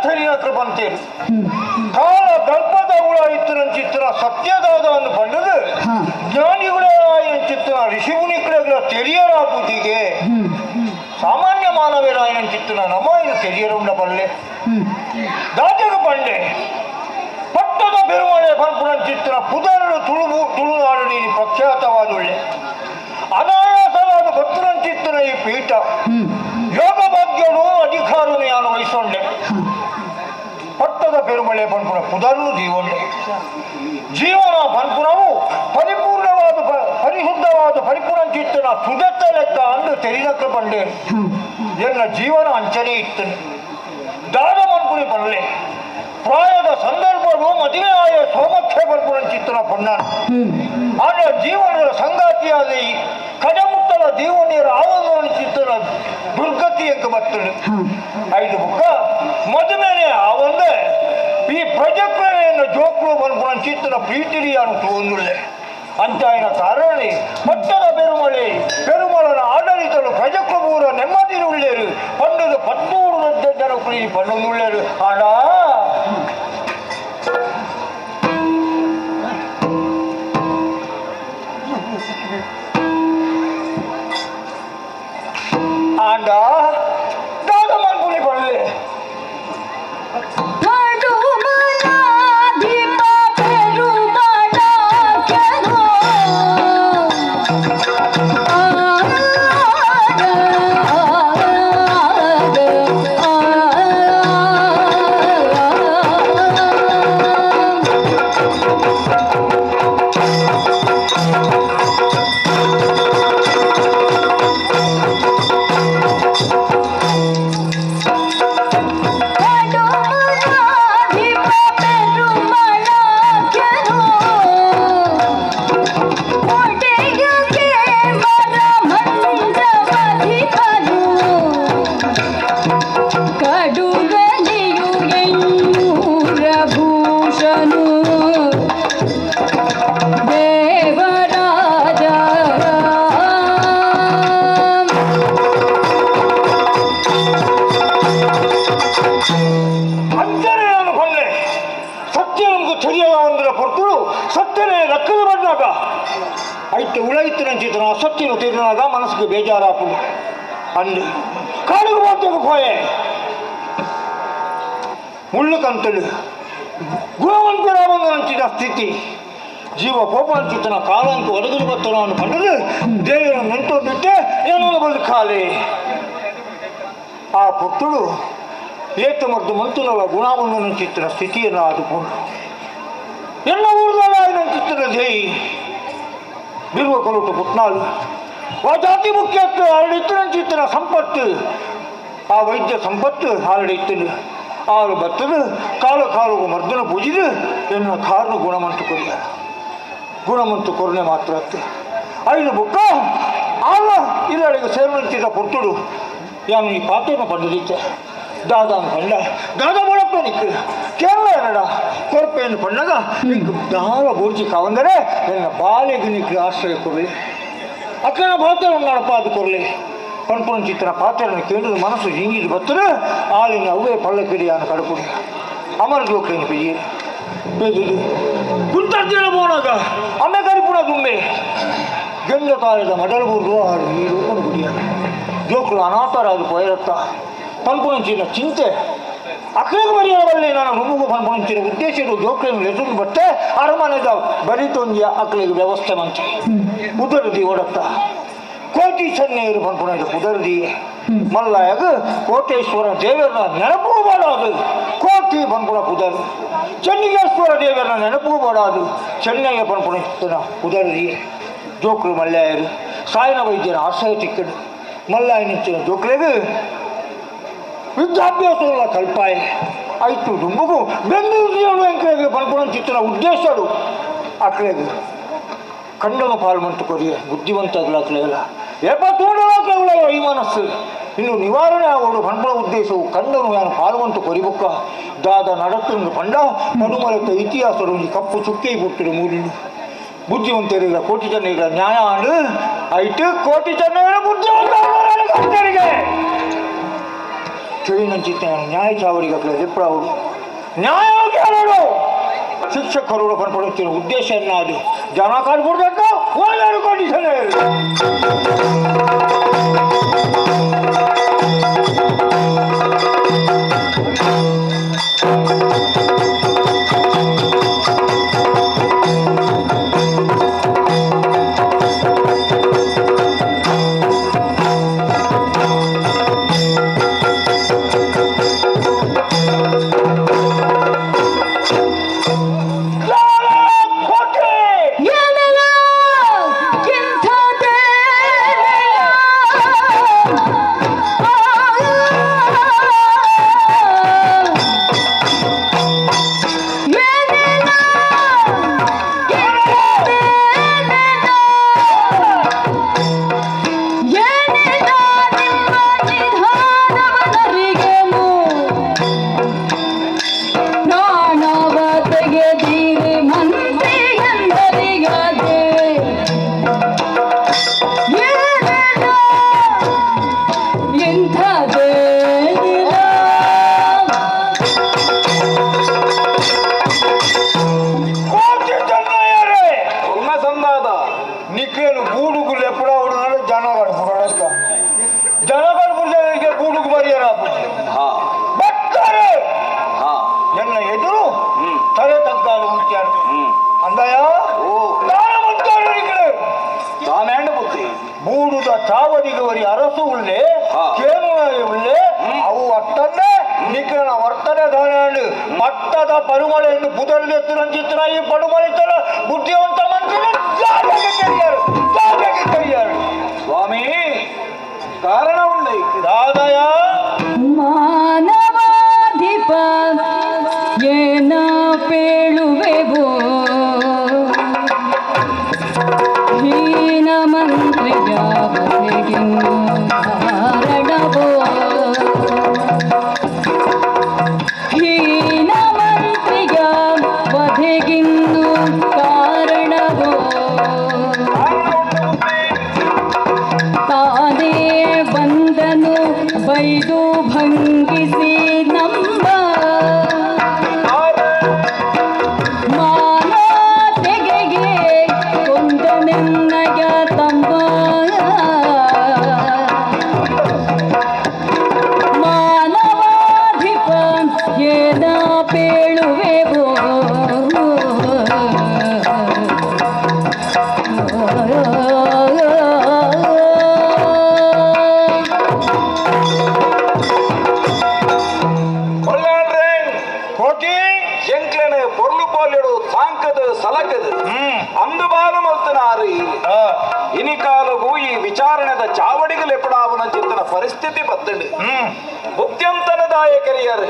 ತೆರಿಯತ್ರ ಬಂತೇರು ಕಾಲ ಗರ್ಭದ ಉಳ ಇತ್ತಿನ ಸತ್ಯದಾದ ಅನ್ನು ಪಂಡದು ಜ್ಞಾನಿಗಳ ಚಿತ್ರ ಋಷಿಮುನಿಗಳ ತೆರಿಯರ ಬುದ್ಧಿಗೆ ಸಾಮಾನ್ಯ ಮಾನವರಾಯನ ಚಿತ್ರ ನಮ ಇದು ತೆರಿಯರುಂಡ ಪಲ್ಲೆ ದಾಜಗ ಪಂಡೆ ಪಟ್ಟದ ಪೆರುಮಳೆ ಪನ್ಪುಣನ್ ಚಿತ್ರ ಪುದರಡು ತುಳುವು ತುಳುನಾಡು ನೀನು ಪ್ರಖ್ಯಾತವಾದುಳ್ಳೆ ಅನಾಯಾಸವಾದ ಭಕ್ತರನ್ ಚಿತ್ರ ಈ ಪೀಠ ಯೋಗ ಭಾಗ್ಯನು ಅಧಿಕಾರನು ಯಾನು ವಹಿಸೊಂಡೆ ಪಟ್ಟದ ಪೆರುಮಳೆ ಪನ್ಪುಣ ಪುದರನು ಜೀವೊಂಡೆ ಜೀವನ ಪನ್ಪುಣವು ಪರಿಪೂರ್ಣವಾದ ಪರಿಶುದ್ಧವಾದ ಪರಿಪೂರ್ಣ ಚಿತ್ತನ ಸುದತ್ತ ಲೆಕ್ಕ ಅಂದು ತೆರಿದಕ್ಕ ಪಂಡೆ ಎನ್ನ ಜೀವನ ಅಂಚನೆ ಇತ್ತು ದಾದ ಮನ್ಪುಣಿ ಪನ್ಲೆ ಪ್ರಾಯದ ಸಂದರ್ಭವು ಮದುವೆ ಆಯ ಸೋಮಕ್ಷೆ ಪನ್ಪುಣ ಚಿತ್ತನ ಪೊನ್ನಾನ ಆಗ ಜೀವನದ ಸಂಗಾತಿಯಾದ ಈ ಕಡಮುಟ್ಟದ ಜೀವನೀಯರ ಆವರಣ ಚಿತ್ತನ ದುರ್ಗತಿ ಎಂಕ ಬರ್ತದೆ ಐದು ಬುಕ್ಕ ಮದುವೆನೆ ಆ ಒಂದೇ ಈ ಪ್ರಜಕ್ರಮೆಯನ್ನು ಜೋಕ್ಲು ಪನ್ಪುಣ ಚಿತ್ತನ ಪ್ರೀತಿರಿಯಾನು ತೋಂದುಳ್ಳೆ ಅಂತಾಯಿನ ಕಾರಣಿ ಪಟ್ಟದ ಪೆರುಮಳೆ ಪೆರುಮಳನ ಆಡಳಿತನು ಪ್ರಜಕ್ರಮೂರ ನೆಮ್ಮದಿರುಳ್ಳೇರು ಪಂಡದ ಪತ್ತೂರು ಜನಕುಲಿ ಪಂಡೊಂದುಳ್ಳೇರು ಆಡ ಆಂಡ ದಾದ ಮನ್ಪುಲಿ ಪಲ್ಲೆ ಅಸತ್ಯನು ತಿರುನಾಗ ಮನಸ್ಸಿಗೆ ಬೇಜಾರಾಪು ಅಂದು ಕಾಡಿಗೆ ಹೋಗ್ತೇವೆ ಕೋಯೆ ಮುಳ್ಳು ಕಂತಳು ಗುಣವಂತರಾವಂತಿದ ಸ್ಥಿತಿ ಜೀವ ಕೋಪಾಂಚಿತನ ಕಾಲಂತು ಒದಗಲು ಬತ್ತನ ಅನ್ನು ಕಂಡದು ದೇವರ ನೆಂಟೊಂದಿಟ್ಟೆ ಏನೋ ಬದುಕಾಲೆ ಆ ಪುಟ್ಟುಡು ಏತ ಮದ್ದು ಮಂತುನವ ಗುಣವಂತನ ಸ್ಥಿತಿಯನ್ನು ಆದುಕೊಂಡು ಎಲ್ಲ ಊರ್ದಲ್ಲ ಚಿತ್ರದ ದೇಯಿ ಬಿರುವ ಕೊಲುಟು ಪುಟ್ನಾಳು ಆ ಜಾತಿ ಮುಖ್ಯತ್ತು ಆರಡಿತ್ತಿನ ಸಂಪತ್ತು ಆ ವೈದ್ಯ ಸಂಪತ್ತು ಆರಡಿತ್ತು ಆರು ಬತ್ತದು ಕಾಲು ಕಾಲು ಮರ್ದನ ಪೂಜಿದು ಎನ್ನ ಕಾರಣ ಗುಣಮಂತು ಕೊರಿಯ ಗುಣಮಂತು ಕೊರನೆ ಮಾತ್ರ ಅತ್ತೆ ಐದು ಬುಕ್ಕ ಆಗ ಇಲ್ಲಡೆಗೆ ಸೇರುವಂತಿದ್ದ ಪುಟ್ಟುಡು ಯಾನು ಈ ಪಾತ್ರೆನ ಪಂಡದಿತ್ತೆ ದಾದಾನು ಪಂಡ ದಾದ ಬೋಳಪ್ಪ ನಿಕ್ಕು ಕೇರಳ ಏನಡ ಕೊರಪೆಯನ್ನು ಪಣ್ಣಗ ನಿಕ್ಕು ದಾದ ಬೋರ್ಚಿ ಕಾವಂದರೆ ಎನ್ನ ಬಾಲೆಗೆ ನಿಕ್ಕು ಆಶ್ರಯ ಕೊರಲಿ ಅಕ್ಕನ ಪಾತ್ರ ನಡಪ ಅದು ಕೊರಲಿ ಪನ್ಪುನ ಚಿತ್ರನ ಪಾತ್ರೆಯನ್ನು ಕೇಳಿದ ಮನಸ್ಸು ಜಿಂಗಿದು ಬತ್ತದು ಆಳಿನ ಅವ್ವೇ ಪಳ್ಳಕಿಡಿಯಾನು ಕಡಪುಡಿ ಅಮರ ಜೋಕ್ಲೇನು ಪಿಜಿ ಬೇದಿದು ಕುಂತರ್ಜಿನ ಬೋನಾಗ ಅಮ್ಮೆ ಕರಿಪುಣ ದುಂಬೆ ಗೆಂದ ತಾಯದ ಮಡಲ್ ಬೂರ್ದು ಆರು ನೀರು ಗುಡಿಯ ಜೋಕ್ಲು ಅನಾಥರಾದ ಪೋಯರತ್ತ ಪನ್ಪುನಂಚಿನ ಚಿಂತೆ ಅಕ್ರಿಗೆ ಬರೆಯಬಲ್ಲೆ ನಾನು ನುಮ್ಮುಗು ಪನ್ಪುನಂಚಿನ ಉದ್ದೇಶಗಳು ಜೋಕ್ಲೇನು ಲೆಸುಂದು ಬತ್ತೆ ಅರಮನೆದ ಬರಿತೊಂದಿಯ ಅಕ್ಲಿಗೆ ವ್ಯವಸ್ಥೆ ಮಂಚೆ ಉದರದಿ ಓಡತ್ತ ಕೋಟಿ ಚೆನ್ನೆಯರು ಪನ್ಪುನಂಚ ಉದರದಿ ಮಲ್ಲಾಯಗ ಕೋಟೇಶ್ವರ ದೇವರನ್ನ ನೆನಪು ಬಾಡಾದು ಕೋಟಿ ಪನ್ಪುಣ ಕುದರ್ ಚೆನ್ನಿಗೇಶ್ವರ ದೇವರನ್ನ ನೆನಪು ಬಾಡಾದು ಚೆನ್ನಯ್ಯ ಪನ್ಪುನ ಉದರದಿ ಜೋಕ್ಲು ಮಲ್ಲಾಯರು ಸಾಯನ ವೈದ್ಯನ ಆಶ್ರಯ ತಿಕ್ಕಡು ಮಲ್ಲಾಯ ನಿಂಚಿನ ಜೋಕ್ಲೆಗು ವಿದ್ಯಾಭ್ಯಾಸಗಳ ಕಲ್ಪಾಯ ಆಯ್ತು ದುಂಬುಗು ಬೆಂಗಳೂರು ಎಂಕಲೆಗೆ ಪನ್ಪುಣ ಚಿತ್ರನ ಉದ್ದೇಶಡು ಅಕ್ಲೆಗೆ ಕಂಡನು ಪಾಲು ಮಂತು ಕೊರಿಯ ಬುದ್ಧಿವಂತಗಳಾಕ್ಲೆಲ್ಲ ಏಪ ತೂಡಲಾಕ್ಲೆಗಳ ಈ ಮನಸ್ಸು ಇನ್ನು ನಿವಾರಣೆ ಆಗೋಡು ಪನ್ಪುಣ ಉದ್ದೇಶವು ಕಂಡನು ಯಾನು ಪಾಲ್ವಂತು ಕೊರಿಬುಕ್ಕ ದಾದ ನಡತ್ತೊಂದು ಪಂಡ ಪಡುಮಲತ್ತ ಇತಿಹಾಸರು ಒಂಜಿ ಕಪ್ಪು ಚುಕ್ಕಿ ಪುಟ್ಟಿಡು ಮೂರಿನು ಬುದ್ಧಿವಂತರಿಲ್ಲ ಕೋಟಿ ಜನರಿಲ್ಲ ನ್ಯಾಯ ಅಂಡು ಐಟು ಕೋಟಿ ಜನರ ಬುದ್ಧಿವಂತರಿಗೆ. ಚೈನಂಚಿತ್ತ ನ್ಯಾಯ ಚಾವಡಿಗೆ ಎಪ್ಪಡಾವು ನ್ಯಾಯ ಕೇಳೋಡು ಶಿಕ್ಷಕರು ಪನ್ಪಡುತ್ತಿರೋ ಉದ್ದೇಶ ಎನ್ನಾದು ಜನ ಕಾಡ್ಬಿಡ್ಬೇಕು ಒಳ್ಳೆ ಕಂಡೀಷನ್. ಚಾವಡಿಗವರಿ ಅರಸು ಉಳ್ಳೆ ಕೇನುನಾಯಿ ಉಳ್ಳೆ ಅವು ಅಟ್ಟನ್ನೇ ನಿಖರಣ ವರ್ತನೆ ಧಾನ್ಯ ಪಟ್ಟದ ಪರುಮಳೆಯನ್ನು ಬುದರ್ಲೆತ್ತು ಈ ಪಡುಮಳೆತರ ಬುದ್ಧಿವಂತ ಮಂತ್ರಿ ಜಾರಿಗೆ ಕರಿಯಾರು ಜಾರಿಗೆ ಕರಿಯಾರು. ಸ್ವಾಮಿ ಕಾರಣ ಉಂಡೆ ದಾದಯ ಮಾನವಾಧಿಪ ಏನ ಪೇಳುವೆವೋ ಹೀನ ಮಂತ್ರಿಯ ಬಗೆಗಿನ್ನು ಕಾರಣವೋ ಹೀನ ಮಂತ್ರಿಯ ವಧೆಗಿನ್ನು ಕಾರಣವೋ ತಾನೇ ಬಂದನು ಬೈದು ಭಂಗಿಸಿ ನಮ್ಮ ಮಾನ ತೆಗೆಗೆ ಕೊಂದನೆನ್ನಯ ತಮ್ಮ ಮಾನವಾಧಿಪ ಏನ ಪೇಳುವೆವೋ ಕೋಟಿ ಎಂಕ್ಲೆನೆ ಪೊರ್ಲು ಪೋಲಿಡು ಸಾಂಕದ ಸಲಕದ ಅಂದು ಬಾಲು ಮಲ್ತನಾರು ಇನಿ ಕಾಲಗೂ ಈ ವಿಚಾರಣೆದ ಚಾವಡಿಗಳು ಎಪ್ಪಡಾವನ ಚಿತ್ತನ ಪರಿಸ್ಥಿತಿ ಬತ್ತಂಡು ಬುದ್ಧಿವಂತನದಾಯಕರಿಯರು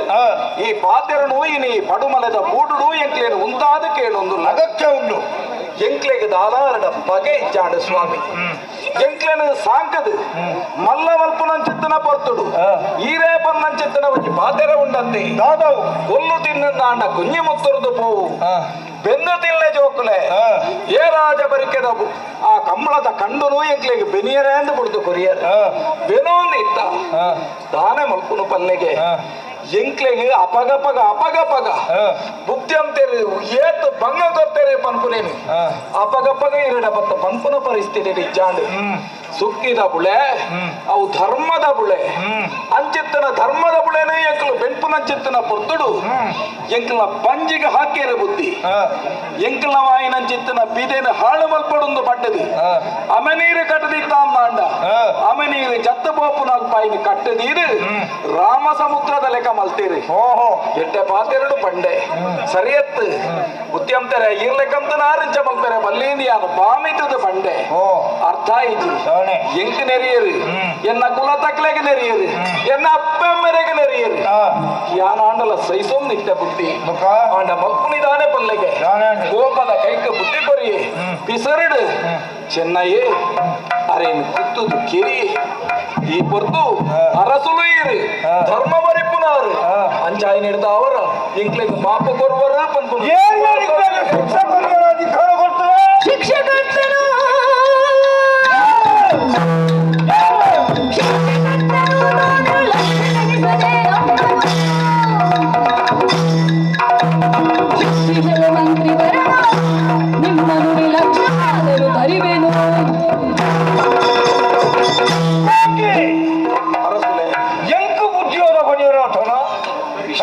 ಈ ಪಾತೆರನು ಇನಿ ಪಡುಮಲೆದ ಬೂಡುಡು ಎಂಕ್ಲೇನು ಉಂತಾದ ಕೇಳೊಂದು ಅಗತ್ಯ ಉಂಡು. ಎಂಕ್ಲೆಗೆ ದಾಲಾರಡ ಬಗೆ ಇಚ್ಚಾಡು ಸ್ವಾಮಿ ಎಂಕ್ಲೆನು ಸಾಂಕದು ಮಲ್ಲ ಮಲ್ಪುನಂಚಿತ್ತನ ಪೊರ್ತುಡು ಈರೇ ಪನ್ನಂಚಿತ್ತನ ಒಂಜಿ ಪಾತೆರ ಉಂಡಂತೆ ದಾದವು ಕೊಲ್ಲು ತಿನ್ನಂದಾಂಡ ಕುഞ്ഞಿ ಮುತ್ತುರದು ಪೋವು ಬೆಂದು ತಿನ್ಲೆ ಜೋಕುಲೆ ಏ ರಾಜ ಬರಿಕೆದ ಆ ಕಮ್ಮಳದ ಕಂಡುನು ಎಂಕ್ಲೆಗೆ ಬೆನಿಯರೇ ಅಂದು ಬಿಡ್ದು ಕೊರಿಯರ್ ಬೆನೊಂದು ಇತ್ತ ದಾನೆ ಮಲ್ಪುನು ಪಲ್ಲೆಗೆ ಎಂಕ್ಲೆಗೆ ಅಪಗಪಗ ಅಪಗಪಗ ಬುದ್ಧಿವಂತರು ಏತ್ ಭಂಗ ಕೊರ್ತಾರೆ ಪನ್ಪುನೇನು ಅಪಗಪಗ ಇರಡ ಬತ್ತ ಪನ್ಪುನ ಪರಿಸ್ಥಿತಿ ಇಜ್ಜಾಂಡು ಸುಕ್ಕಿದ ಬುಳೆ ಅವು ಧರ್ಮದ ಬುಳೆ ಅಂಚಿತ್ತನ ಧರ್ಮದ ಬುಳೆನೇ ಎಂಕ್ಲು ಬೆನ್ಪುನಂಚಿತ್ತನ ಪೊರ್ತುಡು ಎಂಕ್ಲ ಪಂಜಿಗೆ ಹಾಕೇರ ಬುದ್ಧಿ ಎಂಕ್ಲ ವಾಯಿನಂಚಿತ್ತನ ಬಿದೇನ ಹಾಳು ಮಲ್ಪಡೊಂದು ಪಟ್ಟದು ಅಮೆ ನೀರು ಕಟ್ಟದಿತ್ತಾಂಡ ಅಮೆ ನೀರು ಜತ್ತ ಬೋಪುನಲ್ಪಾಯಿನ ಕಟ್ಟದೀರು ರಾಮ ಸಮುದ್ರದ ಲೆಕ್ಕ ಮಲ್ತೀರಿ ಎಟ್ಟೆ ಪಾತೆರಡು ಪಂಡೆ ಸರಿಯತ್ತು ಬುದ್ಧಿವಂತರ ಇರ್ಲೆಕ್ಕಂತ ನಾರಿಂಚ ಮಲ್ಪೆರೆ ಬಲ್ಲೀಂದಿಯಾದ ಬಾಮಿತದ ಪಂಡೆ ಅರ್ಥ ಆಯ್ತು. ಎಂಕ್ ನೆರಿಯರು ಎನ್ನ ಕುಲ ತಕ್ಲೆಗೆ ನೆರಿಯರು ಎನ್ನ ಅಪ್ಪಮ್ಮೆರೆಗೆ ನೆರಿಯರು ಯಾನಾಂಡಲ ಸೈಸೊಂದು ಇಟ್ಟ ಬುದ್ಧಿ ಆಂಡ ಮಲ್ಪುನಿದಾನೆ ಪಲ್ಲೆಗೆ ಗೋಪದ ಕೈಕ ಬುದ್ಧಿ ಕೊರಿಯೆ ಪಿಸರಡು ಚೆನ್ನೈಯೇ ಅರೇನು ಕುತ್ತುದು ಕಿರಿ ಈ ಪೊರ್ತು ಅರಸುಲು ಇರು ಧರ್ಮ ಬರಿಪುನಾರು ಅಂಚಾಯಿ ನೀಡ್ದ ಅವರ ಎಂಕ್ಲೆಗ್ ಮಾಪು ಕೊರುವರು ಪನ್ಪುನು ಅಧಿಕಾರ ಕೊಡ್ತದೆ ಶಿಕ್ಷಕರ್ತನು ಶಿಕ್ಷಕರ್ತನು ನಾನು ಲಕ್ಷಣಗಿಸದೆ.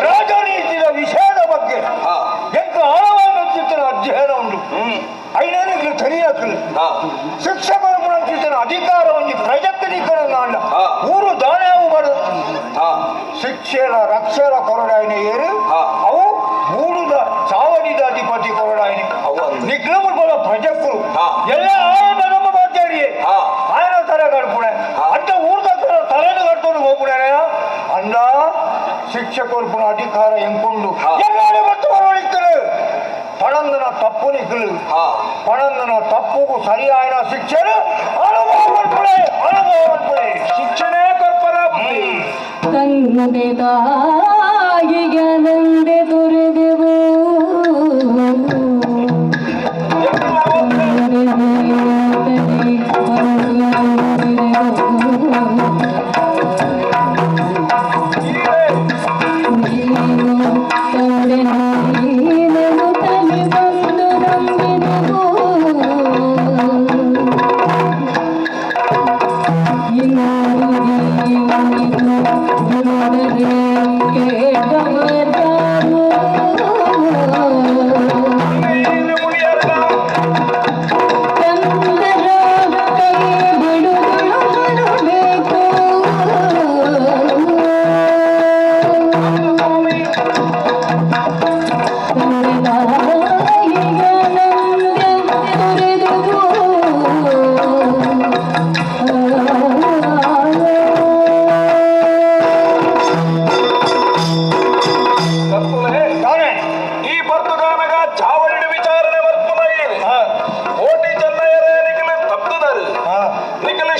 ರಾಜನೀತಿಯ ವಿಷಯದ ಬಗ್ಗೆ ಎಂತ ಆಳವಾದ ಚಿತ್ರ ಅಧ್ಯಯನ ಉಂಟು. ಐನನಿಗೆ ಸರಿಯಾಗಲಿ ಶಿಕ್ಷಕರು ಚಿತ್ರ ಅಧಿಕಾರವನ್ನು ಪ್ರಜಕ್ತಿಕರನ್ನ ಊರು ದಾನವು ಮಾಡ ಶಿಕ್ಷೆಯ ರಕ್ಷರ ಕೊರಡಾಯಿನ ಏರು ಅವು ಮೂಡುದ ಚಾವಡಿದ ಅಧಿಪತಿ ಕೊರಡಾಯಿನ ನಿಗ್ರಮ ಪ್ರಜಕ್ಕರು ಎಲ್ಲ ಆಯನ ನಮ್ಮ ಮಾತಾಡಿಯೇ ಆಯನ ತಲೆ ಕಡ್ಪುಣೆ ಅಂತ ಊರ್ದ ತಲೆನು ಕಟ್ಕೊಂಡು ಹೋಗ್ಬಿಡಾರ ಅಣ್ಣ ಶಿಕ್ಷಕರು ಪುನಃ ಅಧಿಕಾರ ಎಂಕೊಂಡು ಎಲ್ಲಾರು ಮತ್ತು ಬರವಣಿಸ್ತಾರೆ. ಪಣಂದನ ತಪ್ಪು ನಿಕ್ಕಲು ಪಣಂದನ ತಪ್ಪುಗೂ ಸರಿಯಾದ ಶಿಕ್ಷಣ ಅನುಭವ ಪಡ್ಪಡೆ ಅನುಭವ ಪಡ್ಪಡೆ ಶಿಕ್ಷಣೇ ಕೊರ್ಪರ ಬುದ್ಧಿ. ತಂದೆ ತಾಯಿಯ ನಂದೆ ತೊರೆದೆವು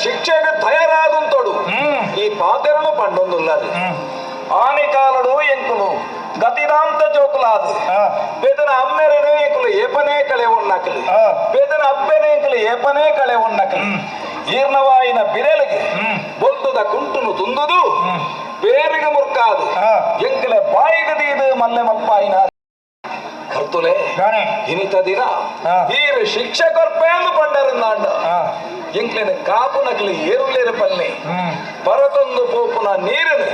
ಶಿಕ್ಷೆಗೆ ತಯಾರಾದಂತೋಡು ಈ ಪಾತೆರನು ಪಂಡೊಂದುಲ್ಲದು ಆನಿಕಾಲಡು ಎಂಕುಲು ಗತಿದಾಂತ ಜೋಕುಲಾದು ಬೇದನ ಅಮ್ಮೆರನು ಎಂಕುಲು ಏಪನೇ ಕಳೆ ಉಣ್ಣಕಲು ಬೇದನ ಅಪ್ಪೆನೆ ಎಂಕುಲು ಏಪನೇ ಕಳೆ ಉಣ್ಣಕಲು ಈರ್ಣವಾಯಿನ ಬಿರೆಲಿಗೆ ಬೊಲ್ತದ ಕುಂಟುನು ತುಂದುದು ಬೇರಿಗೆ ಮುರ್ಕಾದು ಎಂಕುಲ ಬಾಯಿಗದೀದು ಮಲ್ಲೆ ಮಪ್ಪಾಯಿನ ಕರ್ತುಲೆ ಇನಿತ ದಿನ ಈರು ಶಿಕ್ಷೆ ಕೊರ್ಪೇಂದು ಪಂಡರುಂದಾಂಡ ಎಂಕ್ಲೆನ ಕಾಪು ನಕಲಿ ಏರುಲೇರು ಪಲ್ಲೆ ಪರತೊಂದು ಪೋಪುನ ನೀರನು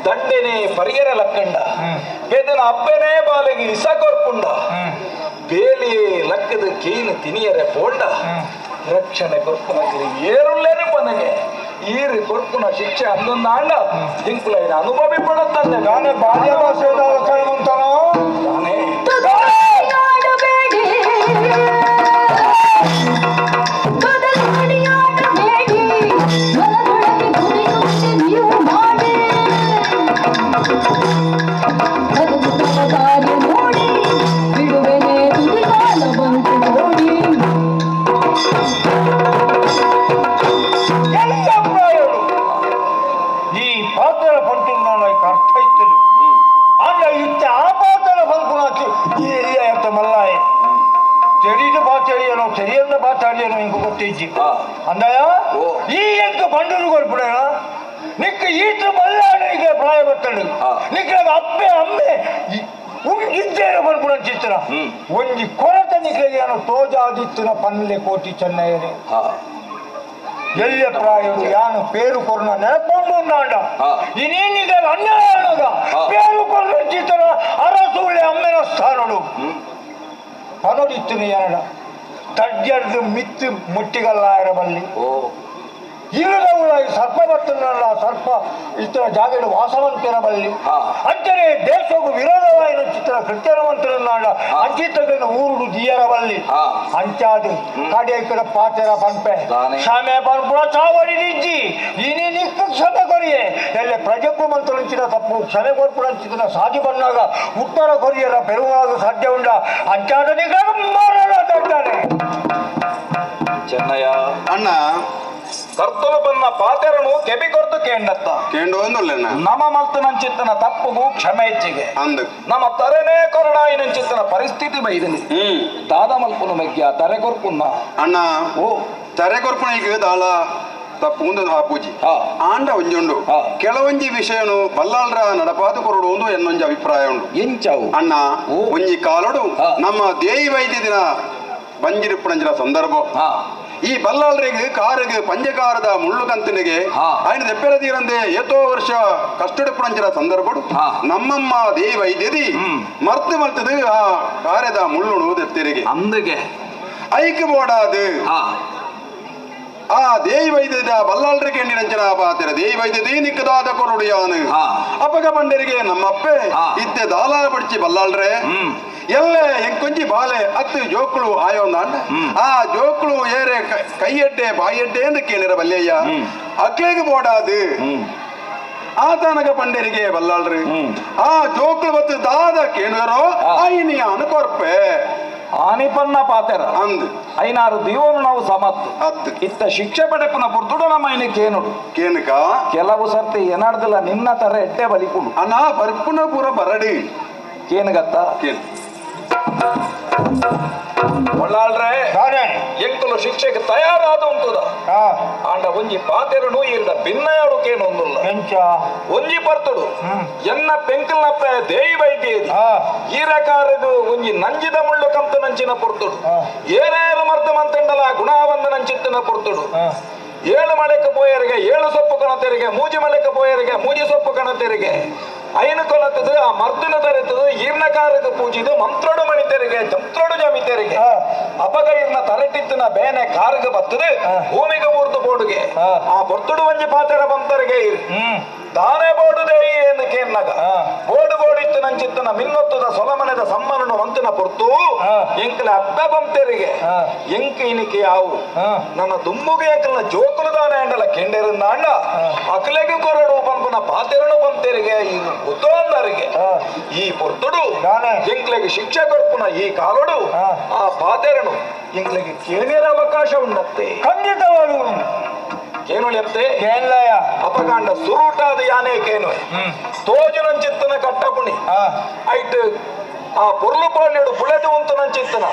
ದಂಡೆನೆ ಪರಿಯರ ಲಕ್ಕಂಡ ಬೇದನ ಅಪ್ಪನೇ ಬಾಲಿಗೆ ಇಸ ಕೊರ್ಪುಂಡ ಬೇಲಿಯೇ ಲಕ್ಕದ ಕೀನು ತಿನಿಯರೆ ಪೋಂಡ ರಕ್ಷಣೆ ಕೊರ್ಪುನಕಲಿ ಏರುಳ್ಳೇರು ಪನಗೆ ಈರು ಕೊರ್ಪುನ ಶಿಕ್ಷೆ ಅಂದೊಂದಾಂಡ ಎಂಕುಲೈನ ಅನುಭವಿ ಪಡತ್ತಂದೆ ನಾನೇ ಬಾಲ್ಯ ಭಾಷೆದ ಮುಂತಾನೋ ನಾನೇ ಅಂದಯ ಈ ಎಂಕ ಬಂಡಲು ಕೊರ್ಪುಣ ನಿಕ್ಕ ಈತ ಮಲ್ಲಾಣಿಗೆ ಪ್ರಾಯ ಬತ್ತಳು ನಿಕ್ಕ ಅಪ್ಪೆ ಅಮ್ಮೆ ಇದ್ದೇನು ಬರ್ಪುಣ ಚಿತ್ರ ಒಂಜಿ ಕೊರತ ನಿಕ್ಕಗೆ ನಾನು ತೋಜಾದಿತ್ತಿನ ಪನ್ಲೆ ಕೋಟಿ ಚೆನ್ನಯ್ಯನೆ ಎಲ್ಲಿಯ ಪ್ರಾಯಡು ಯಾನು ಪೇರು ಕೊರ್ನ ನೆನಕೊಂಡು ಉಂಡಾಂಡ ಇನ್ನೇನಿಗೆ ಅನ್ಯಾಯ ಅನ್ನೋದ ಪೇರು ಕೊರ್ನ ಚಿತ್ರ ಅರಸುಳ್ಳೆ ಅಮ್ಮೆನ ಸ್ಥಾನಡು ಪನೋಡಿತ್ತಿನ ಯಾನಡ ತಡ್ಜಡ್ದು ಮಿತ್ತು ಮುಟ್ಟಿಗಲ್ಲಾಯರಬಲ್ಲಿ ಇಲ್ಲದವುಳಾಗಿ ಸರ್ಪ ಬರ್ತನಲ್ಲ ಸರ್ಪ ಇತರ ಜಾಗದ ವಾಸವಂತಿರಬಲ್ಲಿ ಅಂಚನೆ ದೇಶಕ್ಕೂ ವಿರೋಧವಾಯಿನ ಚಿತ್ರ ಕೃತ್ಯನವಂತರನ್ನಾಡ ಅಂಚಿತಗಳ ಊರುಡು ದಿಯರಬಲ್ಲಿ ಅಂಚಾದು ಕಡೆ ಪಾತೆರ ಪಂಪೆ ಕ್ಷಮೆ ಪಂಪುರ ಚಾವಡಿ ನಿಜ್ಜಿ ಇನಿ ನಿಕ್ಕು ಕ್ಷಮೆ ಕೊರಿಯೆ ಎಲ್ಲ ಪ್ರಜಕ್ಕೂ ಮಂತ್ರಂಚಿನ ತಪ್ಪು ಕ್ಷಮೆ ಕೊರ್ಪುರಂಚಿನ ಸಾಧಿ ಬಂದಾಗ ಉತ್ತರ ಕೊರಿಯರ ಪೆರುವಾಗ ಸಾಧ್ಯ ಉಂಡ ಅಂಚಾದ ನಿಗ್ರಹ ಮಾರಾಟ ಚೆನ್ನಯ್ಯ ಅಣ್ಣ ಕರ್ತಲು ಬನ್ನ ಪಾತೆರನು ಕೆಬಿ ಕೊರ್ತು ಕೇಂಡತ್ತ ಕೇಂಡು ಒಂದುಲ್ಲೆಣ್ಣ ನಮ ಮಲ್ತನಂಚಿತ್ತನ ತಪ್ಪುಗೂ ಕ್ಷಮೆ ಹೆಚ್ಚಿಗೆ ಅಂದು ನಮ್ಮ ತರೆನೇ ಕೊರಡಾಯಿನಂಚಿತ್ತನ ಪರಿಸ್ಥಿತಿ ಬೈದನಿ ದಾದ ಮಲ್ಪುನ ಮಗ್ಯ ತರೆ ಕೊರ್ಪುನ್ನ ಅಣ್ಣ ಓ ತರೆ ಕೊರ್ಪುನ ಈಗ ದಾಳ ತಪ್ಪು ಒಂದು ಹಾಪೂಜಿ ಆಂಡ ಒಂಜುಂಡು ಕೆಲವೊಂಜಿ ವಿಷಯನು ಬಲ್ಲಾಳ್ರ ನಡಪಾದು ಕೊರಡು ಒಂದು ಎನ್ನೊಂಜಿ ಅಭಿಪ್ರಾಯ ಉಂಡು ಎಂಚವು ಅಣ್ಣ ಒಂಜಿ ಕಾಲೋಡು ನಮ್ಮ ದೇಯಿ ವೈದ್ಯ ದಿನ ಬಂಜಿರುಪ್ಪಣಂಜಿನ ಸಂದರ್ಭ ಈ ಬಲ್ಲಾಳ್ರಿಗೆ ಕಾರಿಗೆ ಪಂಜಕಾರದ ಮುಳ್ಳು ಕಂತನಿಗೆ ఆయన ದೆಪ್ಪೆರದೀರಂದೆ ಏತೋ ವರ್ಷ ಕಷ್ಟಡಿಪ್ಪುಣಂಚಿನ ಸಂದರ್ಭಡು ನಮ್ಮಮ್ಮ ದೇವ ವೈದ್ಯದಿ ಮರ್ತು ಮರ್ತದು ಆ ಕಾರ್ಯದ ಮುಳ್ಳುಣು ದೆತ್ತೆರಿಗೆ ಅಂದಿಗೆ ಐಕ್ ಬೋಡಾದು ಆ ದೇವಿ ವೈದ್ಯದ ಬಲ್ಲಾಳ್ರಿಗೆ ನಿರಂಜನ ಪಾತ್ರ ದೇವಿ ವೈದ್ಯದಿ ನಿಕ್ಕದಾದ ಕೊರುಡಿಯಾನು ಅಪಗ ಬಂಡರಿಗೆ ನಮ್ಮಪ್ಪೆ ಇತ್ತೆ ದಾಲಾ ಬಡ್ಚಿ ಬಲ್ಲಾಳ್ರೆ ಎಲ್ಲೆ ಎಂಕೊಂಜಿ ಬಾಲೆ ಅತ್ತು ಜೋಕುಳು ಆಯೋಂದಾಂಡ ಆ ಜೋಕುಳು ಏರೆ ಕೈಯಡ್ಡೆ ಬಾಯಡ್ಡೆ ಎಂದು ಕೇಳಿರ ಬಲ್ಲೆಯ್ಯ ಅಕ್ಲೆಗೆ ಬೋಡಾದು ಆತನಗ ಪಂಡರಿಗೆ ಬಲ್ಲಾಳ್ರಿ ಆ ಜೋಕುಳು ಬತ್ತು ದಾದ ಕೇಳುವರೋ ಐನಿಯಾನು ಕೊರ್ಪೆ ಆನಿಪನ್ನ ಪಾತೆರ ಅಂದು ಐನಾರು ದಿವನು ನಾವು ಸಮತ್ತು ಅತ್ತು ಇತ್ತ ಶಿಕ್ಷೆ ಪಡೆಪುನ ಪುರ್ತುಡು ನಮ್ಮ ಐನ ಕೇನುಡು ಕೇನುಕ ಕೆಲವು ಸರ್ತಿ ಏನಾಡ್ದಿಲ್ಲ ನಿನ್ನ ತರ ಎಟ್ಟೆ ಬಲಿಕುಡು ಅಣ್ಣ ಬರ್ಪುನ ಪೂರ ಬರಡಿ ಕೇನುಗತ್ತ ಕೇನು ಒಳ್ಳಾಳ್ರೆ ಎಂಕುಲು ಶಿಕ್ಷೆಗೆ ತಯಾರಾದ ಉಂಟುದ ಆಂಡ ಒಂಜಿ ಪಾತೆರನು ಇರ್ದ ಭಿನ್ನಯಾಡು ಕೇನು ಒಂದುಲ್ಲ ಒಂಜಿ ಪರ್ತುಡು ಎನ್ನ ಪೆಂಕಲ್ನಪ್ಪ ದೇಯಿ ವೈದ್ಯದಿ ಈರಕಾರಗು ಒಂಜಿ ನಂಜಿದ ಮುಳ್ಳು ಕಂತ ನಂಚಿನ ಪೊರ್ತುಡು ಏನೇನು ಮರ್ತ ಮಂತಂಡಲ ಗುಣಾವಂದ ನಂಚಿತ್ತಿನ ಪೊರ್ತುಡು ಏಳು ಮಳೆக்கு ಪೋಯರಿಗೆ ಏಳು ಸೊಪ್ಪು ಕಣತೆರಿಗೆ ಮೂಜಿ ಮಳೆக்கு ಪೋಯರಿಗೆ ಮೂಜಿ ಸೊಪ್ಪು ಕಣತೆರಿಗೆ ಐನು ಕೊಲತದು ಆ ಮರ್ದಿನ ತರೆತದು ಈರ್ಣಕಾರಗ ಪೂಜಿದು ಮಂತ್ರಡು ಮಣಿತೆರಿಗೆ ಜಂತ್ರಡು ಜಮಿತೆರಿಗೆ ಅಪಗ ಇರ್ನ ತರಟಿತ್ತಿನ ಬೇನೆ ಕಾರಗ ಬತ್ತದು ಭೂಮಿಗೆ ಮೂರ್ತು ಬೋಡುಗೆ ಆ ಬರ್ತುಡು ಒಂಜಿ ಪಾತೆರ ಬಂತರಿಗೆ ದಾನೆ ಬೋಡುದೇ ಏನು ಕೇನ್ನಗ ಬೋಡು ಬೋಡಿತ್ತು ನಂಚಿತ್ತನ ಮಿನ್ನೊತ್ತದ ಸೊಲಮನೆದ ಸಮ್ಮನನು ಮಂತಿನ ಪೊರ್ತು ಎಂಕಲ ಅಬ್ಬ ಬಂತೆರಿಗೆ ಎಂಕ ಇನಿಕೆ ಯಾವು ನನ್ನ ದುಮ್ಮುಗೆ ಎಂಕಲ್ನ ಜೋಕುಲು ದಾನೆ ಅಂಡಲ ಕೆಂಡೆರಿಂದ ಅಣ್ಣ ಅಕಲೆಗೆ ಕೊರಡು ಪಂಪನ ಪಾತೆರನು ಬಂತೆರಿಗೆ ಗೊತ್ತೋಂದರಿಗೆ ಈ ಪೊರ್ತುಡು ಎಂಕ್ಲೆಗೆ ಶಿಕ್ಷೆ ಕೊರ್ಪುನ ಈ ಕಾಲೋಡು ಆ ಪಾತೆರನು ಎಂಕ್ಲೆಗೆ ಕೇಳಿರ ಅವಕಾಶ ಉಂಡತ್ತೆ ಖಂಡಿತವಾಗೂ ಏನು ಎತ್ತೆ ಕೇನ್ಲಯ ಅಪಕಾಂಡ ಸುರುಟಾದ ಯಾನೇ ಕೇನು ತೋಜುನಂಚಿತ್ತನ ಕಟ್ಟಪುಣಿ ಐಟ್ ಆ ಪೊರ್ಲು ಪಾಂಡ್ಯಡು ಪುಳೆದು ಉಂತು ನಂಚಿತ್ತನ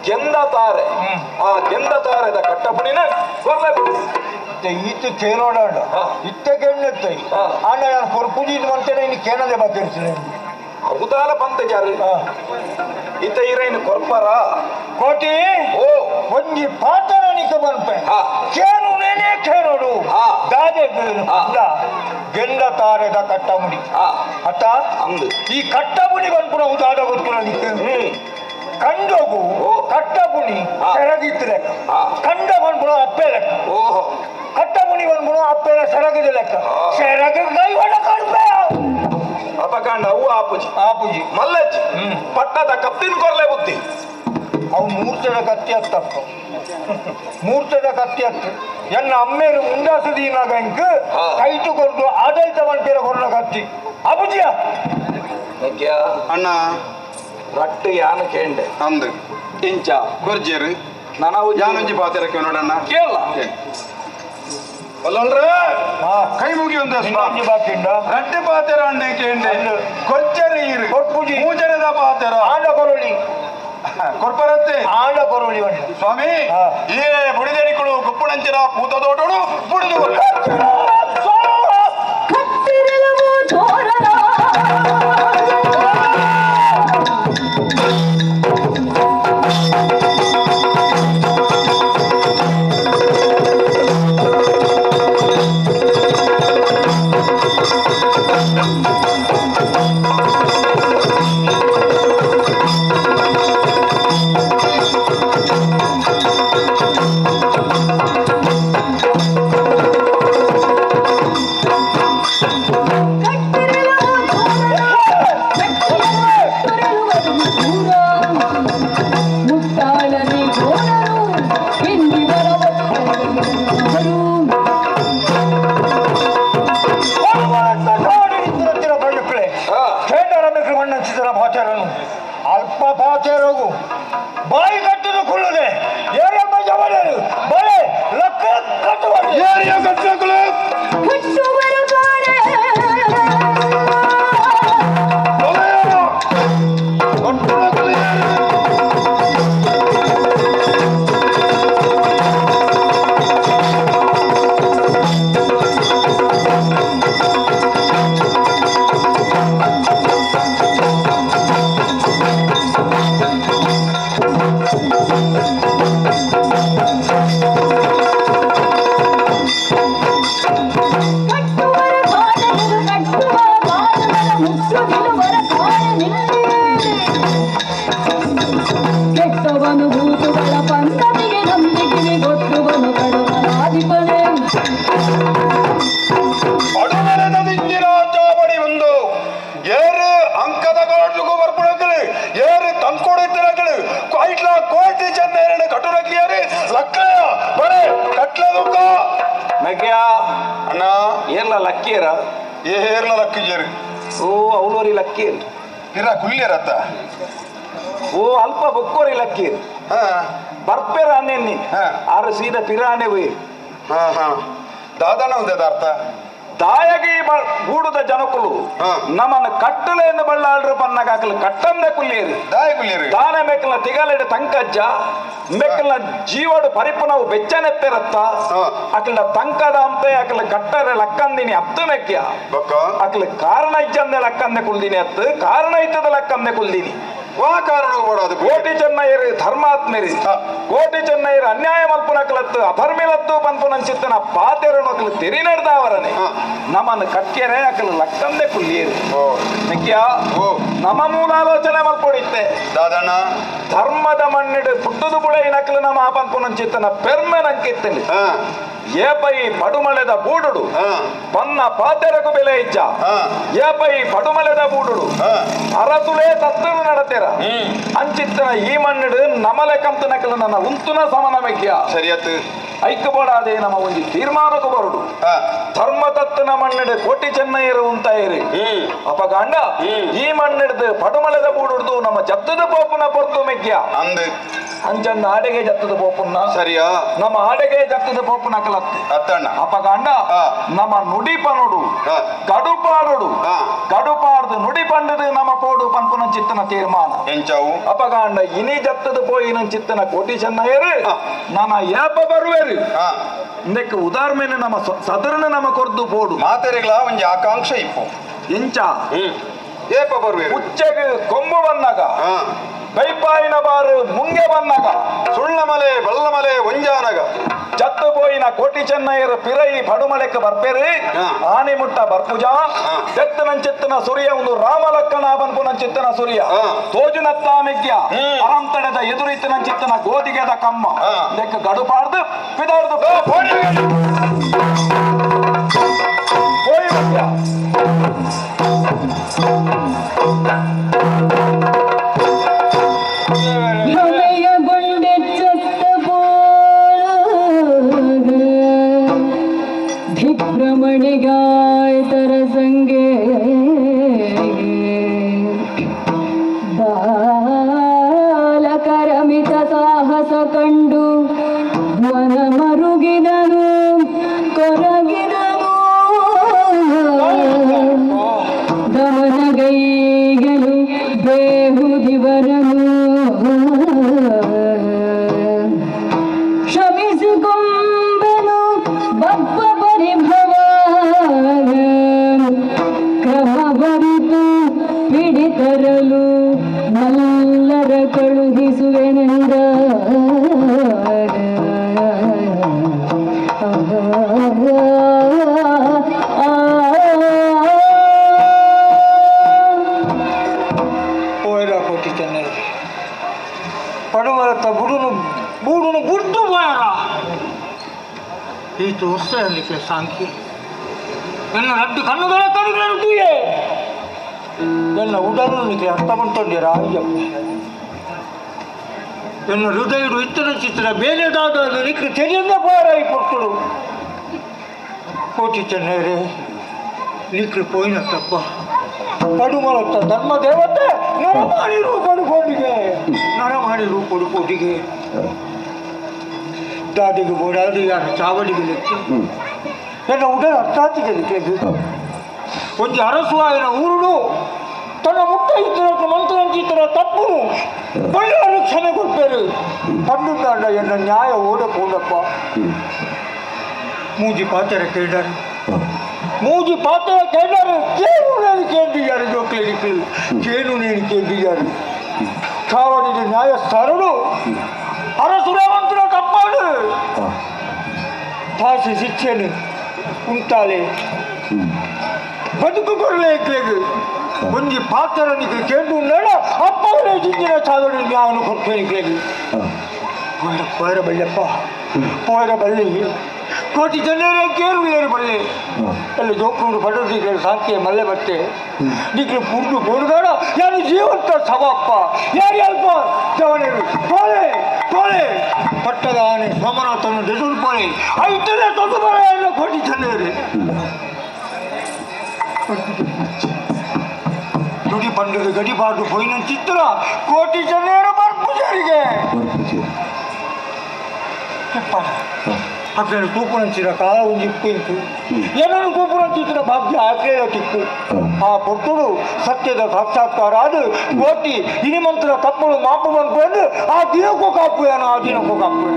ಗೆಂದ ತಾರೆ ಆ ಗೆಂದ ತಾರೆದ ಕಟ್ಟಪುಣಿನ ಕೊರ್ಲೆ ಈತ ಕೇನೋಡ ಇತ್ತ ಕೇಳತ್ತೆ ಆಂಡ ನಾನು ಕೊರ್ಪುಜಿ ಅಂತೇನೆ ಇನ್ನು ಕೇನದೆ ಬಾಕಿರ್ತೀನಿ ಅವತಾಲ ಪಂತ ಜಾರು ಇತ್ತ ಇರೇನು ಕೊರ್ಪರ ಕೋಟಿ ಓ ಒಂಜಿ ಪಾತ್ರ ನಿಕ ಬನ್ಪೆ ಕೇನು ನೇನೆ ಕೇನೋಡು ದಾದೆ ಗೆಂದ ತಾರೆದ ಕಟ್ಟಮುಡಿ ಅತ್ತ ಅಂದು ಈ ಕಟ್ಟಮುಡಿ ಬನ್ಪುನ ಉದಾಡ ಗೊತ್ತುನ ನಿಕ್ಕ ಕಂಡೋಗು ಕಟ್ಟಪುಣಿ ಸೆರಗಿತ್ತು ಲೆಕ್ಕ ಕಂಡ ಬನ್ಪುನ ಅಪ್ಪೆ ಲೆಕ್ಕ ಓಹೋ ಕಟ್ಟಮುನಿ ಬನ್ಪುನ ಅಪ್ಪೆನ ಸೆರಗದ ಲೆಕ್ಕ ಸೆರಗ ಕೈ ಕಡ್ಪೆ ಅಪಕಾಂಡ ಅವು ಆಪುಜಿ ಆಪುಜಿ ಮಲ್ಲಜ್ಜಿ ಪಟ್ಟದ ಕತ್ತಿನ ಕೊರ್ಲೆ ಬುದ್ಧಿ ಅವು ಮೂರ್ತದ ಕತ್ತಿ ಹತ್ತಪ್ಪ ಮೂರ್ತದ ಕತ್ತಿ ಹತ್ತು ಎನ್ನ ಅಮ್ಮೇರು ಮುಂದಾಸದೀನಾಗ ಇಂಕ್ ಕೈಟು ಕೊರ್ದು ಆಡಳಿತ ಮಂಟಿರ ಕೊರ್ನ ಕತ್ತಿ ಅಬುಜಿಯ ಅಣ್ಣ ರಟ್ಟು ಯಾನು ಕೇಂಡೆ ಅಂದು ಇಂಚ ಕೊರ್ಜೇರು ನನವು ಯಾನೊಂಜಿ ಪಾತೆರಕ್ಕೆ ನೋಡಣ್ಣ ಕೇಳ ಬಲ್ಲಲ್ರೇ ಕೈ ಮುಗಿ ಒಂದು ರಟ್ಟೆ ಪಾತೆರ ಅಂಡೆ ಕೇಂಡೆ ಕೊರ್ಜರಿ ಇರು ಕೊರ್ಪುಜಿ ಮೂಜರದ ಪಾತೆರ ಆಂಡ ಕೊರೊಳಿ ಕೊರ್ಪರತ್ತೆ ಆಂಡ ಕೊರೊಳಿ ಸ್ವಾಮಿ ಈ ಬುಡಿದೆಣಿಕುಳು ಗುಪ್ಪುಣಂಚಿನ ಪೂತದೋಟನು ಬುಡಿದು ಅಲ್ಪ ಪಾತೆರಗು ಬಾಯಿ ಕಟ್ಟುದು ಕುಳ್ಳುದೆ ಏರಮ್ಮ ಜವಳರು ಬಳೆ ಲಕ್ಕ ಕಟ್ಟುವ ಏರಿಯ ಕಟ್ಟುಗಳು Thank you. ಕೆಟ್ಟವನು ಭೂತುಗಳ ಪಂಥದಿಗೆ ನಂಬಿಕೆ ಗೊತ್ತುವನು ಕಡುಮಲಾಧಿಪನೆ. ಪಡುಮಲೆದ ದಿಂಜಿನ ಚಾವಡಿ ಒಂದು ಏರು ಅಂಕದ ಗೋಡ್ಲುಗು ಬರ್ಪುಣಕಲು ಏರು ತಂಕೊಡಿತ್ತಿನಕಲು ಐಟ್ಲ ಕೋಟಿ ಚೆನ್ನೇರನ್ನು ಕಟ್ಟುನಕ್ಲಿಯಾರು ಲಕ್ಕಯ ಬರೆ ಕಟ್ಲದುಕ್ಕ ಮೆಗ್ಯಾ ಅಣ್ಣ ಏರ್ಲ ಲಕ್ಕೀರ ಏರ್ಲ ಲಕ್ಕಿಜರು ಓ ಅವಲೋರಿ ಲಕ್ಕೀರ್ ಇರ ಕುಲ್ಯರತ್ತ ಓ ಅಲ್ಪ ಬೊಕ್ಕೋರಿ ಲಕ್ಕೀರ್ ಹಾ ಬರ್ಪೇರ ಅನ್ನೆನ್ನಿ ಆರು ಸೀದ ಪಿರಾಣೆ ಹೋಯ್ ಹಾ ಹಾ ದಾದನ ಒಂದೇದ ಅರ್ಥ ದಾಯಗಿ ಗೂಡುದ ಜನಕುಲು ನಮ್ಮನ್ನು ಕಟ್ಟಲೆಯನ್ನು ಬಳ್ಳಾಳ್ರು ಪನ್ನಗಾಕಲು ಕಟ್ಟಂದೆ ಕುಲ್ಲೇರಿ ದಾಯ ಕುಲ್ಲೇರಿ ದಾನ ಮೇಕಲ್ನ ತಿಗಲೆಡೆ ತಂಕಜ್ಜ ಮೇಕಲ್ನ ಜೀವಡು ಪರಿಪುನವು ಬೆಚ್ಚನೆತ್ತೆರತ್ತ ಅಕಲ್ನ ತಂಕದ ಅಂತೆ ಅಕಲ ಕಟ್ಟರೆ ಲಕ್ಕಂದಿನಿ ಅತ್ತು ಮೆಕ್ಯ ಅಕಲ ಕಾರಣ ಇಜ್ಜಂದೆ ಲಕ್ಕಂದೆ ಕುಲ್ದಿನಿ ಅತ್ತು ಕಾರಣ ಇತ್ತದ ಲಕ್ಕಂದೆ ಕುಲ್ದಿನಿ ವಾ ಕಾರಣ ಕೋಟಿ ಚೆನ್ನೈರು ಧರ್ಮಾತ್ಮರಿ ಕೋಟಿ ಚೆನ್ನೈರು ಅನ್ಯಾಯ ಮಲ್ಪುನಕಲತ್ತು ಅಧರ್ಮಿಲತ್ತು ಪನ್ಪುನಂಚಿತ್ತನ ಪಾತೆರು ನಕಲು ತೆರಿನೆಡ್ದಾವರನೆ ನಮ್ಮನ್ನು ಕಟ್ಕೆರೆ ಅಕಲು ಲಕ್ಕಂದೆ ಕುಲ್ಲಿಯರು ಮೆಕ್ಯ ನಮ್ಮ ಮೂಲಾಲೋಚನೆ ಮಲ್ಪೊಡಿತ್ತೆ ದಾದಣ್ಣ ಧರ್ಮದ ಮಣ್ಣಿಡು ಪುಟ್ಟದು ಬುಳೆ ನಕಲು ನಮ್ಮ ಪನ್ಪುನಂಚಿತ್ತನ ಪೆರ್ಮೆ ನಂಕಿತ್ತಲಿ ಏಪೈ ಪಡುಮಳೆದ ಬೂಡುಡು ಪನ್ನ ಪಾತೆರಕು ಬೆಲೆ ಇಜ್ಜ ಏಪೈ ಪಡುಮಳೆದ ಬೂಡುಡು ಅರಸುಲೇ ತತ್ತನು ನಡತೆರ ಅಂಚಿತ್ತನ ಈ ಮಣ್ಣಿಡು ನಮಲೆ ಕಂತನಕಲು ನನ್ನ ಉಂತುನ ಸಮನ ಮೆಗ್ಯ ಸರಿಯತ್ತು ಐಕ್ಯಬೋಡಾದೆ ನಮ್ಮ ಒಂದು ತೀರ್ಮಾನಕ್ಕೂ ಬರುಡು ಧರ್ಮ ತತ್ತನ ಮಣ್ಣಿಡು ಕೋಟಿ ಚೆನ್ನೈರು ಉಂತಾಯಿರಿ ಅಪಗಾಂಡ ಈ ಮಣ್ಣಿಡ್ದು ಪಡುಮಳೆದ ಬೂಡುಡ್ದು ನಮ್ಮ ಜತ್ತದ ಪೋಪುನ ಪೊರ್ತು ಮೆಗ್ಯ ಅಂದು ಅಂಚಂದ ಆಡೆಗೆ ಜತ್ತದ ಪೋಪುನ ಸರಿಯಾ ನಮ್ಮ ಆಡೆಗೆ ಜತ್ತದ ಪೋಪುನ ಕಲತ್ತೆ ಅತ್ತಣ್ಣ ಅಪಗಾಂಡ ನಮ್ಮ ನುಡಿ ಪನುಡು ಗಡುಪಾಡುಡು ಗಡುಪಾಡ್ದು ನುಡಿ ಪಂಡದು ನಮ್ಮ ಪೋಡು ಪನ್ಪುನ ಚಿತ್ತನ ತೀರ್ಮಾನ ಎಂಚಾವು ಅಪಗಾಂಡ ಇನಿ ಜತ್ತದ ಪೋಯಿನ ಚಿತ್ತನ ಕೋಟಿ ಚೆನ್ನಯ್ಯರು ನನ್ನ ಏಪ ಬರುವೆರು ಇಂದಕ್ಕೆ ಉದಾಹರಣೆ ನಮ್ಮ ಸದರನ ನಮ್ಮ ಕೊರ್ದು ಪೋಡು ಮಾತೆರೆಗಳ ಒಂಜಿ ಆಕಾಂಕ್ಷೆ ಇಪ್ಪು ಎಂಚ ಏಪ ಬರುವೆರು ಉಚ್ಚೆಗೆ ಕೊಂಬು ಬಂದಾಗ ಬೈಪಾಯಿನ ಬಾರು ಮುಂಗೆ ಬಂದಾಗ ಸುಳ್ಳಮಲೆ ಬಲ್ಲಮಲೆ ಒಂಜಾನಗ ಜತ್ತು ಪೋಯಿನ ಕೋಟಿ ಚೆನ್ನೈಯರು ಪಿರೈ ಪಡುಮಲೆಕ್ಕೆ ಬರ್ಪೇರಿ ಆನೆ ಮುಟ್ಟ ಬರ್ಪುಜ ದೆತ್ತನಂಚಿತ್ತನ ಸುರಿಯ ಒಂದು ರಾಮಲಕ್ಕನ ಬನ್ಪುನಂಚಿತ್ತನ ಸುರಿಯ ತೋಜುನತ್ತಾಮಿಗ್ಯ ಅರಂತಡೆದ ಎದುರಿತನಂಚಿತ್ತನ ಗೋಧಿಗೆದ ಕಮ್ಮ ಇದಕ್ಕೆ ಗಡುಪಾಡ್ದು ಪಿದಾಡ್ದು ಹೋಯಿ ಮಗ್ಯ. ಭ್ರಮೆಯ ಗುಂಡೆಚ್ಚತ್ತ ಪೋಲ ಧಿಕ್ರಮಣಿಗಾಯ್ತರ ಸಂಗೆ ಬಾಲಕರಮಿತ ಸಾಹಸ ಕಂಡು ವನ ಮರುಗಿದನು ಕೊರಗಿದನು ದಮನಗೈಗಲು ಬೇಹುದಿವರನು ಶ್ರಮಿಸಿಕೊಂಬೆನು ಬಬ್ಬ ಪರಿಭವ ಕ್ರಮ ಬರಿತು ಪಿಡಿತರಲು ಮಲ್ಲರ ಕಳುಹಿಸುವೆನೆಂದ ಪೋಯರ ಕೋಟಿ ಚೆನ್ನೈ ಪಡುಮರತ್ತ ಬುಡುನು ಬೂಡುನು ಗುಡ್ಡು ಪೋಯರ ಈ ತೋರ್ಸಲಿಕ್ಕೆ ಸಾಂಕಿ ನನ್ನ ರಡ್ಡು ಕಣ್ಣುಗಳ ಕಣ್ಣುಗಳನ್ನು ತೂಯೆ ನನ್ನ ಉಡಲು ನಿಕ್ಕೆ ಅರ್ಥ ಮಾಡ್ಕೊಂಡಿರ ಅಯ್ಯಪ್ಪ ನನ್ನ ಹೃದಯಡು ಇತ್ತನ ಚಿತ್ರ ಬೇರೆದಾದ ನಿಕ್ಕೆ ತೆರೆಯಿಂದ ಪೋಯರ ಈ ಪುರ್ತುಡು ಕೋಟಿ ಚೆನ್ನೈರೇ ನಿಕ್ಲು ಪೋಯಿನ ತಪ್ಪ ಪಡುಮಲತ್ತ ಧರ್ಮ ದೇವತೆ ನರಮಾಡಿ ರೂಪಡು ಕೋಟಿಗೆ ನರಮಾಡಿ ರೂಪಡು ಕೋಟಿಗೆ ದಾದಿಗೆ ಬೋಡಾದಿ ಯಾರು ಚಾವಡಿಗೆ ಲೆಕ್ಕ ನನ್ನ ಉಡಲ್ ಅರ್ಥಾತಿಗೆ ಲೆಕ್ಕ ಒಂಜಿ ಅರಸುವಾಯಿನ ಊರುಡು ತನ್ನ ಮುಟ್ಟ ಇತ್ತರ ಮಂತ್ರಂಚಿತರ ತಪ್ಪು ಬಳ್ಳಾರು ಕ್ಷಮೆ ಕೊಡ್ಪೇರು ಪಂಡುಂದಾಂಡ ಎನ್ನ ನ್ಯಾಯ ಓಡ ಪೋಡಪ್ಪ ಮೂಜಿ ಪಾತೆರ ಕೇಳಾರು ಮೂಜಿ ಪಾತೆರ ಕೇಳಾರು ಕೇನು నేను ಕೇಂದಿಯಾರು ಜೋಕ್ಲಿಗೆ ಕೇನು నేను ಕೇಂದಿಯಾರು ಚಾವಡಿದ ನ್ಯಾಯಸ್ಥಾನಡು ಅರಸುರವಂತರ ತಪ್ಪಾಡು ಫಾಸಿ ಶಿಕ್ಷೆನು ಉಂಟಾಲೆ ಬದುಕು ಕೊರಲೆ ಇಕ್ಲೆಗು ಒಂಜಿ ಪಾತ್ರ ನಿಕ್ಲೆ ಕೇಂಡು ಉಂಡಡ ಅಪ್ಪವನೇ ಜಿಂಜಿನ ಚಾದೋಡಿ ನ್ಯಾಯನು ಕೊಡ್ತೇನೆ ನಿಕ್ಲೆಗ್. ಪೋಯರ ಬಳ್ಳೆಪ್ಪ ಪೋಯರ ಬಳ್ಳಿ ಕೋಟಿ ಜನರೇ ಕೇರುಳ್ಳೇರು ಬಳ್ಳಿ ಅಲ್ಲಿ ಜೋಕೊಂಡು ಬಡವರಿಗೆ ಸಾಂತಿಯ ಮಲ್ಲೆ ಬಟ್ಟೆ ನಿಕ್ಲು ಪುಂಡು ಪೋಡುಗಾಡ ಯಾರು ಜೀವಂತ ಸವಪ್ಪ ಯಾರು ಅಲ್ಪ ಜವನರು ಪೋಲೆ ಪೋಲೆ ಪಟ್ಟದ ಆನೆ ಸೋಮನಾಥನು ದೆಸರು ಪೋಲೆ ಐತನೇ ತೊಂದು ಬರ ಎಲ್ಲ ಕೋಟಿ ಜನರೇ ನುಡಿ ಪಂಡದ ಗಡಿಪಾಡು ಪೋಯಿನ ಚಿತ್ರ ಕೋಟಿ ಜನರು ಬರ್ಪುಜರಿಗೆ ಅక్కడ ತೂಪುನಂಚಿನ ಕಾಲ ಒಂದು ಇಪ್ಪು ಇಂಕು ಏನನ್ನು ತೂಪುನಂಚಿನ ಭಾಗ್ಯ ಆಕ್ಲೇಯ ತಿಕ್ಕು ಆ ಪೊಟ್ಟುಡು ಸತ್ಯದ ಸಾಕ್ಷಾತ್ಕಾರ ಅದು ಕೋಟಿ ಇನಿಮಂತ್ರ ತಪ್ಪುಳು ಮಾಪು ಬಂದ್ಕೊಂಡು ಆ ದಿನಕ್ಕೂ ಕಾಪು ಏನೋ ಆ ದಿನಕ್ಕೂ ಕಾಪು.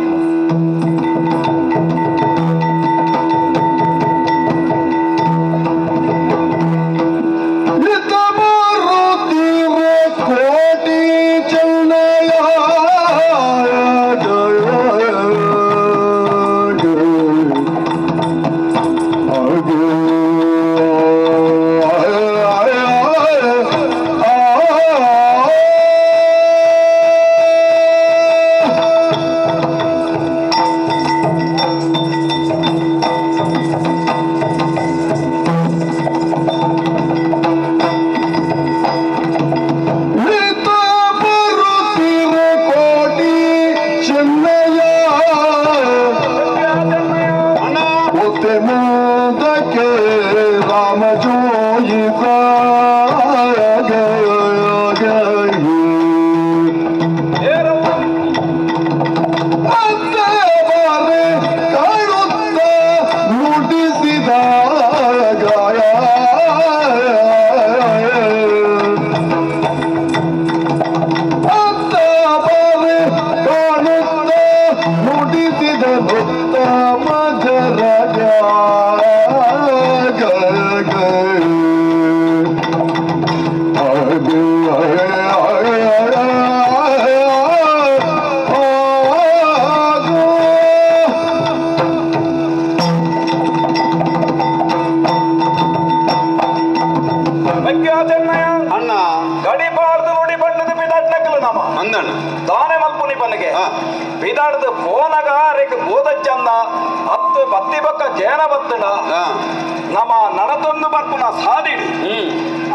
ನಮ್ಮ ನಡತೊಂದು ಬರ್ಪುನ ಸಾದಿಡು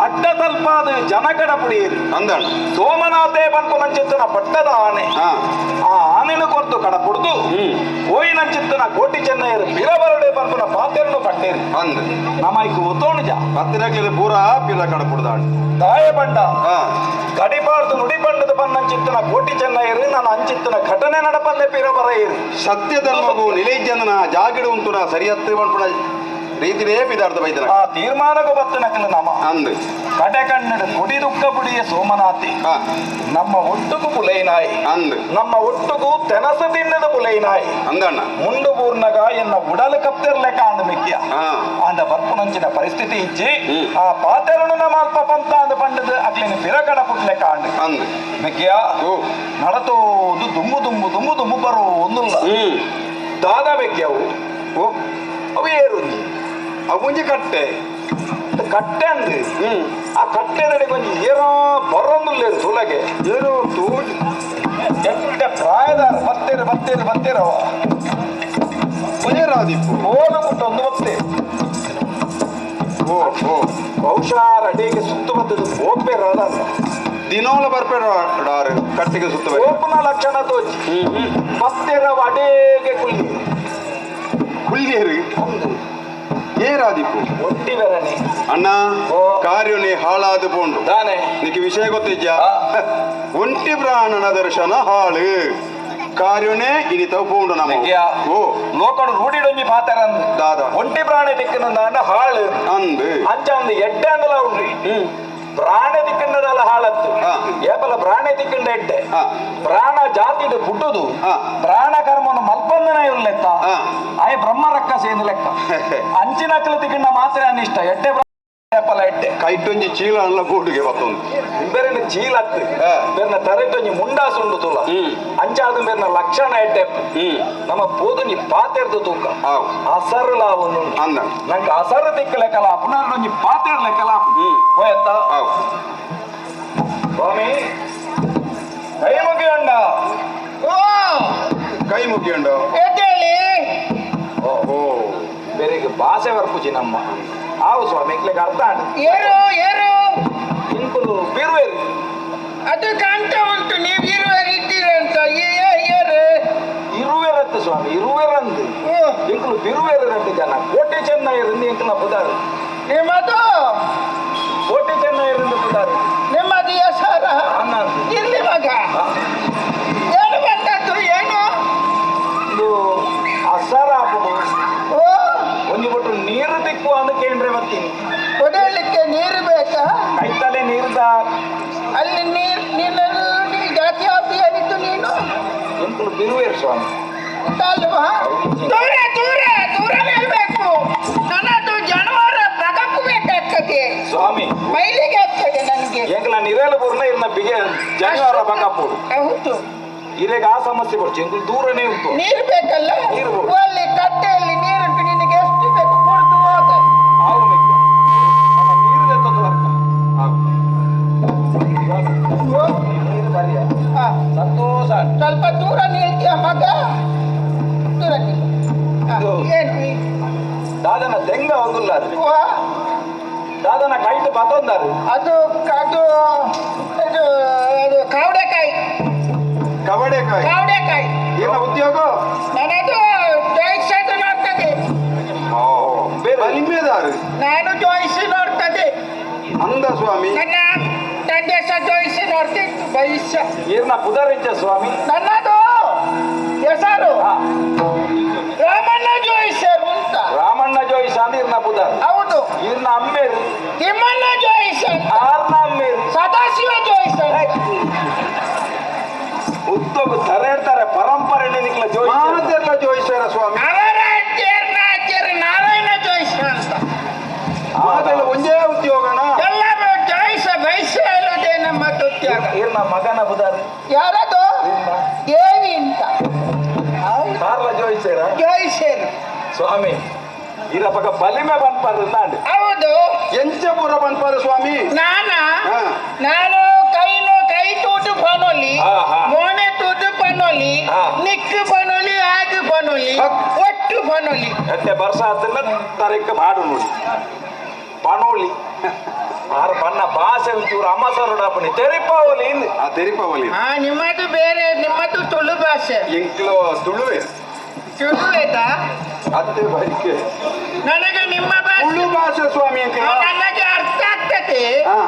ಅಡ್ಡ ತಲ್ಪಾದ ಜನಕಡ ಪುಡಿಯರು ಅಂದಣ್ಣ ಸೋಮನಾಥೇ ಬರ್ಪುನಂಚಿತ್ತನ ಪಟ್ಟದ ಆನೆ ಆ ಆನೆನು ಕೊರ್ತು ಕಡ ಪುಡ್ದು ಓಯಿನಂಚಿತ್ತನ ಕೋಟಿ ಚೆನ್ನೈಯರು ಪಿರಬರಡೆ ಬರ್ಪುನ ಪಾತೆರನು ಪಟ್ಟೇರು ಅಂದ ನಮೈಕ್ ಒತ್ತೋಣಿಜ ಪತ್ತಿನಕ್ಲೆ ಪೂರಾ ಪಿರ ಕಡ ಪುಡ್ದಾಳು ದಾಯ ಬಂಡ ಗಡಿಪಾರ್ದು ನುಡಿಪಂಡದ ಬನ್ನಂಚಿತ್ತನ ಕೋಟಿ ಚೆನ್ನೈಯರು ನನ್ನ ಅಂಚಿತ್ತನ ಘಟನೆ ನಡಪಂದೆ ಪಿರಬರೈರು ಸತ್ಯ ಧರ್ಮಗೂ ನಿಲೈಜನ ಜಾಗಿಡು ಉಂಟುನ ಸರಿಯತ್ತೆ ಮನ್ಪುನ ರೀತಿನೇ ಪಿದಾರ್ಥ ಬೈದನ ಆ ತೀರ್ಮಾನಕ್ಕೂ ಬತ್ತನಕಲು ನಮ ಅಂದು ಕಡೆ ಕಣ್ಣಡು ಕೊಡಿ ದುಃಖ ಪುಡಿಯ ಸೋಮನಾಥಿ ನಮ್ಮ ಒಟ್ಟುಗು ಪುಲೈನಾಯಿ ಅಂದು ನಮ್ಮ ಒಟ್ಟುಗು ತೆನಸ ತಿನ್ನದ ಪುಲೈನಾಯಿ ಅಂದಣ್ಣ ಮುಂಡು ಪೂರ್ಣಗ ಎನ್ನ ಉಡಲು ಕಪ್ತಿರ್ಲೆ ಕಾಂಡು ಮಿಕ್ಕಿಯ ಆಂಡ ಬರ್ಪುನಂಚಿನ ಪರಿಸ್ಥಿತಿ ಇಜ್ಜಿ ಆ ಪಾತೆರನು ನಮ್ಮ ಅಲ್ಪ ಪಂತ ಅಂದ ಪಂಡದ ಅಕ್ಲಿನ ಪಿರಕಡ ಪುಟ್ಲೆ ಕಾಂಡು ಅಂದು ಮಿಕ್ಕಿಯ ನಡತೋದು ದುಮ್ಮು ದುಮ್ಮು ದುಮ್ಮು ದುಮ್ಮು ಬರೋ ಒಂದುಲ್ಲ ದಾದಾ ಮೆಕ್ಕಿಯವು ಓ ಅವು ಏರುಂಜಿ ಅವು ಕಟ್ಟೆ ಕಟ್ಟೆ ಅಂದು ಆ ಕಟ್ಟೆದಡೆ ಕೊಂಚ ಏನೋ ಬರೋಂದುಲ್ಲೇರು ಸುಲಗೆ ಏನೋ ತೋಜ್ ಎಟ್ಟ ಪ್ರಾಯದಾರ ಬತ್ತೇರು ಬತ್ತೇರು ಬತ್ತೇರವ ಏರಾದಿಪ್ಪು ಓದು ಕೊಟ್ಟೊಂದು ಬತ್ತೇರು ಓ ಓ ಬಹುಶಃ ಅಡಿಗೆ ಸುತ್ತು ಬತ್ತದು ಹೋಗ್ಬೇರಲ್ಲ ದಿನೋಲ ಬರ್ಪೇಡ ಕಟ್ಟಿಗೆ ಸುತ್ತ ಓಪನ ಲಕ್ಷಣ ತೋಜಿ ಬತ್ತೇರವ ಅಡೇಗೆ ಕುಲ್ಲಿ ಕುಲ್ಲಿಯರು ಏರಾದಿಪ್ಪು ಒಟ್ಟಿ ಬೆರಣಿ ಅಣ್ಣ ಕಾರ್ಯನೇ ಹಾಳಾದ ಪೋಂಡು ದಾನೆ ನಿಕ್ಕೆ ವಿಷಯ ಗೊತ್ತಿದ್ಯಾ ಒಂಟಿ ಪ್ರಾಣನ ದರ್ಶನ ಹಾಳು ಕಾರ್ಯನೇ ಇನಿತವು ಪೋಂಡು ನಮ್ಮ ಓ ಲೋಕಡು ರೂಢಿಡೊಂಜಿ ಪಾತರಂದು ದಾದಾ ಒಂಟಿ ಪ್ರಾಣಿ ದಿಕ್ಕಿನಂದಾಂಡ ಹಾಳು ಅಂದು ಅಂಚ ಒಂದು ಎಡ್ಡೆ ಅಂದಲ ಉಂಡ್ರಿ ಪ್ರಾಣಿ ದಿಕ್ಕಿನದಲ್ಲ ಹಾಳತ್ತು ಏಪಲ ಪ್ರಾಣಿ ದಿಕ್ಕಿಂಡ ಎಡ್ಡೆ ಪ್ರಾಣ ಜಾತಿಡು ಪುಟ್ಟುದು ಪ್ರಾಣ ಕರ್ಮನು ಮಲ್ಪಂದನ ಇವ್ರು ಲೆಕ್ಕ ಆಯ್ ಬ್ರಹ್ಮ ರಕ್ಕ ಸೇನು ಲೆಕ್ಕ ಅಂಚಿನಕಲು ತಿಕ್ಕಿಂಡ ಮಾತ್ರ ಅನಿಷ್ಟ ಎಡ್ಡೆ ಏಪಲ ಎಡ್ಡೆ ಕೈ ಐಟೊಂಜಿ ಚೀಲ ಅಲ್ಲ ಬೋರ್ಡ್ಗೆ ಬತ್ತೊಂದು ಬೇರೆನ ಚೀಲ ಬೇರೆನ ತರೆಟೊಂಜಿ ಮುಂಡಾಸು ಉಂಡು ತುಲ ಅಂಚಾದ ಬೇರೆನ ಲಕ್ಷಣ ಎಡ್ಡೆ ನಮ್ಮ ಪೋದುಂಜಿ ಪಾತೆರ್ದು ತೂಕ ಅಸರು ಲಾವುಂಡು ನಂಗೆ ಅಸರು ತಿಕ್ಕಲೆಕ್ಕಲ ಪುನರ್ನೊಂಜಿ ಪಾತೆರ್ಲೆಕ್ಕಲ ಹೋಯತ್ತ ಸ್ವಾಮಿ ಕೈ ಮುಗಿಯಂಡ ಕೈ ಮುಗಿಯಂಡ ಓ ಬೇರೆಗೆ ಭಾಷೆ ಬರ್ಪುಜಿ ನಮ್ಮ ಆವು ಸ್ವಾಮಿ ಇಕ್ಲೆಗೆ ಅರ್ಥ ಏರು ಏರು ಇಂಕುಲು ಬೀರುವೇರು ಅದು ಕಾಣ್ತಾ ಉಂಟು ನೀವು ಇರುವೇರು ಇದ್ದೀರ ಅಂತ ಏರು ಇರುವೇರತ್ತು ಸ್ವಾಮಿ ಇರುವೇರಂದು ಇಂಕುಲು ಬಿರುವೇರು ರಂದು ಜನ ಕೋಟೆ ಚೆನ್ನೈರಿಂದ ಇಂಕುಲ ಪುದಾರು ನಿಮ್ಮದು ಕೋಟೆ ಚೆನ್ನೈರಿಂದ ಪುದಾರು ನಿಮ್ಮದು ಹೆಸರ ಇರ್ಲಿ ಮಗ ಏನು ಬಂದದ್ದು ಏನು ಇದು ಅಸರ ಹಾಕುದು ಒಂದು ಬಿಟ್ಟು ನೀರು ತಿಕ್ಕು ಅಂದ ಕೇಂದ್ರ ಬರ್ತೀನಿ ಕುಡಿಯಲಿಕ್ಕೆ ನೀರು ಬೇಕಾ ಕೈತಲೆ ನೀರ್ದ ಅಲ್ಲಿ ನೀರು ನೀರಲ್ಲಿ ಜಾತಿ ಯಾವ್ದು ಹೇಳಿದ್ದು ನೀನು ಎಂತಲು ಬಿರುವೇರು ಸ್ವಾಮಿ ಅಲ್ವಾ ದೂರ ದೂರ ದೂರ ನಿಲ್ಬೇಕು ನನ್ನದು ಜನವಾರ ಬಗಕ್ಕು ಬೇಕಾಗ್ತದೆ ಸ್ವಾಮಿ ಮೈಲಿಗೆ ಆಗ್ತದೆ ನನಗೆ ಎಂಕಲ ನಿರೇಲ ಬೂರ್ನ ಇರ್ನ ಬಿಗೆ ಜನವಾರ ಬಗಪ್ಪುಡು ಹೌದು ಇರೇಗ ಆ ಸಮಸ್ಯೆ ಬರ್ಚು ಎಂಕುಲು ದೂರನೇ ಉಂಟು ನೀರು ಬೇಕಲ್ಲ ನೀರು ಅಲ್ಲಿ ಕಟ್ಟೆಯಲ್ಲಿ ನೀರುಂಟು ನಿನಗೆ ಎಷ್ಟು ಬೇಕು ಕುಡಿದು ಹೋಗ ಆವು ಮೆಕ್ಕೆ ನಮ್ಮ ನೀರು ತಂದು ಬರ್ತ ನೀರು ಬರಿಯ ಸಂತೋಷ ಸ್ವಲ್ಪ ದೂರ ನಿಲ್ತೀಯ ಮಗ ದೂರ ಏನು ದಾದನ ದೆಂಗ ಹೋಗುಲ್ಲ ದಾದನ ಕೈಟ್ ಬತ್ತೊಂದಾರು ಅದು ಅದು ಅದು ಅದು ಕಾವಡೆಕಾಯಿ ಕವಡೆಕಾಯಿ ಕಾವಡೆಕಾಯಿ ಏನ ಉದ್ಯೋಗ ನನ್ನದು ಜೋಯಿಸ್ ಅದು ನೋಡ್ತದೆ ಬಲಿಮೆದಾರು ನಾನು ಜೋಯಿಸ್ ನೋಡ್ತದೆ ಅಂದ ಸ್ವಾಮಿ ನನ್ನ ತಂದೆ ಸಹ ಜೋಯಿಸ್ ನೋಡ್ತಿತ್ತು ಭವಿಷ್ಯ ಏನ ಪುದರಿಂಚ ಸ್ವಾಮಿ ನನ್ನದು ಹೆಸರು ರಾಮಣ್ಣ ಜೋಯಿಸರು ಅಂತ ರಾಮಣ್ಣ ಜೋಯಿಸ್ ಅಂದ್ರೆ ಇರ್ನ ಪುದರ್ ಹೌದು ಇರ್ನ ಅಮ್ಮೇರು ತಿಮ್ಮಣ್ಣ ಜೋಯಿಸ್ ಆರ್ನ ಅಮ್ಮೇರು ಸದಾಶಿವ ಜೋಯಿಸ್ ಉತ್ತಮ ತರೇಡ್ತಾರೆ ಪರಂಪರೆ ನಿಕ್ಲ ಜೋಯಿಸ್ ಮಾತೆಲ್ಲ ಜೋಯಿಸರ ಸ್ವಾಮಿ ಅವರ ನಾರಾಯಣ ಜೋಯಿಸ್ ಅಂತ ಮಾತೆಲ್ಲ ಒಂದೇ ಉದ್ಯೋಗನ ಎಲ್ಲರೂ ಜೋಯಿಸ ಬಯಸ ಹೇಳುವುದೇ ನಮ್ಮ ಉದ್ಯೋಗ ಇರ್ನ ಮಗನ ಬುದಾರು ಯಾರದು ದೇವಿ ಅಂತ ಕಾರ್ಲ ಜೋಯಿಸೇರ ಜೋಯಿಸೇರು ಸ್ವಾಮಿ ಇರ ಪಕ್ಕ ಬಲಿಮೆ ಬನ್ಪಾರು ನಾಡು ಹೌದು ಎಂಚಪುರ ಬನ್ಪಾರು ಸ್ವಾಮಿ ನಾನು ಕೈನು ಕೈ ತೂಟು ಪನೊಲಿ ಮೋನೆ ತೂಟು ಪನೊಲಿ ನಿಕ್ಕು ಪನೊಲಿ ಆಗ ಪನೊಲಿ ಒಟ್ಟು ಪನೊಲಿ ಎತ್ತೆ ಬರ್ಸ ಆತಲ್ಲ ತರಕ್ಕೆ ಮಾಡು ನೋಡಿ ಪನೋಲಿ ಆರು ಬಣ್ಣ ಭಾಷೆ ಒಂಚೂರು ಅಮಸರುಡಪ್ಪನಿ ತೆರಿಪಾವಲಿ ಆ ತೆರಿಪಾವಲಿ ಹಾ ನಿಮ್ಮದು ಬೇರೆ ನಿಮ್ಮದು ತುಳು ಭಾಷೆ ಎಂಕ್ಲೋ ತುಳುವೆ ತುಳುವೇತಾ ಅತ್ತೆ ಬೈಕೆ ನನಗೆ ನಿಮ್ಮ ಭಾಷೆ ತುಳು ಭಾಷೆ ಸ್ವಾಮಿ ನನಗೆ ಅರ್ಥ ಆಗ್ತದೆ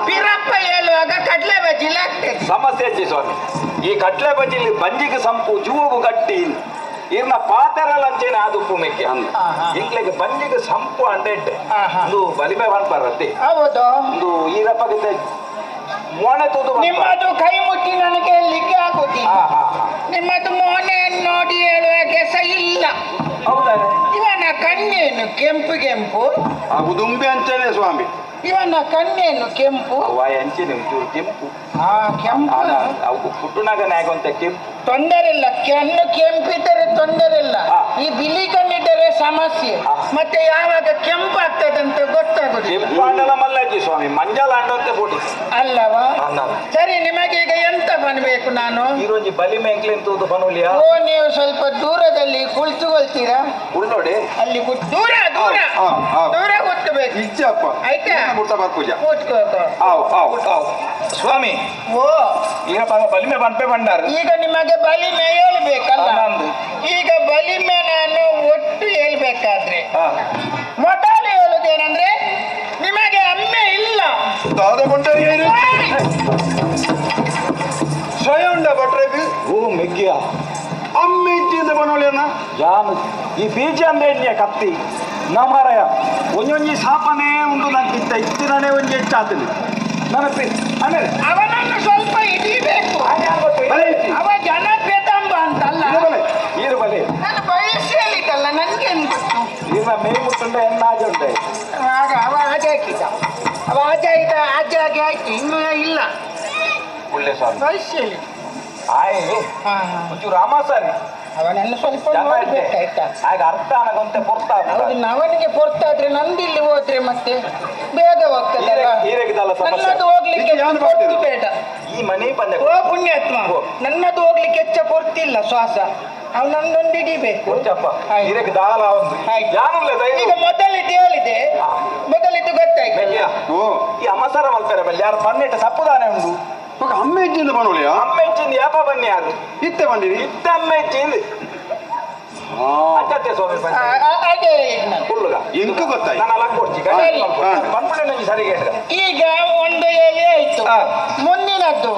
ಪಿರಪ್ಪ ಹೇಳುವಾಗ ಕಡಲೆ ಬಜ್ಜಿಲಿ ಆಗ್ತದೆ ಸಮಸ್ಯೆ ಅಜ್ಜಿ ಸ್ವಾಮಿ ಈ ಕಡಲೆ ಬಜ್ಜಿಲಿ ಬಂಜಿಗೆ ಸಂಪು ಜೂಗು ಗಟ್ಟಿ ಇರ್ನ ಪಾತೆರಲ್ಲ ಅಂಚೇನೆ ಅದು ಉಪ್ಪು ಇಂಕ್ಲೆಗೆ ಬಂಜಿಗೆ ಸಂಪು ಅಂಡೆಡ್ಡೆ ಒಂದು ಬಲಿಮೆ ಬನ್ಪಾರತ್ತೆ ಹೌದು ಒಂದು ಈರಪ್ಪಗೆ ಮೋಣೆ ತೂದು ನಿಮ್ಮದು ಕೈ ಮುಟ್ಟಿ ನನಗೆ ಹೇಳಲಿಕ್ಕೆ ಆಗುದಿಲ್ಲ ನಿಮ್ಮದು ಮೋನೆ ನೋಡಿ ಹೇಳುವ ಕೆಲಸ ಇಲ್ಲ ಹೌದಾನೆ ಇವನ ಕಣ್ಣೇನು ಕೆಂಪು ಕೆಂಪು ಉದುಂಬೆ ಅಂಚನೆ ಸ್ವಾಮಿ ಇವನ ಕಣ್ಣೇನು ಕೆಂಪು ಅಂಚೆನೆ ಒಂಚೂರು ಕೆಂಪು ಹಾ ಕೆಂಪು ಅವು ಪುಟ್ಟುನಾಗನೆ ಆಗುವಂತ ಕೆಂಪು ತೊಂದರೆ ಇಲ್ಲ ಕಣ್ಣು ಕೆಂಪಿದ್ದರೆ ತೊಂದರೆ ಇಲ್ಲ ಈ ಬಿಳಿ ಕಣ್ಣಿದ್ದರೆ ಸಮಸ್ಯೆ ಮತ್ತೆ ಯಾವಾಗ ಕೆಂಪು ಆಗ್ತದೆ ಅಂತ ಗೊತ್ತಾಗುದಿಲ್ಲ ಕೆಂಪು ಅಂಡಲ ಮಲ್ಲಜ್ಜಿ ಸ್ವಾಮಿ ಮಂಜಲ್ ಅಂಡಂತೆ ಪೋಟಿ ಅಲ್ಲವಾ ಸರಿ ನಿಮಗೆ ಈಗ ಎಂತ ಬನ್ಬೇಕು ನಾನು ಈರೊಂಜಿ ಬಲಿಮೆ ಎಂಕ್ಲೆನ್ ತೂದು ಬನುಲಿಯಾ ಓ ನೀವು ಸ್ವಲ್ಪ ದೂರದಲ್ಲಿ ಕುಳಿತುಕೊಳ್ತೀರಾ ಉಳ್ಳೋಡೆ ಅಲ್ಲಿ ದೂರ ದೂರ ದೂರ ಕೂತ್ಕೋಬೇಕು ಇಜ್ಜಪ್ಪ ಆಯ್ತಾ ಕೂತ್ಕೋ ಸ್ವಾಮಿ ಓ ಈಗ ಬಲಿಮೆ ಬನ್ಪೆ ಬಂಡಾರ ಈಗ ನಿಮಗೆ ಬಲಿಮೆ ಹೇಳ್ಬೇಕಲ್ಲ ಈಗ ಬಲಿಮೆ ನಾನು ಒಟ್ಟು ಹೇಳ್ಬೇಕಾದ್ರೆ ಮೊದಲು ಹೇಳುದೇನಂದ್ರೆ ನಿಮಗೆ ಅಮ್ಮೆ ಇಲ್ಲ ಸ್ವಯಂ ಭಟ್ರೆಗ್ ಓ ಮೆಗ್ಗಿಯ ಅಮ್ಮೆ ಇಚ್ಚಿಂದ ಬನೋಲಿಯನ್ನ ಯಾನು ಈ ಬೀಜ ಅಂದ್ರೆ ಎಣ್ಣೆ ಕತ್ತಿ ನಮರಯ ಒಂಜೊಂಜಿ ಸಾಪನೇ ಉಂಟು ನಂಗೆ ಇತ್ತ ಇತ್ತಿನೇ ಒಂಜಿ ಹೆಚ್ಚಾತಲಿ ನನ್ನ ಅವನನ್ನು ಸ್ವಲ್ಪ ಹಿಡಿಬೇಕು ಅವ ಜನ ಪೇತಂಬ ಅಂತಲ್ಲ ಈರು ಬಲೆ ನಾನು ಬಯಸ್ಸಲಿದ್ದಲ್ಲ ನನ್ಗೇನು ಗೊತ್ತು ಈರ್ನ ಮೇ ಮುಟ್ಟುಂಡೆ ಎನ್ನಾಜುಂಡೆ ಆಗ ಅವ ಆಜ ಹಾಕಿದ ಅವ ಆಜ ಇದ್ದ ಸ್ವಾಮಿ. ವಯಸ್ಸಲ್ಲಿ ಆಯ್ ಒಂಚೂರು ರಾಮಾಸಾರಿ ಅವನನ್ನು ಸ್ವಲ್ಪ ನೋಡ್ಬೇಕಾಯ್ತಾ? ಆಗ ಅರ್ಥ ಅನಗಂತೆ ಪೊರ್ತ. ಹೌದು, ಅವನಿಗೆ ಪೊರ್ತಾದ್ರೆ ನಂದಿಲ್ಲಿ ಹೋದ್ರೆ ಮತ್ತೆ ಬೇಗ ಹೋಗ್ತದಲ್ಲ. ನನ್ನದು ಹೋಗ್ಲಿಕ್ಕೆ ಪೊರ್ತು ಬೇಡ. ಈ ಮನೆ ಬಂದೆ. ಓ ಪುಣ್ಯಾತ್ಮ, ನನ್ನದು ಹೋಗ್ಲಿಕ್ಕೆ ಹೆಚ್ಚ ಪೊರ್ತಿಲ್ಲ ಶ್ವಾಸ, ಅವನನ್ನೊಂದು ಹಿಡಿಬೇಕು. ಈಗ ಮೊದಲಿದ್ದು ಹೇಳಿದೆ, ಮೊದಲಿದ್ದು ಗೊತ್ತಾಯ್ತು. ಈ ಅಮಸರ ಮಲ್ಪೆರೆ ಬಲ್ಲಿ ಯಾರು ಪನ್ನೆಟ್ಟ ಸಪ್ಪುದಾನೆ ಉಂಡು. ಅಮ್ಮೆಜ್ಜಿಂದ ಬನ್ನೋಳಿಯಾ? ಅಮ್ಮೆಜ್ಜಿಂದ ಯಾಪ ಬನ್ನಿ ಯಾರು? ಇತ್ತೆ ಬಂದಿರಿ. ಇತ್ತೆ ಅಮ್ಮೆಜ್ಜಿಂದ. ಅಚ್ಚತ್ತೆ ಸ್ವಾಮಿ ಅದೇ ಕುಳ್ಳುಗ. ಎಂಕು ಗೊತ್ತಾಯ್ತು. ನಾನು ಅಲ್ಲ ಕೊಡ್ಚಿ. ಪನ್ಪುಣೆ ನಂಗೆ ಸರಿಗೆ ಹೇಳಿದ. ಈಗ ಒಂದು ಹೇಳಿ ಆಯ್ತು. ಮುಂದಿನದ್ದು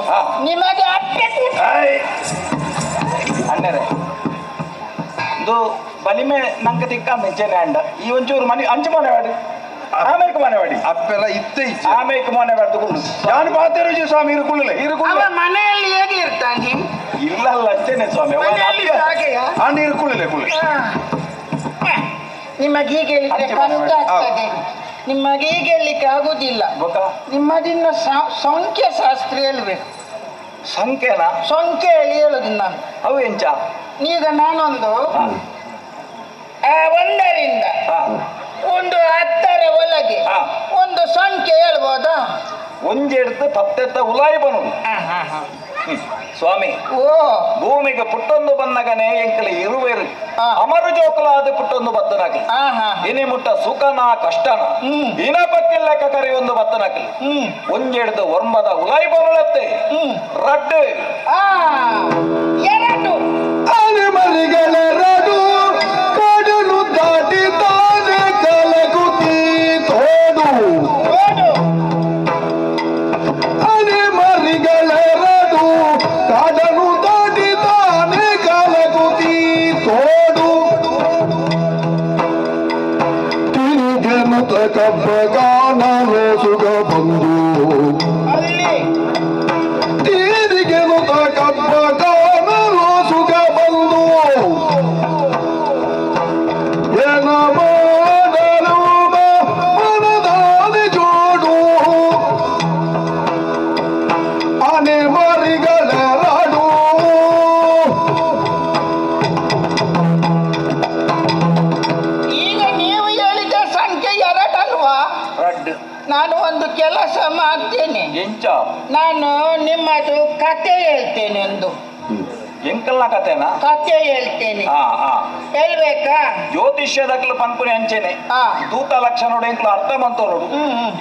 ನಿಮಗೆ ಅಪ್ಪೆ. ಅಣ್ಣರೇ ಇದು ಬಲಿಮೆ ನಂಗೆ ತಿಕ್ಕ ಮೆಂಚನೆ ಅಂಡ ಈ ಒಂಚೂರು ಮನೆ ಅಂಚು ಮನೆ ವಾಡಿ ಆಮೇಲೆ ಮನೆ ವಾಡಿ ಅಪ್ಪೆಲ್ಲ ಇತ್ತೆ ಇಚ್ಚೆ ಆಮೇಲೆ ಮನೆ ವಾಡ್ದು ನಾನು ಪಾತೇರು ಸ್ವಾಮಿ ಇರುಕೊಳ್ಳಲೆ ಅವ ಮನೆಯಲ್ಲಿ ಹೇಗೆ ಇರ್ತಾನೆ? ಇಲ್ಲ ಅಲ್ಲ ಅಷ್ಟೇನೆ ಸ್ವಾಮಿ, ಅಂಡ್ ಇರುಕೊಳ್ಳಲೆ ಕುಳ್ಳೆ. ನಿಮಗೆ ಹೀಗೆ ಹೇಳಿದ್ರೆ ಕಷ್ಟ ಆಗ್ತದೆ, ನಿಮಗೆ ಹೀಗೆ ಹೇಳಲಿಕ್ಕೆ ಆಗುದಿಲ್ಲ. ನಿಮ್ಮದಿನ್ನ ಸಂಖ್ಯೆ ಶಾಸ್ತ್ರ ಹೇಳ್ಬೇಕು. ಸಂಖ್ಯೆನಾ? ಸಂಖ್ಯೆ ಹೇಳಿ ಹೇಳುದು ನಾನು. ಅವು ಎಂಚ? ಈಗ ನಾನೊಂದು 1ರಿಂದ ಒಂದು 10ರ ಒಳಗೆ ಒಂದು ಸಂಖ್ಯೆ ಹೇಳ್ಬೋದಾ? ಒಂಜೆಡ್ದು ಪತ್ತೆತ್ತ ಉಲಾಯಿ ಬನು ಸ್ವಾಮಿ. ಓ ಭೂಮಿಗೆ ಪುಟ್ಟೊಂದು ಬಂದಗನೆ ಎಂಕಲೆ ಇರುವೆರು ಅಮರು ಜೋಕುಲಾದ ಪುಟ್ಟೊಂದು ಬತ್ತನಕಲಿ ಇನಿ ಮುಟ್ಟ ಸುಖನ ಕಷ್ಟನ ಇನ ಪಕ್ಕಿಲ್ಲ ಕರೆಯೊಂದು ಬತ್ತನಕಲಿ ಒಂಜೆಡ್ದು 9 ಉಲಾಯಿ ಬನುಳತ್ತೆ ರಡ್ಡು ಎರಡು ಮರಿಗಳೆರಡು ಕಡಲು ದಾಟಿ ತಾನೆ ಕಲಗುತ್ತಿ ತೋಡು. ಅಲೆ ಮರಿಗಳೆರಡು ಕಡಲು ದಾಟಿ ತಾನೆ ಕಲಗುತ್ತಿ ತೋಡು. ತಿರುಗೆನುತ ಕಬ್ಬಗಾನರೋ ಸುಗ ಬಂದು ತಿರುಗೆನುತ ಕಬ್ಬಗಾನರೋ ಸುಗ ಬಂದು ಎನ ಮಾಡಲು ಮನದಾನೆ ಜೋಡು ಆನೆ ಮರಿಗಳೆರಡು. ಈಗ ನೀವು ಹೇಳಿದ ಸಂಖ್ಯೆ ಎರಡಲ್ವಾ? ನಾನು ಒಂದು ಕೆಲಸ ಮಾಡ್ತೇನೆ. ನಾನು ನಿಮ್ಮದು ಕತೆ ಹೇಳ್ತೇನೆ. ಒಂದು ಎಂಕಲ್ನ ಕತೆನಾ? ಕತೆ ಹೇಳ್ತೇನೆ. ಹೇಳ್ಬೇಕಾ? ಜ್ಯೋತಿಷ್ಯದಕ್ಲು ಪನ್ಪುನಿ ಅಂಚೆನೆ ದೂತ ಲಕ್ಷಣ ನೋಡು, ಎಂಕ್ಲು ಅರ್ಥ ಮಂತ ನೋಡು,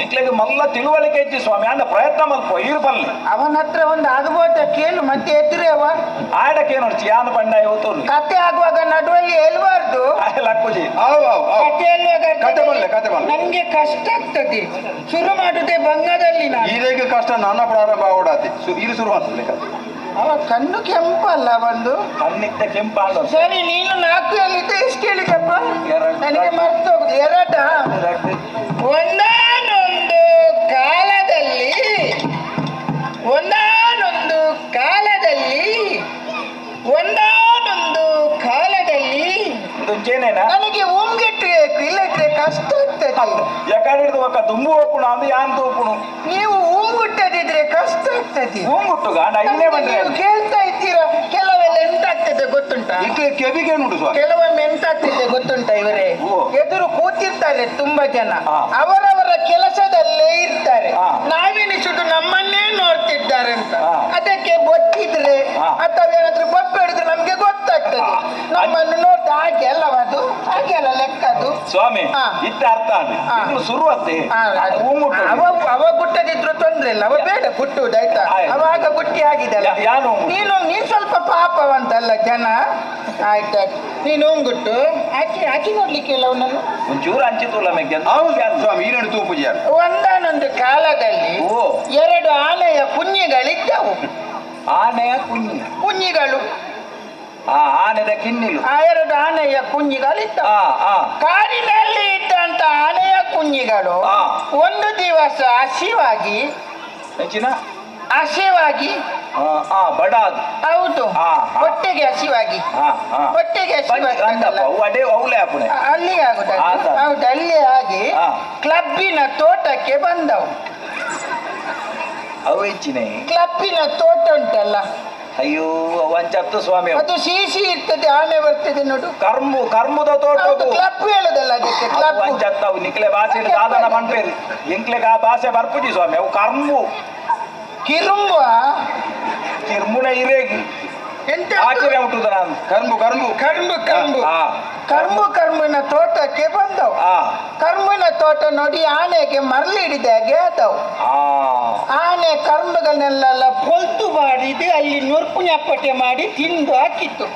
ಎಂಕ್ಲಿಗೆ ಮಲ್ಲ ತಿಳುವಳಿಕೆ ಇಜ್ಜಿ ಸ್ವಾಮಿ. ಅಂಡ ಪ್ರಯತ್ನ ಮಲ್ಪ ಈರ್ಪಲ್ಲಿ ಅವನ ಹತ್ರ ಒಂದು ಆಗ್ಬೋದ ಕೇಳು. ಮತ್ತೆ ಎದುರೆ ಅವ ಆಡಕ್ಕೆ ನೋಡ್ಚಿ ಯಾನು ಪಂಡ ಇವತ್ತು ಕತೆ ಆಗುವಾಗ ನಡುವಲ್ಲಿ ಹೇಳ್ಬಾರ್ದು. ಕತೆ ಹೇಳುವಾಗ ನನ್ಗೆ ಕಷ್ಟ ಆಗ್ತದೆ. ಶುರು ಮಾಡುದೇ ಬಂಗದಲ್ಲಿ. ಈಗ ಕಷ್ಟ ನನ್ನ ಪ್ರಾರಂಭ ಆಗೋಡಾತಿ ಇದು ಶುರು ಆಗ್ತದೆ. ಅವ ಕಣ್ಣು ಕೆಂಪಲ್ಲ ಒಂದು ಕಣ್ಣಿಟ್ಟ ಕೆಂಪಾದ. ಸರಿ, ನೀನು 4 ಹೇಳಿದ್ದೆ, ಎಷ್ಟು ಹೇಳಿದಪ್ಪ? ನನಗೆ ಮರ್ತೋಗುದು. 2. ಒಂದಾನೊಂದು ಕಾಲದಲ್ಲಿ ಒಂದಾನೊಂದು ಕಾಲದಲ್ಲಿ ಒಂದಾನೊಂದು ಕಾಲದಲ್ಲಿ ನನಗೆ ಉಂಗಿಟ್ಟು ಇಲ್ಲದ್ರೆ ಕಷ್ಟ ಆಗ್ತದೆ. ಯಾಕಂದ್ರೆ ದುಂಬು ಹೋಗ್ಪುಣ ಅಂದ್ರೆ ಯಾನ್ ತೋಪುಣು. ನೀವು ಉಂಗುಟ್ಟದಿದ್ರೆ ಕಷ್ಟ ಆಗ್ತದೆ. ಉಂಗುಟ್ಟು ನೀವು ಕೇಳ್ತಾ ಇದ್ದೀರಾ. ಕೆಲವೆಲ್ಲ ಎಂತ ಆಗ್ತದೆ ಗೊತ್ತುಂಟಾ? ಕೆಲವೊಮ್ಮೆ ಎಂತ ಆಗ್ತದೆ ಗೊತ್ತುಂಟಾ? ಇವರೇ ಎದುರು ಕೂತಿರ್ತಾರೆ ತುಂಬಾ ಜನ, ಅವರವರ ಕೆಲಸದಲ್ಲೇ ಇರ್ತಾರೆ. ನಾವೆನಿಸುದು ನಮ್ಮನ್ನೇ ನೋಡ್ತಿದ್ದಾರೆ ಅಂತ. ಅದಕ್ಕೆ ಬೊತ್ತಿದ್ರೆ ಅಥವಾ ಏನಾದ್ರೂ ಬೊಪ್ಪೆ ಹಿಡಿದ್ರೆ ನಮ್ಗೆ ಗೊತ್ತಾಗ್ತದೆ ನಮ್ಮನ್ನು ನೋಡ್ತಾ. ಹಾಗೆ ಅಲ್ಲವ ಅದು, ಹಾಗೆ ಅಲ್ಲ ಲೆಕ್ಕ ಅದು ಸ್ವಾಮಿ. ಇತ್ತ ಅರ್ಥ ಶುರು ಅವ ಗುಟ್ಟದಿದ್ರು ತೊಂದ್ರೆ ಇಲ್ಲ. ಅವ ಬೇಡ ಗುಟ್ಟುವುದು ಆಯ್ತಾ? ಅವಾಗ ಗುಟ್ಟಿ ಆಗಿದೆ. ನೀನು ನೀನ್ ಸ್ವಲ್ಪ ಪಾಪವಂತಲ್ಲ ಜನ. ಆಯ್ತಾಯ್ತು, ನೀನು ಉಂಗುಟ್ಟು ಹಾಕಿ ಹಾಕಿ ನೋಡ್ಲಿಕ್ಕೆ ಇಲ್ಲ ಅವನನ್ನು. ಒಂಚೂರು ಹಂಚಿತುಲ್ಲ ಒಂದಾನೊಂದು ಕಾಲದಲ್ಲಿ 2 ಆನೆಯ ಕುഞ്ഞಿಗಳಿದ್ದವು. ಆನೆಯ ಕುഞ്ഞಿ ಕುഞ്ഞಿಗಳು ಆನೆದ ಕಿನ್ನಿಲು. ಆ 2 ಆನೆಯ ಕುഞ്ഞಿಗಳಿದ್ದವು. ಕಾಡಿನಲ್ಲಿ ಇದ್ದಂತ ಆನೆಯ ಕುഞ്ഞಿಗಳು ಒಂದು ದಿವಸ ಹಸಿವಾಗಿ ಹಸಿವಾಗಿ ಬಡ ಹೌದು, ಹೊಟ್ಟೆಗೆ ಹಸಿವಾಗಿ ಹೊಟ್ಟೆಗೆ ಹಸಿವಾಗಿ ಅಲ್ಲಿ ಆಗುದ. ಹೌದು, ಅಲ್ಲಿ ಆಗಿ ಕ್ಲಬ್ಬಿನ ತೋಟಕ್ಕೆ ಬಂದವು. ಅವು ಹೆಚ್ಚಿನೇ ಕ್ಲಬ್ಬಿನ ತೋಟ ಉಂಟಲ್ಲ. ಅಯ್ಯೋ ಅವಂಚತ್ತು ಸ್ವಾಮಿ, ಅದು ಸಿಸಿ ಇರ್ತದೆ, ಆನೆ ಬರ್ತದೆ ನೋಡು. ಕರ್ಮು ಕರ್ಮುದ ತೋಟ ಕ್ಲಬ್ ಹೇಳುದಲ್ಲ ಅದಕ್ಕೆ ಕ್ಲಬ್. ಅಂಚತ್ತು ಅವು ನಿಕ್ಲೆ ಭಾಷೆ ಸಾಧನ ಪನ್ಪೇರು, ಎಂಕ್ಲೆಗ್ ಆ ಭಾಷೆ ಬರ್ಪುಜಿ ಸ್ವಾಮಿ. ಅವು ಕರ್ಮು ಕಿರುಂಬ ಕಿರ್ಮುನ ಇರೇಗಿ ಎಂತ ಆಚರಣೆ ಹುಟ್ಟುದ ನಾನು. ಕರ್ಮು ಕರ್ಮು ಕರ್ಮು ಕರ್ಮು ಕರ್ಮು ಕರ್ಮನ ತೋಟಕ್ಕೆ ಬಂದವು. ಕರ್ಮನ ತೋಟ ನೋಡಿ ಆನೆಗೆ ಮರಳಿ ಹಿಡಿದ ಹಾಗೆ ಆದವು. ಆನೆ ಕರ್ಮಗಳನ್ನೆಲ್ಲ ಪೊಲ್ತು ಮಾಡಿದ್ದು ಅಲ್ಲಿ ನುರ್ಪುಣಪ್ಪಟೆ ಮಾಡಿ ತಿಂದು ಹಾಕಿತ್ತು.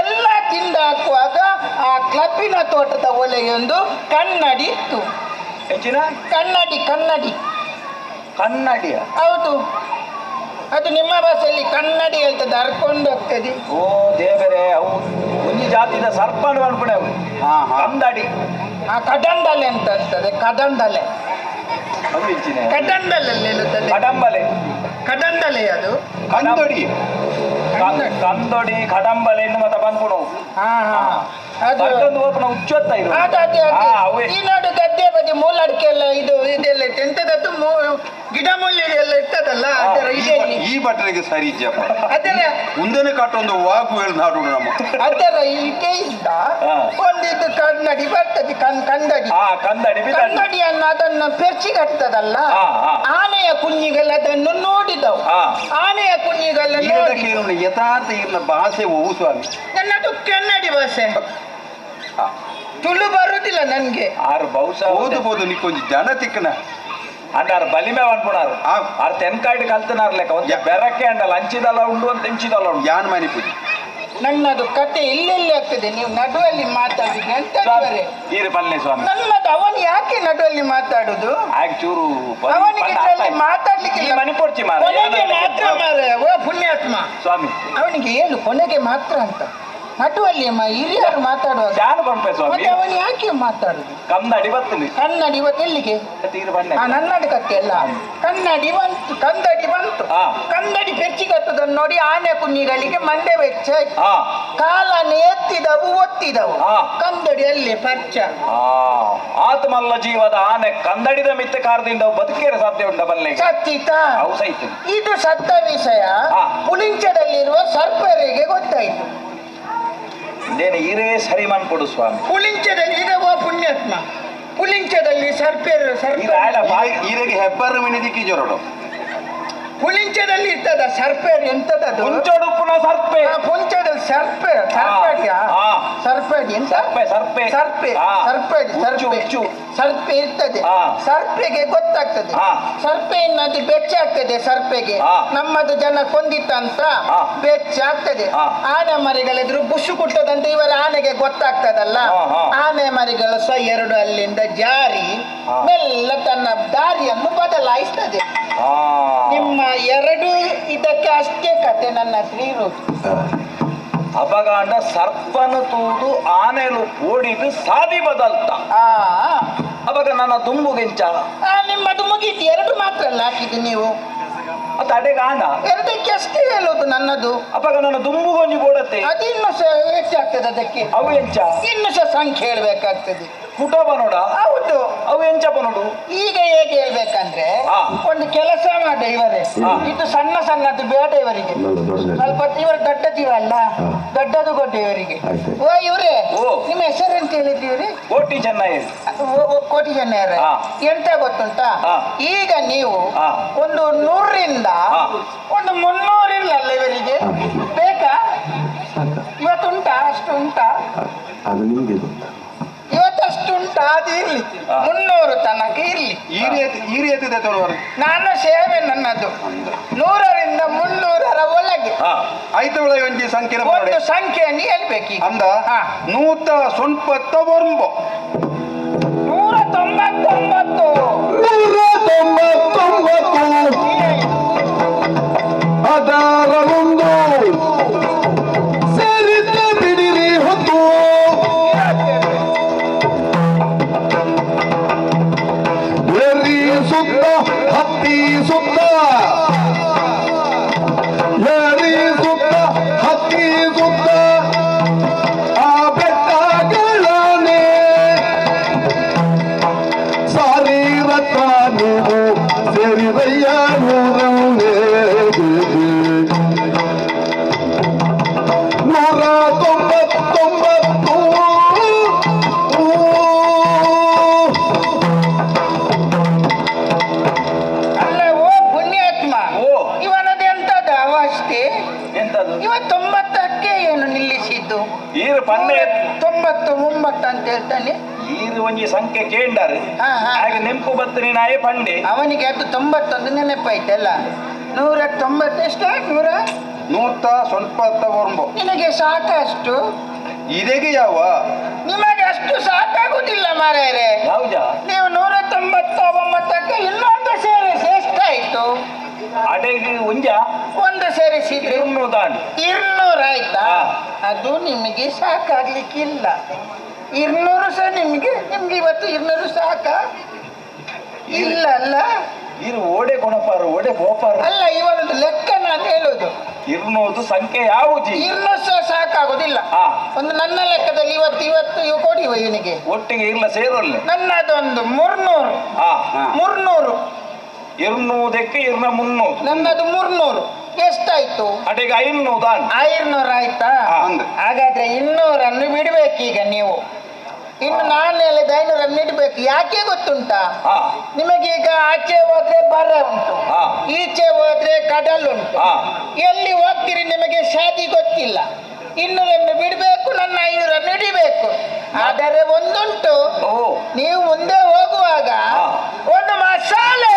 ಎಲ್ಲ ತಿಂದು ಹಾಕುವಾಗ ಆ ಕ್ಲಬ್ಬಿನ ತೋಟದ ಒಲೆಯೊಂದು ಕನ್ನಡಿ ಇತ್ತು. ಕನ್ನಡಿ ಕನ್ನಡಿ ಕನ್ನಡಿಯ? ಹೌದು, ಅದು ನಿಮ್ಮ ಭಾಷೆಯಲ್ಲಿ ಕನ್ನಡಿ ಹೇಳ್ತದೆ, ಹರ್ಕೊಂಡು ಹೋಗ್ತದೆ. ಓ ದೇವರೇ, ಅವು ಒಂಜಿ ಜಾತಿದ ಸರ್ಪಣ ಅನ್ಕೊಂಡೆ ಅವು ಕಂದಡಿ. ಆ ಕಡಂದಲೆ ಅಂತ ಅಂತದೆ, ಕದಂದಲೆ. ಕಡಂದಲೆ ಹೇಳುತ್ತದೆ, ಕಡಂಬಲೆ. ಕಡಂದಲೆ ಅದು ಕಂದಡಿ, ಕಂದೊಡಿ ಕಡಂಬಲೆ ಎಂದು ಮತ್ತೆ ಬಂದ್ಕೊಡು. ಈ ನೋಡು ಗದ್ದೆ ಬದಿ ಮೂಲಡಿಕೆ ಎಲ್ಲ ಇದು ಇದೆಲ್ಲ ಎಂತದದ್ದು ಗಿಡ ಮುಳ್ಳಿ ಎಲ್ಲ ಇರ್ತದಲ್ಲ ಅದರ ಈ ಬಟ್ಟೆಗೆ ಸರಿ ಇಜ್ಜಪ್ಪ. ಅದರ ಮುಂದೆನೆ ಕಾಟೊಂದು ವಾಕು ಹೇಳಿ ನಾಡು ನಮ್ಮ ಅದರ ಇಟೆಯಿಂದ ಒಂದು ಕನ್ನಡಿ ಬರ್ತದೆ, ಕಂದಡಿ. ಕಂದಡಿ ಕನ್ನಡಿಯನ್ನು ಅದನ್ನು ಪೆರ್ಚಿ ಕಟ್ತದಲ್ಲ, ಆನೆಯ ಕುഞ്ഞಿಗಳು ಅದನ್ನು ನೋಡಿದವು. ಆನೆಯ ಕುഞ്ഞಿಗಳು ನೋಡಿ ಯಥಾರ್ಥ ಇರ್ನ ಭಾಷೆ ಓ ಸ್ವಾಮಿ, ನನ್ನದು ಕನ್ನಡಿ ಭಾಷೆ, ತುಳು ಬರುದಿಲ್ಲ ನನ್ಗೆ. ಆರು ಬಹುಶಃ ಓದಬಹುದು ನಿಕ್ಕೊಂಜಿ ಜನ ತಿಕ್ಕನ ಅಂಡಾರು ಬಲಿಮೆ ಅನ್ಪುಣಾರು ಆರು ತೆನ್ಕಾಯ್ಡು ಕಲ್ತನಾರ್ ಲೆಕ್ಕ ಒಂದು ಬೆರಕೆ ಅಂಡಲ್ಲ ಅಂಚಿದಲ್ಲ ಉಂಡು ಅಂತ ಇಂಚಿದಲ್ಲ ಉಂಡು. ಯಾನ್ ಮನಿಪುಜಿ ನನ್ನದು ಕತೆ ಇಲ್ಲೆಲ್ಲಿ ಆಗ್ತದೆ, ನೀವು ನಡುವಲ್ಲಿ ಮಾತಾಡಿದ್ರೆ ಅಂತ ಸ್ವಾಮಿ. ನನ್ನದು ಅವನು ಯಾಕೆ ನಡುವಲ್ಲಿ ಮಾತಾಡುದು? ಚೂರು ಅವನಿಗೆ ಮಾತಾಡ್ಲಿಕ್ಕೆ ಮಾತ್ರ ಮಾರಾಯ. ಓ ಪುಣ್ಯಾತ್ಮ ಸ್ವಾಮಿ, ಅವನಿಗೆ ಹೇಳು ಕೊನೆಗೆ ಮಾತ್ರ ಅಂತ. ನಡುವಲ್ಲಿ ಹಿರಿಯರು ಮಾತಾಡುವಾಗ ಮತ್ತೆ ಅವನು ಯಾಕೆ ಮಾತಾಡುದು? ಕನ್ನಡಿ ಬರ್ತದೆ, ಕನ್ನಡಿ ಎಲ್ಲಿಗೆ? ನನ್ನಡಿ ಕತ್ತೆ ಅಲ್ಲ, ಕನ್ನಡಿ ಬಂತು, ಕಂದಡಿ ಬಂತು. ಕಂದಡಿ ಪೆರ್ಚಿ ಕಟ್ಟುದನ್ನು ನೋಡಿ ಆನೆ ಕುഞ്ഞಿಗಳಿಗೆ ಮಂಡೆ ವೆಚ್ಚ ಆಯ್ತು. ಕಾಲನ್ನು ಎತ್ತಿದವು ಒತ್ತಿದವು, ಕಂದಡಿ ಅಲ್ಲಿ ಪರ್ಚ. ಆತ್ಮಲ್ಲ ಜೀವದ ಆನೆ ಕಂದಡಿದ ಮಿತ್ತ ಕಾರದಿಂದ ಬದುಕೇರ ಸಾಧ್ಯ ಉಂಟ ಬಲ್ಲೆ ಸತ್ತಿತ. ಇದು ಸತ್ತ ವಿಷಯ ಪುಲಿಂಚದಲ್ಲಿರುವ ಸರ್ಪರಿಗೆ ಗೊತ್ತಾಯ್ತು. ಇರೇ ಸರಿ ಮನ್ಕೊಡು ಸ್ವಾಮಿ. ಪುಲಿಂಚದಲ್ಲಿ ಈಗ ಪುಣ್ಯಾತ್ಮ, ಪುಲಿಂಚದಲ್ಲಿ ಸರ್ಪೇರು ಸರ್ಪ ಈರೆಗೆ ಹೆಬ್ಬಾರು ಮಿನಿದಿಕ್ಕಿ ಜೊರಡು. ಪುಲಿಂಚದಲ್ಲಿ ಇರ್ತದ ಸರ್ಪೇರು ಎಂತದದು? ಪುಂಚಡುಪ್ಪುನ ಸರ್ಪೆ. ಪುಂಚದಲ್ಲಿ ಸರ್ಪೆ, ಸರ್ಪಡಿಯ ಸರ್ಪಡಿ ಎಂತ? ಸರ್ಪೆ ಸರ್ಪೆ ಸರ್ಪೆ ಸರ್ಪಡಿ ಸರ್ಪೆ ಸರ್ಪೆ ಇರ್ತದೆ. ಸರ್ಪೆಗೆ ಗೊತ್ತಾಗ್ತದೆ, ಸರ್ಪೆ ಅದು ಬೆಚ್ಚ ಆಗ್ತದೆ. ಸರ್ಪೆಗೆ ನಮ್ಮದು ಜನ ಕೊಂದಿತ್ತಂತ ಬೆಚ್ಚ ಆಗ್ತದೆ. ಆನೆ ಮರಿಗಳಿದ್ರು ಬುಷು ಕುಟ್ಟದಂತ ಇವರ ಆನೆಗೆ ಗೊತ್ತಾಗ್ತದಲ್ಲ. ಆನೆ ಮರಿಗಳು ಸಹ ಎರಡು ಅಲ್ಲಿಂದ ಜಾರಿ ಮೆಲ್ಲ ತನ್ನ ದಾರಿಯನ್ನು ಬದಲಾಯಿಸ್ತದೆ. ನಿಮ್ಮ ಎರಡು ಇದಕ್ಕೆ ಅಷ್ಟೇ ಕತೆ ನನ್ನ ಹತ್ರ ಇರುವುದು. ಅಪಗಾಂಡ ಸರ್ಪನು ತೂದು ಆನೆಲು ಓಡಿದು ಸಾದಿ ಬದಲ್ತ. ಅವಾಗ ನನ್ನ ದುಂಬುಗೆಂಚ ನಿಮ್ಮದು ಮುಗೀತು. ಎರಡು ಮಾತ್ರ ಅಲ್ಲ ಹಾಕಿದ್ದು ನೀವು, ಅಡೆಗಾಂಡ ಎರಡಕ್ಕೆ ಅಷ್ಟೇ ಹೇಳುದು ನನ್ನದು. ಅವಾಗ ನನ್ನ ದುಂಬುಗೊಂಜಿ ಬೋಡತ್ತೆ, ಅದು ಇನ್ನು ಸಹ ಹೆಚ್ಚಾಗ್ತದೆ. ಅದಕ್ಕೆ ಅವು ಎಂಚ ಇನ್ನು ಸಹ ಸಂಖ್ಯೆ ಹೇಳ್ಬೇಕಾಗ್ತದೆ. ಕುಟುಂಬ ನೋಡ. ಹೌದು, ಅವು ಎಂಚಪ್ಪ ನೋಡು. ಈಗ ಹೇಗೆ ಹೇಳ್ಬೇಕಂದ್ರೆ ಒಂದು ಕೆಲಸ ಮಾಡ ಇವರೇ, ಇದು ಸಣ್ಣ ಸಣ್ಣದು ಬೇಡ ಇವರಿಗೆ, ಸ್ವಲ್ಪ ಇವರು ದೊಡ್ಡ ಜೀವ ಅಲ್ಲ, ದೊಡ್ಡದು ಕೊಟ್ಟು ಇವರಿಗೆ. ಓ ಇವರೇ, ನಿಮ್ಮ ಹೆಸರು ಎಂತ ಹೇಳಿದ್ರಿ ಇವ್ರಿ? ಕೋಟಿ ಚೆನ್ನಯ್ಯ. ಕೋಟಿ ಚೆನ್ನಯ್ಯರ ಎಂತ ಗೊತ್ತುಂಟಾ, ಈಗ ನೀವು ಒಂದು 100ರಿಂದ ಒಂದು 300 ಇಲ್ಲ ಅಲ್ಲ ಇವರಿಗೆ ಬೇಕಾ? ಇವತ್ತುಂಟಾ ಅಷ್ಟು ಉಂಟಾ? ಅದು ನಿಮ್ಗೆ ಗೊತ್ತಾ? ಇವತ್ತಷ್ಟು ಉಂಟಾ? ಅದು ಇರ್ಲಿ, 300 ತನಕ ಇರ್ಲಿ. ಈ ರೀತಿ ನಾನು ಸೇವೆ ನನ್ನದು 100ರಿಂದ 300ರ ಒಳಗೆ. ಆಯ್ತು, ಒಂಜಿ ಸಂಖ್ಯೆ ಒಂದು ಸಂಖ್ಯೆಯನ್ನು ಹೇಳ್ಬೇಕು ಅಂದ 199. 199. 199 ಅದರ ಮುಂದು ಸೇರಿದ್ದ ಬಿಡಿರಿ ಹೊತ್ತು ಸುತ್ತ ಹತ್ತಿ ಸುತ್ತ ಏರಿ ಸುತ್ತ ಹತ್ತಿ ಸುತ್ತ ಆ ಬೆಟ್ಟಗಳನೆ ಸಾರಿ ರಥ ನೀವು ಸೇರಿದಯ್ಯ. ಎಂತದು ಇವ 90ಕ್ಕೆ ಏನು ನಿಲ್ಲಿಸಿದ್ದು? ಈರು ಪನ್ನೆ 99 ಅಂತ ಹೇಳ್ತಾನೆ. ಈರು ಒಂಜಿ ಸಂಖ್ಯೆ ಕೇಂಡಾರು ಹಾಗೆ ನೆಂಪು ಬತ್ತನಿ ನಾಯೇ ಪಂಡೆ. ಅವನಿಗೆ ಅದು 91 ನೆನಪಾಯ್ತಲ್ಲ. 190 ಎಷ್ಟ? 100 ಸ್ವಲ್ಪ ನಿನಗೆ ಸಾಕಷ್ಟು ಇದೆಗೆ ಯಾವ ನಿಮಗೆ ಅಷ್ಟು ಸಾಕಾಗುದಿಲ್ಲ ಮಾರಾಯರೆ. ನೀವು 199ಕ್ಕೆ ಇನ್ನೊಂದು ಸೇರಿಸಿ ಎಷ್ಟಾಯ್ತು? ಒಂದು ಸೇರಿಸಿದ್ರೆ 200 ಆಯ್ತಾ? ಅದು ನಿಮಗೆ ಸಾಕಾಗ್ಲಿಕ್ಕಿಲ್ಲ. 200 ಸಹ ನಿಮಗೆ ನಿಮ್ಗೆ ಇವತ್ತು 200 ಸಾಕ ಇಲ್ಲ ಅಲ್ಲ? ಇರು ಓಡೆ ಕೊಣಪಾರು ಓಡೆ ಗೋಪಾರು ಅಲ್ಲ, ಇವನೊಂದು ಲೆಕ್ಕ ನಾನು ಹೇಳುದು. 200 ಸಂಖ್ಯೆ ಯಾವುದು? 200 ಸಹ ಸಾಕಾಗುದಿಲ್ಲ. ಒಂದು ನನ್ನ ಲೆಕ್ಕದಲ್ಲಿ ಇವತ್ತು ಇವತ್ತು ಇವು ಕೊಡಿವ ಇವನಿಗೆ ಒಟ್ಟಿಗೆ ಇಲ್ಲ ಸೇರೋಲ್ಲ. ನನ್ನದೊಂದು 300 300 200ಕ್ಕೆ 200 ನನ್ನದು 300 ಎಷ್ಟಾಯ್ತು? ಅಡಿಗೆ 500 500 ಆಯ್ತಾ? ಹಾಗಾದ್ರೆ 200 ಬಿಡ್ಬೇಕೀಗ ನೀವು. ಇನ್ನು ನಾನು ಹೇಳಿದ 500 ಇಡ್ಬೇಕು. ಯಾಕೆ ಗೊತ್ತುಂಟಾ ನಿಮಗೀಗ? ಆಚೆ ಹೋದ್ರೆ ಬರ ಉಂಟು, ಈಚೆ ಹೋದ್ರೆ ಕಡಲ್ ಉಂಟು, ಎಲ್ಲಿ ಹೋಗ್ತೀರಿ ನಿಮಗೆ ಶಾದಿ ಗೊತ್ತಿಲ್ಲ. 200 ಬಿಡ್ಬೇಕು, ನನ್ನ 500 ಇಡಬೇಕು. ಆದರೆ ಒಂದುಂಟು, ನೀವು ಮುಂದೆ ಹೋಗುವಾಗ ಒಂದು ಮಸಾಲೆ,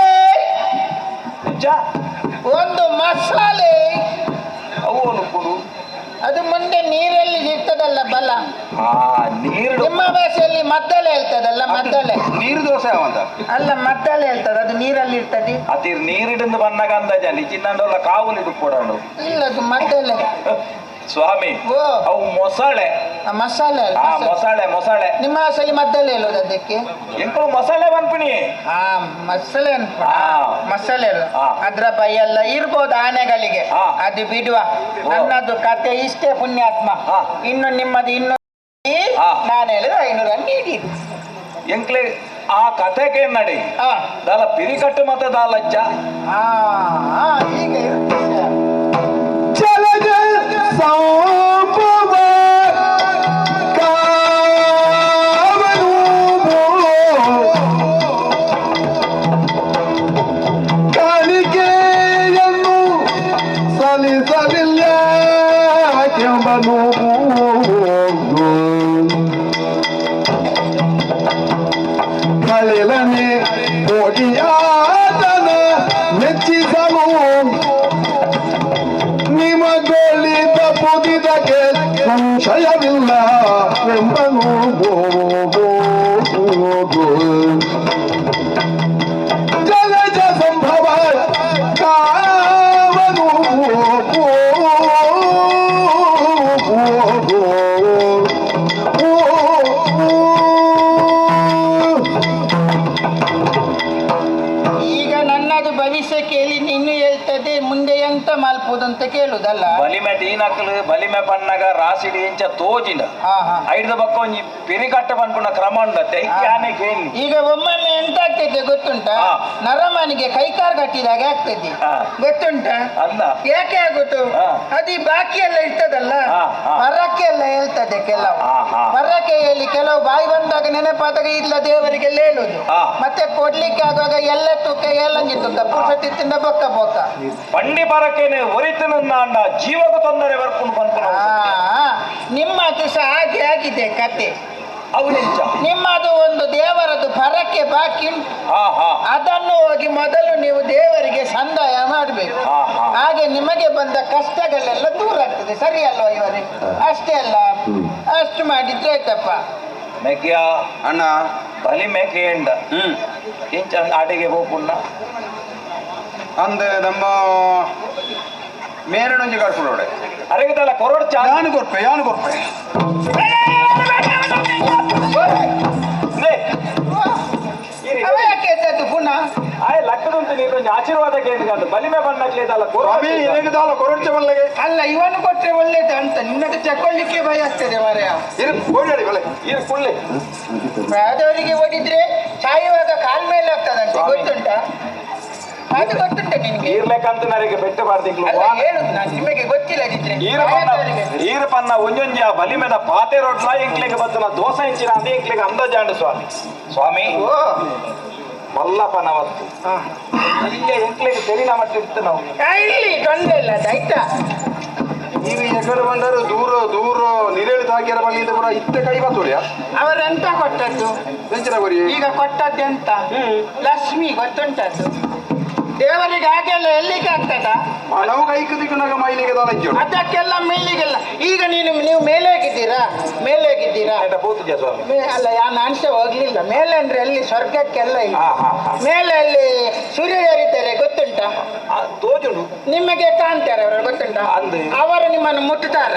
ಒಂದು ಮಸಾಲೆ ಅದು ಮುಂದೆ ನೀರಲ್ಲಿ ಇರ್ತದಲ್ಲ ಬಲ, ನಿಮ್ಮ ಭಾಷೆಯಲ್ಲಿ ಮದ್ದಳೆ ಹೇಳ್ತದಲ್ಲ, ಮದ್ದಳೆ ನೀರು ದೋಸೆ ಅಲ್ಲ, ಮದ್ದಳೆ ಹೇಳ್ತದೆ, ಅದು ನೀರಲ್ಲಿ ಇರ್ತದೆ. ಅತಿ ನೀರಿಡಿಂದ ಬಂದಾಗ ಅಂದಾಜಲ್ಲಿ ಚಿನ್ನಂಡಲ್ಲ ಕಾವಲು ಇಡುಕೊಡೋಣ ಇಲ್ಲ, ಅದು ಮದ್ದಳೆ ಸ್ವಾಮಿ. ಅವು ಮೊಸಳೆ, ಮಸಾಲೆ ಮೊಸಳೆ ಮೊಸಳೆ ನಿಮ್ಮ ಭಾಷೆಯಲ್ಲಿ ಮದ್ದಳೆ ಹೇಳೋದು ಅದಕ್ಕೆ. ಎಂಕಲು ಮಸಾಲೆ ಬಂದ್ಪಿಣಿ. ಹಾ, ಮಸಾಲೆ ಮಸಾಲೆ ಅಲ್ಲ, ಅದ್ರ ಭಯ ಎಲ್ಲ ಇರ್ಬೋದು ಆನೆಗಳಿಗೆ, ಅದು ಬಿಡುವ. ನನ್ನದು ಕತೆ ಇಷ್ಟೇ ಪುಣ್ಯಾತ್ಮ. ಇನ್ನು ನಿಮ್ಮದು ಇನ್ನು ನಾನು ಹೇಳಿದ್ರೆ 500 ನೀಡಿ ಎಂಕ್ಲೆ ಆ ಕತೆಗೆ ನಡಿ ದಾಲ ಪಿರಿಕಟ್ಟು ಮತ್ತೆ ದಾಲಜ್ಜ. ಈಗ ಕಾಣಿಕೆಯನ್ನು ಸಲ್ಲಿಸಲಿಲ್ಲ ಕೆಂಬನು ಕಳಿಲನೆ ಹೋಗಿಯಾತನ ಮೆಚ್ಚಿಸಲು ನಿಮಗೊಳಿದ ಪುದಿದಕ್ಕೆ ಸಂಶಯವಿಲ್ಲ ಎಂಬನು. ಜಲಜ ಸಂಭವ ಕಾವನು ಈಗ ನನ್ನದು ಭವಿಷ್ಯ ಕೇಳಿ ನೀನು ಹೇಳ್ತದೆ, ಮುಂದೆ ಎಂತ ಮಲ್ಪುದಂತ ಕೇಳುದಲ್ಲ. ಬಲಿಮೆ ದೀನಕಲು ಬಲಿಮೆ ಪಣ್ಣಗ ರಾಸಿಡಿ ಇಂಚ ತೋಜಿನ ಐದು ಬಕ್ಕ ಒಂಜಿ ಪಿರಿಕಟ್ಟ ಪನ್ಪುನ ಕ್ರಮ ಉಂಡತ್ತೆ. ಈಗ ಒಮ್ಮೊಮ್ಮೆ ಎಂತ ಆಗ್ತದೆ ಗೊತ್ತುಂಟಾ? ನರಮನಿಗೆ ಕೈಕಾರ್ ಕಟ್ಟಿದಾಗ ಆಗ್ತದೆ ಗೊತ್ತುಂಟಾ? ಅಲ್ಲ ಯಾಕೆ ಆಗುತ್ತು ಅದು? ಬಾಕಿ ಎಲ್ಲ ಇರ್ತದಲ್ಲ, ಪರಕ್ಕೆ ಎಲ್ಲ ಹೇಳ್ತದೆ ಕೆಲವು. ಪರಕ್ಕೆ ಹೇಳಿ ಕೆಲವು ಬಾಯಿ ಬಂದಾಗ ನೆನಪಾದಾಗ ಇಲ್ಲ ದೇವರಿಗೆಲ್ಲ ಹೇಳುದು. ಮತ್ತೆ ಕೊಡ್ಲಿಕ್ಕೆ ಆಗುವಾಗ ಎಲ್ಲ ತೂಕ ಏಲಂಗಿ ತೂಕ ಪುರುಷತಿ ತಿಂದ ಬೊಕ್ಕ ಬೊಕ್ಕ ಪಂಡಿ ಪರಕ್ಕೇನೆ ಒರಿತನ ಜೀವಕ್ಕೆ ತೊಂದರೆ ಬರ್ಕೊಂಡು ಬಂದ್ಕೊಂಡು ನಿಮ್ಮದು ಸಹ ಹಾಗೆ ಆಗಿದೆ ಕತೆ. ನಿಮ್ಮದು ಒಂದು ದೇವರದ್ದು ಪರಕ್ಕೆ ಬಾಕಿ ಉಂಟು, ಅದನ್ನು ಹೋಗಿ ಮೊದಲು ನೀವು ದೇವರಿಗೆ ಸಂದಾಯ ಮಾಡಬೇಕು. ಹಾಗೆ ನಿಮಗೆ ಬಂದ ಕಷ್ಟಗಳೆಲ್ಲ ದೂರ ಆಗ್ತದೆ. ಸರಿ ಅಲ್ವಾ ಇವರೇ? ಅಷ್ಟೇ ಅಲ್ಲ, ಅಷ್ಟು ಮಾಡಿದ್ರೆ ಆಯ್ತಪ್ಪ. ಮೆಕ್ಕಿಯ ಅಣ್ಣ ಬಲಿ ಮೇಕೆ ಎಂಡ ಇಂಚ ಆಟಿಗೆ ಹೋಗುಣ್ಣ ಅಂದ ನಮ್ಮ ಮೇರಣೊಂಜಿ ಕಾಡ್ಕೊಡೋಡೆ ಅರೆಗದಲ್ಲ ಕೊರಡ್ ಚಾ ಯಾನು ಕೊರ್ಪೆ ಯಾನು ಕೊರ್ಪೆ ಆಶೀರ್ವಾದ ಕೇಂದ್ರ ಬಲಿಮೆ ಬಣ್ಣಕ್ಲೇದಲ್ಲ ಸ್ವಾಮಿ ಏನಿದಾಲ ಕೊರಡ್ಚ ಬಲ್ಲಗೆ ಅಲ್ಲ ಇವನು ಕೊಟ್ರೆ ಒಳ್ಳೇದು ಅಂತ ನಿನ್ನದು ತಕೊಳ್ಳಿಕ್ಕೆ ಭಯ ಆಗ್ತದೆ ಮಾರಾಯ. ಇರು ಓಡಾಡಿ ಬಲೆ ಇರು ಕುಳ್ಳಿ ಪ್ರಾಯದವರಿಗೆ ಓಡಿದ್ರೆ ಸಾಯುವಾಗ ಕಾಲ್ ಮೇಲೆ ಆಗ್ತದಂತೆ ಗೊತ್ತುಂಟಾ? ಅದು ಗೊತ್ತುಂಟ ನಿನ್ಗೆ? ಈರ್ಲೆಕ್ಕಂತನರಿಗೆ ಬೆಟ್ಟ ಬಾರ್ದಿಕ್ಲು ಹೇಳುದು ನಾನು ನಿಮಗೆ ಗೊತ್ತಿಲ್ಲದಿದ್ರೆ. ಈರಪನ್ನ ಒಂಜೊಂಜಿ ಆ ಬಲಿಮೆದ ಪಾತೆ ರೊಟ್ಲ ಎಂಕ್ಲೆಗೆ ಬತ್ತನ ದೋಸೆ ಇಂಚಿನ ಅಂದ ಎಂಕ್ಲೆಗೆ ಅಂದಾಜಾಂಡು ಸ್ವಾಮಿ. ಸ್ವಾಮಿ ಮಲ್ಲಪ್ಪನ ವಸ್ತು ಇಲ್ಲೇ ಎಂಕ್ಲೆಗೆ ತೆರಿನ ಮಟ್ಟಿರ್ತು ನಾವು ಇಲ್ಲಿ ತೊಂದರೆ ಇಲ್ಲ ಆಯ್ತಾ? ಬಂಡರು ದೂರ ದೂರ ನಿರೇಳಿ ತಾಕಿಯರ ಬಲ್ಲಿಂದ ಪೂರ ಇತ್ತೆ ಕೈ ಬತ್ತೋಡಿಯ ಅವರೆಂತ ಕೊಟ್ಟದ್ದು ಎಂಚಿನ ಕೊರಿ ಈಗ ಕೊಟ್ಟದ್ದೆಂತ ಲಕ್ಷ್ಮಿ ಗೊತ್ತುಂಟದ್ದು ದೇವರಿಗೆ ಹಾಗೆಲ್ಲ ಎಲ್ಲಿಗೆ ಆಗ್ತದ ನಾವು ಕೈ ಕುದಿಕುನಾಗ ಮೈಲಿಗೆ ದಾಲಂಚು ಅದಕ್ಕೆಲ್ಲ ಮೇಲಿಗೆಲ್ಲ ಈಗ ನೀವು ಮೇಲೆ ಹೋಗಿದ್ದೀರಾ ಮೇಲೆ ಹೋಗಿದ್ದೀರಾ ಸ್ವಾಮಿ ಅಲ್ಲ ನಾನು ಸಹ ಹೋಗ್ಲಿಲ್ಲ ಮೇಲೆ ಅಂದ್ರೆ ಅಲ್ಲಿ ಸ್ವರ್ಗಕ್ಕೆಲ್ಲ ಇಲ್ಲ ಮೇಲೆ ಅಲ್ಲಿ ಸೂರ್ಯ ಏರಿದ್ದಾರೆ ಗೊತ್ತುಂಟಾ ತೋಜುಂಡು ನಿಮಗೆ ಕಾಣ್ತಾರೆ ಅವರು ಗೊತ್ತುಂಟಾ ಅವರು ನಿಮ್ಮನ್ನು ಮುಟ್ಟುತ್ತಾರ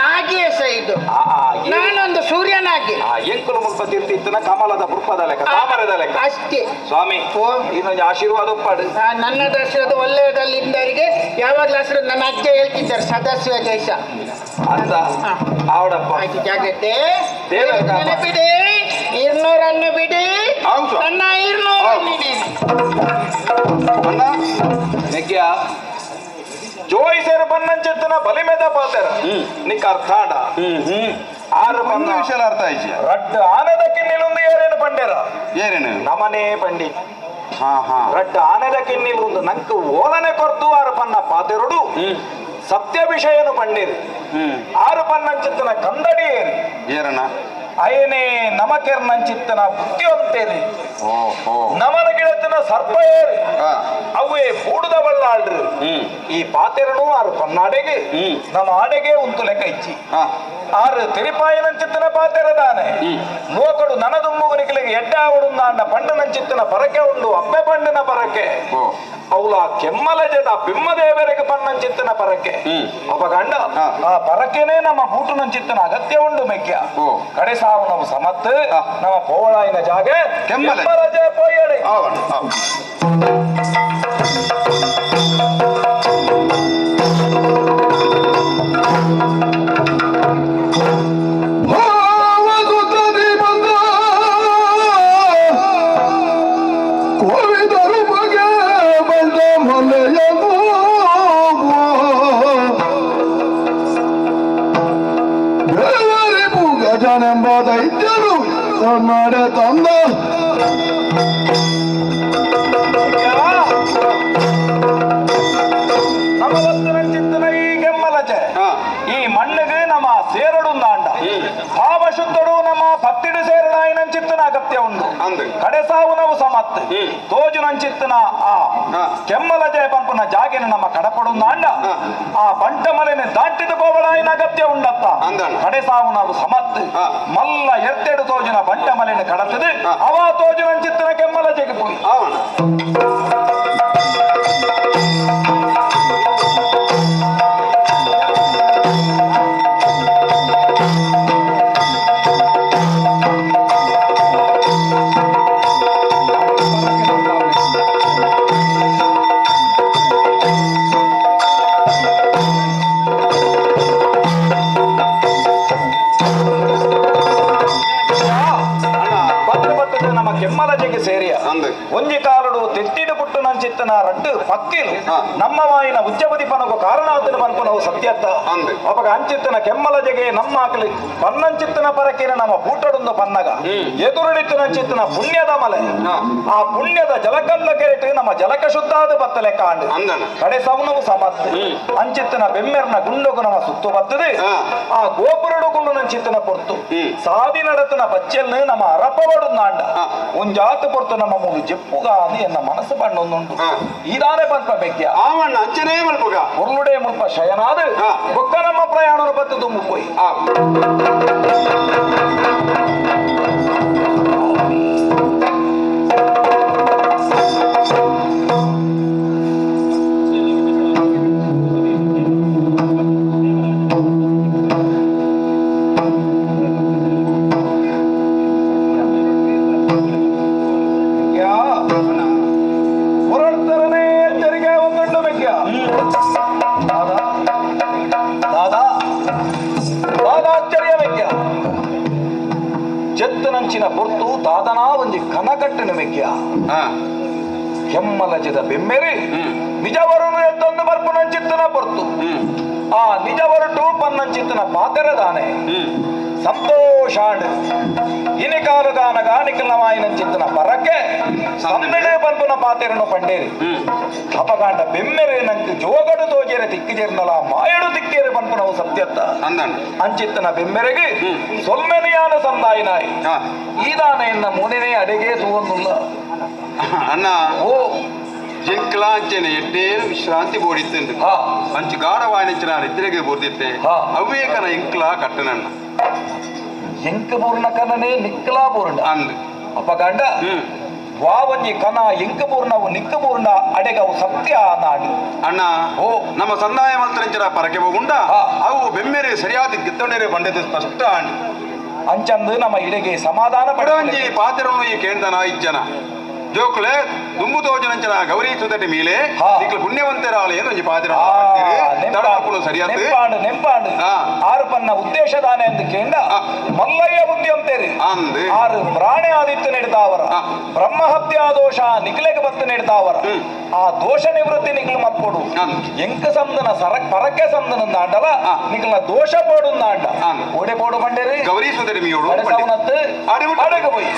ಹಾಗೆಯೇ ಸಹ ಇದು ನಾನೊಂದು ಸೂರ್ಯನಾಗಿ ಎಂಕುಲು ಮುಲ್ಪ ತಿರ್ತಿತ್ತನ ಕಮಲದ ಪುರ್ಪದ ಲೆಕ್ಕ ತಾಮರದ ಲೆಕ್ಕ ಅಷ್ಟೇ ಸ್ವಾಮಿ ಇನ್ನೊಂದು ಆಶೀರ್ವಾದ ಒಪ್ಪಾಡು ನನ್ನ ಆಶೀರ್ವಾದ ಒಳ್ಳೆಯದಲ್ಲಿದ್ದವರಿಗೆ ಯಾವಾಗಲೂ ಆಶೀರ್ವಾದ ನನ್ನ ಅಜ್ಜ ಹೇಳ್ತಿದ್ದಾರೆ ಸದಾಶಿವ ಜೈಸ ಅಂತ ಆವಡಪ್ಪ ಆಯ್ತು ಜಾಗ್ರತೆ ಬಿಡಿ 200 ಬಿಡಿ ನನ್ನ 200 ನೆಗ್ಯ ಜೋಯಿಸರು ಬನ್ನಂಚೆತ್ತನ ಬಲಿಮೆದ ಪಾತೆರ ನಿಕ್ಕ ಅರ್ಥಾಡ ಆರು ಒಂದು ವಿಷಯ ಅರ್ಥ ಆಯ್ತು ರಡ್ಡು ಆನದ ಕಿನ್ನಿಲೊಂದು ಏರೇನು ಪಂಡೇರ ಏರೇನು ನಮನೇ ಪಂಡಿ ರಡ್ಡು ಆನದ ಕಿನ್ನಿಲೊಂದು ನಂಕು ಓಲನೆ ಕೊರ್ದು ಆರು ಪನ್ನ ಪಾತೆರಡು ಸತ್ಯ ವಿಷಯನು ಪಂಡೇರು ಆರು ಪನ್ನಂಚಿತ್ತನ ಕಂದಡಿ ಏರಿ ಏರಣ ಅಯನೇ ನಮಕೆರ್ನಂಚಿತ್ತನ ಬುದ್ಧಿವಂತೇರಿ ನಮನ ಗಿಡತನ ಸರ್ಪ ಏರಿ ಅವೇ ಬೂಡುದ ಬಳ್ಳಾಳ್ರು ಈ ಪಾತೆರನು ಆರು ಪನ್ನಾಡೆಗೆ ನಮ್ಮ ಆಡೆಗೆ ಉಂತು ಲೆಕ್ಕ ಇಚ್ಚಿ ಆರು ತೆರಿಪಾಯನಂಚಿತ್ತನ ಪಾತೆರದಾನೆ ಲೋಕಡು ನನದುಂಬುಗನಿಕಲಿಗೆ ಎಡ್ಡಾವಡುಂದಾಂಡ ಪಂಡನಂಚಿತ್ತನ ಪರಕೆ ಉಂಡು ಅಪ್ಪೆ ಪಂಡನ ಪರಕೆ ಅವಳ ಕೆಮ್ಮಲಜದ ಬಿಮ್ಮದೇವರಿಗೆ ಪನ್ನಂಚಿತ್ತನ ಪರಕೆ ಅಪಗಂಡ ಆ ಪರಕೆನೇ ನಮ್ಮ ಬೂಟುನಂಚಿತ್ತನ ಅಗತ್ಯ ಉಂಡು ಮೆಕ್ಯ ಕಡೆ ಸಾವು ನಾವು ಸಮತ್ತು ನಮ್ಮ ಪೋವಳಾಯಿನ ಜಾಗೆ ಕೆಮ್ಮಲಜೆ ಪೋಯಡೆ ಗಜನೆಂಬ ದೈತ್ಯರು ತನ್ನಡೆ ತಂದ ನಮ್ಮ ಈ ಕೆಮ್ಮಲಜೆ ಈ ಮಣ್ಣಿಗೆ ನಮ್ಮ ಸೇರಡುಂದಾಂಡ ಭಾವಶುದ್ಧಡು ನಮ್ಮ ಪತ್ತಿಡು ಸೇರಡಾಯಿನಂಚಿತ್ತನ ಅಗತ್ಯ ಉಂಡು ಕಡೆ ಸಾವು ನಾವು ಸಮತ್ತು ತೋಜುನಂಚಿತ್ತನ ಆ ಕೆಮ್ಮಲಜೆ ಪಂಪನ ಜಾಗೆನ ನಮ್ಮ ಕಡಪಡುಂದಾಂಡ ಆ ಬಂಟಮಲೆನೆ ದಾಟಿದ ಪೋವಳಾಯಿನ ಅಗತ್ಯ ಉಂಡತ್ತ ಕಡೆ ಸಾವು ನಾವು ಸಮತ್ತು ಮಲ್ಲ ಎರ್ತೆಡು ತೋಜುನ ಬಂಟಮಲೆನ ಕಡತದೆ ಅವ ತೋಜುನಂಚಿತ್ತನ ಕೆಮ್ಮಲಜೆಗೆ ಪೋಯಿ ನಮ್ಮ ಕೆಮ್ಮಲಜೆಗೆ ಸೇರಿಯ ಒಂಜಿ ಕಾಲಡು ತೆಟ್ಟಿಡು ಪುಟ್ಟು ನಂಚಿತ್ತನ ರಡ್ಡು ಪಕ್ಕಿಲು ನಮ್ಮ ವಾಯಿನ ಉಜ್ಜಪತಿ ಪನಗು ಕಾರಣಾತನ ಪನ್ಪನವು ಸತ್ಯತ್ತ ಅಪಗ ಅಂಚಿತ್ತನ ಕೆಮ್ಮಲಜೆಗೆ ನಮ್ಮ ಆಕಲಿ ಪನ್ನಂಚಿತ್ತನ ಪರಕಿನ ನಮ್ಮ ಬೂಟಡೊಂದು ಪನ್ನಗ ಎದುರುಡಿತ್ತನಂಚಿತ್ತನ ಪುಣ್ಯದ ಮಲೆ ಆ ಪುಣ್ಯದ ಜಲಕಂದ ಕೆರೆಟು ನಮ್ಮ ಜಲಕ ಶುದ್ಧಾದ ಬತ್ತಲೆ ಕಾಂಡು ಕಡೆ ಸೌನವು ಸಮತ್ತು ಅಂಚಿತ್ತನ ಬೆಮ್ಮೆರ್ನ ಗುಂಡಗು ನಮ್ಮ ಸುತ್ತು ಬತ್ತದೆ ಆ ಗೋಪುರಡು ಗುಂಡು ನಂಚಿತ್ತನ ಪೊರ್ತು ಸಾದಿ ನಡತನ ಬಚ್ಚೆಲ್ನು ನಮ್ಮ ಅರಪವಡುಂದಾಂಡ ಒಂಜಾತು ಪೊರ್ತು ನಮ್ಮ ಮೂಲು ಜೆಪ್ಪುಗ ಎನ್ನ ಮನಸ್ಸು ಬಣ್ಣೊಂದುಂಟು ಈದಾನೆ ಪಲ್ಪ ಬೆಕ್ಕಿಯ ಆವಣ್ಣ ಅಂಚನೇ ಮಲ್ಪುಗ ಒರ್ಲುಡೆ ಮುಲ್ಪ ಶಯನಾದ ಬೊಕ್ಕ ನಮ್ಮ ಪ್ರಯಾಣ ಬತ್ತು ತುಂಬು ಪೋಯಿ ಚೆತ್ತನಂಚಿನ ಪೊರ್ತು ದಾದನಾ ಒಂಜಿ ಕನಕಟ್ಟನ ಮೆಕ್ಯ ಕೆಮ್ಮಲಜದ ಬೆಮ್ಮೆರಿ ನಿಜವರುನು ಎತ್ತೊಂದು ಬರ್ಪುನಂಚಿತ್ತನ ಪೊರ್ತು ಆ ನಿಜವರಟು ಪನ್ನಂಚಿತ್ತನ ಪಾತರದಾನೆ ಸಂತೋಷಾಂಡ್ ಇನಿಕಾಲುಗಾನ ಗಾನಿಕಲವಾಯಿನಂಚಿತ್ತನ ಪರಕ್ಕೆ ಸಂದಡೆ ಪನ್ಪುನ ಪಾತೆರನು ಪಂಡೇರಿ ಅಪಗಾಂಡ ಬೆಮ್ಮೆರೆ ನಂಗೆ ಜೋಗಡು ತೋಜೆರೆ ತಿಕ್ಕಿಜೆರ್ನಲ ಮಾಯಡು ತಿಕ್ಕೇರು ಪನ್ಪುನವು ಸತ್ಯತ್ತ ಅಂಚಿತ್ತನ ಬೆಮ್ಮೆರೆಗೆ ಸೊಲ್ಮೆನೆಯಾನ ಸಂದಾಯಿನಾಯಿ ಈದಾನ ಎನ್ನ ಮೂನೆನೇ ಅಡೆಗೆ ತೂವೊಂದುಲ್ಲ ಅಣ್ಣ ಓ ಜಿಂಕ್ಲಾಂಚೆನೆ ಎಡ್ಡೇನು ವಿಶ್ರಾಂತಿ ಬೋಡಿತ್ತುಂಡು ಅಂಚು ಗಾಢವಾಣಿಂಚಿನ ನಿದ್ರೆಗೆ ಬೋರ್ದಿತ್ತೆ ಅವ್ವೇಕನ ಇಂಕ್ಲಾ ಕಟ್ಟನಣ್ಣ ಎಂಕ ಪೂರ್ಣ ಕನನೇ ನಿಕ್ಕಲಾ ಪೂರ್ಣ ಅಂದು ಅಪಗಂಡ ವಾವಂಜಿ ಕನ ಎಂಕ ಪೂರ್ಣವು ನಿಕ್ಕ ಪೂರ್ಣ ಅಡೆಗವು ಸತ್ಯ ನಾಡು ಅಣ್ಣ ಓ ನಮ್ಮ ಸಂದಾಯ ಮಂತ್ರಂಚರ ಪರಕೆ ಹೋಗುಂಡ ಅವು ಬೆಮ್ಮೆರೆ ಸರಿಯಾದ ಗಿತ್ತೊಂಡರೆ ಬಂಡದ ಸ್ಪಷ್ಟ ಅಂಡು ಅಂಚಂದು ನಮ್ಮ ಇಡೆಗೆ ಸಮಾಧಾನ ಪಡವಂಜಿ ಪಾತ್ರವನ್ನು ಈ ಕೇಂದ್ರನ ಇಜ್ಜನ ಜೋಕುಲೆ ದುಂಬು ತೋಜನಂಚನ ಗೌರಿ ಸುದಟಿ ಮೇಲೆ ನಿಕ್ಲ ಪುಣ್ಯವಂತರಾಳೆ ಒಂಜಿ ಪಾತ್ರ ಸರಿಯಾದ ನೆಂಪಾಂಡು ನೆಂಪಾಂಡು ಆರು ಪನ್ನ ಉದ್ದೇಶ ದಾನೆ ಎಂದು ಕೇಂಡ ಮಲ್ಲಯ್ಯ ಬುದ್ಧಿವಂತೇರಿ ಆರು ಪ್ರಾಣಿ ಆದಿತ್ಯ ನೀಡ್ತಾವರ ಬ್ರಹ್ಮಹತ್ಯಾ ದೋಷ ನಿಕ್ಲೆಗೆ ಬತ್ತು ನೀಡ್ತಾವರ ಆ ದೋಷ ನಿವೃತ್ತಿ ನಿಕ್ಲು ಮಲ್ಪೊಡು ಎಂಕ ಸಂದನ ಸರ ಪರಕ್ಕೆ ಸಂದನ ಅಂಡಲ ನಿಕ್ಲ ದೋಷ ಪೋಡು ಅಂಡ ಓಡೆ ಪೋಡು ಪಂಡೇರಿ ಗೌರಿ ಸುದರಿ ಮಿಯೋಡು ಅಡೆಗೆ ಪೋಯಿ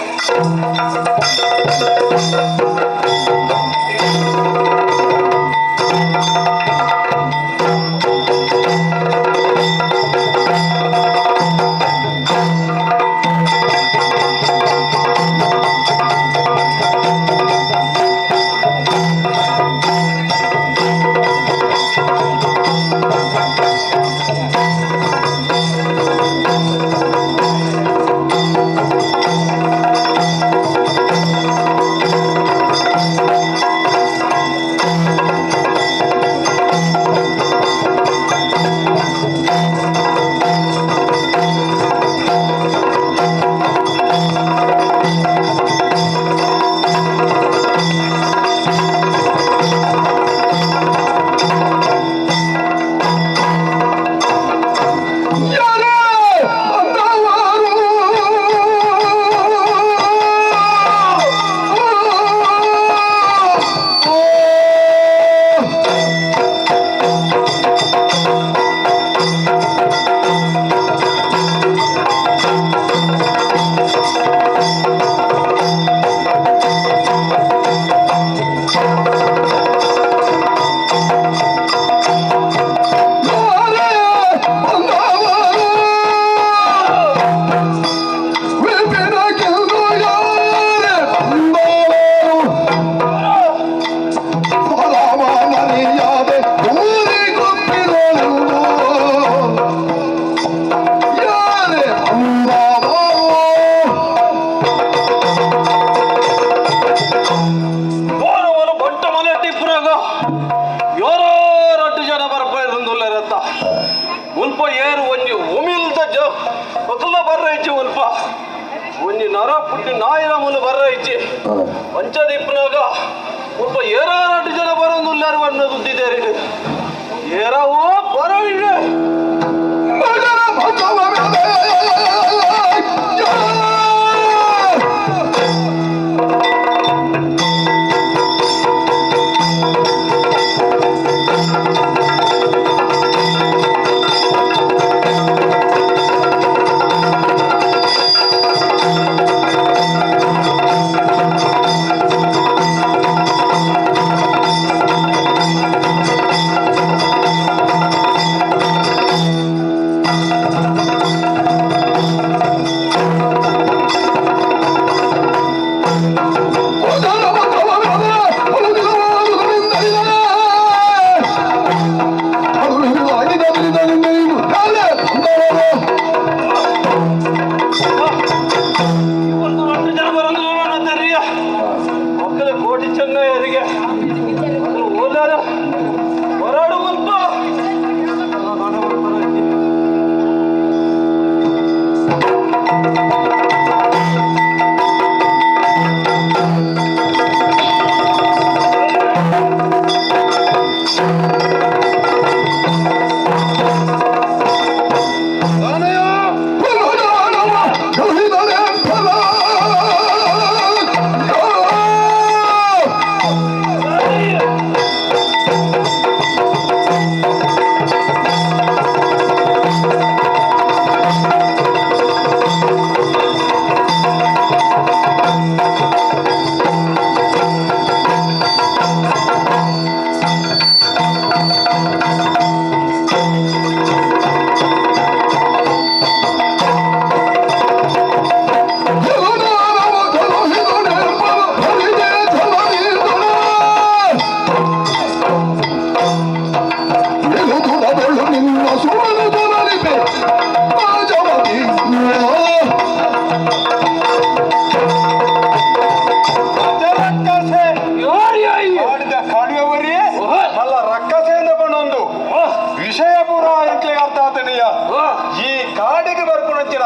ಕಾಡಿಗೆ ಬರ್ಪುಣಂಚಿನ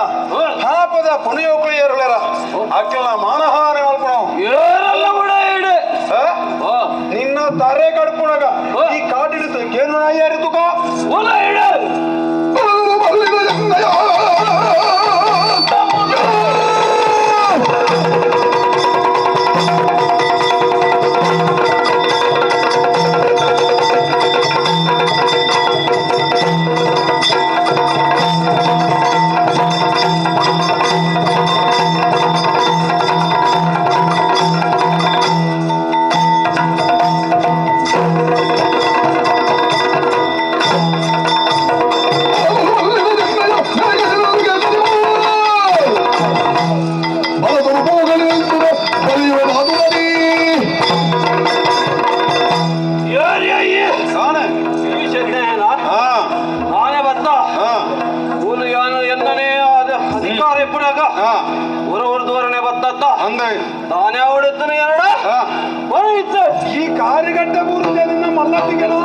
ಪಾಪದ ಪುಣಿಯೋಕುಳಿಯರುಳರ ಅಕ್ಕಿನ ಮಾನಹಾನಿ ಮಲ್ಪಣ ನಿನ್ನ ತಾರೆ ಕಡ್ಪುಣಗ ಈ ಕಾಡಿಡುತ್ತ ಕೇನು ನಾಯಿಯಾರಿತುಕ ಈ ಕಾರ್ಯಗಟ್ಟ ಬೂರ್ಜದಿಂದ ಮಲ್ಲತ್ತಿಗೆನು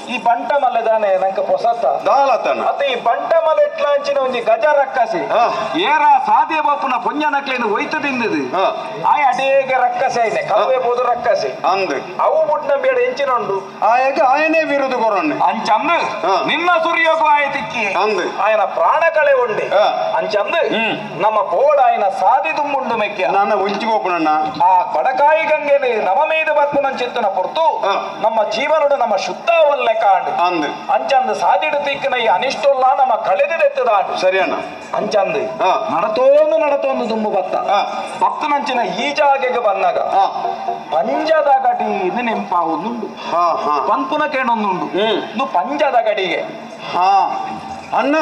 ಈ ಬಂಟ ಮಲೆ ದಾನೆ ನಂಗೆ ಪೊಸತ್ತ ಅತ್ತ ಈ ಬಂಟ ಮಲೆ ಎಟ್ಲಾಂಚಿನ ಒಂಜಿ ಗಜ ರಕ್ಕಸಿ ಏರ ಸಾಧ್ಯ ಬಾಪುನ ಪುಣ್ಯನಕ್ಲೇನು ಒಯ್ತು ತಿಂದಿದ್ದು ಆಯ್ ಅಡೇಗೆ ರಕ್ಕಸೆ ಐನೆ ಕವ್ವೆ ಬೋದು ರಕ್ಕಸಿ ಅವು ಬುಟ್ನ ಬೇಡ ಎಂಚಿನ ಉಂಡು ಆಯಗೆ ಆಯನೇ ವಿರುದ್ಧ ಕೊರೊನ್ನೆ ಅಂಚಂದು ನಿನ್ನ ಸುರಿಯೋಗು ಆಯ ತಿಕ್ಕಿ ಆಯನ ಪ್ರಾಣ ಕಳೆ ಉಂಡೆ ಅಂಚಂದು ನಮ್ಮ ಪೋಡ ಆಯನ ಸಾದಿ ತುಂಬುಂಡು ಮೆಕ್ಯ ನನ್ನ ಉಂಚಿ ಬೋಪುನಣ್ಣ ಆ ಬಡಕಾಯಿ ಗಂಗೆನೆ ನಮ ಮೇದ ಬರ್ಪುನಂಚಿತ್ತನ ಪೊರ್ತು ನಮ್ಮ ಜೀವನಡು ನಮ್ಮ ಶುದ್ಧವಲ್ಲೆ ಕಾಂಡು ಅಂಚಂದು ಸಾದಿಡು ತಿಕ್ಕಿನ ಈ ಅನಿಷ್ಟೊಲ್ಲ ನಮ್ಮ ಕಳೆದಿಡೆತ್ತದಾಂಡು ಸರಿ ಅಣ್ಣ ಅಂಚಂದು ನಡತೋಂದು ನಡತೋಂದು ತುಂಬು ಬತ್ತ ಭಕ್ತನಂಚಿನ ಈ ಜಾಗೆಗೆ ಬಂದಾಗ ಪಂಜದ ಗಡಿ ನೆಂಪಾವುದುಂಡು ಪಂಪುನ ಕೇಣೊಂದುಂಡು ಇದು ಪಂಜದ ಗಡಿಗೆ ಅಣ್ಣ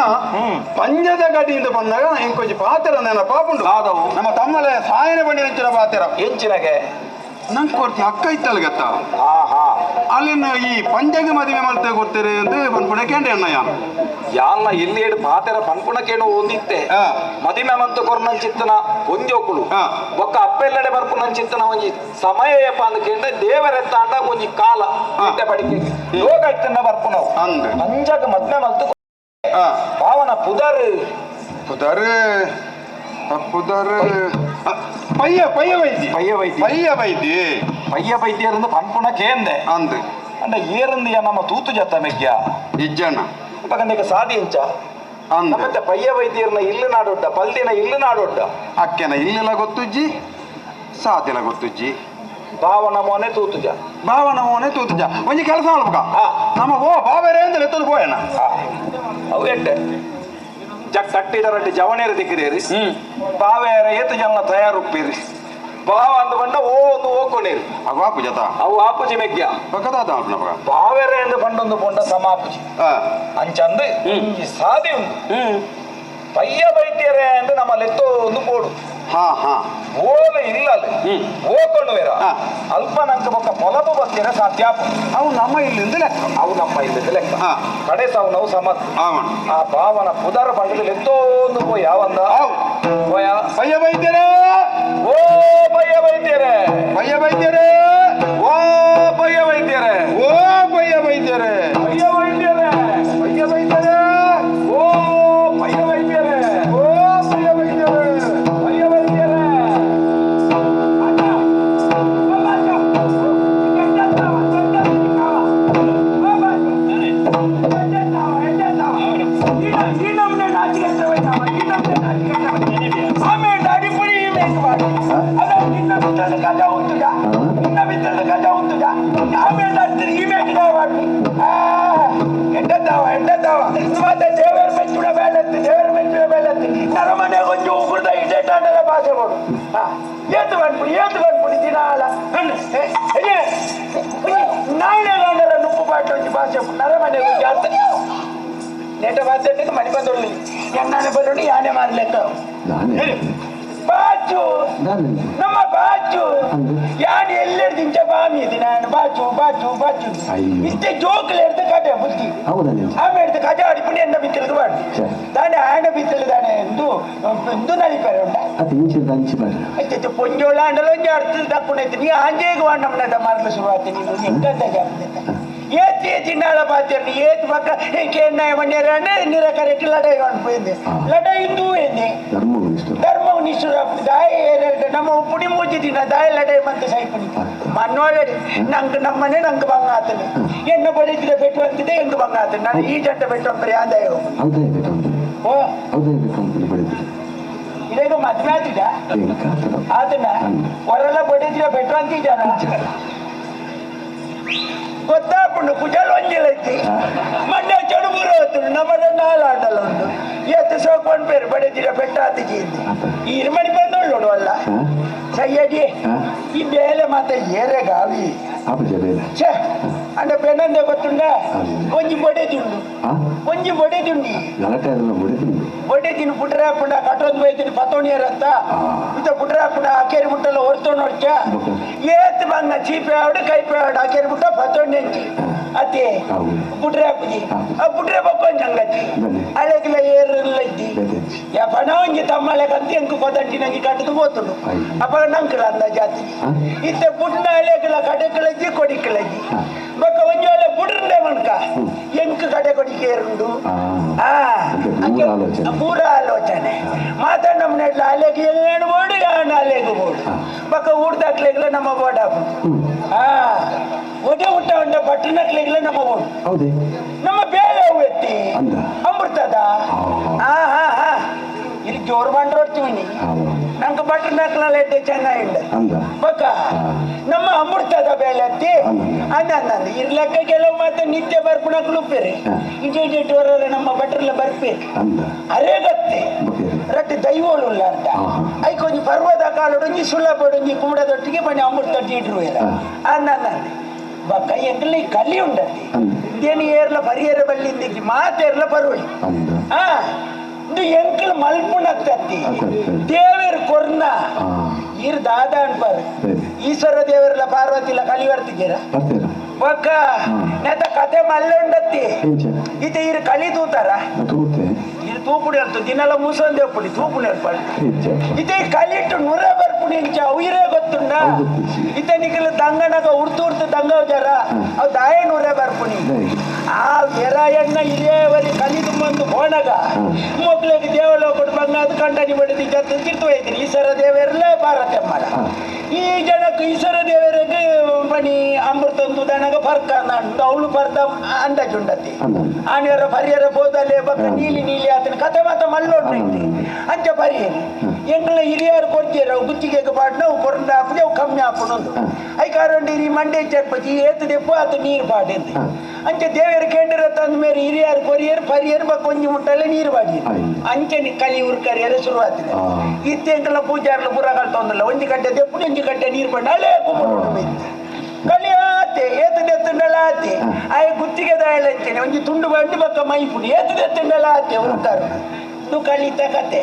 ಪಂಜದ ಗಡಿಯಿಂದ ಬಂದಾಗ ಇಂಕೊಂಚ ಪಾತ್ರ ನೆನಪಾಪುಂಡು ನಮ್ಮ ತಮ್ಮಲೆ ಸಾಯನ ಬಂಡಿ ಪಾತ್ರ ಎಂಚಿನಗೆ ನಂಗೆ ಕೊಡ್ತಿ ಅಕ್ಕ ಇತ್ತಲ್ಲ ಗತ್ತ ಅಲ್ಲಿನ ಈ ಪಂಜಗೆ ಮದುವೆ ಮಾಡ್ತೇ ಕೊಡ್ತೀರಿ ಅಂತ ಪನ್ಪುಣ ಕೇಂದ್ರ ಅಣ್ಣ ಯಾನ್ ಯಾಲ್ನ ಎಲ್ಲಿ ಹೇಳಿ ಪಾತೆರ ಪನ್ಪುಣ ಕೇಣು ಒಂದಿತ್ತೆ ಮದಿಮೆ ಮಂತು ಕೊರ್ನಂಚಿತ್ತನ ಒಂಜೋಕುಳು ಒಕ್ಕ ಅಪ್ಪೆಲ್ಲಡೆ ಬರ್ಪುನಂಚಿತ್ತನ ಒಂಜಿ ಸಮಯ ಏಪ ಅಂದ್ ಕೇಂದ್ರ ದೇವರೆತ್ತಾಂಡ ಒಂಜಿ ಕಾಲ ಪಡಿಕೆ ಯೋಗ ಇತ್ತನ್ನ ಬರ್ಪುನವು ಪಂಜಗ ಮದ್ಮೆ ಮಲ್ತು ಪಾವನ ಪುದರ್ ಪುದರ್ ಪುದರ್ ಪಯ್ಯ ಪಯ್ಯ ವೈದ್ಯ ಪಯ್ಯ ವೈದ್ಯ ಪಯ್ಯ ವೈದ್ಯ ಪಯ್ಯ ವೈದ್ಯರಂದು ಪನ್ಪುಣ ಕೇಂದೆ ಅಂದು ಅಂಡ ಏರಂದು ನಮ್ಮ ತೂತು ಜತ್ತ ಮೆಗ್ಯ ಇಜ್ಜಣ್ಣ ಅಪಗಂದಿಗ ಸಾದಿ ಎಂಚ ಮತ್ತೆ ಪಯ್ಯ ವೈದ್ಯರನ್ನ ಇಲ್ಲಿ ನಾಡೊಡ್ಡ ಪಲ್ದಿನ ಇಲ್ಲಿ ನಾಡೊಡ್ಡ ಅಕ್ಕೆನ ಇಲ್ಲೆಲ್ಲ ಗೊತ್ತುಜ್ಜಿ ಸಾದಿಲ ಗೊತ್ತುಜ್ಜಿ ಭಾವನ ಮೋನೆ ತೂತುಜ ಭಾವನ ಮೋನೆ ತೂತುಜ ಒಂಜಿ ಕೆಲಸ ಮಾಡ್ಬೇಕ ನಮ್ಮ ಓ ಬಾಬೇರೆ ಅಂದ್ರೆ ಎತ್ತದು ಪೋಯಣ್ಣ ಅವು ಎಟ್ಟೆ ಜಗ್ ಕಟ್ಟಿದರಡ್ಡಿ ಜವಣೇರು ದಿಕ್ಕಿದೇರಿ ಬಾವೇರ ಏತು ಜನ ತಯಾರುಪ್ಪೀರಿ ಬಾವ ಅಂದ ಬಂಡ ಓ ಒಂದು ಓಕೊನೇರಿ ಅವು ಆಪುಜ ಅವು ಆಪುಜಿ ಮೆಗ್ಯ ಪಕ್ಕದ ಬಾವೇರೆ ಎಂದು ಬಂಡೊಂದು ಪೊಂಡ ಸಮಾಪುಜಿ ಅಂಚಂದು ಈ ಸಾದಿ ಉಂಡು ಪಯ್ಯ ಬೈತ್ಯರೆ ಎಂದು ನಮ್ಮ ಲೆತ್ತೋ ಒಂದು ಪೋಡು ಓಲ ಇಲ್ಲ ಓತೊಣ್ಣುವೇರ ಅಲ್ಪ ನಂಕ ಬೊಕ್ಕ ಪೊಲಬು ಬತ್ತಿನ ಸಾಧ್ಯ ಅವು ನಮ್ಮ ಇಲ್ಲಿಂದ ಲೆಕ್ಕ ಅವು ನಮ್ಮ ಇಲ್ಲಿಂದ ಲೆಕ್ಕ ಕಡೆ ಸಾವು ನಾವು ಸಮ ಆ ಭಾವನ ಪುದರ ಬಂಡದಲ್ಲಿ ಎತ್ತೋಂದು ಪೋಯ ಒಂದ ಪೋಯ ಪಯ್ಯ ಬೈದ್ಯರೇ ಓ ಪಯ್ಯ ವೈದ್ಯರೇ ಪಯ್ಯ ವೈದ್ಯರೇ ಓ ಪಯ್ಯ ವೈದ್ಯರೇ ಓ ಪಯ್ಯ ವೈದ್ಯರೇ ಪಯ್ಯ ವೈದ್ಯರೇ ಪಯ್ಯ ವೈದ್ಯರೇ ಓ ಪಯ್ಯ ವೈದ್ಯರೇ ಓ ಪಯ್ಯ ವೈದ್ಯರೇ ಪಯ್ಯ ವೈದ್ಯರೇ నేట బాధ్యత మణిబంధువులు ఎన్నానే బరుని యానే మారలేక ಬಾಚು ನಮ್ಮ ಬಾಚು ಯಾನ್ ಎಲ್ಲೆಡ್ದಿಂಚ ಬಾಮಿ ನಾನು ಬಾಚು ಬಾಚು ಬಾಚು ಇಷ್ಟೇ ಜೋಕ್ಲು ಎಡ್ದು ಕತೆ ಬುದ್ಧಿ ಆమె ಎಡ್ದು ಕಜ ಅಡಿಪುಣಿ ಎನ್ನ ಬಿತ್ತಲದು ಬಾಡು ದಾನೆ ಆಯನ ಬಿತ್ತಲು ದಾನೆ ಎಂದು ಎಂದು ನಲಿಪರೆ ಉಂಡ ಅಚ್ಚ ಪೊಂಜೋಳ ಅಂಡಲ ಒಂಜಿ ಅರ್ಥ ದಕ್ಕುನೈತಿ ನೀ ಆಂಜೇಗ ವಾಂಡಮ್ಮನ ಮಾರ್ಲ ಶುರುವಾತಿ ನೀನು ಎಂತ ಜಾಪ್ತೆ ಏತಿ ಚಿನ್ನಾಳ ಪಾತ್ಯರ್ని ఏతి పక్క ఇంకేన్నాయ మండేరాంటే నిరకరెట్టి లడై అనిపోయింది లడై ఇందు ఏంది ಧರ್ಮವು ನಿಷ್ಠುರ ದಾಯ ಏರೆರಡು ನಮ್ಮ ಉಪ್ಪುಡಿ ಮೂಜಿ ದಿನ ದಾಯ ಲಡೈ ಮಂತ ಸೈಪುನಿ ಮನ್ನೋಳಡಿ ನಂಗೆ ನಮ್ಮನೆ ನಂಗೆ ಬಂಗ ಆತನೆ ಎನ್ನ ಬಡಿದ್ರೆ ಬೆಟ್ಟು ಅಂತಿದೆ ಎಂಗ್ ಬಂಗ ಆತನೆ ನಾನು ಈ ಜಂಟ ಬೆಟ್ಟು ಅಂತಾರೆ ಆದಾಯ ಓ ಇದೇಗ ಮದ್ವೆ ಆತಿದ ಆತನ ಹೊರಲ್ಲ ಬಡಿದ್ರೆ ಬೆಟ್ಟು ಅಂತಿದ್ದಾನ ಗೊತ್ತಾಪುಂಡು ಕುಜಲ್ ಒಂಜಿಲೈತಿ ಮಂಡ್ಯ ಚಡುಬುರು ಹೋಗ್ತುಂಡು ನಮ್ಮದ ನಾಲಾಟಲ ಉಂಡು ಎತ್ತು ಸೋಕೊಂಡು ಪೇರು ಬಡಿದಿರ ಬೆಟ್ಟ ಆತಿಜಿಂది ಈ ಇರ್ಮಣಿ ಬಂದೋಳು ಅಲ್ಲ ಸಯ್ಯಡಿ ಈ ಬೇಲೆ ಮಾತ ಏರೆಗಾವಿ ಛೇ ಅಂಡ ಬೆನ್ನಂದೆ ಗೊತ್ತುಂಡ ಒಂಜಿ ಬಡೆದುಂಡು ಒಂಜಿ ಬಡೆದುಂಡಿ ಬಡೆದಿನ ಪುಟ್ರಾಪುಂಡ ಕಟ್ಟೊಂದು ಬೈತೀನಿ ಪತೋಣಿಯರಂತ ಇತ್ತ ಪುಟ್ರಾಪುಂಡ ಅಕೇರಿ ಮುಟ್ಟಲ್ಲ ಹೊರ್ತೊಂಡು ಹೊಡ್ಚ ಏತ್ ಬಂಗ ಚೀಪೆ ಆಡು ಕೈಪೆ ಆಡು ಅಕೇರಿ ಮುಟ್ಟ ಪತೋಣಿ ಅಂಚಿ ಅತ್ತೆ ಪುಟ್ರಾಪುಜಿ ಆ ಪುಟ್ರೆ ಬೊಕ್ಕೊಂಜಿ ಹಂಗತಿ ಅಳೆಗಿಲ್ಲ ಏರಿಲ್ಲ ಇದ್ದಿ ಯಾ ಪಣ ಒಂಜಿ ತಮ್ಮಳೆಗಂತ ಎಂಕು ಕೊದಂಟಿ ನಂಗೆ ಕಟ್ಟದು పోతుండు ಅಪ್ಪ ನಂಕಲ ಅಂದ ಜಾತಿ ಇತ್ತೆ ಪುಟ್ನ ಅಳೆಗಿಲ್ಲ ಕಡೆಕಳಜ್ಜಿ ಕೊಡಿಕಳಜ್ಜಿ ಬೊಕ್ಕ ಒಂಜಿ ವೇಳೆ ಪುಡ್ರಂಡೆ ಮಣ್ಕ ಎಂಕು ಕಡೆ ಕೊಡಿಕೆ ಏರುಂಡು ಪೂರ ಆಲೋಚನೆ ಮಾತಾಡ ನಮ್ಮ ನೆಡ್ಲ ಅಲೆಗೆ ಏನು ಬೋಡು ಯಾಣ ಅಲೆಗೆ ಬೋಡು ಬೊಕ್ಕ ಊರ್ದಾಕ್ಲೆಗ್ಲ ನಮ್ಮ ಬೋಡ ಒಡೆ ಊಟ ಉಂಡ ಪಟ್ಟಣಕ್ಲೆಗ್ಲ ನಮ್ಮ ಬೋಡು ನಮ್ಮ ಬೇಳೆ ಹೂ ಎತ್ತಿ ಅಮೃತದ ಹಾ ಹಾ ಹಾ ಇಲ್ಲಿ ಜೋರು ಬಂಡ್ರೋಡ್ತೀವಿ ನಂಗೆ ಬಟ್ರ್ ನಕ್ಲಲ್ಲ ಎಡ್ಡೆ ಚೆನ್ನಾಗಿ ಬಕ್ಕ ನಮ್ಮ ಅಮೃತದ ಬೇಳೆ ಅತ್ತಿ ಅಂದ ಇರ್ಲಕ್ಕ ಕೆಲವು ಮಾತ್ರ ನಿತ್ಯ ಬರ್ಪುಣಕ್ಲು ಉಪ್ಪೇರಿ ಇಡೀ ಇಟ್ಟವರ ನಮ್ಮ ಬಟ್ರಲ್ಲ ಬರ್ಪೇರಿ ಅರೇ ಗತ್ತೆ ರಟ್ಟಿ ದೈವೋಳು ಅಂತ ಐಕೊಂಜಿ ಪರ್ವದ ಕಾಲೊಡೊಂಜಿ ಸುಲಭಡೊಂಜಿ ಕುಂಬಡದೊಟ್ಟಿಗೆ ಬನ್ನಿ ಅಮೃತ ಇಟ್ರು ಅಂದ ಬಕ್ಕ ಎಂಕಲ್ಲಿ ಕಲಿ ಉಂಡತಿ ಇದೇನು ಏರ್ಲ ಪರಿಯರ ಬಲ್ಲಿಂದಿಕ್ಕಿ ಮಾತೇರ್ಲ ಪರುವಳಿ ಹಾ ಇದು ಎಂಕಲ್ ಮಲ್ಪುಣತ್ತತ್ತಿ ದೇವೇರ್ ಕೊರ್ನ ಈರ್ ದಾದ ಅನ್ಪಾರು ಈಶ್ವರ ದೇವರಲ್ಲ ಪಾರ್ವತಿಲ್ಲ ಕಲಿ ಬರ್ತಿದ್ದೀರ ಬಕ್ಕ ನೆತ ಕತೆ ಮಲ್ಲುಂಡತ್ತಿ ಇತ್ತೆ ಈರ್ ಕಲಿ ತೂತಾರ ಇದು ತೂಪುಡಿ ಹೇಳ್ತು ದಿನಲ ಮೂಸೊಂದೇ ಒಪ್ಪುಡಿ ತೂಪುಡಿ ಹೇಳ್ಪಾಡು ಇತ್ತೆ ಕಲಿಟ್ಟು ನುರ ಬರ್ಪುಡಿ ಇಂಚ ಉಯಿರೇ ಗೊತ್ತುಂಡ ಇತ್ತೆ ನಿಖಲ ದಂಗನಗ ಉರ್ತು ಉರ್ತು ದಂಗ ಜರ ಅವು ದಾಯ ನುರ ಬರ್ಪುಣಿ ಆ ಎರಾಯಣ್ಣ ಇದೇವರಿ ಕಲಿದು ಬಂದು ಹೋಣಗ ಮಕ್ಕಳಿಗೆ ದೇವಲೋಕಡು ಬಂಗ ಅದು ಕಂಡನಿ ಬಡಿದು ಜತ್ತು ತಿರ್ತು ಹೋಯ್ತೀನಿ ಈಶ್ವರ ದೇವರಲ್ಲೇ ಭಾರತ ಮಾಡ ಈ ಜನಕ್ಕೆ ಈಶ್ವರ ದೇವರಿಗೆ ಬಣಿ ಅಮೃತಂದು ದನಗ ಫರ್ಕ ಅವಳು ಬರ್ದ ಅಂದಾಜುಂಡತಿ ಆನೆಯರ ಪರಿಯರ ಬೋದಲೆ ಬಕ್ಕ ನೀಲಿ ನೀಲಿ ಆತನ ಕತೆ ಮಾತ ಮಲ್ಲೊಂಟೈತಿ ಅಂಚ ಪರಿಯರಿ ಎಂಗಳ ಹಿರಿಯರು ಕೊಡ್ತೀರ ಗುತ್ತಿಗೆ ಪಾಡ್ನ ಅವು ಕೊರಂಡ ಹಾಪುಡಿ ಅವು ಕಮ್ಮಿ ಹಾಪುಣೊಂದು I ಕಾರಂಡಿ ಈ ಮಂಡೆ ಚಟ್ಪತಿ ಏತು ದೆಪ್ಪು ಆತ ನೀರು ಪಾಡಿಂದು ಅಂಚ ದೇವರು ಕೇಂದ್ರ ತಂದ ಮೇಲೆ ಹಿರಿಯರು ಕೊರಿಯರು ಪರಿಯರು ಬಕ್ಕ ಒಂಜಿ ಮುಟ್ಟಲೆ ನೀರು ಬಾಡಿ ಅಂಚೆ ಕಲಿ ಊರು ಕರಿಯರು ಶುರುವಾಗ್ತದೆ ಇತ್ತೆ ಎಂಕಲ ಪೂಜಾರ್ಲು ಪೂರ ಕಳ್ತೊಂದಿಲ್ಲ ಒಂಜಿ ಗಂಟೆ ದೆಪ್ಪುಡಿ ಒಂಜಿ ಗಂಟೆ ನೀರು ಪಂಡ ಅಲ್ಲೇ ಕುಂಬ ಕಲಿ ಆತೆ ಏತು ದೆತ್ತುಂಡಲ ಆತೆ ಆಯ್ ಗುತ್ತಿಗೆ ದಾಯಲಂಚನೆ ಒಂಜಿ ತುಂಡು ಬಂಡಿ ಬಕ್ಕ ಮೈಪುಡಿ ಏತು ದೆತ್ತುಂಡಲ ಆತೆ ಉಂಟಾರು ಇದು ಕಲಿತ ಕತೆ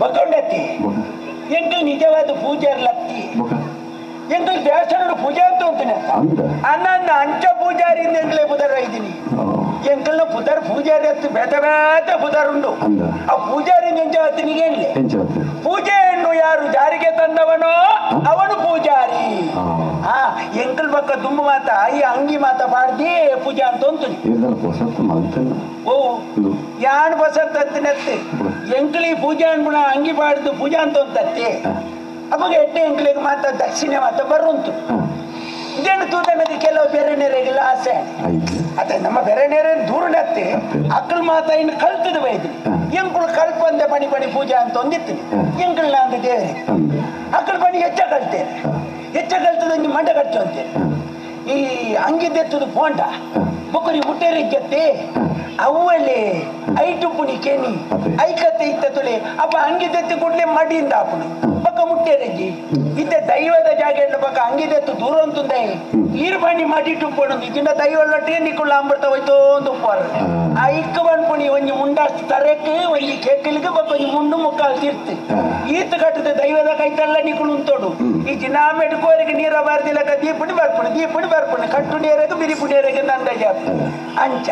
ಬಕೊಂಡತಿ ಎಂಕಲ್ ನಿಜವಾದ ಪೂಜಾರಿ ಲತ್ತಿ ಎಂಕಲ್ ದೇವಸ್ಥಾನದ ಪೂಜೆ ಅಂತ ಹೋಗ್ತೀನಿ ಅನ್ನ ಅಂಚ ಪೂಜಾರಿ ಎಂಕಲೇ ಪುದರ್ ಇದ್ದೀನಿ ಎಂಕಲ್ನ ಪುದರ್ ಪೂಜಾರಿ ಹತ್ತು ಬೇತೆ ಬೇತೆ ಪುದರ್ ಉಂಡು ಆ ಪೂಜಾರಿ ಎಂಚ ಹೊತ್ತಿನಿಗೆ ಪೂಜೆಯನ್ನು ಯಾರು ಜಾರಿಗೆ ತಂದವನೋ ಅವನು ಪೂಜಾರಿ. ಹಾ ಎಂಕಲ್ ಪಕ್ಕ ದುಂಬು ಮಾತ ಈ ಅಂಗಿ ಮಾತ ಪಾಡ್ದಿ ಪೂಜೆ ಅಂತ ಅಂತೀನಿ. ಓ ಯಾನ್ ಬಸಂತ ಅಂತಿನತ್ತೆ ಎಂಕಲಿ ಪೂಜೆ ಅನ್ಬುಣ ಅಂಗಿ ಪಾಡ್ದು ಪೂಜೆ ಅಂತ ಅಂತತ್ತೆ. ಅವಾಗ ಎಟ್ಟೆ ಎಂಕಲಿಗೆ ಮಾತ ದಕ್ಷಿಣೆ ಮಾತ ಬರುಂತು. ಇದೇನು ತೂತನಕ್ಕೆ ಕೆಲವು ಬೇರೆ ನೆರೆಗೆಲ್ಲ ಆಸೆ ಅದೇ ನಮ್ಮ ಬೇರೆ ನೆರೆ ದೂರನತ್ತೆ ಅಕ್ಕಳ ಮಾತ ಇನ್ನು ಕಲ್ತದ ಬೈದ್ರಿ ಎಂಕುಳು ಕಲ್ಪಂದೆ ಪಣಿ ಪಣಿ ಪೂಜೆ ಅಂತ ಒಂದಿತ್ತು ಎಂಕುಳ ಅಂತ ದೇವರೇ ಅಕ್ಕಳ ಪಣಿ ಹೆಚ್ಚ ಕಲ್ತೇನೆ ಹೆಚ್ಚ ಕಲ್ತದ ಮಂಡ ಕಟ್ತು ಅಂತೇನೆ. ಈ ಅಂಗಿದ್ದೆತ್ತದು ಪೋಂಡ ಬೊಕ್ಕರಿ ಮುಟ್ಟೇರಿ ಜೊತೆ ಅವಲ್ಲಿ ಐಟು ಪುಣಿ ಕೇನಿ ಐಕತ್ತೆ ಇತ್ತ ತುಳಿ ಅಪ್ಪ ಅಂಗಿದೆತ್ತು ಕೂಡಲೇ ಮಡಿಯಿಂದ ಆಪುಣು ಪಕ್ಕ ಮುಟ್ಟೇರಜ್ಜಿ ಇದ್ದ ದೈವದ ಜಾಗ ಪಕ್ಕ ಅಂಗಿದೆತ್ತು ದೂರ ಅಂತಂದೆ ಈರು ಬಣ್ಣಿ ಮಡಿ ಟುಪ್ಪಣು ಇದ್ದಿಂದ ದೈವ ನಿಕ್ಕುಳ್ಳ ಅಂಬರ್ತ ಹೋಯ್ತೋ ಒಂದು ಉಪ್ಪಾರ ಆ ಇಕ್ಕ ಬನ್ಪುಣಿ ಒಂಜಿ ಮುಂಡಾಸ್ತು ತರಕ್ಕೆ ಒಂಜಿ ಕೇಕಲಿಗೆ ಬೊಕ್ಕ ಒಂಜಿ ಮುಂಡು ಮುಕ್ಕಾಲು ತೀರ್ತು ಈತ ಕಟ್ಟದ ದೈವದ ಕೈತಲ್ಲ ನಿಕ್ಕುಳು ಉಂತೋಡು ಈ ಜಿನಾಮೆಡ್ಕೋರಿಗೆ ನೀರ ಬಾರ್ದಿಲಕ ದೀಪುಣಿ ಬರ್ಪುಣಿ ದೀಪುಣಿ ಬರ್ಪುಣಿ ಕಟ್ಟು ನೀರಗೆ ಬಿರಿಪು ನೀರಗೆ ನಂದ ಜಾಪ ಅಂಚ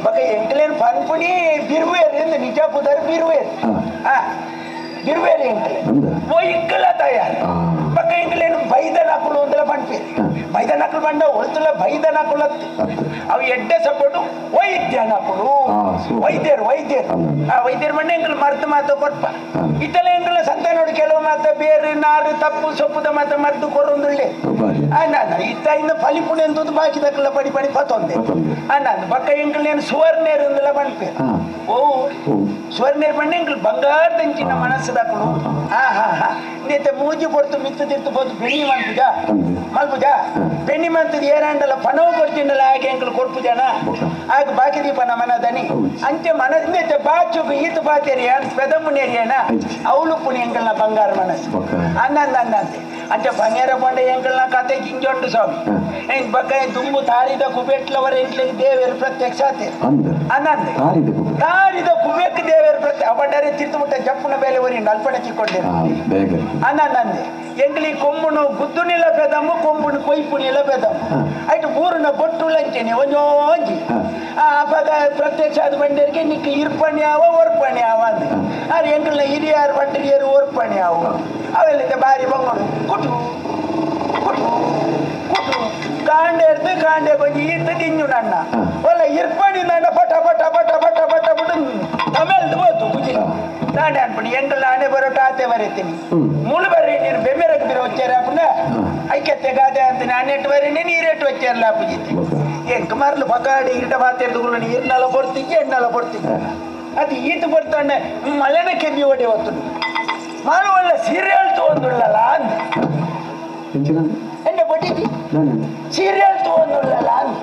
ಬಕ ಎಂಕಲೇನು ಪನ್ಪುಣಿ ಬಿರುವೇರು ಎಂದು ನಿಜ ಪುದರ್ ಬಿರುವೇರು ಹಾ ಬಿರುವೇರು ಎಂಕಲೆ ಓ ಇಕ್ಕಲ ತಯಾರು ಬಕ ಎಂಕಲೇನು ಬೈದನಕುಲು ಅಂದಲ ಪನ್ಪೇರು ಬೈದನಕುಲು ಬಂಡ ಒಳ್ತುಲ ಬೈದನಕುಲು ಅವು ಎಡ್ಡೆ ಸಪೋಟು ವೈದ್ಯನಕುಲು ವೈದ್ಯರು ವೈದ್ಯರು ಆ ವೈದ್ಯರು ಬಂಡ ಎಂಕಲು ಮರ್ತು ಮಾತ ಕೊರ್ಪ ಇತ್ತಲ ಎಂಕಲ ಸಂತಾನೋಡು ಕೆಲವು ಮಾತ ಬೇರೆ ನಾರು ತಪ್ಪು ಸೊಪ್ಪುದ ಮಾತ ಮದ್ದು ಕೊರೊಂದುಳ್ಳೆ ಇತ್ತ ಇನ್ನು ಫಲಿಪುಣೆ ಅಂತಂದು ಬಾಕಿ ದಕ್ಕಲ ಪಡಿ ಪಡಿ ಪತ್ತೊಂದೆ ಅನ್ನ ಬಕ್ಕ ಎಂಕಲ್ ಸುವರ್ಣೇರು ಅಂದಲ ಪನ್ಪೇರು. ಓ ಸುವರ್ಣೇರು ಬಂಡ ಎಂಕಲ್ ಬಂಗಾರದಂಚಿನ ಮನಸ್ಸು ದಕ್ಕಲು. ಹಾ ಹಾ ಹಾ ನೀತೆ ಮೂಜಿ ಕೊಡ್ತು ಮಿತ್ತು ತಿರ್ತು ಹೋದು ಬೆಣ್ಣಿ ಮಲ್ಪುಜ ಮಲ್ಪುಜ ಬೆಣ್ಣಿ ಮಂತದ ಏನಾಂಡಲ್ಲ ಪಣವು ಕೊಡ್ತಿಂಡಲ್ಲ ಹಾಗೆ ಎಂಕಲ್ ಕೊಡ್ಪುಜನ ಆಗ ಬಾಕಿ ದೀಪ ನಮ್ಮ ದನಿ ಅಂಚೆ ಮನಸ್ಸಿನ ಬಾಚುಗು ಈತ ಬಾತೇರಿ ಪೆದಮ್ಮನೇರಿಯನ ಅವಳು ಪುಣಿ ಎಂಕಲ್ನ ಬಂಗಾರ ಮನಸ್ಸು ಅನ್ನಂದ ಅನ್ನಂತೆ ಅಂಚೆ ಬಂಗಾರ ಪಂಡ ಎಂಕಲ್ನ ಕತೆ ಜಿಂಜೊಂಡು ಸ್ವಾಮಿ ಬಕ್ಕ ದುಂಬು ತಾರಿದ ಕುಬೇಟ್ಲವರ ಎಂಕ್ಲಿಗೆ ದೇವರು ಪ್ರತ್ಯಕ್ಷ ಆತೆ ಅನ್ನಂದೆ ತಾರಿದ ಕುಬೇಕ್ ದೇವರು ಪ್ರತ್ಯಕ್ಷ ಅವಂಡರೆ ತಿರ್ತು ಮುಟ್ಟ ಜಪ್ಪುನ ಬೇಲೆ ಒರಿ ಅಲ್ಪಣೆ ಚಿಕ್ಕೊಂಡೆ ಅನ್ನಂದೆ ಎಂಕ್ಲಿ ಕೊಂಬುನು ಗುದ್ದುನಿಲ್ಲ ಪೆದಮ್ಮು ಕೊಂಬುನು ಕೊಯ್ಪುನಿಲ್ಲ ಪೆದಮ್ಮು ಆಯ್ತು ಊರಿನ ಬೊಟ್ಟು ಲಂಚನೆ ಒಂಜೋಂಜಿ ಅವಾಗ ಪ್ರತ್ಯಕ್ಷ ಆದ ಬಂಡರಿಗೆ ನಿಕ್ಕ ಇರ್ಪಣಿ ಆವ ಒರ್ಪಣಿ ಆವ ಅಂದ ಆದ್ರೆ ಎಂಕಲ್ನ ಹಿರಿಯಾರು ಬಂಡರಿಯರು ಒರ್ಪಣಿ ಆವು ಅವೆಲ್ಲ ಬಾರಿ ಬಂಗೋಡು ಕುಟು ಕುಟು ಕುಟು ಕಾಂಡೆ எடுத்து ಕಾಂಡೆ ಕೊಂಚ ಈತ ತಿಂಜು ನನ್ನ ಒಲ್ಲ ಇರ್ಪಣಿ ನನ್ನ ಪಟ ಪಟ ಪಟ ಪಟ ಪಟ ಪಟ ತಮಿಳ್ದು ಹೋತು ಕುಜಿ ನಾನೇ ಅನ್ಪಣಿ ಎಂಕಲ್ ನಾನೇ ಬರೋಟ ಆತೆ ಬರೀತೀನಿ ಮೂಳು ಬರ್ರಿ ನೀರು ಬೆಮ್ಮೆರಕ್ಕೆ ಬಿರೋ వచ్చారు అప్పుడు ಐಕ್ಯತೆ ಗಾದೆ ಅಂತ ನಾನೆಟ್ಟು ಬರೀ ನೀರೆಟ್ಟು వచ్చారు ಅಪ್ಪಜಿತ್ತಿ ಎಂಕ ಮರಲು ಪಕಾಡಿ ಇರಟ ಬಾತೆರ್ದುಗಳು ನೀರ್ನೆಲ್ಲ ಕೊಡ್ತಿದ್ದೆ ಎಣ್ಣೆಲ್ಲ ಕೊಡ್ತಿದ್ದೆ ಅದು ಈತ ಕೊಡ್ತಾನೆ ಮಳೆನ ಕೆಮ್ಮಿ ಹೊಡೆ ಹೊತ್ತು ಮಾಡು ಒಳ್ಳೆ ಸೀರಿಯಲ್ ತಗೊಂಡುಳ್ಳಲ್ಲ ಅಂದ ಎನ್ನ ಬಟ್ಟಿದ್ದಿ ಸೀರಿಯಲ್ ತಗೊಂಡುಳ್ಳಲ್ಲ ಅಂದ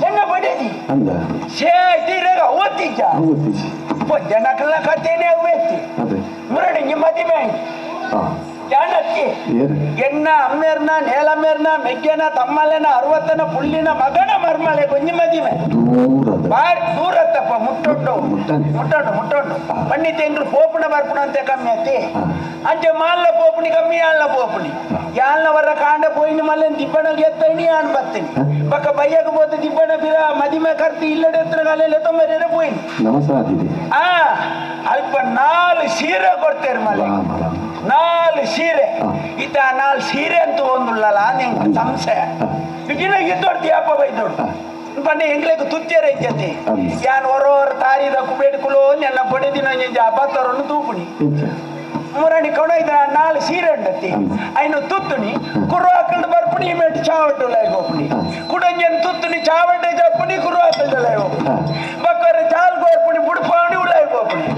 ಎನ್ನ ಬಟ್ಟಿದ್ದಿ ಶೇ ತೀರಾಗ ಓದ್ತಿದ್ದ ಜನಕಲ್ಲ ಕಥೆನೇ ಅವೇತಿ ಮುರಡಿ ಮದಿಮೆ ಜಾಣಕ್ಕೆ ಎನ್ನ ಅಮ್ಮೇರ್ನ ನೇಲಮ್ಮೇರ್ನ ಮೆಗ್ಗೆನ ತಮ್ಮಲೆನ ಅರವತ್ತನ ಪುಳ್ಳಿನ ಮಗನ ಮರ್ಮಲೆ ಕೊಂಜಿ ಮದಿಮೆ ಬಾರಿ ದೂರತ್ತಪ್ಪ ಮುಟ್ಟೊಂಡು ಮುಟ್ಟೊಂಡು ಮುಟ್ಟೊಂಡು ಬನ್ನಿ ತಿಂಗಳು ಪೋಪುಣ ಬರ್ಪುಣ ಅಂತ ಕಮ್ಮಿ ಆತಿ ಅಂಚೆ ಮಾಲ್ಲ ಪೋಪುಣಿ ಕಮ್ಮಿ ಯಾಳ್ನ ಪೋಪುಣಿ ಯಾಳ್ನ ವರ ಕಾಂಡ ಪೋಯಿನ ಮಲ್ಲೆ ದಿಬ್ಬಣಗೆ ಎತ್ತಣಿ ಯಾನ್ ಬತ್ತೀನಿ ಬಕ್ಕ ಬಯ್ಯಕ ಬೋತ ದಿಬ್ಬಣ ಬಿರ ಮದಿಮೆ ಕರ್ತಿ ಇಲ್ಲಡೆ ಎತ್ತರ ಕಾಲೆಲ್ಲ ತೊಂಬರೇರೆ ಪೋಯಿನಿ ಆ ಅಲ್ಪ 4 ಸೀರೆ ಕೊಡ್ತೇನೆ ಮಲೆ 4 ಸೀರೆ ಈತ 4 ಸೀರೆ ಅಂತ ಒಂದುಳ್ಳಲ್ಲ ನಿಂಗೆ ಸಂಶಯ ಇದಿನ ಇದ್ದೊಡ್ತಿ ಅಪ್ಪ ಬೈದೊಡ್ಡು ಪಂಡೆ ಎಂಗ್ಲೇಕ್ ತುತ್ತಿಯರ ಇಜ್ಜತಿ ಯಾನ್ ಹೊರೋರ್ ತಾರಿದ ಕುಬೇಡ್ಕುಲೋ ನೆನ್ನ ಬಡಿದಿನ ಅಬ್ಬತ್ತರನ್ನು ತೂಪುಣಿ ಮುರಣಿ ಕೊಣ ಇದ್ರ 4 ಸೀರೆ ಉಂಡತಿ ಐನು ತುತ್ತುನಿ ಕುರು ಹಾಕಲ್ದು ಬರ್ಪುಣಿ ಮೇಟ್ ಚಾವಟ್ಟು ಲಾಯ್ಗೋಪುಣಿ ಕುಡಂಜನ್ ತುತ್ತುನಿ ಚಾವಟ್ಟೆ ಜಪ್ಪುನಿ ಕುರು ಹಾಕಲ್ದು ಲಾಯ್ಗೋಪುಣಿ ಬಕ್ಕರೆ ಚಾಲ್ ಗೋರ್ಪುಣಿ ಬುಡ್ಪಾವಣಿ ಉಳಾಯ್ಗೋಪುಣಿ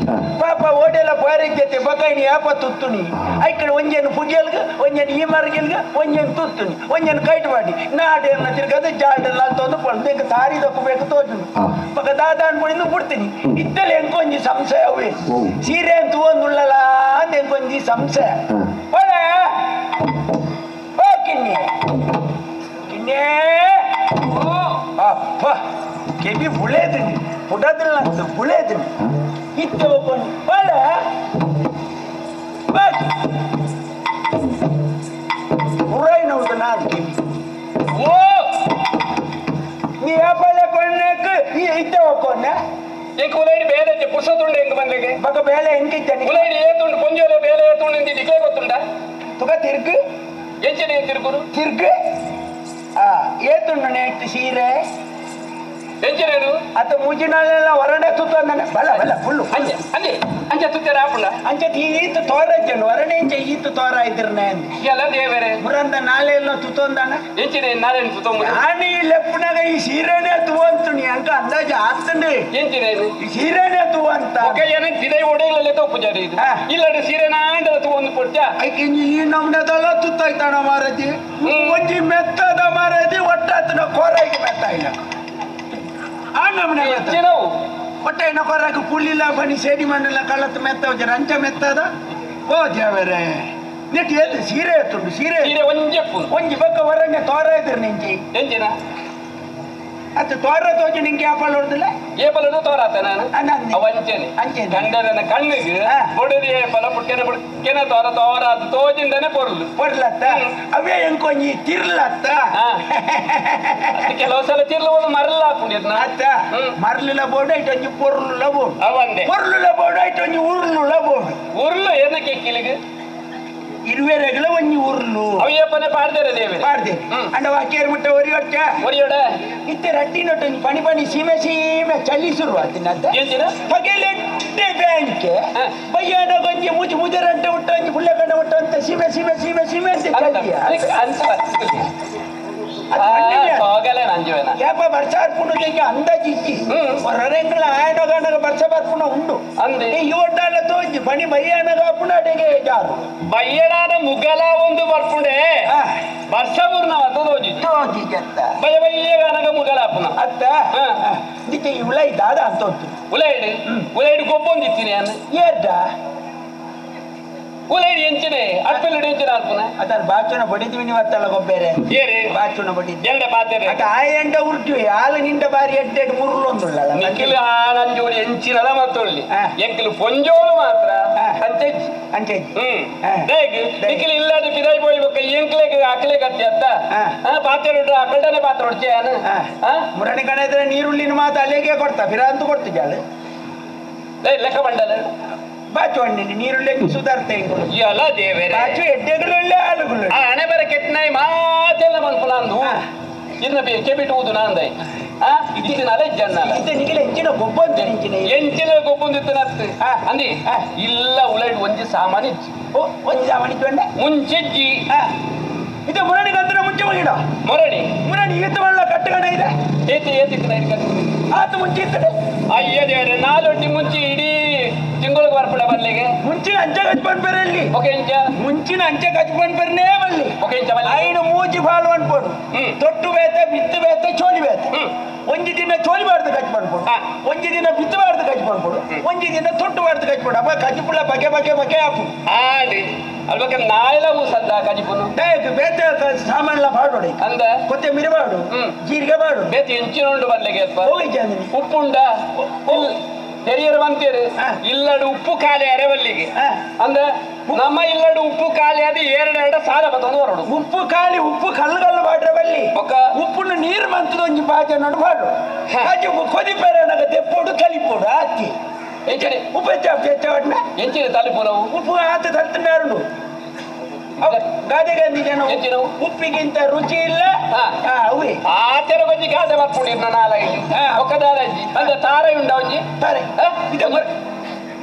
ಪಾಪ ಓಡೆಲ್ಲ ಬಾರಿಜ್ಜತೆ ಬಕೈನಿ ಯಾಪ ತುತ್ತುನಿ ಐಕಡೆ ಒಂಜೇನು ಪುಜಲ್ಗ ಒಂಜೇನು ಈ ಮರಗಿಲ್ಗ ಒಂಜೇನು ತುತ್ತುನಿ ಒಂಜೇನು ಕೈಟ್ ಮಾಡಿ ನಾಡೇನ ತಿರ್ಗದ ಜಾಡಲ್ಲ ತೊಂದು ಪೊಳ್ದು ತಾರಿ ದಕ್ಕಬೇಕು ತೋಜುನಿ ಪಕ್ಕ ದಾದ ಅನ್ಕೊಂಡಿದ್ದು ಬಿಡ್ತೀನಿ ಇತ್ತಲ್ಲಿ ಎಂಕೊಂಜಿ ಸಂಶಯ ಅವೇ ಸೀರೆ ಅಂತ ಒಂದುಳ್ಳಲ್ಲ ಅಂತ ಎಂಕೊಂಜಿ ಸಂಶಯ ಒಳ್ಳೆ ಓ ಕಿನ್ನಿ ಕಿನ್ನಿ ಅಪ್ಪ ಕೆಬಿ ಬುಳೇದಿನಿ ಪುಡದಿಲ್ಲ ಅಂತ ಬುಳೇದಿನಿ ಇತ್ತ ಒಬ್ಬನು ಒಳ್ಳೆ ಉರೈನವ್ದು ನಾಲ್ಕು ಓ ನೀ ಯಾಪಲ್ಲ ಕೊಣ್ಣಕ್ಕೆ ಈ ಇದ್ದ ಕೊನ್ನ ಎಂಕ್ ಉಲೈಡಿ ಬೇಲೆ ಪುರ್ಸತುಂಡು ಎಂಕ್ ಬಂದಿಗೆ ಬಕ ಬೇಲೆ ಎಂಕಿದ್ದಾನೆ ಉಲೈಡಿ ಏತುಂಡು ಪೊಂಜೋಲೆ ಬೇಲೆ ಏತುಂಡು ಇಂದಿ ದಿಕ್ಕೇ ಗೊತ್ತುಂಡ ತುಕ ತಿರ್ಗು ಎಂಚನೆ ತಿರ್ಗುರು ತಿರ್ಗು ಆ ಏತುಂಡು ನೇಟ್ ಸೀರೆ ಎಂಚನೇನು ಅತ ಮುಜಿನಾಲೆಲ್ಲ ಹೊರಡೆ ತುತ್ತು ಅಂದಾನೆ ಬಲ ಬಲ ಫುಲ್ಲು ಅಂಚೆ ಅಂದೆ ಅಂಚೆ ತುತ್ತೆರ ಆಪುಂಡ ಅಂಚೆ ಈತ ತೋರಜ್ಜನು ಹೊರಡೆ ಇಂಚೆ ಈತ ತೋರ ಇದ್ರನೆ ಎಲ್ಲ ದೇವರೇ ಮುರಂದ ನಾಳೆ ಎಲ್ಲ ತುತ್ತೊಂದಾನ ಎಂಚನೆ ನಾಳೆ ತುತ್ತೊಂಬ ನಾನು ಈ ಲೆಪ್ಪನಾಗ ಈ ಸೀರೆನೆ ತೂವಂತು ನೀ ಅಂಕ ಅಂದಾಜು ಆತಂಡು ಎಂಚನೆ ಈ ಸೀರೆನೆ ತೂವಂತ ಒಕೆಯನ ತಿದೈ ಒಡೆಯಲಲ್ಲೇ ತೋ ಪೂಜಾರಿ ಇದು ಇಲ್ಲಡೆ ಸೀರೆ ನಾಂಡದ ತೂವೊಂದು ಪೊಟ್ಟ ಐಕೆ ಈ ನಮ್ನದಲ್ಲ ತುತ್ತಾಯ್ತಾಣ ಮಾರತಿ ಒಂಜಿ ಮೆತ್ತದ ಮಾರತಿ ಒಟ್ಟಾತನ ಕೋರಾಗಿ ಮೆತ್ತ ಇಲ್ಲ ಆ ನಮ್ನೆ ಮೆತ್ತ ಒಟ್ಟ ಏನ ಕೊರಕ್ಕೆ ಪುಳ್ಳಿಲ್ಲ ಬನ್ನಿ ಸೇಡಿ ಮಣ್ಣೆಲ್ಲ ಕಳ್ಳತ್ತು ಮೆತ್ತ ರಂಚ ಮೆತ್ತದ ಓ ದೇವರೇ ನೆಟ್ ಏತು ಸೀರೆ ಎತ್ತುಂಡು ಸೀರೆ ಸೀರೆ ಒಂಜೆಪ್ಪು ಒಂಜಿ ಬಕ್ಕ ಹೊರಗೆ ತೋರ ಇದ್ರು ನಿಂಚಿ ಎಂಚಿನ ಅದು ತೋರ ತೋಚಿ ನಿಂಗೆ ಏಪಲ್ ಹೊಡೆದಿಲ್ಲ ಏಪಲನು ತೋರಾತ ನಾನು ಅವ ಅಂಚೆನೆ ಅಂಚೆ ಗಂಡನ ಕಣ್ಣಿಗೆ ಬೊಡದಿ ಏಪಲ ಪುಟ್ಟೆನ ಪುಟ್ಟೆನ ತೋರ ತೋರ ಅದು ತೋಜಿಂದನೆ ಪೊರ್ಲು ಪೊರ್ಲತ್ತ ಅವೇ ಎಂಕೊಂಜಿ ತಿರ್ಲತ್ತ ಕೆಲವು ಸಲ ತಿರ್ಲ ಒಂದು ಮರಲ ಹಾಕೊಂಡಿದ್ನ ಅತ್ತ ಮರಲಿಲ್ಲ ಬೋರ್ಡ್ ಐಟ್ ಒಂಜಿ ಪೊರ್ಲುಲ ಬೋರ್ಡ್ ಅವಂದೆ ಪೊರ್ಲುಲ ಬೋರ್ಡ್ ಐಟ್ ಒಂಜಿ ಉರ್ಲುಲ ಬೋರ್ಡ್ ಉರ್ಲು ಏನಕ್ಕೆ ಕಿಲಿಗೆ ಇರುವೆರೆಗಳ ಒಂಜಿ ಉರ್ಲು ಅಯ್ಯಪ್ಪನೆ ಪಾಡ್ದೇರೆ ದೇವರೇ ಪಾಡ್ದೇರೆ ಅಂಡ ವಾಕೇರ್ ಮುಟ್ಟ ಒರಿಯೊಡ್ಚ ಒರಿಯೊಡ ಇತ್ತೆ ರಟ್ಟಿನೊಟ್ಟು ಒಂಜಿ ಪಣಿ ಪಣಿ ಸೀಮೆ ಸೀಮೆ ಚಳಿ ಶುರು ಆತಿನತ್ತ ಎಂಚಿನ ಪಗೆಲೆಟ್ಟೆ ಬ್ಯಾಂಕ್ ಬಯ್ಯಾನ ಒಂಜಿ ಮುಜಿ ಮುಜರಂಟೆ ಮುಟ್ಟ ಒಂಜಿ ಪುಳ್ಳೆ ಕಂಡ ಮುಟ್ಟ ಅಂತ ಸೀಮೆ ಸೀಮೆ ಸೀಮೆ ಸೀಮೆ ಅಂತ ಚಳಿ ಅಂತ ಯಾಪ ವರ್ಷ ಅರ್ಪುಣ ಅಂದಾಜು ಇಜ್ಜಿ ಹೊರರೆಂಗಳ ಆಯನಗಣಗ ವರ್ಷ ಬರ್ಪುಣ ಉಂಡು ಅಂದೆ ಈ ಒಡ್ಡಾಲ ತೋಜಿ ಬಣಿ ಬಯ್ಯಾನಗ ಅಪ್ಪುಣ ಅಡೆಗೆ ಜಾರು ಬಯ್ಯಡಾದ ಮುಗಲ ಒಂದು ಬರ್ಪುಂಡೆ ವರ್ಷ ಬೂರ್ನ ತೋಜಿ ತೋಜಿ ಜತ್ತ ಬಯ್ಯ ಬಯ್ಯಗಾನಗ ಮುಗಲ ಅಪ್ಪುನ ಅತ್ತ ದಿಕ್ಕೆ ಉಲೈ ದಾದ ಅಂತ ಉಂಟು ಉಲೈಡು ಉಲೈಡು ಗೊಬ್ಬೊಂದಿತ್ತೀನಿ ಅನ್ನ ಏರ್ದ ಉಲೈಡಿ ಎಂಚಿನೆ ಅಪ್ಪೆಲ್ಲುಡು ಎಂಚಿನ ಅಲ್ಪುನ ಅದರ ಬಾಚುನ ಬಡಿದ್ವಿ ನೀವು ಅತ್ತಲ್ಲ ಗೊಬ್ಬೇರೆ ಏರಿ ಬಾಚುನ ಬಡಿದ್ವಿ ಎಂಡ ಪಾತೆರೆ ಅಟ ಆಯಂಡ ಉರ್ಜು ಆಲ ನಿಂಡ ಬಾರಿ ಎಡ್ಡೆಡ್ ಮುರುಳು ಒಂದುಳ್ಳಲ್ಲ ನಿಖಿಲ್ ಆನಂಜೋಡಿ ಎಂಚಿನಲ ಮತ್ತೊಳ್ಳಿ ಎಂಕಿಲ್ ಪೊಂಜೋಲು ಮಾತ್ರ ಅಂಚೆಜ್ಜಿ ಅಂಚೆಜ್ಜಿ ದೇಗ್ ನಿಖಿಲ್ ಇಲ್ಲಾದ ಪಿದಾಯಿ ಪೋಯ್ಬೇಕ ಎಂಕ್ಲೆಗ್ ಅಕ್ಲೆ ಗತಿ ಅತ್ತ ಪಾತ್ರೆ ಅಕಲ್ಡನೆ ಪಾತ್ರ ಹೊಡ್ಚೆ ಮುರಣಿ ಕಣ ಇದ್ರೆ ನೀರುಳ್ಳಿನ ಮಾತು ಅಲ್ಲಿಗೆ ಕೊಡ್ತಾ ಫಿರಾಂತು ಕೊಡ್ತಿದ್ದಾಳೆ ಲೆಕ್ಕ ಬಂಡಲ ಬಾಚು ಹಣ್ಣಿನ ನೀರುಳ್ಳಿ ಸುಧಾರ್ತೆ ಎಲ್ಲ ದೇವರೇ ಬಾಚು ಎಡ್ಡೆಗಳು ಒಳ್ಳೆ ಆಳುಗಳು ಆ ಹಣೆ ಬರ ಕೆಟ್ಟನಾಯಿ ಮಾತೆಲ್ಲ ಮನ್ಪುನ ಅಂದು ಇನ್ನ ಕೆಬಿಟ್ಟು ಊದು ನಾಂದೈ ಇತ್ತಿನಲ್ಲ ಇಜ್ಜನ್ನಲ್ಲ ಇತ್ತೆ ನಿಖಿಲ ಎಂಚಿನ ಗೊಬ್ಬಂತ ನಿಂಚಿನ ಎಂಚಿನ ಗೊಬ್ಬೊಂದಿತ್ತನತ್ತು ಅಂದಿ ಇಲ್ಲ ಉಲೈಡ್ ಒಂಜಿ ಸಾಮಾನು ಇಜ್ಜಿ ಓ ಒಂಜಿ ಸಾಮಾನು ಇತ್ತು ಅಂಡೆ ಮುಂಚೆಜ್ಜಿ ಇದು ಮುರಣಿ ಗಂತರ ಮುಂಚೆ ಹೋಗಿಡ ಮುರಣಿ ಮುರಣಿ ಈತ ಮಳ್ಳ ಕಟ್ಟಗಣ ಇದೆ ಏತಿ ಏತಿ ಆತ ಮುಂಚೆ ಇರ್ತದೆ ಅಯ್ಯ ದೇವರೇ ನಾಲೊಟ್ಟಿ ಮುಂಚೆ ಇಡೀ ತಿಂಗಳಿಗೆ ಬರ್ಪಡ ಬರ್ಲಿಗೆ ಮುಂಚಿನ ಅಂಚೆ ಕಚ್ಪನ್ ಪೆರಲ್ಲಿ ಓಕೆ ಇಂಚ ಮುಂಚಿನ ಅಂಚೆ ಕಚ್ಪನ್ ಪೆರನೇ ಬಲ್ಲಿ ಓಕೆ ಇಂಚ ಬಲ್ಲಿ ಐನು ಮೂಜಿ ಫಾಲು ಅನ್ಪೋಡು ತೊಟ್ಟು ಬೇತ ಬಿತ್ತು ಬೇತ ಚೋಲಿ ಬೇತ ಒಂಜಿ ದಿನ ಚೋಲಿ ಬಾರ್ದು ಕಚ್ ಪನ್ಪೋಡು ಒಂಜಿ ದಿನ ಬಿತ್ತು ಬಾರ್ದು ಕಚ್ ಪನ್ಪೋಡು ಒಂಜಿ ದಿನ ತೊಟ್ಟು ಬಾರ್ದು ಕಚ್ ಪೋಡು ಅಪ್ಪ ಕಜಿಪುಳ ಬಗೆ ಬಗೆ ಬಗೆ ಆಪು ಆಡಿ ಅಲ್ಬಕ್ಕೆ ನಾಯಿಲ ಊಸದ್ದ ಕಜಿಪುನು ಡಾಯಕ್ ಬೇತ ಸಾಮಾನ್ಲ ಪಾಡೋಡಿ ಅಂದ ಕೊತ್ತೆ ಮಿರಿ ಬಾಡು ಜೀರಿಗೆ ಬಾಡು ಬೇತ ಎಂಚಿನ ಉಂಡು ಬರ್ಲಿಗೆ ಅಲ್ಪ ಹೋಗಿ ಚಂದಿನಿ ಉಪ್ಪುಂಡ ತೆರಿಯರು ಬಂತೇರು ಇಲ್ಲಡು ಉಪ್ಪು ಖಾಲಿ ಅರೆವಲ್ಲಿಗೆ ಅಂದ್ರೆ ನಮ್ಮ ಇಲ್ಲಡು ಉಪ್ಪು ಖಾಲಿ ಅದು ಎರಡೆರಡು ಸಾಲ ಬತ್ತೊಂದು ಹೊರಡು ಉಪ್ಪು ಖಾಲಿ ಉಪ್ಪು ಕಲ್ಲು ಕಲ್ಲು ಬಾಡ್ರೆ ಬಲ್ಲಿ ಉಪ್ಪುನ ನೀರು ಮಂತದ ಒಂಜಿ ಬಾಜ ನಡು ಬಾಡು ಕಾಜಿ ಕೊದಿಪೇರೆ ನಗ ದೆಪ್ಪೋಡು ಕಲಿಪೋಡು ಆತಿ ಎಂಚಿನ ಉಪ್ಪು ಹೆಚ್ಚ ಹೆಚ್ಚವಡ್ನ ಎಂಚಿನ ತಲಿಪುನವು ಉಪ್ಪು ಆತ ತಲ್ತನಾರುಂಡು ಗಾದೆ ಗಾಂಧಿ ಜನ ಉಪ್ಪಿಗಿಂತ ರುಚಿ ಇಲ್ಲ ಅವೇ ಆತರ ಒಂಜಿ ಗಾದೆ ಬರ್ಪುಂಡಿರ್ನ ನಾಲೈದು ಒಕ್ಕದಾರಜ್ಜಿ ಅಂದ್ರೆ ತಾರೆ ಉಂಡ ಒಂಜಿ ತಾರೆ ಇದು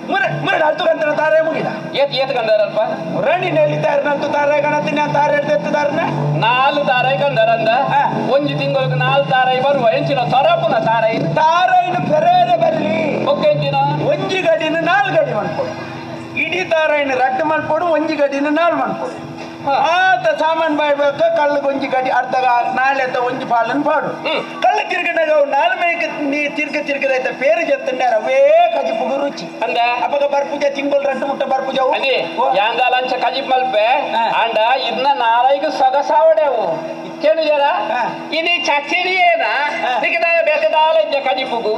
ಮುರಡು ಹತ್ತು ಗಂಟೆ ತಾರೆ ಮುಗಿದ ಏತ್ ಏತ್ ಕಂಡಾರಲ್ಪ ಮುರಣಿನಲ್ಲಿ ತಾರನಂತು ತಾರೆ ಗಣತಿನ ತಾರೆ ಎತ್ತಾರನ ನಾಲ್ ತಾರೆ ಕಂಡಾರಂದ ಒಂಜಿ ತಿಂಗಳಿಗೆ ನಾಲ್ ತಾರೆ ಬರುವ ಎಂಚಿನ ಸೊರಪುನ ತಾರೆ ತಾರೈನು ಪೆರೇರೆ ಬರ್ಲಿ ಒಕ್ಕ ಎಂಚಿನ ಒಂಜಿ ಗಡಿನ ನಾಲ್ ಗಡಿ ಮನ್ಪೊಡು ಇಡೀ ತಾರೈನು ರಡ್ಡು ಮನ್ಪೊಡು ಒಂಜಿ ಗಡಿನ ನಾಲ್ ಮನ್ಪೊಡು ಆತ ಸಾಮಾನ್ ಬಾಯ್ಬೇಕು ಕಳ್ಳು ಒಂಜಿ ಗಡಿ ಅರ್ಧ ನಾಳೆ ಒಂಜಿ ಪಾಲನ್ ಪಾಡು ಕಳ್ಳು ತಿರ್ಗನಾಗ ನಾಲ್ ಮೇಕ ನೀ ತಿರ್ಗ ತಿರ್ಗದೈತ ಪೇರು ಜತ್ತಂಡಾರ ಅವೇ ಕಜಿಪುಗು ರುಚಿ ಅಂದ ಅಪ್ಪಗ ಬರ್ಪೂಜ ತಿಂಗಳು ರಡ್ಡು ಮುಟ್ಟ ಬರ್ಪೂಜ ಅದೇ ಯಾಂದಾಲ ಅಂಚ ಕಜಿಪ್ ಮಲ್ಪೆ ಅಂಡ ಇದನ್ನ ನಾಲೈಗು ಸೊಗಸಾವಡೆವು ಕೇಳಿದಾರ ಇನಿ ಚಟ್ನಿ ಏನ ನಿಕ್ಕೆ ಬೇಕಾದಾಲ ಕಡಿಪುಗು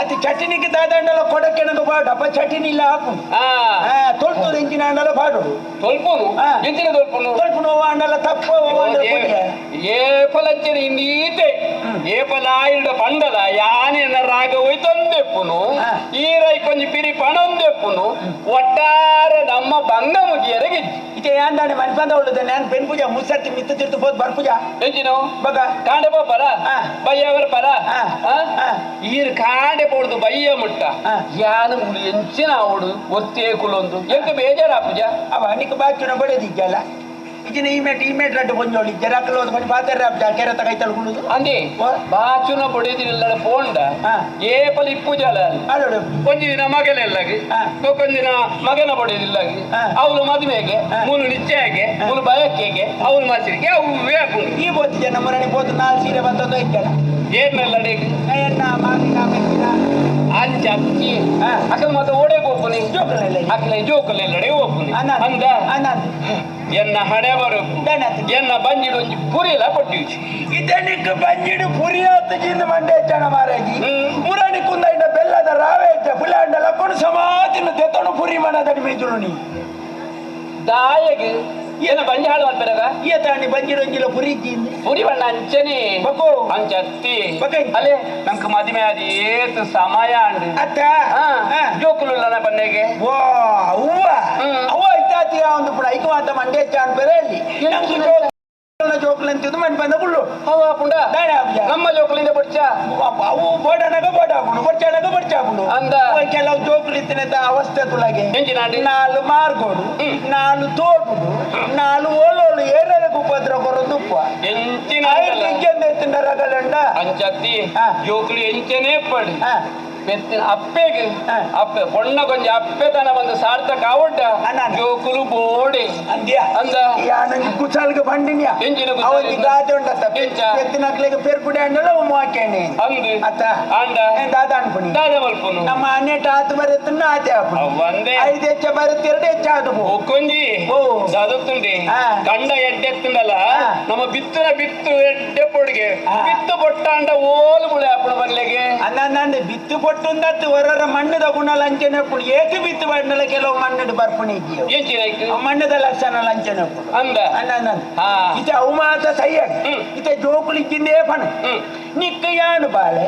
ಅದು ಚಟ್ನಿಗೆ ದಾದಾಂಡಲ ಕೊಡಕ್ಕೆ ಪಾಡು ಅಪ್ಪ ಚಟ್ನಿ ಇಲ್ಲ ಹಾಕು ತೊಳ್ತು ಎಂಚಿನ ಅಂಡಲ ಪಾಡು ತೊಲ್ಪುನು ಎಂಚಿನ ತೊಲ್ಪುನು ತೊಲ್ಪುನು ಅಂಡಲ ತಪ್ಪು ಏಪಲಂಚಿನ ಇಂದೀತೆ ಏಪಲಾಯಿಡ ಪಂಡಲ ಯಾನೆನ ರಾಗ ಹೋಯ್ತೊಂದೆಪ್ಪುನು ಈ ರೈ ಕೊಂಚ ಪಿರಿ ಪಣೊಂದೆಪ್ಪುನು ಒಟ್ಟಾರೆ ನಮ್ಮ ಬಂಗ ಮುಗಿಯರಿಗೆ ಇತ್ತೆ ಯಾಂದಾನೆ ಮನ್ಪಂದ ಉಳ್ಳುದೆ ನಾನು ಪೆನ್ ಪೂಜಾ ಮುಸರ್ತಿ ಮಿತ್ತ ತಿರ್ತು ಪೋದು ಬರ್ಪೂಜಾ ಎಂಚಿನೋ ಬಗ ಕಾಂಡೆ ಪೋಪರ ಬಯ್ಯವರ ಪರ ಈರು ಕಾಂಡೆ ಪೋಡುದು ಬಯ್ಯ ಮುಟ್ಟ ಯಾನು ಮುಳು ಎಂಚಿನ ಅವಡು ಒತ್ತೇ ಕುಲೊಂದು ಎಂಕ ಬೇಜಾರ ಪೂಜಾ ಅವ ನಿಕ್ಕ ಬಾಚುನ ಬಡದಿದ್ದಲ್ಲ ಇಜಿನ ಈ ಮೇಟ್ ರಡ್ಡು ಪೊಂಜೋಳಿ ಜರಾಕಲ್ ಹೋದ ಕೊಂಚ ಪಾತ್ರ ಕೆರೆ ತಗೈತಲ್ ಕುಳುದು ಅಂದಿ ಬಾಚುನ ಬಡಿದಿಲ್ಲ ಪೋಂಡ ಏಪಲ್ ಇಪ್ಪುಜಲ ಒಂಜಿ ದಿನ ಮಗನೆಲ್ಲಾಗಿ ಒಂದಿನ ಮಗನ ಬಡಿದಿಲ್ಲ ಅವಳು ಮದುವೆಗೆ ಮೂಲು ನಿಶ್ಚಯಕ್ಕೆ ಮೂಲು ಬಯಕೆಗೆ ಅವಳು ಮಸಿರಿಗೆ ಅವು ಈ ಬೋತಿ ಜನ ಮುರಣಿ ಬೋತು ನಾಲ್ ಸೀರೆ ಬಂತದ್ದು ಇದ್ದಲ್ಲ ಏನೆಲ್ಲ ಎನ್ನ ಮಾವಿನ ಮೆಕ್ಕಿನ ಅಂಚ ಅಕ್ಕಿ ಅಕಲ್ ಮತ್ತೆ ಓಡೆ ಹೋಗ್ಪುನಿ ಅಕಲೆ ಜೋಕುಲೆಲ್ಲಡೆ ಹೋಗ್ಪುನಿ ಅಂದ ಎನ್ನ ಹಣೆ ಬರಕು ಎನ್ನ ಬಂಜಿಡು ಒಂಜಿ ಪುರಿಲ ಕೊಟ್ಟಿವಿ ಇದನಿಕ್ ಬಂಜಿಡು ಪುರಿಯಾತ ಜಿಂದ ಮಂಡೆ ಚಣ ಮಾರಾಜಿ ಮುರಣಿ ಕುಂದ ಇಂಡ ಬೆಲ್ಲದ ರಾವೆ ಇದ್ದ ಪುಲಾಂಡ ಲಕ್ಕುಡು ಸಮಾತಿನ ದೆತೊಣು ಪುರಿ ಮನದಡಿ ಮೇಜುಲು ನೀ ದಾಯಗೆ ಏನ ಬಂಜಿ ಹಾಳು ಮಾಡ್ಬೇಕ ಈತಾಣಿ ಬಂಜಿಡು ಒಂಜಿಲ ಪುರಿ ಜಿಂದ ಪುರಿ ಬಣ್ಣ ಅಂಚನೆ ಬಕೋ ಅಂಚತ್ತಿ ಅಲೆ ನಂಗೆ ಮದುವೆ ಆದ ಏತು ಸಮಯ ಅಂಡು ಅತ್ತ ಜೋಕುಲುಲ್ಲನ ಬನ್ನೆಗೆ ವಾ ಅವ್ವ ಅವ್ವ ಇತ್ತಾತಿ ಒಂದು ಪುಡ ಐಕ ಮಾತ ಮಂಡೆ ಚಾನ್ ಬೇರೆ ಅಲ್ಲಿ ನಂಗೆ ಜೋಕುಲು ಅಂತಿದ್ದು ಮನ್ ಬಂದ ಕುಳ್ಳು ಅವ ಪುಂಡ ನಮ್ಮ ಜೋಕುಲಿಂದ ಬಡ್ಚ ಅವು ಬೋಡನಗ ಬೋಡಾಪುಂಡು ಬಡ್ಚಾನಗ ಬಡ್ಚಾಪುಂಡು ಅಂದ ಕೆಲವು ಜೋಕುಲು ಇತ್ತಿನ ಅವಸ್ಥೆ ತುಳಗೆ ನಾಲು ಮಾರ್ಗೋಡು ನಾಲು ತೋಟುಡು ನಾಲು ಓಲೋಲು ಏರరకు ಉಪದ್ರ ಕೊರೊಂದು ಉಪ್ಪ ಎಂಚಿನ ರಗಲಂಡ ಅಂಚತ್ತಿ ಜೋಕುಲು ಎಂಚನೇ ಪಡಿ ಪೆತ್ತಿನ ಅಪ್ಪೆಗೆ ಅಪ್ಪೆ ಪೊಣ್ಣ ಕೊಂಚ ಅಪ್ಪೆ ತನ ಬಂದು ಸಾರ್ಥಕ ಆವಡ್ಡ ಜೋಕುಲು ಬೋಡೆ ಅಂದ್ಯ ಅಂದ ಯಾನಂಜಿ ಕುಸಾಲ್ಗೆ ಬಂಡಿನ್ಯಾ ಎಂಚಿನ ಅವನಿಗೆ ಗಾದೆ ಉಂಟತ್ತ ಪೆತ್ತಿನಕ್ಲೆಗೆ ಪೆರ್ಪುಡೆ ಅಂಡಲ ಮಾಕೇನೆ ಅಂದು ಅತ್ತ ಅಂಡ ದಾದ ಅನ್ಪುನಿ ದಾದ ಮಲ್ಪುನು ನಮ್ಮ ಅನೇಟ ಆತು ಬರುತ್ತನ್ನ ಆತೆ ಆಪುನು ಒಂದೇ ಐದು ಹೆಚ್ಚ ಬರುತ್ತೆ ಎರಡು ಹೆಚ್ಚ ಆದು ಒಕ್ಕೊಂಜಿ ದಾದತ್ತುಂಡಿ ಕಂಡ ಎಡ್ಡೆತ್ತುಂಡಲ್ಲ ನಮ್ಮ ಬಿತ್ತುನ ಬಿತ್ತು ಎಡ್ಡೆ ಪೊಡಿಗೆ ಬಿತ್ತು ಪೊಟ್ಟಾಂಡ ಓಲು ಮುಳೆ ಆಪುಣ ಬರ್ಲೆಗೆ ಅನ್ನ ಬಿತ್ತು ಪೊಟ್ಟುಂದತ್ತು ಹೊರರ ಮಣ್ಣದ ಗುಣ ಲಂಚನೆ ಪುಣಿ ಏಕೆ ಬಿತ್ತು ಬಣ್ಣಲ ಕೆಲವು ಮಣ್ಣು ಬರ್ಪುಣಿ ಮಣ್ಣದ ಲಕ್ಷಣ ಲಂಚನೆ ಅಂದ ಅನ್ನ ಇತ ಅವು ಮಾತ ಸೈಯಡ್ ಇತ ಜೋಕುಲಿಕ್ಕಿಂದೇ ಪಣ ನಿಕ್ಕ ಯಾನು ಬಾಳೆ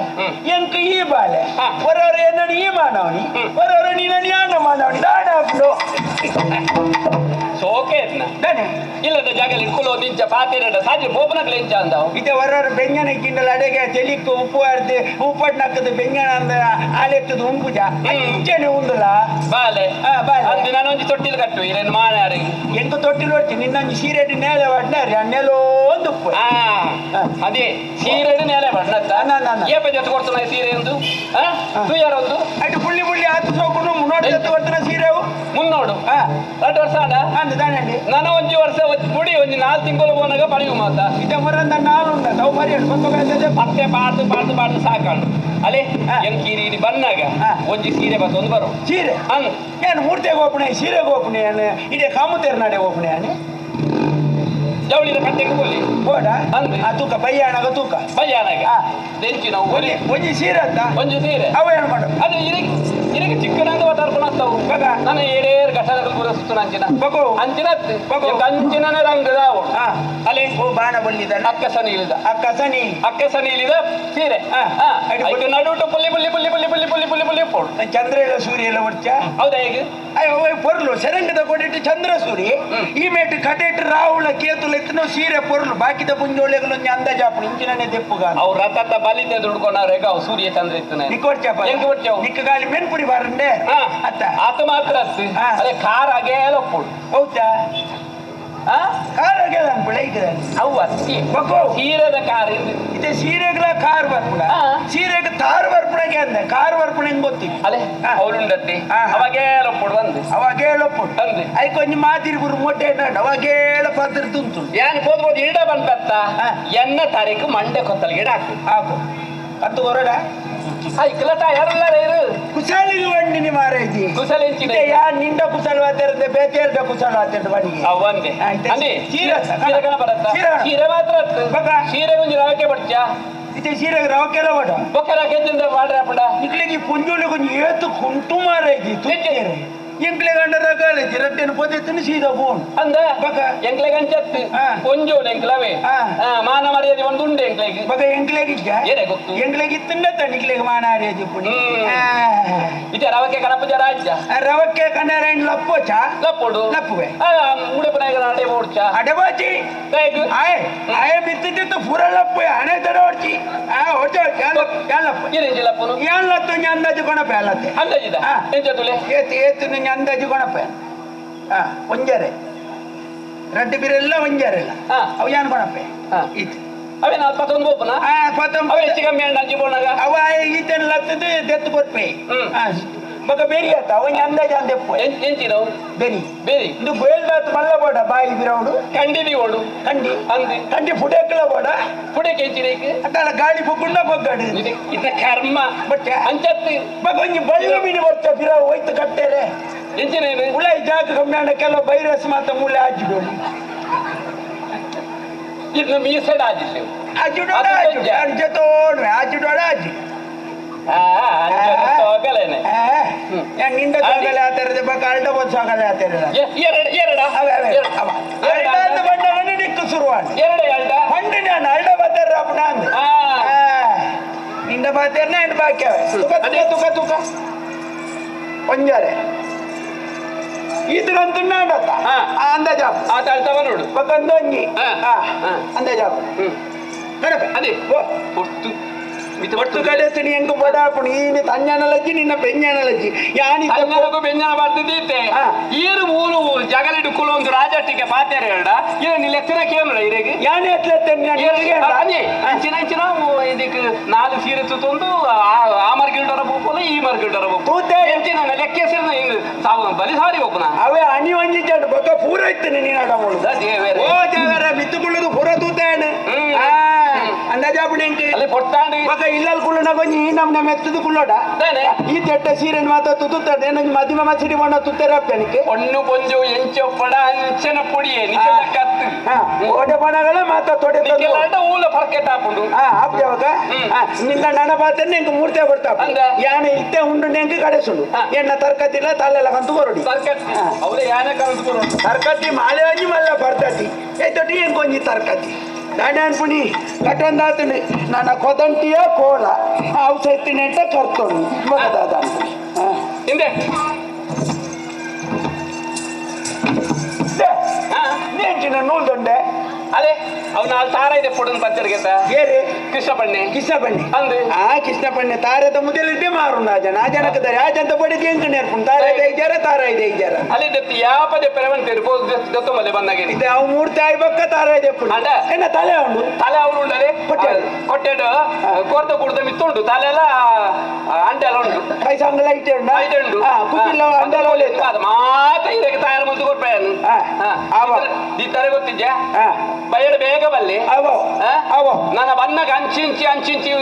ಎಂಕ ಈ ಬಾಳೆ ಹೊರವರು ಏನನ್ನು ಈ ಮಾನವನಿ ಹೊರವರು ನೀನನ್ನು ಯಾನ ಮಾನವನಿ ದಾಣ ಹಾಕ್ಲು ಸೋಕೆ ಇಲ್ಲದ ಜಾಗ ಇಟ್ಕೊಳ್ಳೋ ನಿಂಚ ಪಾತಿರಡ ಸಾಧ್ಯ ಬೋಪನಕ್ಲೆ ಇಂಚ ಅಂದಾವು ಇತ್ತೆ ಹೊರವರು ಬೆಂಗನ ಕಿಂಡಲ ಅಡೆಗೆ ತೆಲಿಕ್ಕು ಉಪ್ಪು ಅರ್ದು ಉಪ್ಪಟ್ಟು ನಕ್ಕದ ಬೆಂಗನ ಅಂದ ಆಲೆತ್ತದ ಉಂಪುಜ ಇಂಚನೆ ಉಂದುಲ ಬಾಲೆ ಬಾಲೆ ಅಂದು ನಾನೊಂಜಿ ತೊಟ್ಟಿಲು ಕಟ್ಟು ಇರೇನು ಮಾನಾರಿಗೆ ಎಂಕ ತೊಟ್ಟಿಲು ಹೊಡ್ತಿ ನಿನ್ನೊಂಜಿ ಸೀರೆಡ್ ನೇಲೆ ಒಡ್ನಾರಿ ನೆಲೋ ಒಂದು ಉಪ್ಪು ಅದೇ ಸೀರೆಡ್ ನೇಲೆ ಬಣ್ಣತ್ತ ಏಪ ಜೊತೆ ಕೊಡ್ತಾನ ಸೀರೆ ಒಂದು ತುಯ್ಯಾರೊಂದು ಅటు ಪುಳ್ಳಿ ಪುಳ್ಳಿ ಆತು ಸೋಕುನು ಮುನ್ನೋಡು ಜೊತೆ ಕೊಡ್ತಾನ ಸೀರೆವು ಮುನ್ನೋಡು 2 ವರ್ಷ ಅಲ್ಲ ಅಂದ ನಾನು ಒಂಜಿ ವರ್ಷ ಪುಡಿ ಒಂಜಿ 4 ತಿಂಗಳು ಹೋನಾಗ ಪಡೆಯು ಮಾತ ಇದ ಮುರಂದ ನಾಲು ಉಂಡ ತಾವು ಬರೆಯಲು ಮತ್ತೆ ಪಾಡ್ದು ಪಾಡ್ದು ಪಾಡ್ದು ಸಾಕಾಂಡು ಅಲೆ ಎಂಕೀರಿ ಇಡಿ ಬನ್ನಾಗ ಒಂಜಿ ಸೀರೆ ಬತ್ತೊಂದು ಬರು ಸೀರೆ ಅಂದ್ ಏನು ಮೂರ್ತಿಗೆ ಓಪಣೆ ಸೀರೆಗೆ ಓಪಣೆ ಇಡೀ ಕಾಮುತೇರು ನಾಡೆ ಓಪಣೆ ಜವಳಿದ ಕಟ್ಟೆಗೆ ಹೋಲಿ ಬೋಡ ಅಂದ್ ಆ ತೂಕ ಬಯ್ಯಾಣಗ ತೂಕ ಬಯ್ಯಾಣಗ ದೆಂಚಿ ನಾವು ಒಂಜಿ ಸೀರೆ ಅಂತ ಒಂಜಿ ಸೀರೆ ಅವ ಏನು ಮಾಡು ಅದು ಇರಗೆ ಇರಗೆ ಚಿಕ್ಕನಾದ ವಾತಾರ್ಪಣ ಆಗ್ತಾವು ನಾನು ಏಡೇರು ಗಸರಗಳು ಪೂರ ಸುತ್ತ ಅಂಚಿನ ಬಗೋ ಅಂಚಿನ ಅಂಚಿನ ರಂಗದ ಅಲೆ ಓ ಬಾಣ ಬಲ್ಲಿದ ಅಕ್ಕಸ ನೀಲಿದ ಅಕ್ಕಸ ನೀಲಿ ಅಕ್ಕಸ ನೀಲಿದ ಸೀರೆ ಐದು ನಡುಟು ಪುಲ್ಲಿ ಪುಲ್ಲಿ ಪುಲ್ಲಿ ಪುಲ್ಲಿ ಪುಲ್ಲಿ ಪುಲ್ಲಿ ಪುಲ್ಲಿ ಪುಲ್ಲಿ ಪೋಡು ಚಂದ್ರ ಎಲ್ಲ ಸೂರ್ಯ ಎಲ್ಲ ಒಡ್ಚ ಹೌದಾ ಈಗ ಅಯ್ಯೋ ಪೊರ್ಲು ಸೆರಂಗದ ಕೊಡಿಟ್ಟು ಚಂದ್ರ ಸೂರ್ಯ ಈ ಮೇಟು ಕಟೆಟ್ಟು ರಾಹುಲ ಕೇತುಲ ಎತ್ತನ ಸೀರೆ ಪೊರ್ಲು ಬಾಕಿದ ಪುಂಜೋಳೆಗಳು ಅಂದಾಜಾಪು ಇಂಚಿನನೆ ದೆಪ್ಪುಗ ಅವು ರಥದ ಬಲಿತೆ ದುಡ್ಕೊಂಡವ್ರ ಹೇಗ ಅವು ಸೂರ್ಯ ಚಂದ್ರ ಇತ್ತು ನಿಕ್ಕೊಡ್ಚಪ್ಪ ಹೆಂಗ್ ಕೊಡ್ಚವು ನಿಕ್ಕ ಗಾಳಿ ಮೆನ್ಪುರಿ ಬಾರಂಡೆ ಅತ್ತ ಆತ ಮಾತ್ರ ಅದೇ ಕಾರ್ ಆಗೇಲ ಒಪ್ಪುಡು ಹೌದಾ ಕಾರ್ ಆಗೇಲ ಅನ್ಪುಳ ಈಗ ಅವು ಅತ್ತಿ ಸೀರೆದ ಕಾರ್ ಇದೆ ಸೀರೆಗಳ ಕಾರ್ ಬರ್ಪುಡ ಸೀರೆಗೆ ತಾರ್ ಬರ್ಪುಡಗೆ ಅಂದೆ ಕಾರ್ ಬರ್ಪುಣ ಹೆಂಗ್ ಗೊತ್ತಿ ಅಲೆ ಅವಳುಂಡತ್ತಿ ಅವಾಗೇಲ ಒಪ್ಪುಡು ಬಂದು ಅವಾಗೇಳ ಒಪ್ಪುಡು ಅಂದೆ ಐಕೊಂಜಿ ಮಾತಿರಿ ಗುರು ಮೊಟ್ಟೆ ಅವಾಗೇಳ ಪತ್ರ ತುಂತು ಯಾನ್ ಹೋದ್ ಹೋದ್ ಇಡ ಬಂತತ್ತ ಎನ್ನ ತಾರೀಕು ಮಂಡೆ ಕೊತ್ತಲ್ ಗಿಡ ಹಾಕು ಹಾಕು ಕತ್ತು ಹೊರಡ ಐಕ್ಲ ತಯಾರಲ್ಲ ಇರು ಕುಶಾಲಿಗೆ ವಂಡಿನಿ ಮಾರಾಯ್ತಿ ಕುಶಲ ಯಾ ನಿಂಡ ಕುಶಲ ವಾತಿರದೆ ಬೇತೇರ್ದ ಕುಶಲ ವಾತಿರ್ದ ಬಡಿಗೆ ಅವಂದೆ ಅಂದಿ ಸೀರೆ ಸೀರೆ ಕಣ ಬರತ್ತ ಸೀರೆ ಮಾತ್ರ ಸೀರೆ ಗುಂಜಿ ರವಕ್ಕೆ ಬಡ್ಚ ಇತ್ತೆ ಸೀರೆ ರವಕ್ಕೆಲ್ಲ ಬಡ ಬೊಕ್ಕ ರವಕ್ಕೆ ಮಾಡ್ರೆ ಅಪ್ಪಂಡ ನಿಕ್ಲಿಗೆ ಪುಂಜುಳಿ ಕೊಂಚ ಏತು ಕುಂಟು ಮಾರಾಯ್ತಿ ತುಚ್ಚೇರೆ ಎಂಕ್ಲೆ ಗಂಡ ರಗಾಲೆ ರಟ್ಟೆನ ಪೊದೆತ್ತನ ಸೀದಾ ಫೋನ್ ಅಂದ ಬಕ ಎಂಕ್ಲೆ ಗಂಚತ್ತು ಕೊಂಜೋಡು ಎಂಕ್ಲವೇ ಮಾನ ಮರ್ಯಾದೆ ಒಂದು ಉಂಡೆ ಎಂಕ್ಲೆಗೆ ಬಕ ಎಂಕ್ಲೆಗೆ ಏನೇ ಗೊತ್ತು ಎಂಕ್ಲೆಗೆ ಇತ್ತಂಡ ತನಿಕ್ಲೆಗೆ ಮಾನ ಮರ್ಯಾದೆ ಪುಣಿ ಇತ್ತೆ ರವಕ್ಕೆ ಕಣಪುಜ ರಾಜ್ಯ ರವಕ್ಕೆ ಕಣ್ಣಾರಾಯಣ ಲಪ್ಪೋಚ ಲಪ್ಪೋಡು ಲಪ್ಪುವೆ ಉಡುಪನಾಯಕನ ಅಡೆ ಓಡ್ಚ ಅಡೆ ಬಾಚಿ ಆಯ್ ಆಯ್ ಬಿತ್ತಿದ್ದಿತ್ತು ಪೂರ ಲಪ್ಪು ಹಣೆ ತಡ ಓಡ್ಚಿ ಆ ಓಡ್ಚ ಲಪ್ಪು ಏನೇಂಜಿ ಲಪ್ಪುನು ಏನ್ ಲತ್ತು ಅಂದಾಜು ಕೊಣಪೆ ಅಲ್ಲತ್ತೆ ಅಂದಾಜಿದ ಎಂಚ ತುಲೆ ಏತು ಏತು ನಿಂಗೆ ಅಂದಾಜು ಕೊಣಪೆ ಹಾ ಒಂಜಾರೆ ರಡ್ಡು ಬಿರೆಲ್ಲ ಒಂಜಾರೆಲ್ಲ ಅವು ಏನ್ ಕೊಣಪೆ ಇತ್ತು ಅವೇನ ಪತ್ತೊಂದು ಒಪ್ಪನ ಪತ್ತೊಂದು ಅವ ಹೆಚ್ಚು ಕಮ್ಮಿ ಅಂಡ ಅಂಚಿ ಪೋಣಗ ಅವ ಈತನ ಲತ್ತದು ದೆತ್ತು ಕೊರ್ಪೆ ಬೊಕ ಬೇರಿ ಆತ ಅವ ಅಂದಾಜು ಅಂದೆಪ್ಪು ಎಂಚಿನವು ಬೇರಿ ಬೇರಿ ಇದು ಬೇಲ್ದಾತು ಮಲ್ಲ ಬೋಡ ಬಾಯಿ ಬಿರೌಡು ಕಂಡಿದಿ ಓಡು ಕಂಡಿ ಅಂದಿ ಕಂಡಿ ಪುಡೇಕಲ ಬೋಡ ಪುಡೇಕೆ ಎಂಚಿನೇಕ್ ಅತ್ತಲ್ಲ ಗಾಳಿ ಪುಕ್ಕುಂಡ ಬೊಗ್ಗಡು ಇದ ಕರ್ಮ ಬಟ್ಟೆ ಅಂಚತ್ತು ಬೊಕ ಒಂಜಿ ಬಳ್ಳು ಮೀನು ಬರ್ತ ಬಿರವು ಹೋಯ್ತು ಕಟ್ಟೆರೆ ಎಂಚಿನೇನು ಉಳೈ ಜಾಗ ಕಮ್ಮಿ ಅಂಡ ಕೆಲವು ವೈರಸ್ ಮಾತ್ರ ಮೂಲೆ ಆಜಿಡೋಡು ಇದು ಮೀಸೆಡ್ ಆಜಿಟ್ಟು ಆಜಿಡೋಡ ಆಜಿಡು ಅಂಚತೋಡು ಆಜಿಡೋಡ ಆಜಿ ಸೋಗಲೇನೆ ನಿಂಡ ಸೋಗಲೆ ಆತರದ ಬಕ ಅಲ್ಡ ಒಂದು ಸೋಗಲೆ ಆತರದ ಎರಡು ಎರಡ ಅವ ಅಲ್ಡ ಅಂತ ಬಂಡವನು ನಿಕ್ಕು ಶುರುವಾಣ ಎರಡು ಅಲ್ಡ ಪಂಡು ನಾನು ಅಲ್ಡ ಬತ್ತಾರ ಅಪ್ಪನ ಅಂದ ನಿಂಡ ಬಾತೇರ್ನ ಎಂಟು ಬಾಕ್ಯವೆ ತುಕ ತುಕ ತುಕ ತುಕ ಒಂಜಾರೆ ಈತಗಂತುన్నాಡತ್ತ ಅಂದಾಜಾಪ್ ಆ ತಳ್ತವ ನೋಡು ಬಕಂದೊಂಜಿ ಅಂದಾಜಾಪ್ ಕಡಪೆ ಅದೇ ಒಟ್ಟು ಒಟ್ಟು ಕಡೆ ಎಂಕು ಬಡಾಪುಣಿ ಈನಿ ತഞ്ഞಾನಲಜ್ಜಿ ನಿನ್ನ ಬೆഞ്ഞಾನಲಜ್ಜಿ ಯಾನಿ ತഞ്ഞಾನಗೂ ಬೆഞ്ഞಾನ ಬರ್ತಿದ್ದೀತೆ ಈರು ಮೂರು ಜಗಲಿಡು ಒಂದು ರಾಜಟ್ಟಿಗೆ ಪಾತೇರೆ ಹೇಳ ಇದು ನಿನ್ನ ಎತ್ತಿನ ಕೇಳೋಣ ಇರೆಗೆ ಯಾನಿ ಅಂಚಿನ ಅಂಚಿನ ಇದಕ್ಕೆ ನಾಲ್ಕು ಸೀರೆ ತುತ್ತೊಂದು ಆ ಮರ್ಗಿಲ್ಡರ ಬೋಪುನ ಈ ಮರ್ಗಿಲ್ಡರ ಬೋಪು ಎಂಚಿನ ಲೆಕ್ಕೆಸಿರ ಸಾವು ಬಲಿ ಸಾರಿ ಬೋಪುನ ಅವೇ ಅಣಿ ಒಂಜಿ ಜಡ್ ಬೊಕ್ಕ ಪೂರ ಇತ್ತು ನೀನು ಅಡಮುಳು ಓ ಜಾಗರ ಮಿತ್ತುಕೊಳ್ಳುದು ಪೂರ ತೂತಾಣ ಅಂದಾಜಾಪುಣಿ ಎಂಕೆ ಅಲ್ಲಿ ಪೊಟ್ಟಾಂಡಿ ಬೊಕ್ಕ ಇಲ್ಲಲ್ ಕುಳ್ಳುನ ಕೊಂಜಿ ಈ ನಮ್ನ ಮೆತ್ತದು ಕುಳ್ಳೋಡ ಈ ತೆಟ್ಟ ಸೀರೆನ್ ಮಾತ ತುತ್ತುತ್ತಾಡೆ ನಂಗೆ ಮದಿಮ ಮಸಿಡಿ ಬಣ್ಣ ತುತ್ತೇರಪ್ಪನಿಗೆ பொண்ணு கொஞ்சம் எஞ்சப்பட ಅಂಚನ ಪುಡಿಯೇ ನಿಖಲ ಕತ್ತು ಓಡೆ ಬಣಗಳ ಮಾತ ತೊಡೆ ನಿಖಲಾಂಡ ಊಲ ಪರ್ಕೆಟ್ ಆಪುಂಡು ಆಪ್ಜವಕ ನಿನ್ನ ನನ ಪಾತನೆ ಎಂಕ್ ಮೂರ್ತೆ ಬರ್ತಾ ಯಾನೆ ಇತ್ತೆ ಉಂಡು ನೆಂಕ್ ಕಡೆಸುಂಡು ಎನ್ನ ತರ್ಕತಿಲ್ಲ ತಲೆಲ್ಲ ಕಂತು ಕೊರಡಿ ತರ್ಕತಿ ಅವಳೆ ಯಾನೆ ಕಂತು ಕೊರಡು ತರ್ಕತಿ ಮಾಲೆ ಒಂಜಿ ಮಲ್ಲ ಬರ್ತತಿ ಏತೊಟ್ಟಿ ಎಂಕ್ ಒಂಜಿ ತರ್ಕತಿ ದಾಂಡೆ ಅನ್ಪುಣಿ ಕಟ್ಟೊಂದಾತುಂಡು ನನ್ನ ಕೊದಂಟಿಯ ಕೋಲ ಅವು ಸೈತಿನೆಂಟ ಕರ್ತೊಂಡು ಮಗದಾದ ಅನ್ಪುಣಿ ಹಿಂದೆ ನೇಂಚಿನ ನೂಲ್ದೊಂಡೆ ಅದೇ ಅವನ ಅಲ್ಲಿ ತಾರ ಇದೆ ಪೊಡನ್ ಪಚ್ಚರ್ಗೆತ ಏರಿ ಕೃಷ್ಣಪಣ್ಣೆ ಕೃಷ್ಣಪಣ್ಣೆ ಅಂದು ಆ ಕೃಷ್ಣಪಣ್ಣೆ ತಾರದ ಮುದಲಿದ್ದೆ ಮಾರುಂಡು ಆಜನ ಆ ಜನಕ್ಕೆ ದಾರೆ ಆ ಜನ ಪಡಿ ಎಂಕ ನೇರ್ಪುಂಡು ತಾರ ಇದೆ ಇದ್ದಾರ ತಾರ ಇದೆ ಇದ್ದಾರ ಅಲ್ಲಿ ದತ್ತಿ ಯಾಪದೆ ಪೆರವಂತೇರು ದತ್ತಮಲ್ಲೆ ಬಂದಾಗೆ ಇದೆ ಅವು ಮೂರ್ತಿ ಆಯ್ಬಕ್ಕ ತಾರ ಇದೆ ಅದ ಎನ್ನ ತಲೆ ಉಂಡು ತಲೆ ಅವಳು ಉಂಡಲೆ ಕೊಟ್ಟೆಡು ಕೊರ್ದ ಕುಡ್ದ ಮಿತ್ತುಂಡು ತಲೆ ಎಲ್ಲ ಅಂಟೆಲ್ಲ ಉಂಟು ಕೈ ಸಂಗಲ ಇಟ್ಟೆ ಉಂಡು ಐಟೆ ಉಂಡು ಕುಚಿಲ್ಲ ಅಂಟೆಲ್ಲ ಒಳ್ಳೆ ಮಾತ ಇದಕ್ಕೆ ತಯಾರು ಮುಂದೆ ಕೊಡ್ಪೇನು ಈ ತರ ಗೊತ್ತಿದ್ಯಾ ಬಯಡು ಬೇಗ ಬಲ್ಲೆ ಅವ ನನ್ನ ಬನ್ನಾಗ ಅಂಚಿಂಚಿ ಅಂಚಿಂಚಿ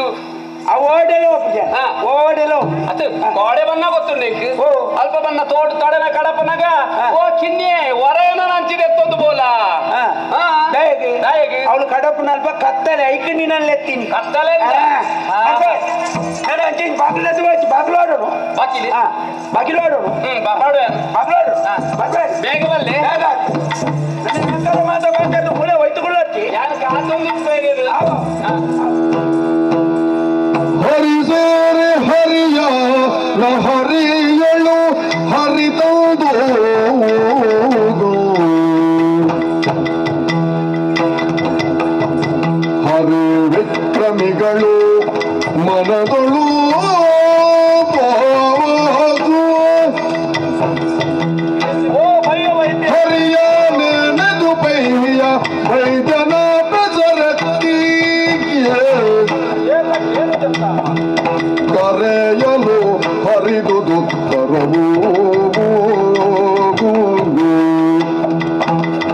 ಓಡೆಲೋ ಓಡೆಲೋ ಅದು ಕೋಡೆ ಬನ್ನ ಗೊತ್ತುಂಡು ಇಂಕ್ ಅಲ್ಪ ಬನ್ನ ತೋಟ ತೊಡನ ಕಡಪನಾಗ ಓ ಕಿನ್ನಿ ಹೊರಯನ ಅಂಚಿದೆ ಎತ್ತೊಂದು ಬೋಲ ಅವಳು ಕಡಪನ ಅಲ್ಪ ಕತ್ತಲೆ ಐಕ್ ನೀನಲ್ಲಿ ಎತ್ತೀನಿ ಕತ್ತಲೆ ಬಾಗಿಲದು ಬಾಗಿಲು ಬಾಕಿಲಿ ಬಾಗಿಲು ಆಡೋಣ ಬಾಗಿಲು ಬಾಗಿಲು ಬೇಗ ಬಲ್ಲೆ ಮಾತ ಮಾತಾಡ್ದು ಮೂಲೆ ಹೋಯ್ತುಕೊಳ್ಳಿ ಯಾರು ಕಾತೊಂದು ಹರಿಸೋರೆ ಹರಿಯ ಹರಿಯಳು ಹರಿತೌದು ಹರಿ ವಿಕ್ರಮಿಗಳು ಮನದೊಳು ಹರಿಯ ನೆನೆದು ಪೈಯ ವೈದ್ಯನ ಬೆಸರತ್ತಿ ಕರೆಯಲು ಹರಿದುದು ತರವು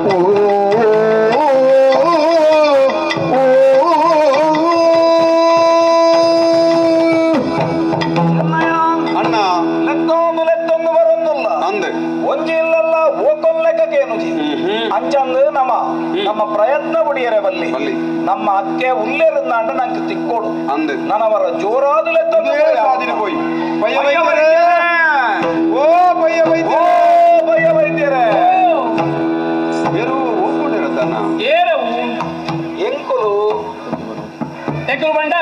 ಓ. ನಮ್ಮ ಪ್ರಯತ್ನ ಬುಡಿಯರೆ ಬಲ್ಲಿ ನಮ್ಮ ಅಕ್ಕೆ ಉಲ್ಲೇರಂದಾಂಡ ನಂಗೆ ತಿಕ್ಕೋಡು ಅಂದು ನನವರ ಜೋರಾದಲೆ ಸಾಧಿನ ಪೋಯಿ ಪಯ್ಯ ಓ ಪಯ್ಯ ವೈದ್ಯ ಓ ಪಯ್ಯ ವೈದ್ಯರೇ ಬೇರು ಒಪ್ಕೊಂಡಿರತ್ತಣ್ಣ ಏರವು ಎಂಕುಲು ಎಂಕುಲು ಬಂಡ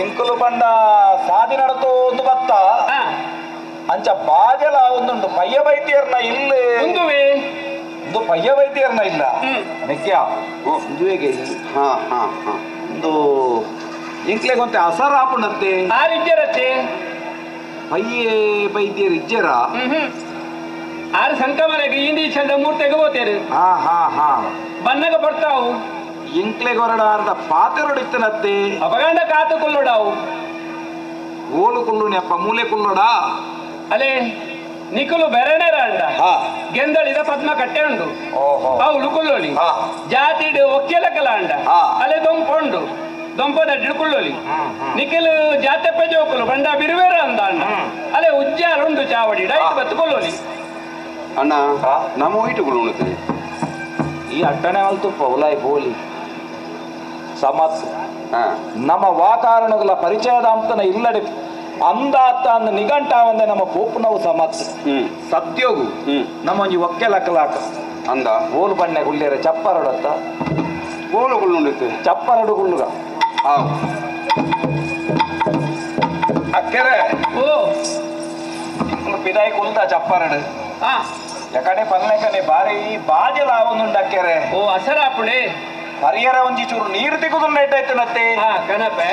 ಎಂಕುಲು ಬಂಡ ಸಾದಿ ನಡತೋ ಒಂದು ಬತ್ತ ಅಂಚ ಬಾಜಲ ಒಂದುಂಡು ಪಯ್ಯ ವೈದ್ಯರ್ನ ಇಲ್ಲಿ ಒಂದುವೆ ಒಂದು ಪಯ್ಯ ವೈದ್ಯರ್ನ ಇಲ್ಲ ನಿತ್ಯ ಒಂದುವೆಗೆ ಹಾ ಹಾ ಹಾ ಒಂದು ಇಂಕ್ಲೆಗೊಂತೆ ಅಸರ ಆಪುಣಂತೆ ಆರಿಜ್ಜರತ್ತೆ ಪಯ್ಯೆ ವೈದ್ಯರು ಇಜ್ಜರ ಆರು ಸಂಕಮನೆಗೆ ಇಂದಿ ಚಂದ ಮೂರ್ತೆಗೆ ಹೋತೇರು ಹಾ ಹಾ ಹಾ ಬನ್ನಗ ಬರ್ತಾವು ಇಂಕ್ಲೆಗೊರಡ ಅರ್ಧ ಪಾತೆರೊಡಿತ್ತನತ್ತೆ ಅಪಗಂಡ ಕಾತು ಕುಲ್ಲೋಡಾವು ಓಲು ಕುಲ್ಲುನೆ ಅಪ್ಪ ಮೂಲೆ ಕುಲ್ಲೋಡಾ ಅಲೆ ನಿಕುಲು ಬೆರಣೆರ ಅಂಡ ಗೆಂದಳಿದ ಪದ್ಮ ಕಟ್ಟೆ ಉಂಡು ಅವು ಕುಲ್ಲೋಲಿ ಜಾತಿಡು ಒಕ್ಕೆಲಕಲ ಅಂಡ ಅಲೆ ದೊಂಪೊಂಡು ದೊಂಪದ ಕುಳ್ಳೋಲಿ ನಿಖಿಲ್ ಜಾತೆ ಪೆಜೋಕುಲು ಬಂಡ ಬಿರುವೇರ ಅಂದ ಅಣ್ಣ ಅಲೆ ಉಜ್ಜಾಲ ಉಂಡು ಚಾವಡಿ ಡೈಟ್ ಬತ್ತು ಕೊಲ್ಲೋಲಿ ಅಣ್ಣ ನಮ್ಮ ಹೋಯ್ಟು ಕುಳ್ಳುಣುತ್ತೆ ಈ ಅಟ್ಟಣೆ ಅಲ್ತುಪ್ಪ ಉಲಾಯ್ ಬೋಲಿ ಸಮತ್ ನಮ್ಮ ವಾತಾವರಣಗಳ ಪರಿಚಯದ ಅಂತನ ಇಲ್ಲಡೆ ಅಂದಾತ ಅಂದ ನಿಘಂಟ ಒಂದೆ ನಮ್ಮ ಪೋಪುನವು ಸಮತ್ ಸತ್ಯೋಗು ನಮ್ಮ ಒಂಜಿ ಒಕ್ಕೆಲಕಲಾಕ ಅಂದ ಓಲು ಬಣ್ಣೆ ಗುಳ್ಳೆರ ಚಪ್ಪರಡತ್ತ ಓಲು ಕುಳ್ಳುಂಡಿತ್ತು ಚಪ್ಪರಡು ಗುಳ್ಳುಗ ಅಕ್ಕೆರೆ ಓ ಪಿದಾಯಿ ಕುಲ್ತ ಚಪ್ಪರಡು ಯಾಕಡೆ ಪಲ್ಲೆಕನೆ ಬಾರಿ ಬಾಜಲ ಒಂದುಂಡು ಅಕ್ಕೆರೆ ಓ ಅಸರಾಪುಣೆ ಪರಿಯರ ಒಂಜಿ ಚೂರು ನೀರು ತೆಗೆದು ನೆಟ್ಟಾಯ್ತು ಹಾ ಕನಪೆ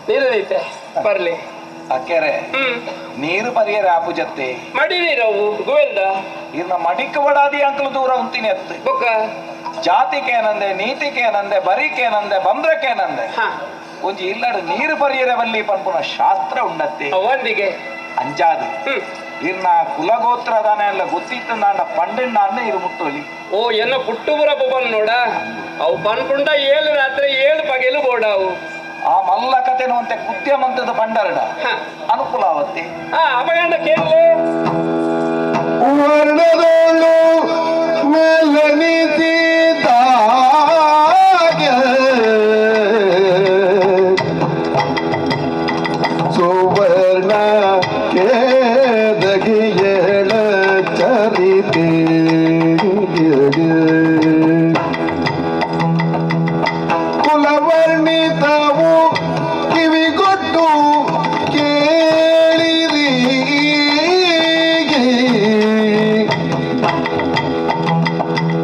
ನೀರು ಐತೆ ಬರ್ಲಿ ಅಕ್ಕೆರೆ ನೀರು ಪರಿಯರ ಆಪುಜತ್ತೆ ಮಡಿ ನೀರವು ಗುವೆಲ್ದ ಇರ್ನ ಮಡಿಕ ಬಡಾದಿ ಅಂಕಲು ದೂರ ಉಂತೀನಿ ಅತ್ತೆ ಬೊಕ್ಕ ಜಾತಿಕೇನಂದೆ ನೀತಿಕೇನಂದೆ ಬರಿಕೇನಂದೆ ಬಂದ್ರಕೇನಂದೆ ಒಂಜಿ ಇಲ್ಲಡ ನೀರು ಪರಿಯರ ಬಲ್ಲಿ ಪನ್ಪುನ ಶಾಸ್ತ್ರ ಉಂಡತ್ತೆ ಒಂದಿಗೆ ಅಂಜಾದು ಇರ್ನ ಕುಲಗೋತ್ರದಾನೆ ಎಲ್ಲ ಗೊತ್ತಿತ್ತು ನಾನ ಪಂಡಿಣ್ಣ ಅನ್ನ ಇರು ಮುಟ್ಟೋಲಿ ಓ ಎನ್ನ ಪುಟ್ಟುಬುರ ಬೊಬ್ಬನ್ ನೋಡ ಅವು ಪನ್ಪುಂಡ 7 ರಾತ್ರಿ 7 ಪಗೆಲು ಬೋಡಾವು ಆ ಮಲ್ಲ ಕಥೆನು ಅಂತೆ ಕುದ್ಯಮಂತದ ಪಂಡರಡ ಅನುಕೂಲ ಆವತ್ತೆ ಅಪಗಂಡ ಕೇಳಲೆ ವರ್ಣದೋಳು ಮೇಲನಿಸಿದಾಗ ಸುವರ್ಣ ಕೇದಗಿಯಳ ಚರಿತೆ ಕುಲವರ್ಣಿತವು ಕಿವಿಗೊಟ್ಟು ಕೇಳಿರಿ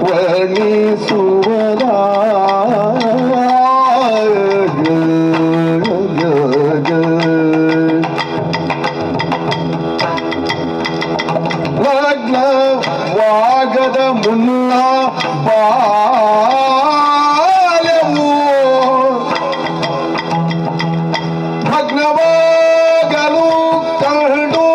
ವರ್ಣಿಸುವದ ಲಗ್ನವಾಗದ ಮುನ್ನ ಬಾಲ್ಯವು ಭಗ್ನವಾಗಲು ಕಂಡು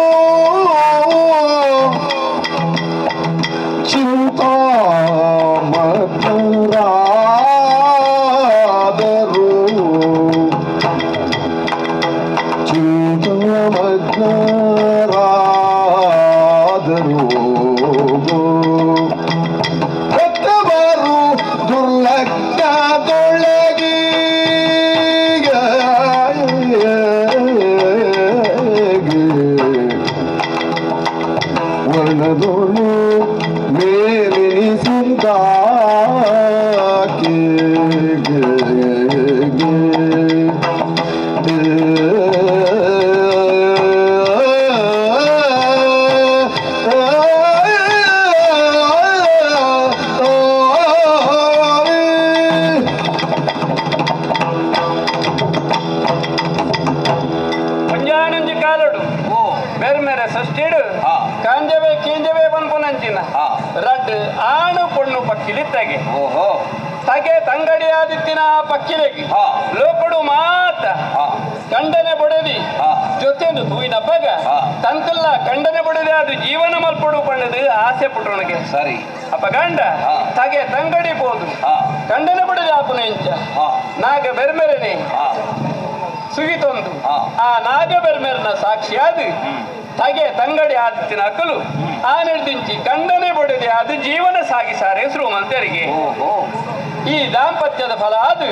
ಚಿಂತಾಮಗ್ನರಾದರು ಚಿಂತಾಮಗ್ನರಾದರು ಹೆತ್ತವರು ದುರ್ಲಗ್ನದೊಳಗೆ ವರ್ಣದೊಳು ಮೇಲಿನಿಸಿದಾಕೆ ಪಂಜಾನಂಜಿ ಕಾಲಡು ಬೇರೆ ಸಷ್ಟಿಡು ಕಾಂಜವೇ ಕೀಂಜವೇ ಪನ್ಪುನಂಚಿನ ರಡ್ ಆಣು ಪೊಣ್ಣು ಪಕ್ಕಿಲಿ ತಗೆ ತಗೆ ತಂಗಡಿಯಾದಿತ್ತಿನ ಪಕ್ಕಿಲೆಗೆ ಲೋಕಡು ಮಾತ ಕಂಡನೆ ಬೊಡೆದಿ ಜೊತೆಂದು ತೂಯಿನ ಬಗ ತಂಕಲ್ಲ ಕಂಡನೆ ಬೊಡೆದಿ ಅದು ಜೀವನ ಮಲ್ಪಡು ಪಣ್ಣದು ಆಸೆ ಪುಟ್ಟವನಿಗೆ ಸರಿ ಅಪ್ಪ ಗಂಡ ತಗೆ ತಂಗಡಿ ಪೋದು ಕಂಡನೆ ಬೊಡೆದಿ ಆಪುನ ಇಂಚ ನಾಗ ಬೆರ್ಮೆರೆನೆ ಸುಗಿತೊಂದು ಆ ನಾಗಬೆರ್ಮೆರ್ನ ಸಾಕ್ಷಿಯಾದ ತಗೆ ತಂಗಡಿ ಆದಿತ್ತಿನ ಅಕಲು ಆ ನಿರ್ದಿಂಚಿ ಗಂಡನೆ ಬೊಡೆದೆ ಅದು ಜೀವನ ಸಾಗಿಸಾರೆ ಶ್ರೀಮಂತರಿಗೆ. ಈ ದಾಂಪತ್ಯದ ಫಲ ಅದು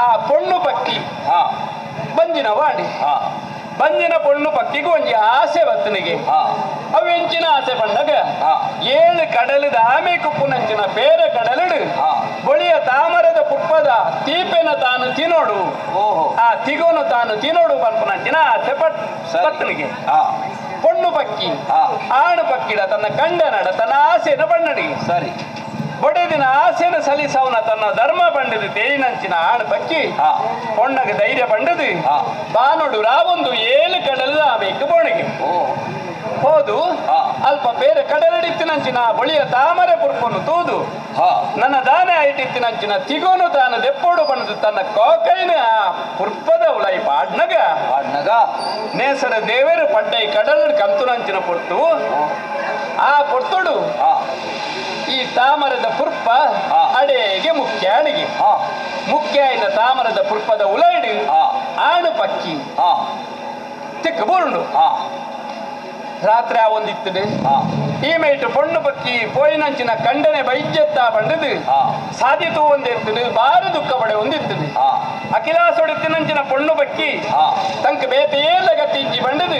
ಆ ಪೊಣ್ಣು ಪಕ್ಕಿ ಬಂಜಿನ ವಾಡಿ ಬಂಜಿನ ಪೊಣ್ಣು ಪಕ್ಕಿಗೂ ಒಂಜಿ ಆಸೆ ಬತ್ತನಿಗೆ. ಅವು ಎಂಚಿನ ಆಸೆ ಬಂದಾಗ ಏಳು ಕಡಲದ ಆಮೆ ಕುಪ್ಪುನಂಚಿನ ಬೇರೆ ಕಡಲಡು ಬೊಳಿಯ ತಾಮರದ ಪುಪ್ಪದ ತೀಪೆನ ತಾನು ತಿನ್ನೋಡು, ಆ ತಿಗೋನು ತಾನು ತಿನ್ನೋಡು ಪನ್ಪುನಂಚಿನ ಆಸೆ ಪಟ್ಟನಿಗೆ. ಪೊಣ್ಣು ಪಕ್ಕಿ ಆಣು ಪಕ್ಕಿಡ ತನ್ನ ಕಂಡನಡ ತನ್ನ ಆಸೆನ ಬಣ್ಣಡಿಗೆ. ಸರಿ. ಬೊಡೆದಿನ ಆಸೆನ ಸಲಿಸವನ ತನ್ನ ಧರ್ಮ ಬಂಡದು ತೇರಿನಂಚಿನ ಆಣು ಪಕ್ಕಿ ಪೊಣ್ಣಗೆ ಧೈರ್ಯ ಬಂಡದು ಬಾನೋಡು ರಾವೊಂದು ಏಳು ಕಡಲದ ಆಮೇಕ ಬೋಣಿಗೆ ಹೋದು ಅಲ್ಪ ಬೇರೆ ಕಡಲಡಿತ್ತಿನಂಚಿನ ಬಳಿಯ ತಾಮರೆ ಪುರ್ಪನ್ನು ತೂದು ನನ್ನ ದಾನೆ ಐಟಿತ್ತಿನಂಚಿನ ತಿಗೋನು ತಾನು ದೆಪ್ಪೋಡು ಬಂದು ತನ್ನ ಕೋಕೈನ ಆ ಪುರ್ಪದ ಉಲೈ ಪಾಡ್ನಗ ಪಾಡ್ನಗ ನೇಸರ ದೇವರು ಪಡ್ಡೈ ಕಡಲ ಕಂತುನಂಚಿನ ಪೊರ್ತು ಆ ಪೊರ್ತುಡು ಈ ತಾಮರದ ಪುರ್ಪ ಅಡೆಗೆ ಮುಖ್ಯ ಅಣಿಗೆ ಮುಖ್ಯ ಇನ್ನ ತಾಮರದ ಪುರ್ಪದ ಉಲೈಡು ಆಣು ಪಕ್ಕಿ ತಿಕ್ಕ ಬೂರುಂಡು. ರಾತ್ರಿ ಆ ಒಂದಿತ್ತದೆ ಈ ಮೇಟು ಪೊಣ್ಣು ಪಕ್ಕಿ ಪೋಯಿನಂಚಿನ ಕಂಡನೆ ಬೈಜತ್ತ ಬಂಡದು ಸಾಧಿತು ಒಂದಿರ್ತದೆ, ಬಾರಿ ದುಃಖ ಪಡೆ ಒಂದಿರ್ತದೆ. ಅಖಿಲಾಸೊಡಿತ್ತಿನಂಚಿನ ಪೊಣ್ಣು ಪಕ್ಕಿ ತಂಕ ಬೇತೆ ಏಲ ಗತಿ ಇಂಚಿ ಬಂಡದು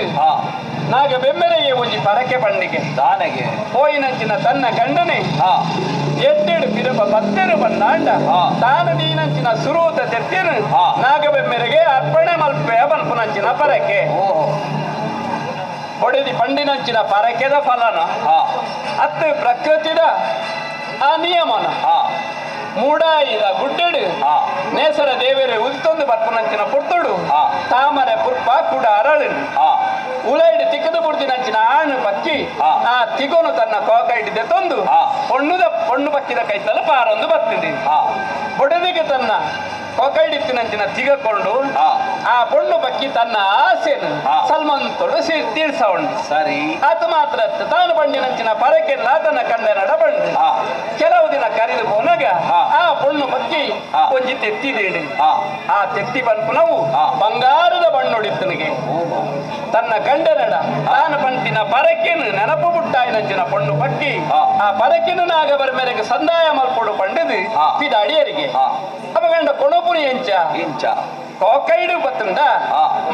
ನಾಗ ಬೆಮ್ಮೆರೆಗೆ ಒಂಜಿ ಪರಕೆ ಪಂಡಿಗೆ ದಾನೆಗೆ ಪೋಯಿನಂಚಿನ ತನ್ನ ಗಂಡನೆ ಎಟ್ಟೆಡು ಪಿರಬ ಬತ್ತೆರು ಬಂದಾಂಡ ತಾನು ನೀನಂಚಿನ ಸುರೂತ ತೆತ್ತಿರು ನಾಗ ಬೆಮ್ಮೆರೆಗೆ ಅರ್ಪಣೆ ಮಲ್ಪೆ ಬನ್ಪುನಂಚಿನ ಪರಕೆ ಹೊಡೆದಿ ಪಂಡಿನಂಚಿನ ಪರಕೆದ ಫಲನ ಅತ್ತು ಪ್ರಕೃತಿದ ಆ ನಿಯಮನ ಮೂಡಾಯಿದ ಗುಡ್ಡೆಡು ನೇಸರ ದೇವರೇ ಉದಿತೊಂದು ಬರ್ಪುನಂಚಿನ ಪುರ್ತುಡು ತಾಮರೆ ಪುರ್ಪ ಕೂಡ ಅರಳು ಉಲೈಡು ತಿಕ್ಕದು ಬುಡ್ದಿನಂಚಿನ ಆಣು ಪಕ್ಕಿ ಆ ತಿಗೋನು ತನ್ನ ಕೋಕ ಹಿಡಿದೆ ತಂದು ಪೊಣ್ಣುದ ಪೊಣ್ಣು ಪಕ್ಕಿದ ಕೈತಲ್ಲ ಪಾರೊಂದು ಬತ್ತಿದೆ. ಬೊಡದಿಗೆ ತನ್ನ ಕೋಕ ಹಿಡಿತಿನಂಚಿನ ತಿಗಕೊಂಡು ಆ ಪೊಣ್ಣು ಪಕ್ಕಿ ತನ್ನ ಆಸೆನು ಸಲ್ಮಂತೊಡು ತೀರ್ಸವಣ್ಣು. ಸರಿ. ಆತ ಮಾತ್ರ ತಾನು ಬಂಡಿನಂಚಿನ ಪರಕೆಲ್ಲ ತನ್ನ ಕಂಡನಡ ಬಂಡು. ಕೆಲವು ದಿನ ಕರೆದು ಹೋನಾಗ ಆ ಪೊಣ್ಣು ಪಕ್ಕಿ ಒಂಜಿ ತೆತ್ತಿದೇಡಿ ಆ ತೆತ್ತಿ ಪನ್ಪುನವು ಬಂಗಾರದ ಬಣ್ಣೊಡಿತ್ತನಿಗೆ ತನ್ನ ಗಂಡನಡ ತಾನು ಪಂಟಿನ ಪರಕೆನು ನೆನಪು ಬುಟ್ಟಾಯಿನಂಚಿನ ಪೊಣ್ಣು ಪಕ್ಕಿ ಆ ಪರಕೆನು ನಾಗ ಬರ ಮೇರೆಗೆ ಸಂದಾಯ ಮಲ್ಪೊಡು ಪಂಡದು ಪಿದಾಡಿಯರಿಗೆ. ಅಪ್ಪ ಗಂಡ ಕೊಣಪುರಿ ಎಂಚ ಎಂಚ ಕೋಕೈಡು ಬತ್ತಂದ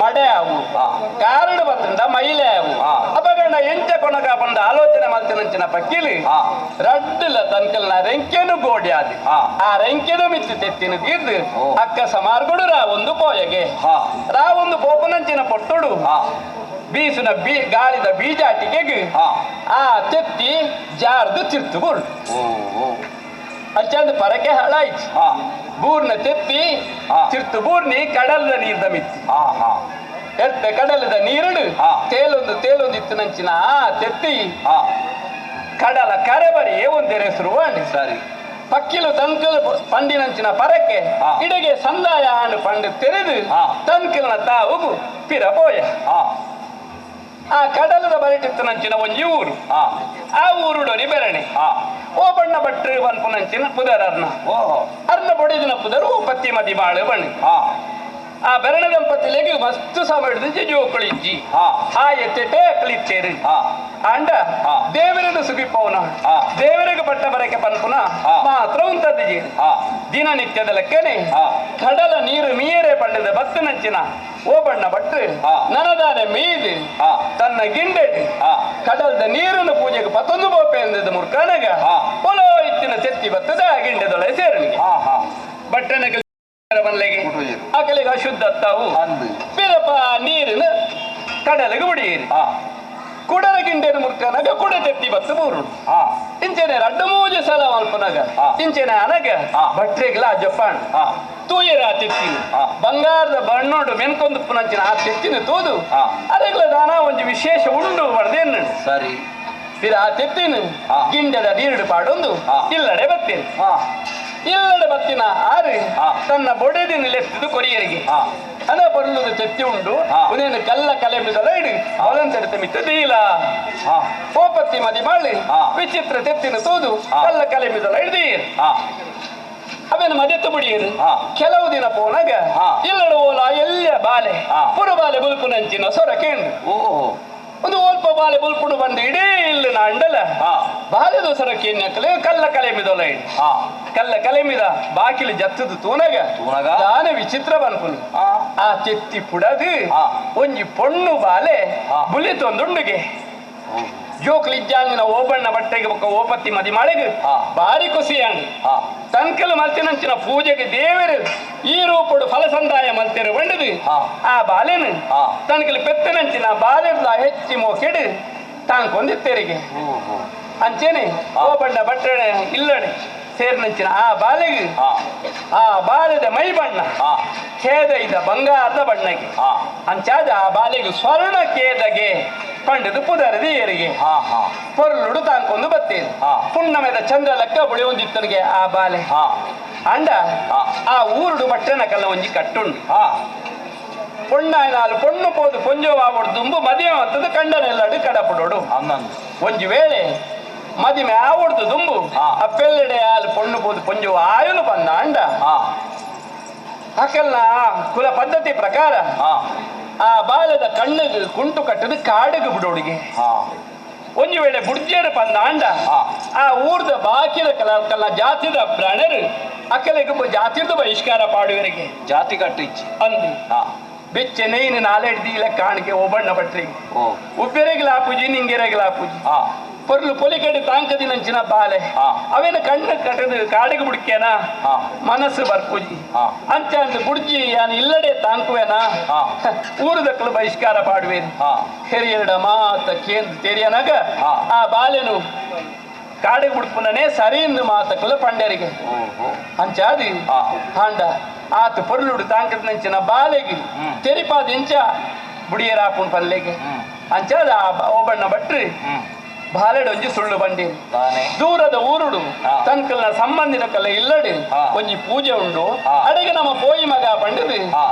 ಮಡೆ ಅವು ಕಾರಡು ಬತ್ತಂದ ಮೈಲೆ ಅವು ಅಪಗಂಡ ಎಂಚ ಕೊನಗ ಬಂದ ಆಲೋಚನೆ ಮಲ್ತಿನಂಚಿನ ಪಕ್ಕಿಲಿ ರಡ್ಡುಲ ತನ್ಕಲ್ನ ರೆಂಕೆನು ಗೋಡಿ ಆದಿ ಆ ರೆಂಕೆನು ಮಿತ್ತು ತೆತ್ತಿನ ತೀರ್ದು ಅಕ್ಕ ಸಮಾರ್ಗುಡು ರಾವೊಂದು ಪೋಯಗೆ ರಾವೊಂದು ಪೋಪನಂಚಿನ ಪೊಟ್ಟುಡು ಬೀಸುನ ಬೀ ಗಾಳಿದ ಬೀಜಾಟಿಕೆಗೆ ಆ ತೆತ್ತಿ ಜಾರ್ದು ತಿರ್ತು ಬೋರ್ಡು ಅಚ್ಚಂದು ಪರಕೆ ಹಾಳಾಯ್ತು. ಬೂರ್ನ ತೆತ್ತಿ ಚಿರ್ತು ಬೂರ್ನಿ ಕಡಲದ ನೀರ್ದ ಮಿತ್ತಿ ಎತ್ತ ಕಡಲದ ನೀರುಡು ತೇಲೊಂದು ತೇಲೊಂದು ಇತ್ತು ನಂಚಿನ ಆ ತೆತ್ತಿ ಕಡಲ ಕರೆಬರಿಯೇ ಒಂದೆರೆ ಶುರುವಾಣಿ. ಸರಿ. ಪಕ್ಕಿಲು ತನ್ಕಲ್ ಪಂಡಿನಂಚಿನ ಪರಕೆ ಇಡೆಗೆ ಸಂದಾಯ ಆಂಡು ಪಂಡು ತೆರೆದು ತನ್ಕಲ್ನ ತಾವು ಪಿರ ಪೋಯ. ಆ ಕಡಲದ ಬರಿಟಿತ್ತು ನಂಚಿನ ಒಂಜಿ ಊರು ಆ ಊರುಡೊರಿ ಬೆರಣೆ ಓ ಬಣ್ಣ ಭಟ್ರು ಬನ್ಪುನಂಚಿನ ಪುದರ್ ಅರ್ನ ಅರ್ನ ಬೊಡಿದಿನ ಪುದರ್ ಓ ಪತ್ತಿ ಮದಿ ಬಾಳು ಬಣ್ಣ. ಆ ಬೆರಣ ದಂಪತಿಲೆಗೆ ಮಸ್ತು ಸಮಯದ ಜೋಕುಳಿಜ್ಜಿ ಆ ಎತ್ತೆಟೆ ಅಕ್ಳಿಚ್ಚೇರು ಅಂಡ ದೇವರನ್ನು ಸುಗಿಪವನ ದೇವರಿಗೆ ಪಟ್ಟ ಬರಕೆ ಪನ್ಪುನ ಮಾತ್ರ ಉಂಟದ್ದು ದಿನನಿತ್ಯದ ಲೆಕ್ಕನೆ ಕಡಲ ನೀರು ಮೀರೆ ಪಂಡದ ಬತ್ತನಂಚಿನ ಓ ಬಣ್ಣ ಭಟ್ರು ನನದಾನೆ ಮೀದು ತನ್ನ ಗಿಂಡೆಡ್ ಕಡಲದ ನೀರನ್ನು ಪೂಜೆಗೆ ಪತ್ತೊಂದು ಬೋಪೆ ಎಂದದ ಮುರ್ಕನಗ ಪೊಲೋ ಇತ್ತಿನ ತೆತ್ತಿ ಬತ್ತದ ಗಿಂಡೆದೊಳೆ ಸೇರಣಿಗೆ ಬಟ್ಟನ ಬಲ್ಲೆಗೆ ಅಕಲಿಗೆ ಅಶುದ್ಧ ತಾವು ಪಿರಪ ನೀರಿನ ಕಡಲಿಗೆ ಬಿಡಿಯಿರಿ ಕುಡರ ಗಿಂಡೆನ ಮುರ್ಕನಗ ಕುಡ ತೆತ್ತಿ ಬತ್ತು ಬೂರು ಇಂಚೆನೆ ರಡ್ಡು ಮೂಜೆ ಸಲ ಮಲ್ಪನಗ ಇಂಚೆನೆ ಅನಗ ಭಟ್ರಿಗ್ಲ ಜಪಾನ್ ತೂಯರ ಆ ತೆತ್ತಿನ ಬಂಗಾರದ ಬಣ್ಣೋಡು ಮೆನ್ಕೊಂದು ಪುನಂಚಿನ ಆ ತೆತ್ತಿನ ತೂದು ಅದಗ್ಲ ದಾನ ಒಂಜಿ ವಿಶೇಷ ಉಂಡು ಬಡ್ದೇನು. ಸರಿ. ಪಿರ ಆ ತೆತ್ತಿನ ಗಿಂಡೆದ ನೀರುಡು ಪಾಡೊಂದು ಇಲ್ಲಡೆ ಬತ್ತೇನೆ ಇಲ್ಲಡೆ ಬತ್ತಿನ ಆರು ತನ್ನ ಬೊಡೆದಿನ ಲೆತ್ತಿದು ಕೊರಿಯರಿಗೆ ಅನ ಬರಲುದು ತೆತ್ತಿ ಉಂಡು ಉನೇನು ಕಲ್ಲ ಕಲೆಂಬಿದಲ್ಲ ಇಡು ಅವಲಂತರಿತ ಮಿತ್ತ ದೀಲ ಕೋಪತ್ತಿ ಮದಿ ಮಾಳಿ ವಿಚಿತ್ರ ತೆತ್ತಿನ ತೂದು ಕಲ್ಲ ಕಲೆಂಬಿದಲ್ಲ ಹಿಡ್ದೀರ್. ಅವೇನು ಮದೆತ್ತು ಬುಡಿಯರು ಕೆಲವು ದಿನ ಪೋನಾಗ ಇಲ್ಲಡ ಓಲ ಎಲ್ಲ ಬಾಲೆ ಪುರ ಬಾಲೆ ಬುಲ್ಪುನಂಚಿನ ಸೊರ ಕೇಂದ್ರ ಒಂದು ಓಲ್ಪ ಬಾಲೆ ಬುಲ್ಪುಡು ಬಂದು ಇಡೀ ಇಲ್ಲ ಅಂಡಲ ಬಾಲೆ ದೋಸರ ಕೇನ್ಯಕಲೆ ಕಲ್ಲ ಕಲೆಮಿದೊಲ ಕಲ್ಲ ಕಲೆಮಿದ ಬಾಕಿಲಿ ಜತ್ತದು ತೂನಗ ದಾನ ವಿಚಿತ್ರ ಬನ್ಪುನಿ ಆ ಚೆತ್ತಿ ಪುಡದು ಒಂಜಿ ಪೊಣ್ಣು ಬಾಲೆ ಬುಲಿತೊಂದುಂಡುಗೆ ಜೋಕ್ಲಿಜ್ಜಾಂಗಿನ ಓಬಣ್ಣ ಬಟ್ಟೆಗೆ ಬೊಕ್ಕ ಓಪತ್ತಿ ಮದಿ ಮಳೆಗೆ ಬಾರಿ ಖುಷಿಯಾಂಡು ತನ್ಕಲ್ ಮಲ್ತಿನಂಚಿನ ಪೂಜೆಗೆ ದೇವರು ಈ ರೂಪಡು ಫಲಸಂದಾಯ ಮಲ್ತಿರು ಬಂಡದು ಆ ಬಾಲೆನು ತನ್ಕಲ್ ಪೆತ್ತನಂಚಿನ ಬಾಲೆರ್ಲ ಹೆಚ್ಚಿ ಮೋಕೆಡು ತಾಂಕೊಂದಿತ್ತೇರಿಗೆ ಅಂಚೇನೆ ಓಬಣ್ಣ ಬಟ್ಟೆ ಇಲ್ಲಡೆ ಸೇರಿನಂಚಿನ ಆ ಬಾಲೆಗೆ ಆ ಬಾಲೆದ ಮೈ ಬಣ್ಣ ಖೇದ ಇದ್ದ ಬಂಗಾರದ ಬಣ್ಣಗೆ ಅಂಚಾದ ಆ ಬಾಲೆಗೆ ಸ್ವರ್ಣ ಖೇದಗೆ ಪಂಡದು ಪುದರದಿ ಏರಿಗೆ ಪೊರ್ಲುಡು ತಾಂಕೊಂಡು ಬತ್ತೇನೆ ಪುಣ್ಣಮೆದ ಚಂದ್ರ ಲೆಕ್ಕ ಬುಳಿ ಒಂದಿತ್ತನಿಗೆ ಆ ಬಾಲೆ ಅಂಡ ಆ ಊರುಡು ಬಟ್ಟೆನ ಕಲ್ಲ ಒಂಜಿ ಕಟ್ಟುಂಡು ಪೊಣ್ಣಾಯ್ನಾಲು ಪೊಣ್ಣು ಪೋದು ಪೊಂಜೋವಾಬುಡು ದುಂಬು ಮದುವೆ ಅಂತದ್ದು ಕಂಡನೆಲ್ಲಡು ಕಡಪಡೋಡು ಒಂಜಿ ವೇಳೆ ಮದಿಮೆ ಆವಡ್ದು ದುಂಬು ಆ ಪೆಲ್ಲಡೆ ಆಲು ಪೊಣ್ಣು ಪೋದು ಪೊಂಜೋ ಆಯುನು ಬಂದ ಅಂಡ ಅಕಲ್ನ ಕುಲ ಪದ್ಧತಿ ಪ್ರಕಾರ ಆ ಬಾಲದ ಕಣ್ಣಿಗೆ ಕುಂಟು ಕಟ್ಟದು ಕಾಡಿಗೆ ಬಿಡೋಡಿಗೆ ಒಂದು ವೇಳೆ ಬುಡ್ಜೇರು ಬಂದ ಅಂಡ ಆ ಊರ್ದ ಬಾಕಿದ ಕಲ ಕಲ್ಲ ಜಾತಿದ ಬ್ರಾಣರು ಅಕ್ಕಲಿಗೆ ಜಾತಿದ ಬಹಿಷ್ಕಾರ ಪಾಡುವರಿಗೆ ಜಾತಿ ಕಟ್ಟು ಇಚ್ಚಿ ಅಂದು ಬೆಚ್ಚೆ ನೇಯ್ನು ನಾಲೆಡ್ದಿ ಕಾಣಿಕೆ ಓಬಣ್ಣ ಭಟ್ರಿಗೆ ಉಬ್ಬೆರೆಗ್ಲ ಪೂಜಿ ನಿಂಗೆರೆಗ್ಲ ಪೂಜಿ ಪೊರ್ಲು ಪೊಲಿಕಡೆ ತಾಂಕದಿನಂಚಿನ ಬಾಲೆ ಅವೇನ ಕಣ್ಣು ಕಟ್ಟದು ಕಾಡಿಗೆ ಬುಡ್ಕೇನ ಮನಸ್ಸು ಬರ್ಪೂಜಿ ಅಂಚ ಅಂತ ಬುಡ್ಜಿ ಯಾನ್ ಇಲ್ಲಡೆ ತಾಂಕುವೇನ ಊರುದಕ್ಕಲು ಬಹಿಷ್ಕಾರ ಪಾಡುವೇನು ಹೆರಿಯರಡ ಮಾತ ಕೇಂದ್ರ ತೆರಿಯನಾಗ ಆ ಬಾಲೆನು ಕಾಡಿಗೆ ಬುಡ್ಪುನೇ ಸರಿ ಎಂದು ಮಾತಕ್ಕಲು ಪಂಡ್ಯರಿಗೆ ಅಂಚಾದಿ ಹಾಂಡ ಆತ ಪೊರ್ಲುಡು ತಾಂಕದಿನಂಚಿನ ಬಾಲೆಗೆ ತೆರಿಪಾದ ಇಂಚ ಬುಡಿಯರಾಪುಣ್ ಪಲ್ಲೆಗೆ ಅಂಚಾದ ಆ ಓಬಣ್ಣ ಭಟ್ರಿ ಬಾಲೆಡೊಂಜಿ ಸುಳ್ಳು ಬಂಡಿ ದೂರದ ಊರುಡು ತನ್ಕಲ್ನ ಸಂಬಂಧಿನ ಕಲ್ಲ ಇಲ್ಲಡಿ ಒಂಜಿ ಪೂಜೆ ಉಂಡು ಅಡಿಗೆ ನಮ್ಮ ಪೋಯಿ ಮಗ ಬಂಡಿದು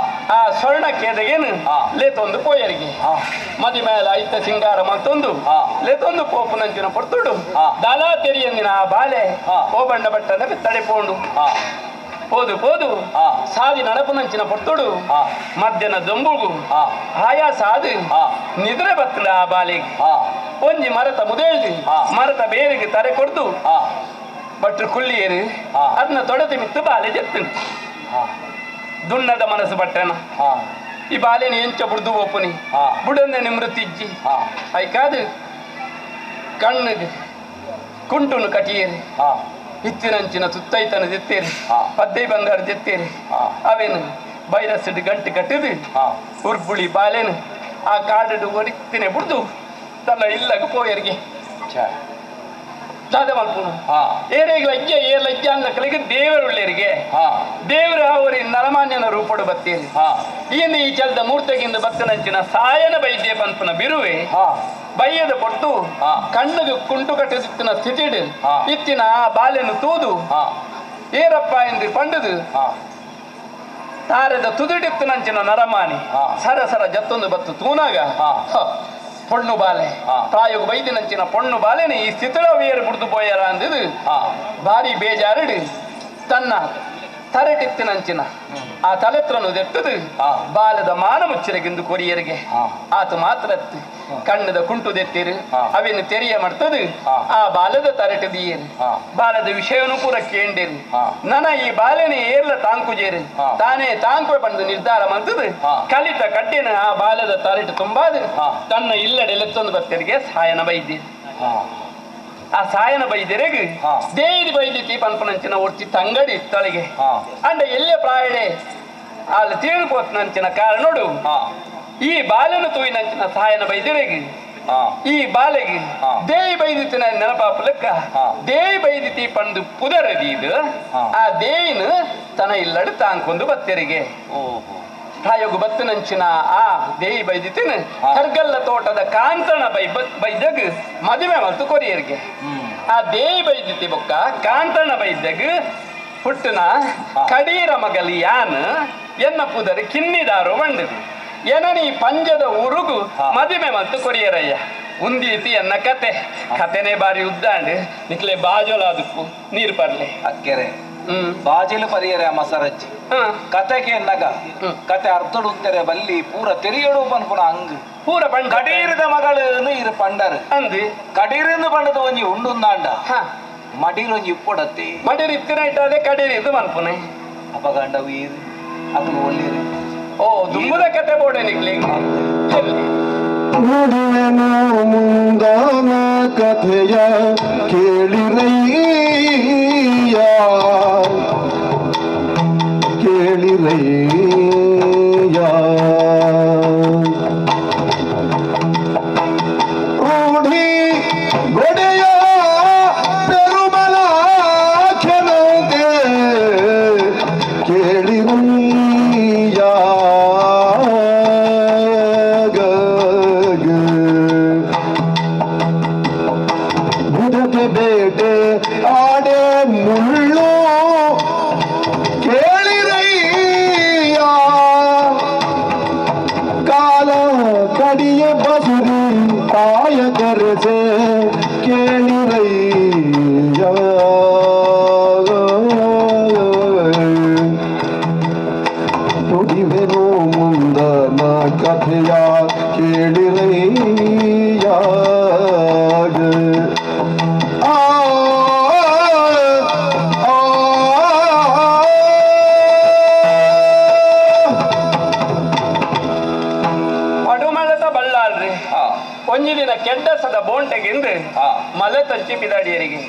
ಆ ಸ್ವರ್ಣ ಕೇದಗೇನು ಲೇತೊಂದು ಪೋಯರಿಗೆ ಮದಿ ಮೇಲೆ ಐತ ಸಿಂಗಾರ ಮತ್ತೊಂದು ಲೇತೊಂದು ಪೋಪುನಂಚಿನ ಪೊರ್ತುಡು ದಲಾ ತೆರಿಯಂದಿನ ಆ ಬಾಲೆ ಓಬಣ್ಣ ಬಟ್ಟನ ತಡೆ ಪೋಂಡು ಪೋದು ಪೋದು ಸಾದಿ ನಡಪುನಂಚಿನ ಪೊರ್ತುಡು ಮಧ್ಯಾಹ್ನ ದೊಂಬುಗು ಆಯಾ ಸಾದು ನಿದ್ರೆ ಬತ್ತದ ಆ ಬಾಲೆಗೆ ಒಂಜಿ ಮರತ ಮುದೇಳ್ದಿ ಮರತ ಬೇರಿಗೆ ತರೆ ಕೊಡ್ದು ಭಟ್ರು ಕುಳ್ಳಿಯರು ಅದನ್ನ ತೊಡತಿ ಮಿತ್ತು ಬಾಲೆ ಜೆತ್ತು ದುಣ್ಣದ ಮನಸ್ಸು ಬಟ್ಟನ ಈ ಬಾಲೆನ ಎಂಚ ಬುಡ್ದು ಒಪ್ಪುನಿ ಬುಡಂದೆ ನಿಮೃತಿಜ್ಜಿ ಐಕಾದು ಕಣ್ಣಿಗೆ ಕುಂಟುನು ಕಟಿಯೇರಿ ಇತ್ತಿನಂಚಿನ ತುತ್ತೈತನ ಜೆತ್ತೇರಿ ಪದ್ದೆ ಬಂಗಾರ ಜೆತ್ತೇರಿ ಅವೇನು ಬೈರಸ್ ಗಂಟು ಕಟ್ಟಿದು ಉರ್ಬುಳಿ ಬಾಲೆನು ಆ ಕಾಡು ಒರಿತಿನೇ ಬುಡ್ದು ತನ್ನ ಇಲ್ಲಗ ಪೋಯರಿಗೆ ದಾದ ಮಲ್ಪುನು ಏರೇಗ ಲಜ್ಜೆ ಏ ಲಜ್ಜೆ ಅಂದ ಕಲಿಗೆ ದೇವರುಳ್ಳೇರಿಗೆ ದೇವರ ಅವರಿ ನರಮಾನ್ಯನ ರೂಪಡು ಬತ್ತೀರಿ ಈಂದ ಈ ಚಲ್ದ ಮೂರ್ತಗಿಂದ ಬತ್ತನಂಚಿನ ಸಾಯನ ಬೈದ್ಯ ಪನ್ಪನ ಬಿರುವೆ ಬಯ್ಯದ ಪೊಟ್ಟು ಕಣ್ಣಿಗೆ ಕುಂಟು ಕಟ್ಟಿದಿತ್ತಿನ ಸ್ಥಿತಿಡು ಇತ್ತಿನ ಆ ಬಾಲೆನು ತೂದು ಏರಪ್ಪ ಎಂದು ಪಂಡದು ತಾರದ ತುದಿಡಿತ್ತಿನಂಚಿನ ನರಮಾನಿ ಸರ ಸರ ಜತ್ತೊಂದು ಬತ್ತು ತೂನಾಗ ಪೊಣ್ಣು ಬಾಲೆ ತಾಯಿಗೆ ಬೈದಿನಂಚಿನ ಪೊಣ್ಣು ಬಾಲೆನೆ ಈ ಸ್ಥಿತಿಳ ವೇರು ಬುಡ್ದು ಪೋಯರ ಅಂದಿದು ಭಾರಿ ಬೇಜಾರಡು ತನ್ನ ತರೆಟಿತ್ತಿನಂಚಿನ ಆ ತಲೆತ್ರನು ದೆಟ್ಟದು ಬಾಲದ ಮಾನ ಮುಚ್ಚರಿಗೆಂದು ಕೊರಿಯರಿಗೆ ಆತ ಮಾತ್ರ ಕಣ್ಣದ ಕುಂಟು ದೆತ್ತಿರು ಅವೇನು ತೆರಿಯ ಮಾಡ್ತದು ಆ ಬಾಲದ ತರೆಟದಿಯೇರು ಬಾಲದ ವಿಷಯವನ್ನು ಪೂರ ಕೇಂಡಿರು ನನ ಈ ಬಾಲೆನೆ ಏರ್ಲ ತಾಂಕುಜೇರು ತಾನೇ ತಾಂಕು ಬಂದು ನಿರ್ಧಾರ ಮಂತದು ಕಲಿತ ಕಡ್ಡಿನ ಆ ಬಾಲದ ತರೆಟು ತುಂಬಾದು ತನ್ನ ಇಲ್ಲಡೆ ಲೆತ್ತೊಂದು ಬತ್ತರಿಗೆ ಸಾಯನ ಬೈದಿ ಆ ಸಾಯನ ಬೈದೆರೆಗ್ ದೇದಿ ಬೈದಿತಿ ಪನ್ಪನಂಚಿನ ಒರ್ತಿ ತಂಗಡಿ ಇತ್ತಳಿಗೆ ಅಂಡ ಎಲ್ಲೇ ಪ್ರಾಯಡೆ ಅಲ್ಲಿ ತೀಳ್ಕೋತ್ನಂಚಿನ ಕಾರಣೋಡು ಈ ಬಾಲೆನ ತೂಯಿನಂಚಿನ ಸಾಯನ ಬೈದೆರೆಗ್ ಈ ಬಾಲೆಗೆ ದೇಯಿ ಬೈದಿತ್ತಿನ ನೆನಪಾಪುಲಕ್ಕ ದೇಯಿ ಬೈದಿತಿ ಪಂದು ಪುದರದೀದು ಆ ದೇಯಿನ ತನ ಇಲ್ಲಡು ತಾಂಕೊಂದು ಬತ್ತೆರಿಗೆ ತಾಯೋಗು ಬತ್ತನಂಚಿನ ಆ ದೇಯಿ ಬೈದಿತ್ತಿನ ಕರ್ಗಲ್ಲ ತೋಟದ ಕಾಂತಣ ಬೈ ಬೈದಗ್ ಮದುವೆ ಮಲ್ತು ಕೊರಿಯರಿಗೆ ಆ ದೇಯಿ ಬೈದಿತಿ ಬೊಕ್ಕ ಕಾಂತಣ ಬೈದಗ್ ಪುಟ್ಟನ ಕಡೀರ ಮಗಲಿ ಯಾನ್ ಎನ್ನ ಪುದರ್ ಕಿನ್ನಿದಾರು ಬಂಡದು ಎನನಿ ಪಂಜದ ಉರುಗು ಮದುವೆ ಮಲ್ತು ಕೊರಿಯರಯ್ಯ ಉಂದೀತಿ ಎನ್ನ ಕತೆ ಕತೆನೇ ಬಾರಿ ಉದ್ದಾಂಡು ನಿಕ್ಲೆ ಬಾಜೋಲ ಅದಕ್ಕೂ ನೀರು ಬರ್ಲೆ ಅಕ್ಕೆರೆ. ಬಾಜೆಲು ಪರಿಯರೆ ಮಸರಜ್ಜಿ ಕತೆಗೆ ಎನ್ನಗ ಕತೆ ಅರ್ಥಡುತ್ತಾರೆ ಬಲ್ಲಿ ಪೂರ ತೆರಿಯಡು ಪನ್ಪುನ ಅಂಗ್ ಪೂರ ಪಂಡ ಕಡೀರದ ಮಗಳು ಇರು ಪಂಡರು ಅಂದು ಕಡೀರಿಂದ ಪಂಡದ ಒಂಜಿ ಉಂಡುಂದಾಂಡ ಮಡಿರೊಂಜಿ ಇಪ್ಪೊಡತ್ತೆ ಮಡಿರ್ ಇತ್ತಿನ ಇಟ್ಟಾದೆ ಕಡೀರಿ ಇದು ಮನ್ಪುನೆ ಅಪಗಂಡ ವೀರ್ ಅದು ಒಳ್ಳಿರಿ ಓ ದುಂಬುದ ಕತೆ ಬೋಡೆ ನಿಕ್ಲಿ ನುಡಿವೆನು ಮುಂದಾನ ಕಥೆಯ ಕೇಳಿರಯ್ಯ ಕೇಳಿರಯ್ಯ ರೂಢಿ ಗೊಡೆಯ ಪೆರುಮಲ ಕೆನತೆ ಕೇಳಿರಯ್ಯ ಬುಧಕ್ಕೆ ಬೇಟೆ ಆಡೆ ಮುಳ್ಳು ಕೇಳಿರಯ್ಯ ಕಾಲ ಕಡಿಯ ಬಸುರಿ ತಾಯ ಕರೆಸೆ ಕೇಳಿರಯ್ಯ ನುಡಿವೆನು ಮುಂದನ ಕಥೆಯ ಕೇಳಿರಯ್ಯ ಆ ಆ ಪಡುಮಳದ ಬಳ್ಳಾಳ್ರಿ ಒಂಜಿ ದಿನ ಕೆಡ್ಡಸದ ಬೋಂಟೆಗಿಂದು ಮಲೆ ತಂಚಿ ಬಿದಾಡಿಯರಿಗೆ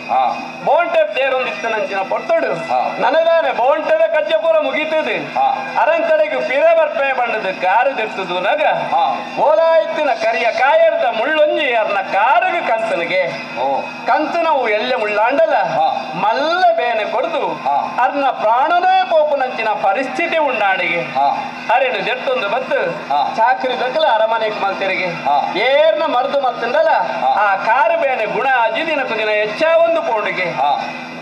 ಬೋಂಟೆ ತೇರೊಂದಿತ್ತನಂಚಿನ ಪೊರ್ತೊಡು ನನದಾನೆ ಬೋಂಟೆದ ಕಜ್ಜಪುರ ಮುಗೀತದೆ ಅರಂತಡೆಗೆ ಪಿರೆ ಬರ್ಪೆ ಬಂಡದು ಕಾರು ದಿರ್ತದು ನಗ ಓಲಾಯ್ತಿನ ಕರಿಯ ಕಾಯರ್ದ ಮುಳ್ಳೊಂಜಿ ಅರ್ನ ಕಾರುಗ ಕಂತನಿಗೆ ಕಂತನವು ಎಲ್ಲ ಮುಳ್ಳಾಂಡಲ ಮಲ್ಲ ಬೇನೆ ಕೊಡ್ದು ಅರ್ನ ಪ್ರಾಣನೇ ಪೋಪುನಂಚಿನ ಪರಿಸ್ಥಿತಿ ಉಂಡಾಡಿಗೆ ಅರೆಡು ದೆಟ್ಟೊಂದು ಬತ್ತು ಚಾಕ್ರಿ ದಕ್ಕಲ ಅರಮನೆಗೆ ಮಲ್ತೆರಿಗೆ ಏರ್ನ ಮರ್ದು ಮತ್ತಂದಲ ಆ ಕಾರು ಬೇನೆ ಗುಣ ಅಜಿ ದಿನಕ್ಕೂ ದಿನ ಹೆಚ್ಚ ಒಂದು ಪೋಂಡಿಗೆ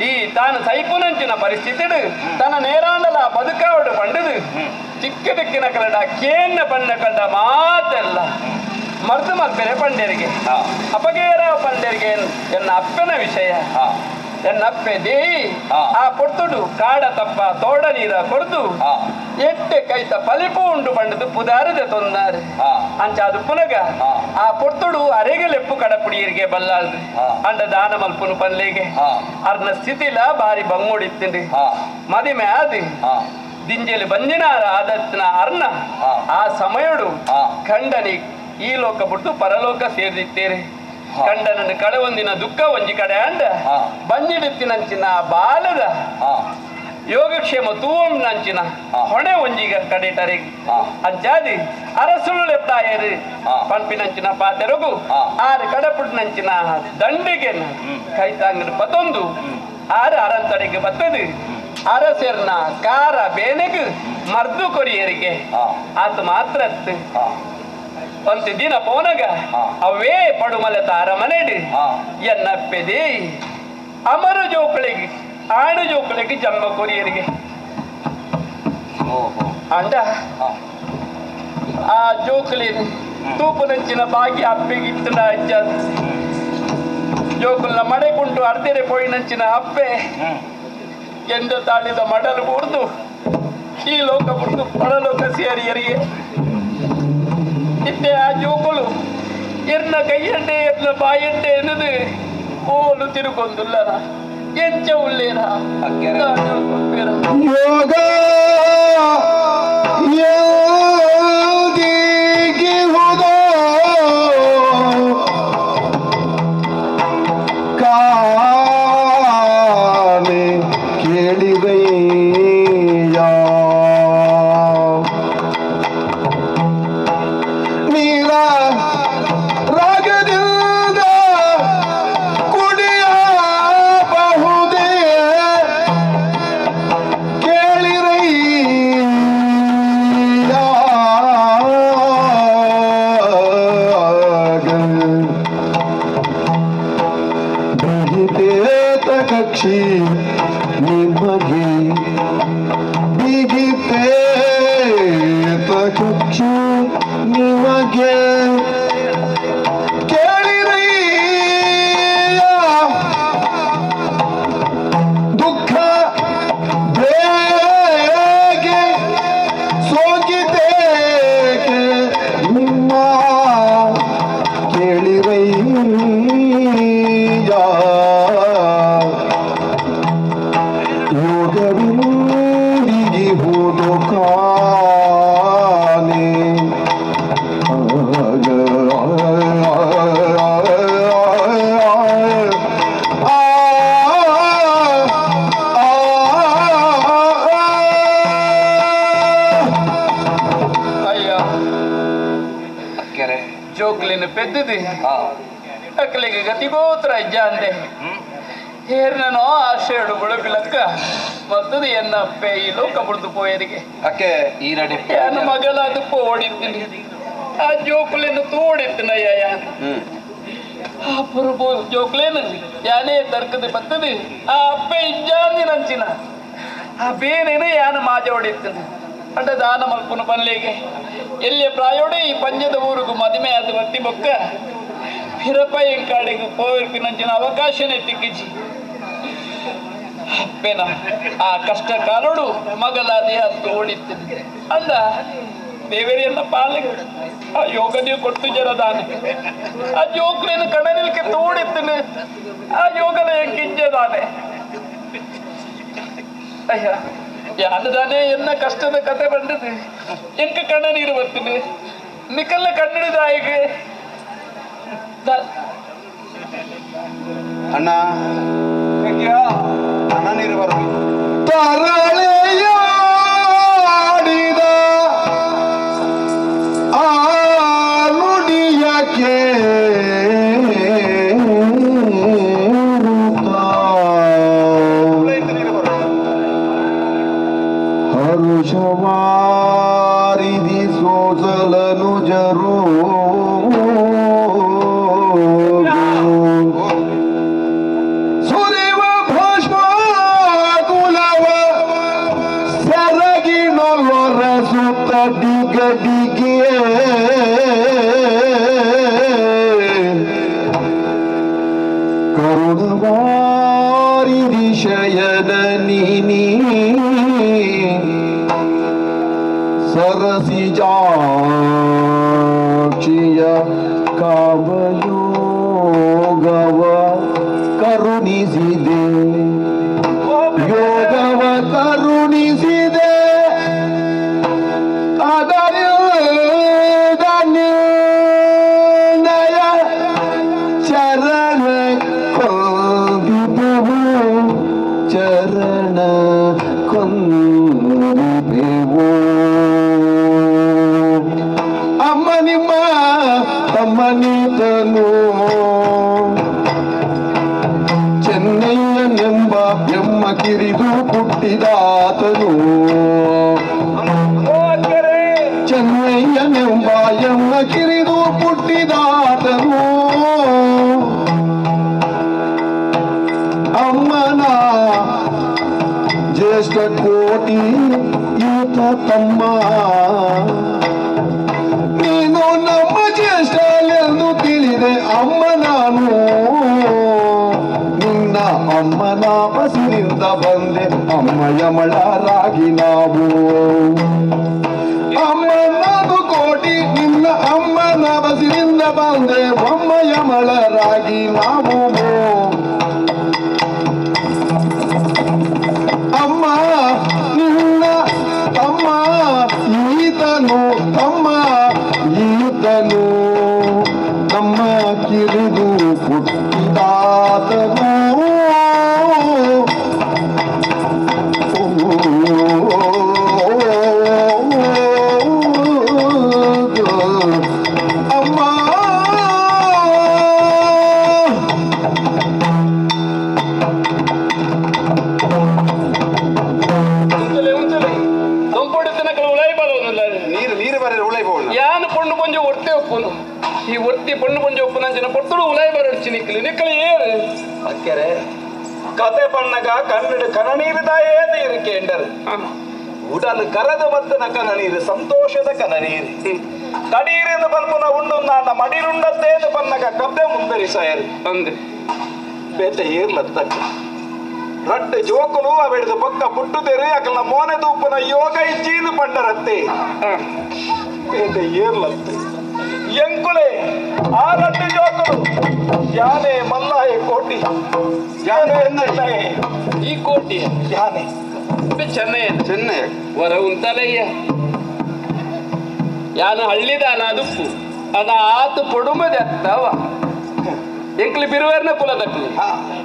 ಈ ತಾನು ಸೈಪುನಂಚಿನ ಪರಿಸ್ಥಿತಿ ತನ್ನ ನೇರಾಂಡಲ ಬದುಕಾವಡು ಪಂಡದು ಚಿಕ್ಕ ದಿಕ್ಕಿನ ಕಲಡ ಕೇನ್ನ ಬಣ್ಣ ಕಂಡ ಮಾತೆಲ್ಲ ಮರ್ದು ಮಲ್ಪೆರೆ ಪಂಡೇರಿಗೆ ಅಪಗೇರ ಪಂಡೇರಿಗೆ ಎನ್ನ ಅಪ್ಪನ ವಿಷಯ ಎನ್ನಪ್ಪೆ ದೇಯಿ ಆ ಪೊರ್ತುಡು ಕಾಡ ತಪ್ಪ ತೋಡ ನೀರ ಕೊರ್ದು ಎಟ್ಟೆ ಕೈತ ಪಲಿಪು ಉಂಡು ಪಂಡದು ಪುದಾರದೆ ತೊಂದಾರೆ ಅಂಚ ಅದು ಪುನಗ ಆ ಪೊರ್ತುಡು ಅರೆಗಲೆಪ್ಪು ಕಡಪುಡಿಯರಿಗೆ ಬಲ್ಲಾಳ್ರಿ ಅಂಡ ದಾನ ಮಲ್ಪುನು ಪನ್ಲೇಗೆ ಅರ್ನ ಸ್ಥಿತಿಲ ಬಾರಿ ಬಂಗುಡಿತ್ತಿಂಡಿ ಮದಿಮೆ ಆದಿ ದಿಂಜೆಲಿ ಬಂಜಿನಾರ ಆದತ್ತಿನ ಅರ್ನ ಆ ಸಮಯಡು ಖಂಡನಿ ಈ ಲೋಕ ಬಿಟ್ಟು ಪರಲೋಕ ಸೇರಿದಿತ್ತೇರೆ ಕಂಡನನ್ನು ಕಳೆವೊಂದಿನ ದುಃಖ ಒಂಜಿ ಕಡೆ ಅಂಡ ಬಂಜಿಡಿತ್ತಿನಂಚಿನ ಬಾಲದ ಯೋಗಕ್ಷೇಮ ತೂವಂಚಿನ ಹೊಣೆ ಒಂಜಿಗ ಕಡೆಟರೆ ಅಂಚಾದಿ ಅರಸುಳು ಲೆಪ್ತಾಯರು ಪಂಪಿನಂಚಿನ ಪಾತೆರಗು ಆರು ಕಡಪುಟ್ಟಿನಂಚಿನ ದಂಡಿಗೆ ಕೈತಾಂಗಡ ಪತೊಂದು ಆರು ಅರಂತಡೆಗೆ ಬತ್ತದು ಅರಸೆರ್ನ ಕಾರ ಬೇನೆಗು ಮರ್ದು ಕೊರಿಯರಿಗೆ ಆತ ಮಾತ್ರ ಒಂದು ದಿನ ಪೋನಗ ಅವೇ ಪಡುಮಲೆ ತಾರ ಮನೆಡು ಎನ್ನಪ್ಪೆದೆ ಅಮರು ಜೋಕಳಿಗೆ ಆಡು ಜೋಕಳಿಗೆ ಜನ್ಮ ಕೊರಿಯರಿಗೆ ಅಂಡ ಆ ಜೋಕಲಿ ತೂಪುನಂಚಿನ ಬಾಗಿ ಅಪ್ಪೆಗಿತ್ತಡ ಅಜ್ಜ ಜೋಕುಲ್ನ ಮಡೆ ಕುಂಟು ಅರ್ಧೆರೆ ಪೋಯಿನಂಚಿನ ಅಪ್ಪೆ ಎಂದ ತಾಳಿದ ಮಡಲು ಬೂರ್ದು ಈ ಲೋಕ ಬುಡ್ದು ಪರಲೋಕ ಸೇರಿಯರಿಗೆ ಇತ್ತೆ ಆ ಜೋಕುಲು ಎರ್ನ ಕೈಯಂಡೆ ಎರ್ನ ಬಾಯಂಡೆ ಎನ್ನದು ಓಲು ತಿರುಗೊಂದುಲ್ಲರ ಎಂಚ ಉಳ್ಳೇರ ಯೋಗ ಯೋಗಿಹುದೋ ಕಾನೆ ಕೇಳಿದಯ್ಯ ನೀರ ರಾಗದಿಂದ ಕುಡಿಯಬಹುದೇ ಕೇಳಿರಯ್ಯ ಬಿಗಿತೇತ ಕಕ್ಷಿ ನಿಮಗೆ ಬಿಗಿತೇತ ಕಕ್ಷಿ ನಿಮಗೆ ಕೇಳಿರಯ್ಯ ದುಃಖ ಪೆದ್ದಿದೆ ಅಕ್ಕಲಿಗೆ ಗತಿಗೋತ್ರ ಇಜ್ಜಾಂದೆ ಏರ್ನೋ ಆಶೆಡು ಬುಳಪಿಲಕ್ಕ ಮತ್ತದು ಎನ್ನ ಅಪ್ಪೆ ಈ ಲೋಕ ಬುಡ್ದು ಪೋಯರಿಗೆ ಅಕ್ಕೆ ಯಾನು ಮಗಲಾದ ಓಡಿದ್ದೀನಿ ಆ ಜೋಕುಲೇನು ತೋಡಿತ್ತಿನಯ್ಯ ಆ ಪುರುಬು ಜೋಕುಲೇನು ಯಾನೇ ತರ್ಕದ ಬತ್ತದು ಆ ಅಪ್ಪೆ ಇಜ್ಜಾಂದಿ ನಂಚಿನ ಆ ಬೇನೇನು ಯಾನು ಮಾಜ ಹೊಡಿತೀನಿ ಅಂಡ ದಾನ ಮಲ್ಪುನ ಪನ್ಲಿಗೆ ಎಲ್ಲಿಯ ಪ್ರಾಯೋಡೆ ಈ ಪಂಜದ ಊರಿಗೂ ಮದುವೆ ಆದ ಬತ್ತಿ ಬೊಕ್ಕ ಹಿರಪ್ಪ ಎಂಕಾಡಿಗೆ ಪೋವಿರ್ಪಿನಂಚಿನ ಅವಕಾಶನೇ ತಿಕ್ಕಿಜಿ ಅಪ್ಪೇನ ಆ ಕಷ್ಟ ಕಾಲೋಡು ಮಗಲಾದೆ ಹತ್ತು ಓಡಿತೀನಿ ಅಂದ ದೇವರಿಯನ್ನ ಪಾಲಿಗೆ ಆ ಯೋಗ ನೀವು ಕೊಟ್ಟು ಜರದಾನೆ ಆ ಜೋಕ್ಲೇನು ಕಣ್ಣನಿಲ್ಕೆ ತೋಡಿದ್ದೀನಿ ಆ ಯೋಗನ ಕಿಂಜದಾನೆ ಅಯ್ಯ ಯಾನದಾನೆ ಎನ್ನ ಕಷ್ಟದ ಕತೆ ಬಂದದ್ದು ಎಂಕ ಕಣ್ಣ ನೀರು ಬರ್ತೀನಿ ನಿಕಲ್ಲ ಕಣ್ಣಿಡಿದಾಯಿಗೆ ಅಣ್ಣ ಅಣ್ಣ ನೀರು ಬರಲಿ ತರಳೆಯಾಡಿದ ಆ ನುಡಿಯ ಕೇಳುತ್ತಾ ಹರುಷವಾರಿಧಿ ಸೋಸಲನು ಜರು ಸುರಿವ ಭಸ್ಮಾಕುಲವ ಸೆರಗಿನೊಲೊರಸುತ್ತ ಡಿಗಡಿಗೆ ಕರುಣವಾರಿಧಿ ಶಯನ ನೀನಿ ಸರಸಿಜಾಕ್ಷಿಯ ಕಾಮಯೋಗವ ಕರುಣಿಸಿದೆ ಯೋಗವ ಕರುಣಿಸಿದೆ ಅದರಿಂದ ನಿರ್ಣಯ ಚರಣ ಕೊಂದಿಪೆವು ಚರಣ ಕೊಂದಿಪೆವು ಅಮ್ಮ ನಿಮ್ಮ ತಮ್ಮನಿತನು ಚೆನ್ನಯ್ಯನೆಂಬ ಎಮ್ಮ ಕಿರಿದು ಹುಟ್ಟಿದಾತನು ಚೆನ್ನಯ್ಯನೆಂಬ ಎಮ್ಮ ಕಿರಿದು ಹುಟ್ಟಿದಾತನು ಅಮ್ಮನ ಜ್ಯೇಷ್ಠ ಕೋಟಿ ಈತ ತಮ್ಮ ನೀನು ನಮ್ಮ ಜ್ಯೇಷ್ಠಲೆಂದು ತಿಳಿದೆ ಅಮ್ಮ ನಾನು ನಿನ್ನ ಅಮ್ಮನ ಬಸಿನಿಂದ ಬಂದೆ ಅಮ್ಮ ಯಮಳರಾಗಿ ನಾವು ಅಮ್ಮನದು ಕೋಟಿ ನಿನ್ನ ಅಮ್ಮನ ಬಸಿನಿಂದ ಬಂದೆ ಅಮ್ಮ ಯಮಳರಾಗಿ ನಾವು ಅಮ್ಮ ನಿನ್ನ ತಮ್ಮ ಈತನು ತಮ್ಮ ಈತನು ನಮ್ಮ ಕಿರಿದು ಹುಟ್ಟಿದಾತನು ಅಮ್ಮ ನೀರು ನೀರು ಬರ ಉಳೈ ಬೋಣ ಯಾನು ಪೊಣ್ಣು ಕೊಂಚ ಒರ್ತೆ ಒಪ್ಪುನು ಈ ಒರ್ತಿ ಪೊಣ್ಣು ಕೊಂಚ ಒಪ್ಪುನ ಪೊರ್ತುಡು ಉಲಾಯಿ ಬರಡ್ಚಿ ನಿಕ್ಕಲಿ ನಿಕ್ಕಲಿ ಏರು ಅಕ್ಕೆರೆ ಕತೆ ಪಣ್ಣಗ ಕನ್ನಡ ಕನನೀರಿದಾಯೇ ನೀರು ಕೇಂಡರ್ ಉಡಲ್ ಕರದ ಬತ್ತನ ಕನನೀರು ಸಂತೋಷದ ಕನನೀರು ಕಡೀರೆಂದು ಪನ್ಪುನ ಉಂಡು ಮಡಿರುಂಡತ್ತೇನು ಪನ್ನಗ ಕಬ್ಬೆ ಮುಂದರಿಸಾಯರು ಅಂದೆ ಬೇತೆ ಏರ್ಲತ್ತಕ್ಕ ರಡ್ಡು ಜೋಕುಲು ಅವೆಡ್ದು ಪಕ್ಕ ಪುಟ್ಟುದೆರೆ ಅಕಲ್ನ ಮೋನೆ ತೂಪುನ ಯೋಗ ಇಜ್ಜೀನು ಪಂಡರತ್ತೆ ಬೇತೆ ಏರ್ಲತ್ತೆ ಎಂಕುಲೆ ಆ ರಡ್ಡು ಜೋಕುಲು ಯಾನೆ ಮಲ್ಲಾಯ ಕೋಟಿ ಯಾನೆ ಚೆನ್ನೈ ಈ ಕೋಟಿ ಯಾನೆ ಚೆನ್ನೈ ಚೆನ್ನೈ ವರ ಉಂತಲಯ್ಯ ಯಾನ ಹಳ್ಳಿದಾನ ಅದುಪ್ಪು ಅದ ಆತು ಪೊಡುಮದೆ ಅತ್ತವ ಎಂಕ್ಲಿ ಬಿರುವೇರ್ನ ಕುಲದಕ್ಲಿ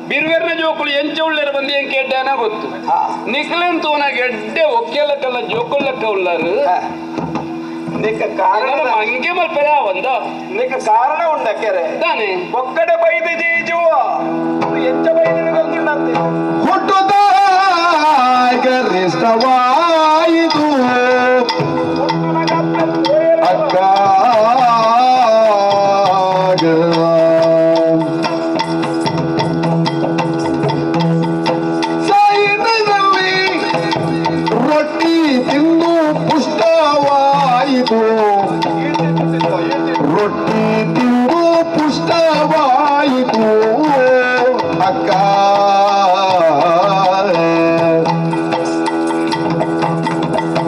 ಬಿರುವೇರ್ನ ಜೋಕುಲು ಎಂಚ ಉಳ್ಳೇರ ಬಂದು ಎಂಕ್ ಎಡ್ಡಾನ ಗೊತ್ತು ನಿಕ್ಲೆನ್ ತೋನ ಗೆಡ್ಡೆ ಒಕ್ಕೆಲಕ್ಕಲ್ಲ ಜೋಕುಲ್ಲಕ್ಕ ಉಳ್ಳಾರು ನಿಕ್ಕ ಕಾರಣ ಮಂಗೆ ಮಲ್ಪೆರ ಒಂದ ನಿಕ್ಕ ಕಾರಣ ಉಂಡಕ್ಕೆರೆ ತಾನೆ ಒಕ್ಕಡೆ ಬೈದು ಜೀಜುವ ಎಂಚ ಬೈದಿನ ಗೊತ್ತುಂಡಂತೆ ಹುಟ್ಟುದಾಗರಿಷ್ಟವಾಯಿತು ಅಕ್ಕ ಸೈನ್ಯದಲ್ಲಿ ರೊಟ್ಟಿ ತಿಂದು ಪುಷ್ಟವಾಯಿತು ರೊಟ್ಟಿ ತಿಂದು ಪುಷ್ಟವಾಯಿತು ಅಕ್ಕ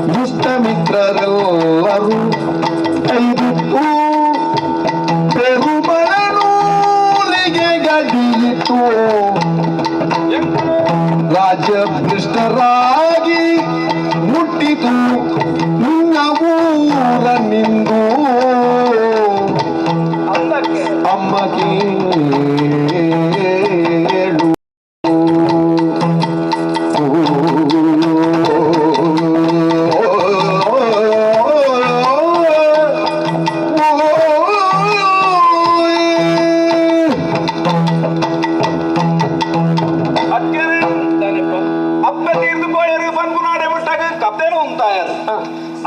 ದುಷ್ಟ ಮಿತ್ರರೆಲ್ಲರೂ ಕೈಬಿಟ್ಟು ಪೆರುಮಳನೂರಿಗೆ ಗಡಿಯಿತು ರಾಜ್ಯಭ್ರಷ್ಟರಾಗಿ ಮುಟ್ಟಿತು ನಿನ್ನ ಊರ ನಿಂದು ಅಮ್ಮ ಕೇಳು ಅಪ್ಪ ತೀರ್ದು ಪೋಯರು ಪನ್ಪುನಾಡೆ ಬಿಟ್ಟಾಗ ಕಬ್ಬೇನು ಉಂತಾಯರು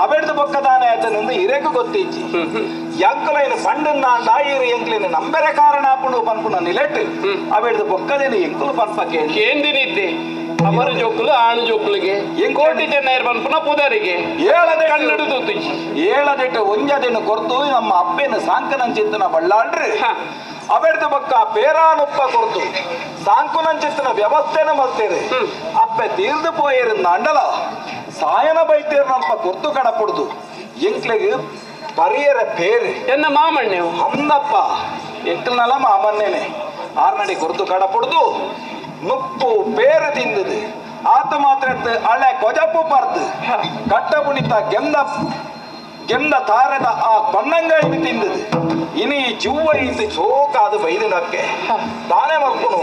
ಅವೆಡ್ದು ಬೊಕ್ಕದಾನೆ ಆತನಂದು ಇರೆಕು ಗೊತ್ತಿಜ್ಜಿ ಎಂಕುಲೈನ ಪಂಡನ್ನ ದಾಯಿರು ಎಂಕ್ಲಿನ ನಂಬೆರೆ ಕಾರಣ ಆಪುಂಡು ಪನ್ಪುನ ನಿಲೆಟ್ ಅವೆಡ್ದು ಬೊಕ್ಕದೇನು ಎಂಕುಲು ಪನ್ಪಕ್ಕೆ ಕೇಂದಿನಿದ್ದೆ ಅಮರ ಜೋಕುಲು ಆಣು ಜೋಕುಲಿಗೆ ಕೋಟಿ ಚೆನ್ನೈರ್ ಪನ್ಪುನ ಪುದರಿಗೆ ಏಳದೆ ಕನ್ನಡ ತೂತಿಜಿ ಏಳದೆಟ್ಟು ಒಂಜದೆನು ಕೊರ್ತು ನಮ್ಮ ಅಪ್ಪೇನ ಸಾಂಕನಂಚಿತ್ತನ ಬಳ್ಳಾಳ್ರಿ ಅವೆಡ್ದು ಬೊಕ್ಕ ಪೇರಾನುಪ್ಪ ಕೊರ್ತು ಸಾಂಕುನಂಚಿತ್ತನ ವ್ಯವಸ್ಥೆನ ಮಲ್ತೇರಿ ಅಪ್ಪೆ ತೀರ್ದು ಪೋಯೇರು ಅಂಡಲ ಸಾಯನ ಬೈತೇರು ನಲ್ಪ ಕೊರ್ತು ಕಡಪುಡ್ದು ಎಂಕ್ಲೆಗ್ ಪರಿಯರ ಪೇರು ಎನ್ನ ಮಾಮಣ್ಣೆವು ಅಂದಪ್ಪ ಎಂಕ್ಲನಲ ಮಾಮನ್ನೇನೆ ಆರ್ನಡಿ ಕೊರ್ತು ಕಡಪುಡ್ದು ನುಪ್ಪು ಪೇರು ತಿಂದದು ಆತ ಮಾತ್ರ ಹಳೆ ಕೊಜಪ್ಪು ಪರ್ದು ಕಟ್ಟ ಪುಣಿತ ಗೆಂದ ಗೆಂದ ತಾರದ ಆ ಬಣ್ಣಂಗಾಯಿ ತಿಂದದು ಇನಿ ಜುವ್ವ ಈತ ಸೋಕಾದ ಬೈದಿನಕ್ಕೆ ತಾನೇ ಮಲ್ಪುನು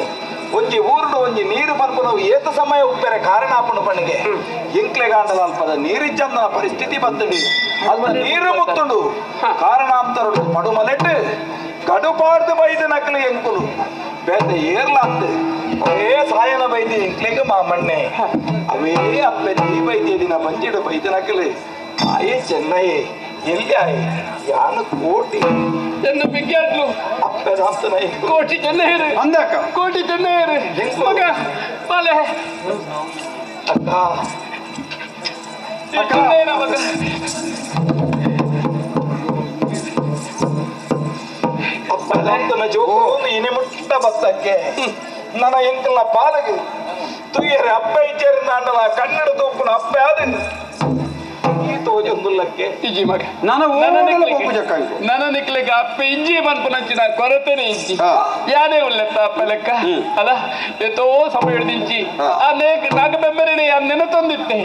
ಒಂಜಿ ಊರುಡು ಒಂಜಿ ನೀರು ಪನ್ಪುನು ಏತ ಸಮಯ ಉಪ್ಪೆರೆ ಕಾರಣ ಆಪುನು ಪಣಿಗೆ ಎಂಕ್ಲೆಗಾಂಡಲ ಅಲ್ಪದ ನೀರಿಜ್ಜಂದನ ಪರಿಸ್ಥಿತಿ ಬತ್ತಡಿ ಅಲ್ಪ ನೀರು ಮುತ್ತುಂಡು ಕಾರಣಾಂತರುಡು ಪಡುಮಲೆಟ್ಟು ಗಡುಪಾಡ್ದು ಬೈದು ನಕಲು ಎಂಕುಲು ಬೇತೆ ಏರ್ಲಾತ್ತು ಅವೇ ಸಾಯನ ಬೈದಿ ಎಂಕ್ಲೆಗ್ ಮಾಮಣ್ಣೆ ಅವೇ ಅಪ್ಪೆ ನೀ ಬೈದಿಯ ದಿನ ಬಂಜಿಡು ಬೈದು ನಕಲು ಆಯೇ ಚೆನ್ನಯೇ ಎಲ್ಲಿ ಆಯೆ ಯಾನು ಕೋಟಿ ಎನ್ನ ಬಿಗ್ಯಾಡ್ಲು ಅಪ್ಪೆ ದಾಸ್ತನ ಕೋಟಿ ಚೆನ್ನೈರು ಅಂದಕ್ಕ ಕೋಟಿ ಚೆನ್ನೈರು ಮಗ ಬಾಲೆ ಅಕ್ಕ ಚೆನ್ನೈನ ಮಗ ಅಪ್ಪ ದಾಸ್ತನ ಜೋಕು ಇನಿ ಮುಟ್ಟ ಬತ್ತಕ್ಕೆ ನನ್ನ ಎಂಕಲ್ನ ಪಾಲಗೆ ತುಯ್ಯರೆ ಅಪ್ಪ ಇಚ್ಚೇರಿ ನಾಂಡಲ ಕನ್ನಡ ತೂಪುನ ಅಪ್ಪೆ ಅದು ಈ ತೋಜೊಂದುಲ್ಲಕ್ಕೆ ಇಜ್ಜಿ ಮಗ ನಾನು ನನ್ನ ಓಡಲ ನಿಕ್ಲೆಗೆ- ಪೋಪು ಜಕ್ಕಾಂಕು. ನನ್ನ ನಿಕ್ಲೆಗೆ ಅಪ್ಪೆ ಇಜ್ಜಿ ಪನ್ಪುನಂಚಿನ ಕೊರತೆನೆ ಇಜ್ಜಿ ಹಾ. ಯಾನೇ ಉಲ್ಲೆತ್ತ ಅಪ್ಪ ಲೆಕ್ಕ ಅಲ್ಲ ಎತ್ತೋ ಸಮಯ ಹಿಡ್ದಿಂಚಿ ಆ ನೇಕ್ ನಾಗ ಬೆಂಬರಿನಿ ಯಾನ್ ನೆನತೊಂದಿತ್ತೆ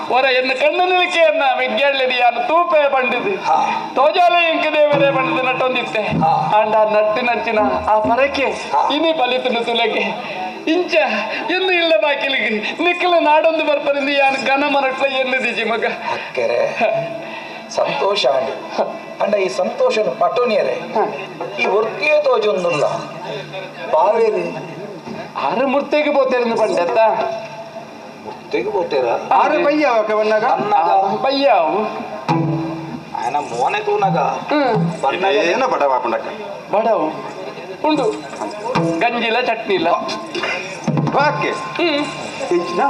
ಹೊರ ಎನ್ನ ಕಣ್ಣು ನಿಲಕೆಯನ್ನ ವಿದ್ಯಾಳ್ಳಿ ಯಾನು ತೂಪೆ ಬಂಡಿದ್ದು ತೋಜಾಲೆ ಇಂಕ ದೇವರೇ ಬಂಡಿದ್ದು ನಟ್ಟೊಂದಿತ್ತೆ ಆಂಡ ನಟ್ಟಿನಂಚಿನ ಆ ಪರಕೆ ಇನಿ ಬಲಿತನು ತುಲಗೆ ಇಂಚ ಎನ್ನು ಇಲ್ಲ ಬಾಕಿಲಿಗೆ ನಿಕ್ಕಲ ನಾಡೊಂದು ಬರ್ಪರಿಂದ ಯಾನು ಘನ ಮನಟ್ಲ ಎನ್ನುದಿಜಿ ಮಗ ಅಕ್ಕೆರೆ ಸಂತೋಷ ಅಂಡ್ ಅಂಡ ಈ ಸಂತೋಷನ ಪಟೋನಿಯರೆ ಈ ವರ್ತಿಯೇ ತೋಜೊಂದುಲ್ಲ ಬಾವೇರಿ ಆರು ಮುರ್ತೆಗೆ ಬೋತೇರಿಂದ ಬಂಡೆತ್ತ ತೆಗೆ ಬೋತೇರ ಆರು ಬಯ್ಯ ಬಣ್ಣಗ ಬಯ್ಯಾವು ఆయన ಮೋನೆ ತೂನಗ ಏನ ಬಡವ ಪಂಡಕ್ಕ ಬಡವು ಉಂಡು ಗಂಜಿಲ ಚಟ್ನಿ ಇಲ್ಲ ಬಾಕೆ ಹ್ಮ್ ಎಂಚಿನ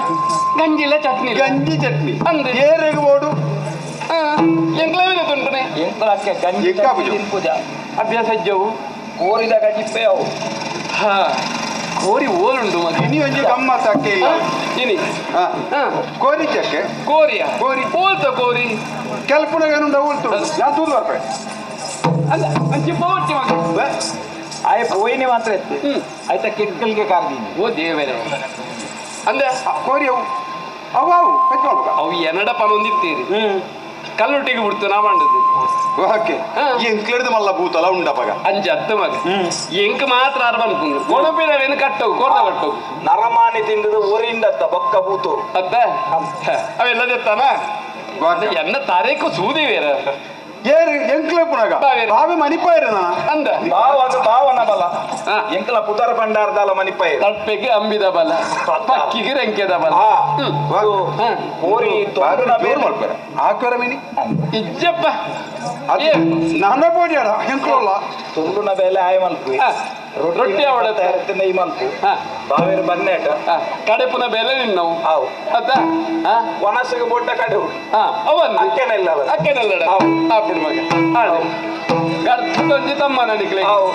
ಗಂಜಿಲ ಚಟ್ನಿ ಇಲ್ಲ ಗಂಜಿ ಚಟ್ನಿ ಅಂದೆ. ಏರೆಗ್ ಬೋಡು ಎಂಕ್ಲವಿನ ತುಂಟನೆ ಎಂಕಲಕ್ಕೆ ಗಂಜಿ ಎಂಕ ಪೂಜೆ? ತಿನ್ಪುಜ ಅಭ್ಯಾಸ ಇಜ್ಜವು ಕೋರಿದ ಗಂಜಿಪ್ಪೆ ಅವು ಹಾ ಕೋರಿ ಓಲುಂಡು ಮಗ ಇನಿ ಒಂಜಿ ಗಮ್ಮತ್ ಅಕ್ಕೆ ಇಲ್ಲ ಇನಿ ಹಾ. ಹಾ ಕೋರಿ ಚಕ್ಕೆ ಕೋರಿಯ ಕೋರಿ. ಓಲ್ತ ಕೋರಿ ಕೆಲ್ಪುನಗನುಂಡ ಉಲ್ತು ಯಾ ತೂದು ಬರ್ಪೆ ಅಲ್ಲ ಅಂಚೆ ಪೋರ್ಚಿ ಮಗ ಆಯ್ ಪೋಯಿನಿ ಮಾತ್ರ ಇತ್ತು ಹ್ಮ್. ಆಯ್ತಾ ಕಿಟ್ಕಲ್ಗೆ ಕಾರ್ದೀನಿ ಓ ದೇವರೇ ಅಂದೆ ಕೋರಿ ಅವು ಅವು ಅವು ಕಟ್ ಮಾಡ್ಬೇಕ ಅವು ಎನ್ನಡ ಪನೊಂದಿತ್ತೀರಿ ಕಲ್ಲುಟ್ಟಿಗೆ ಬಿಡ್ತು ನಾ ಮಂಡದು ಓಕೆ ಹಾ. ಎಂಕ್ಲೆಡ್ದು ಮಲ್ಲ ಭೂತಲ ಉಂಡಪಗ ಅಂಚೆ ಅತ್ತ ಮಗ ಎಂಕ್ ಮಾತ್ರ ಆರ್ ಬಂದ್ಕೊಂಡು ಕೊಣಪಿರವೇನು ಕಟ್ಟೋಗು ಕೊರ್ದ ಕಟ್ಟೋಗು ನರಮಾನಿ ತಿಂದದು ಊರಿಂದತ್ತ ಬೊಕ್ಕ ಬೂತು ಅತ್ತ ಅವೆಲ್ಲ ದೆತ್ತಾನ ಎನ್ನ ತಾರೀಕು ಸೂದಿ ಬೇರೆ ಏರು ಎಂಕ್ಲೆ ಪುನಗ ಬಾವೆ ಮನಿಪಾಯಿರ ಅಂದ ಬಾವನ ಬಾವನ ಬಲ ಎಂಕ್ಲ ಪುದರ ಭಂಡಾರದಲ್ಲ ಮನಿಪಾಯಿ ತಪ್ಪೆಗೆ ಅಂಬಿದ ಬಲ ಪಕ್ಕಿಗೆ ರೆಂಕೆದ ಬಲ ಕೋರಿ ಜೋರು ಮಾಡ್ತಾರೆ ಆಕ್ವರ ಮಿನಿ ಇಜ್ಜಪ್ಪ ನಾನ ಬೋಡಿಯಾಡ ಎಂಕ್ಲೋಲ್ಲ ತುಂಡುನ ಬೇಲೆ ಆಯ್ ಮಲ್ಪು ರೊಟ್ಟಿ ಅವಳ ನೈ ಮಲ್ಪು ಬಾವೇರು ಬನ್ನೇಟ ಕಡೆಪುನ ಬೆಲೆ ನಿನ್ನವು ಅತ್ತ ವನಸಿಗೆ ಬೊಡ್ಡ ಕಡೆ ಅವನ್ ಅಕ್ಕೆನೆಲ್ಲ ಅಕ್ಕೆನೆಲ್ಲ ಆಪಿಡು ಮಗ ಗರ್ತೊಂಜಿ ತಮ್ಮ ನಡಿಕ್ಲೆ ಅವು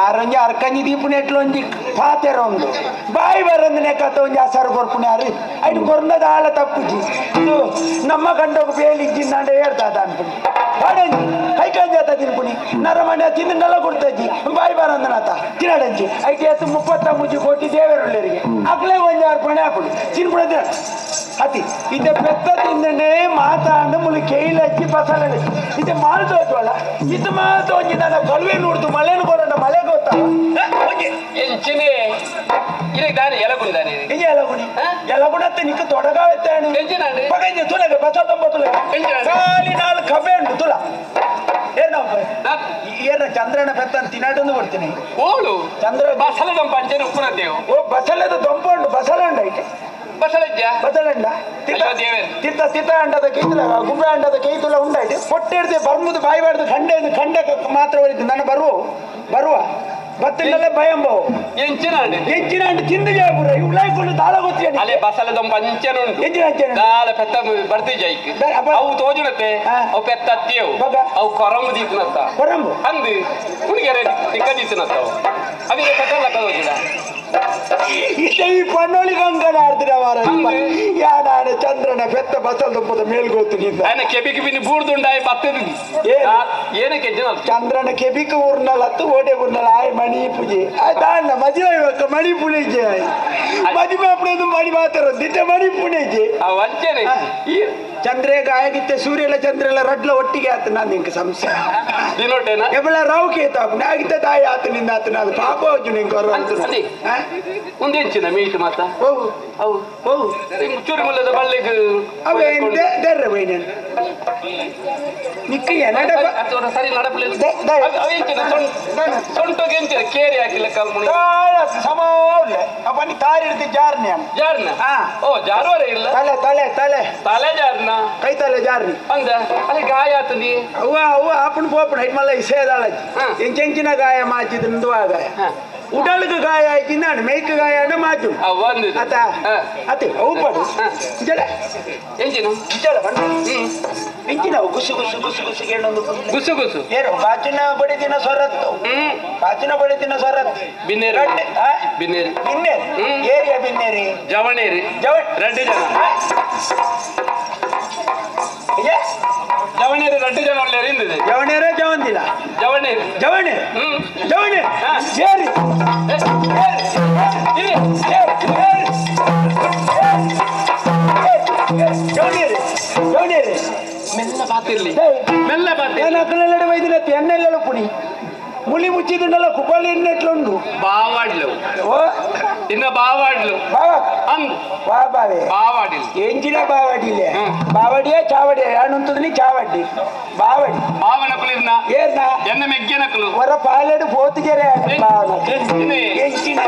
ಆರಂಜ ಅರ್ಕಂಜಿ ದೀಪುನಿ ಎಟ್ಲೊಂಜಿ ಪಾತೆರ ಒಂದು ಬಾಯಿ ಬರಂದನೆ ಕಥ ಒಂಜಿ ಅಸರು ಕೊರ್ಪುನಿ ಅರು ಐನು ಕೊರ್ನದ ಆಳ ತಪ್ಪುಜಿ ಇದು ನಮ್ಮ ಕಂಡೋಗ ಬೇಲಿಜ್ಜಿಂದಾಂಡ ಹೇಳ್ತಾದ ಅನ್ಪುನಿ ಪಾಡಂಜಿ ಕೈಕಂಜಾತ ತಿನ್ಪುನಿ ನರಮನೆ ತಿಂದನೆಲ್ಲ ಕೊಡ್ತಜ್ಜಿ ಬಾಯಿ ಬರಂದನಾತ ತಿನ್ನಡಂಜಿ ಐಕೆ ಎತ್ತು 33 ಕೋಟಿ ದೇವರುಳ್ಳರಿಗೆ ಅಕ್ಲೆ ಒಂಜಿ ಅರ್ಪಣೆ ಹಾಕುಡು ತಿನ್ಪುಣ ತಿನ್ನ ಅತಿ ಇದೇ ಪೆತ್ತ ತಿಂದನೆ ಮಾತಾಂಡ ಮುಳು ಕೈಲಚ್ಚಿ ಬಸಳೆ ಇದೆ ಮಾಲ್ದೋಜ್ವಲ್ಲ ಇದು ಮಾತು ಒಂಜಿ ನನ್ನ ಕಳುವೆ ನೋಡ್ದು ಮಳೆನು ಕೊಡೋಣ ಮಳೆ ಗೊತ್ತಾ ಎಂಚಿನೇ ಇದಕ್ಕೆ ದಾನಿ ಎಲಗುಂದಾನೆ ಇಂಜೆ ಎಲಗುಣಿ ಎಲಗುಣತ್ತೆ ನಿಕ್ಕ ತೊಡಗಾವೆತ್ತಾನು ಎಂಚಿನಾಂಡಿ ಪಗಂಜೆ ತುಲಗೆ ಬಸ ತೊಂಬ ತುಲಗೆ ಖಾಲಿ ನಾಲ್ಕು ಕಬೆ ಉಂಟು ತುಲ ಏನಪ್ಪ ಏನ ಚಂದ್ರನ ಪೆತ್ತನ ತಿನ್ನಾಟೊಂದು ಕೊಡ್ತೀನಿ ಓಳು ಚಂದ್ರ ಬಸಳೆ ದೊಂಪ ಅಂಚನೆ ಉಪ್ಪುನ ದೇವು ಓ ಬಸಳೆದ ದೊಂಪ ಉಂಟು ಬಸಳೆ ಉಂಟು ಐತೆ ಬಸಳೆಜ್ಜ ಬಸಳೆಂಡ ತಿತ್ತ ತಿತ್ತ ಅಂಡದ ಕೈತುಲ ಗುಬ್ಬ ಅಂಡದ ಕೈತುಲ ಉಂಡಾಯ್ತು ಹೊಟ್ಟೆ ಹಿಡ್ದು ಬರ್ಮುದು ಬಾಯಿ ಬಾರ್ದು ಖಂಡೆ ಖಂಡ ಮಾತ್ರ ಹೊಡಿತು ನನ್ನ ಬರುವ ಬರುವ ಬತ್ತಿನಲ್ಲೇ ಭಯಂಬವು ಎಂಚಿನಾಂಡಿ ಎಂಚಿನಾಂಡಿ ತಿಂದು ಜಾಪುರ ಇವ್ಲಾಯ್ಕೊಂಡು ದಾಳ ಗೊತ್ತಿದೆ ಅಲೆ ಬಸಳೆ ದೊಂಪ ಅಂಚನೆ ಉಂಟು ಎಂಚಿನ ಅಂಚನೆ ದಾಳ ಪೆತ್ತ ಬರ್ತಿ ಜೈಕ್ ಅವು ತೋಜುಣತೆ ಅವು ಪೆತ್ತ ಅತ್ತಿಯವು ಅವು ಕೊರಂಬು ದೀಪನತ್ತ ಕೊರಂಬು ಅಂದು ಕುಣಿಗೆರೆ ತಿಕ್ಕ ದೀತನತ್ತ ಅವು ಅವಿಗೆ ಪೆತ್ತಲ್ಲ ತೋಜುಡ ಈ ಪಣ್ಣೋಳಿ ಕಂಕಣ ಆಡ್ತಿರ ಮಾರ ಯಾಡಾಡ ಚಂದ್ರನ ಪೆತ್ತ ಬಸಲ್ ದೊಂಪದ ಮೇಲ್ಗೋತು ನಿಂದ ఆయన ಕೆಬಿకి ಬಿನಿ ಬೂರ್ದುಂಡಾಯಿ ಬತ್ತದು ಏನಕ್ಕೆ ಚಂದ್ರನ ಕೆಬಿಕ ಊರ್ನಲ್ಲ ಹತ್ತು ಓಟೆ ಊರ್ನಲ್ಲ ಆಯ್ ಮಣಿ ಪೂಜೆ ಆಯ್ತಾ ಮದುವೆ ಮಣಿ ಪುಣೆಜೆ ಮದುವೆ ಅಪ್ಪಣದು ಮಣಿ ಮಾತಾರ ದಿಟ್ಟ ಮಣಿ ಪುಣೆಜೆ ವಂಚನೆ ಚಂದ್ರೆ ಗಾಯಗಿತ್ತೆ ಸೂರ್ಯಲ ಚಂದ್ರೆಲ್ಲ ರಡ್ಲ ಒಟ್ಟಿಗೆ ಆತ ನಾನು ನಿಂಗೆ ಸಂಶಯ ದಿನೋಟೇನ ಎಬಲ ರಾವು ಕೇತ ಆಗಿದ್ದ ತಾಯಿ ಆತ ನಿಂದ ಆತ ನಾನು ಪಾಪ ಹೋಜು ನಿಂಗೆ ಹೊರ ಒಂದು ಎಂಚಿನ ಮೀಟ್ ಮಾತ ಹೋಗು ಅವು ಹೋಗು ಚೂರು ಮುಲ್ಲದ ಬಳ್ಳಿಗೆ ಅವೇ ದರ್ರೆ ಬೈನ ನಿಕ್ಕ ಎನಡ ಸರಿ ನಡಪಲಿ ಸೊಂಟೋಗೆ ಎಂಚಿನ ಕೇರಿ ಹಾಕಿಲ್ಲ ಕಲ್ಮುಣಿ ಸಮ ಅಪ್ಪ ತಾರಿ ಹಿಡ್ದು ಜಾರ್ನಿ ಜಾರ್ನ ಓ ಜಾರುವರೆ ಇಲ್ಲ ತಲೆ ತಲೆ ತಲೆ ತಲೆ ಜಾರ್ನ ಕೈ ತಲೆ ಜಾರ್ನಿ ಅಂದ ಅಲ್ಲಿ ಗಾಯ ಆತನಿ ಅವ್ವ ಅವ್ವ ಆಪಣ ಪೋಪಣ ಹೈಟ್ ಮಲ್ಲ ಇಸೇದಾಳ ಎಂಚೆಂಚಿನ ಗಾಯ ಮಾಚಿದ ಗಾಯ ಉಡಲ್ಗೆ ಗಾಯ ಆಯ್ತಿಂದಾಣ ಮೇಯ್ಕ್ ಗಾಯ ಅಂಡ ಮಾಚು ಅತ ಅತಿ ಅವು ಪಡು ಜಲ ಎಂಚಿನ ಜಲ ಎಂಚಿನ ಗುಸು ಗುಸು ಗುಸು ಗುಸು ಏನೊಂದು ಗುಸು ಗುಸು ಏನು ಬಾಚಿನ ಬಡಿದಿನ ಸೊರತ್ತು ಬಾಚಿನ ಬಡಿದಿನ ಸೊರತ್ತು ಬಿನ್ನೇರು ಬಿನ್ನೇರಿ ಬಿನ್ನೇರಿ ಏರಿಯಾ ಬಿನ್ನೇರಿ ಜವಣೇರಿ ರೆಡ್ಡಿ ಜನ ಜವಣೇರಿ ರೆಡ್ಡಿ ಜನ ಒಳ್ಳೆ ಹಿಂದಿದೆ ಜವಣೇರ ಜವಂದಿಲ್ಲ ಜವಣೇರಿ ಜವಣೆ ಜವಣೆ ಏರಿ ಜವಣೇರಿ ಜವಣೇರಿ ಮೆಲ್ಲ ಬಾತಿರ್ಲಿ ಮೆಲ್ಲ ಬಾತಿ నేను అక్కడ వైద్యులు ఎన్నెల్ల పుని ములి ముచ్చిదుండల కుపాలి ఎన్నట్లుండు బావాడ్లు ఓ ఇన్న బావాడ్లు బావా అందు బాబావే బావాడిలు ఏంచినా బావాడిలే బావడియా చావడియా యానుంటుంది చావడి బావడి బావనకులు ఏర్నా ఎన్న మెగ్గెనకులు వర పాలేడు పోతుజరే బావన ఎంచిన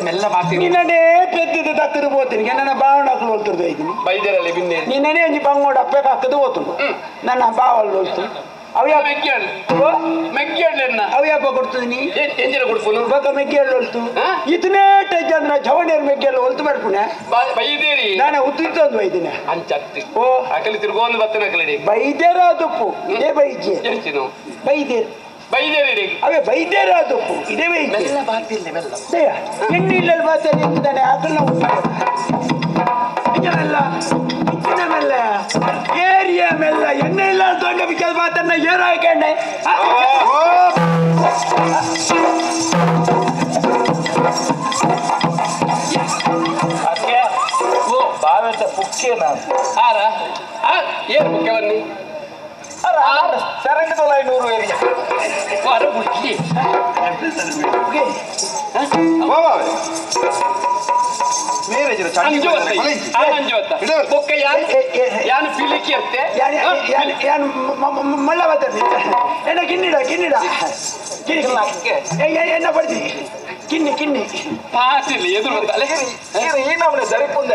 ಮೆಲ್ಲ ಬಾತಿ ನಿನ್ನನೇ ಪೆದ್ದಿದ್ದು ತಕ್ಕದು పోతుంది ನನ್ನ ಬಾವನకులు వెళ్తుంది వైద్యుని బయలుదేరాలి బిన్నేరి నిన్ననే ఎంచి బంగోడు అప్పే కక్కదు పోతుండు నన్ను బావళ్ళు వస్తుంది అవి ಮೆಗ್ಗೇಳು ಮೆಗ್ಗೇಳು ಎನ್ನ ಅవి ಹಬ್ಬ ಕೊಡ್ತದೆ ಎಂಜಿನ ಕೊಡ್ಪುನು ಬೊಕ್ಕ ಮೆಗ್ಗೇಳು ಹೊಲ್ತು ಇತನೇ ಟಚ್ ಅಂದ್ರೆ ಜವಣೇರು ಮೆಗ್ಗೇಳು ಹೊಲ್ತು ಬರ್ಪುನೆ ಬೈದೇರಿ ನಾನು ಉತ್ತಿತ್ತೊಂದು ಬೈದಿನ ಅಂಚತ್ತಿ ಓ ಅಕಲಿ ತಿರುಗೋಂದು ಬತ್ತನ ಅಕಲಡಿ ಬೈದೇರ ತುಪ್ಪು ಇದೇ ಬೈಜೆ ಎಂಚಿನು ಬೈದೇರು ಬೈದೇರಿ ಅವೇ ಬೈದೇರ ತುಪ್ಪು ಇದೇ ಬೈಜೆ ಮೆಲ್ಲ ಬಾತಿಲ್ಲ ಮೆಲ್ಲ ಎಣ್ಣೆ ಇಲ್ಲಲ್ಲಿ ಬಾತಾರೆ ಎಂತಾನೆ ಅಕಲ್ನ ಮೆಲ್ಲ ಇಚ್ಚಿನ ಮೆಲ್ಲ ಏರಿಯ ಮೆಲ್ಲ ಎಣ್ಣೆ ಇಲ್ಲ ದೊಡ್ಡ ಬಿಕ್ಕಲ್ ಬಾತನ್ನ ಏರೋ ಹಾಕೊಂಡೆ ಬಾವೆತ ಪುಕ್ಕೆ ನಾನು ಆರ ಏನು ಪುಕ್ಕೆ ಬನ್ನಿ ಸರಂಗದೊಲ 500 ಏರಿಯಾ ವಾರ ಬುಕ್ಕಿ ಮಳ್ಳ ಬರ್ತಾರೆ ಎನ್ನ ಕಿನ್ನಿಡ ಕಿನ್ನಿಡ ಎನ್ನ ಪಡ್ತಿ ಕಿನ್ನಿ ಕಿನ್ನಿ ಪಾಸಿಲ್ಲ ಎದುರು ಬರ್ತಾಳೆ ಈ ನಮ್ಮನೆ ಸರಿಪುಂದ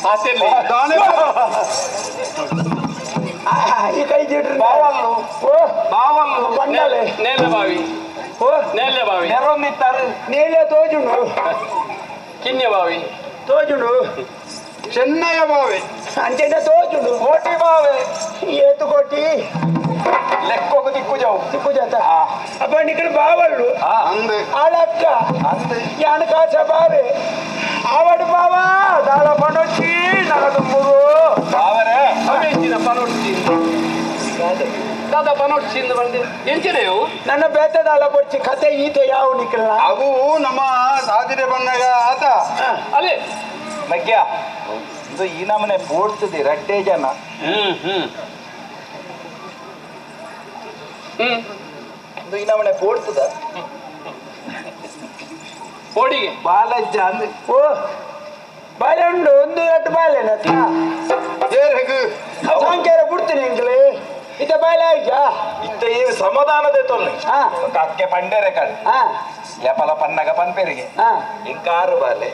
ಪಾಸಿಲ್ಲ ಈ ಕೈ ಜಿಡ್ರಿ ಬಾವಲ್ಲು ಬಾವಲ್ಲು ಬಂಡಲೆ ನೇಲ ಬಾವಿ ಓ ನೇಲ ಬಾವಿ ನೆರೊಂದಿತ್ತಾರೆ ನೇಲೆ ತೋಜುಂಡು ಕಿನ್ಯ ಬಾವಿ ತೋಜುಂಡು ಚೆನ್ನಯ ಬಾವಿ ಅಂಚೆಂಡ ತೋಜುಂಡು ಕೋಟಿ ಬಾವೆ ಏತು ಕೋಟಿ ಲೆಕ್ಕೋಗು ದಿಕ್ಕು ಜಾವು ದಿಕ್ಕು ಜಾತ ಅಪ್ಪ ನಿಕ್ಕಡ ಬಾವಲ್ಲು ಅಂದೆ ಆಳಕ್ಕ ಅಂದೆ ಯಾನು ಕಾಸ ಬಾವೆ ಆವಡು ಬಾವಾ ದಾಳ ಪಣೊಚ್ಚಿ ನಗದು ಮೂರು ಬಾವರೇ ಅವೇಂಚಿನ ಪನೊಡ್ಚಿ ದಾದ ಪನೊಡ್ಚಿಂದ ಬಂದೆ ಎಂಚಿನೆವು ನನ್ನ ಬೇತೆ ದಾಳ ಪೊಡ್ಚಿ ಕತೆ ಈತೆ ಯಾವ ನಿಕ್ಕಲ್ಲ ಅವು ನಮ್ಮ ಸಾದಿರೆ ಬಂದಾಗ ಆತ ಅಲ್ಲೇ ಮಗ್ಯ ಇದು ಈ ನಮನೆ ಪೋಡ್ತದೆ ರಡ್ಡೆ ಜನ ಹ್ಮ್ ಹ್ಮ್ ಹ್ಮ್ ಇದು ಈ ನಮನೆ ಪೋಡ್ತದ ಪೋಡಿಗೆ ಬಾಲಜ್ಜ ಅಂದ್ರೆ ಓ ಬಾಲೆ ಉಂಡು ಒಂದು ಎರಡು ಬಾಲೆನ ಸಾಂಕೇರ ಬಿಡ್ತೀನಿ ಎಂಗ್ಲಿ ಇತ್ತ ಬಾಲೆ ಆಯ್ತಾ ಇತ್ತ ಈ ಸಮಾಧಾನದ ತೊಲ್ಲೆ ಅಕ್ಕೆ ಪಂಡೇರೆ ಕಡೆ ಯಪಲ ಪನ್ನಗ ಪನ್ಪೆರಿಗೆ ಇಂಕಾರು ಬಾಲೆ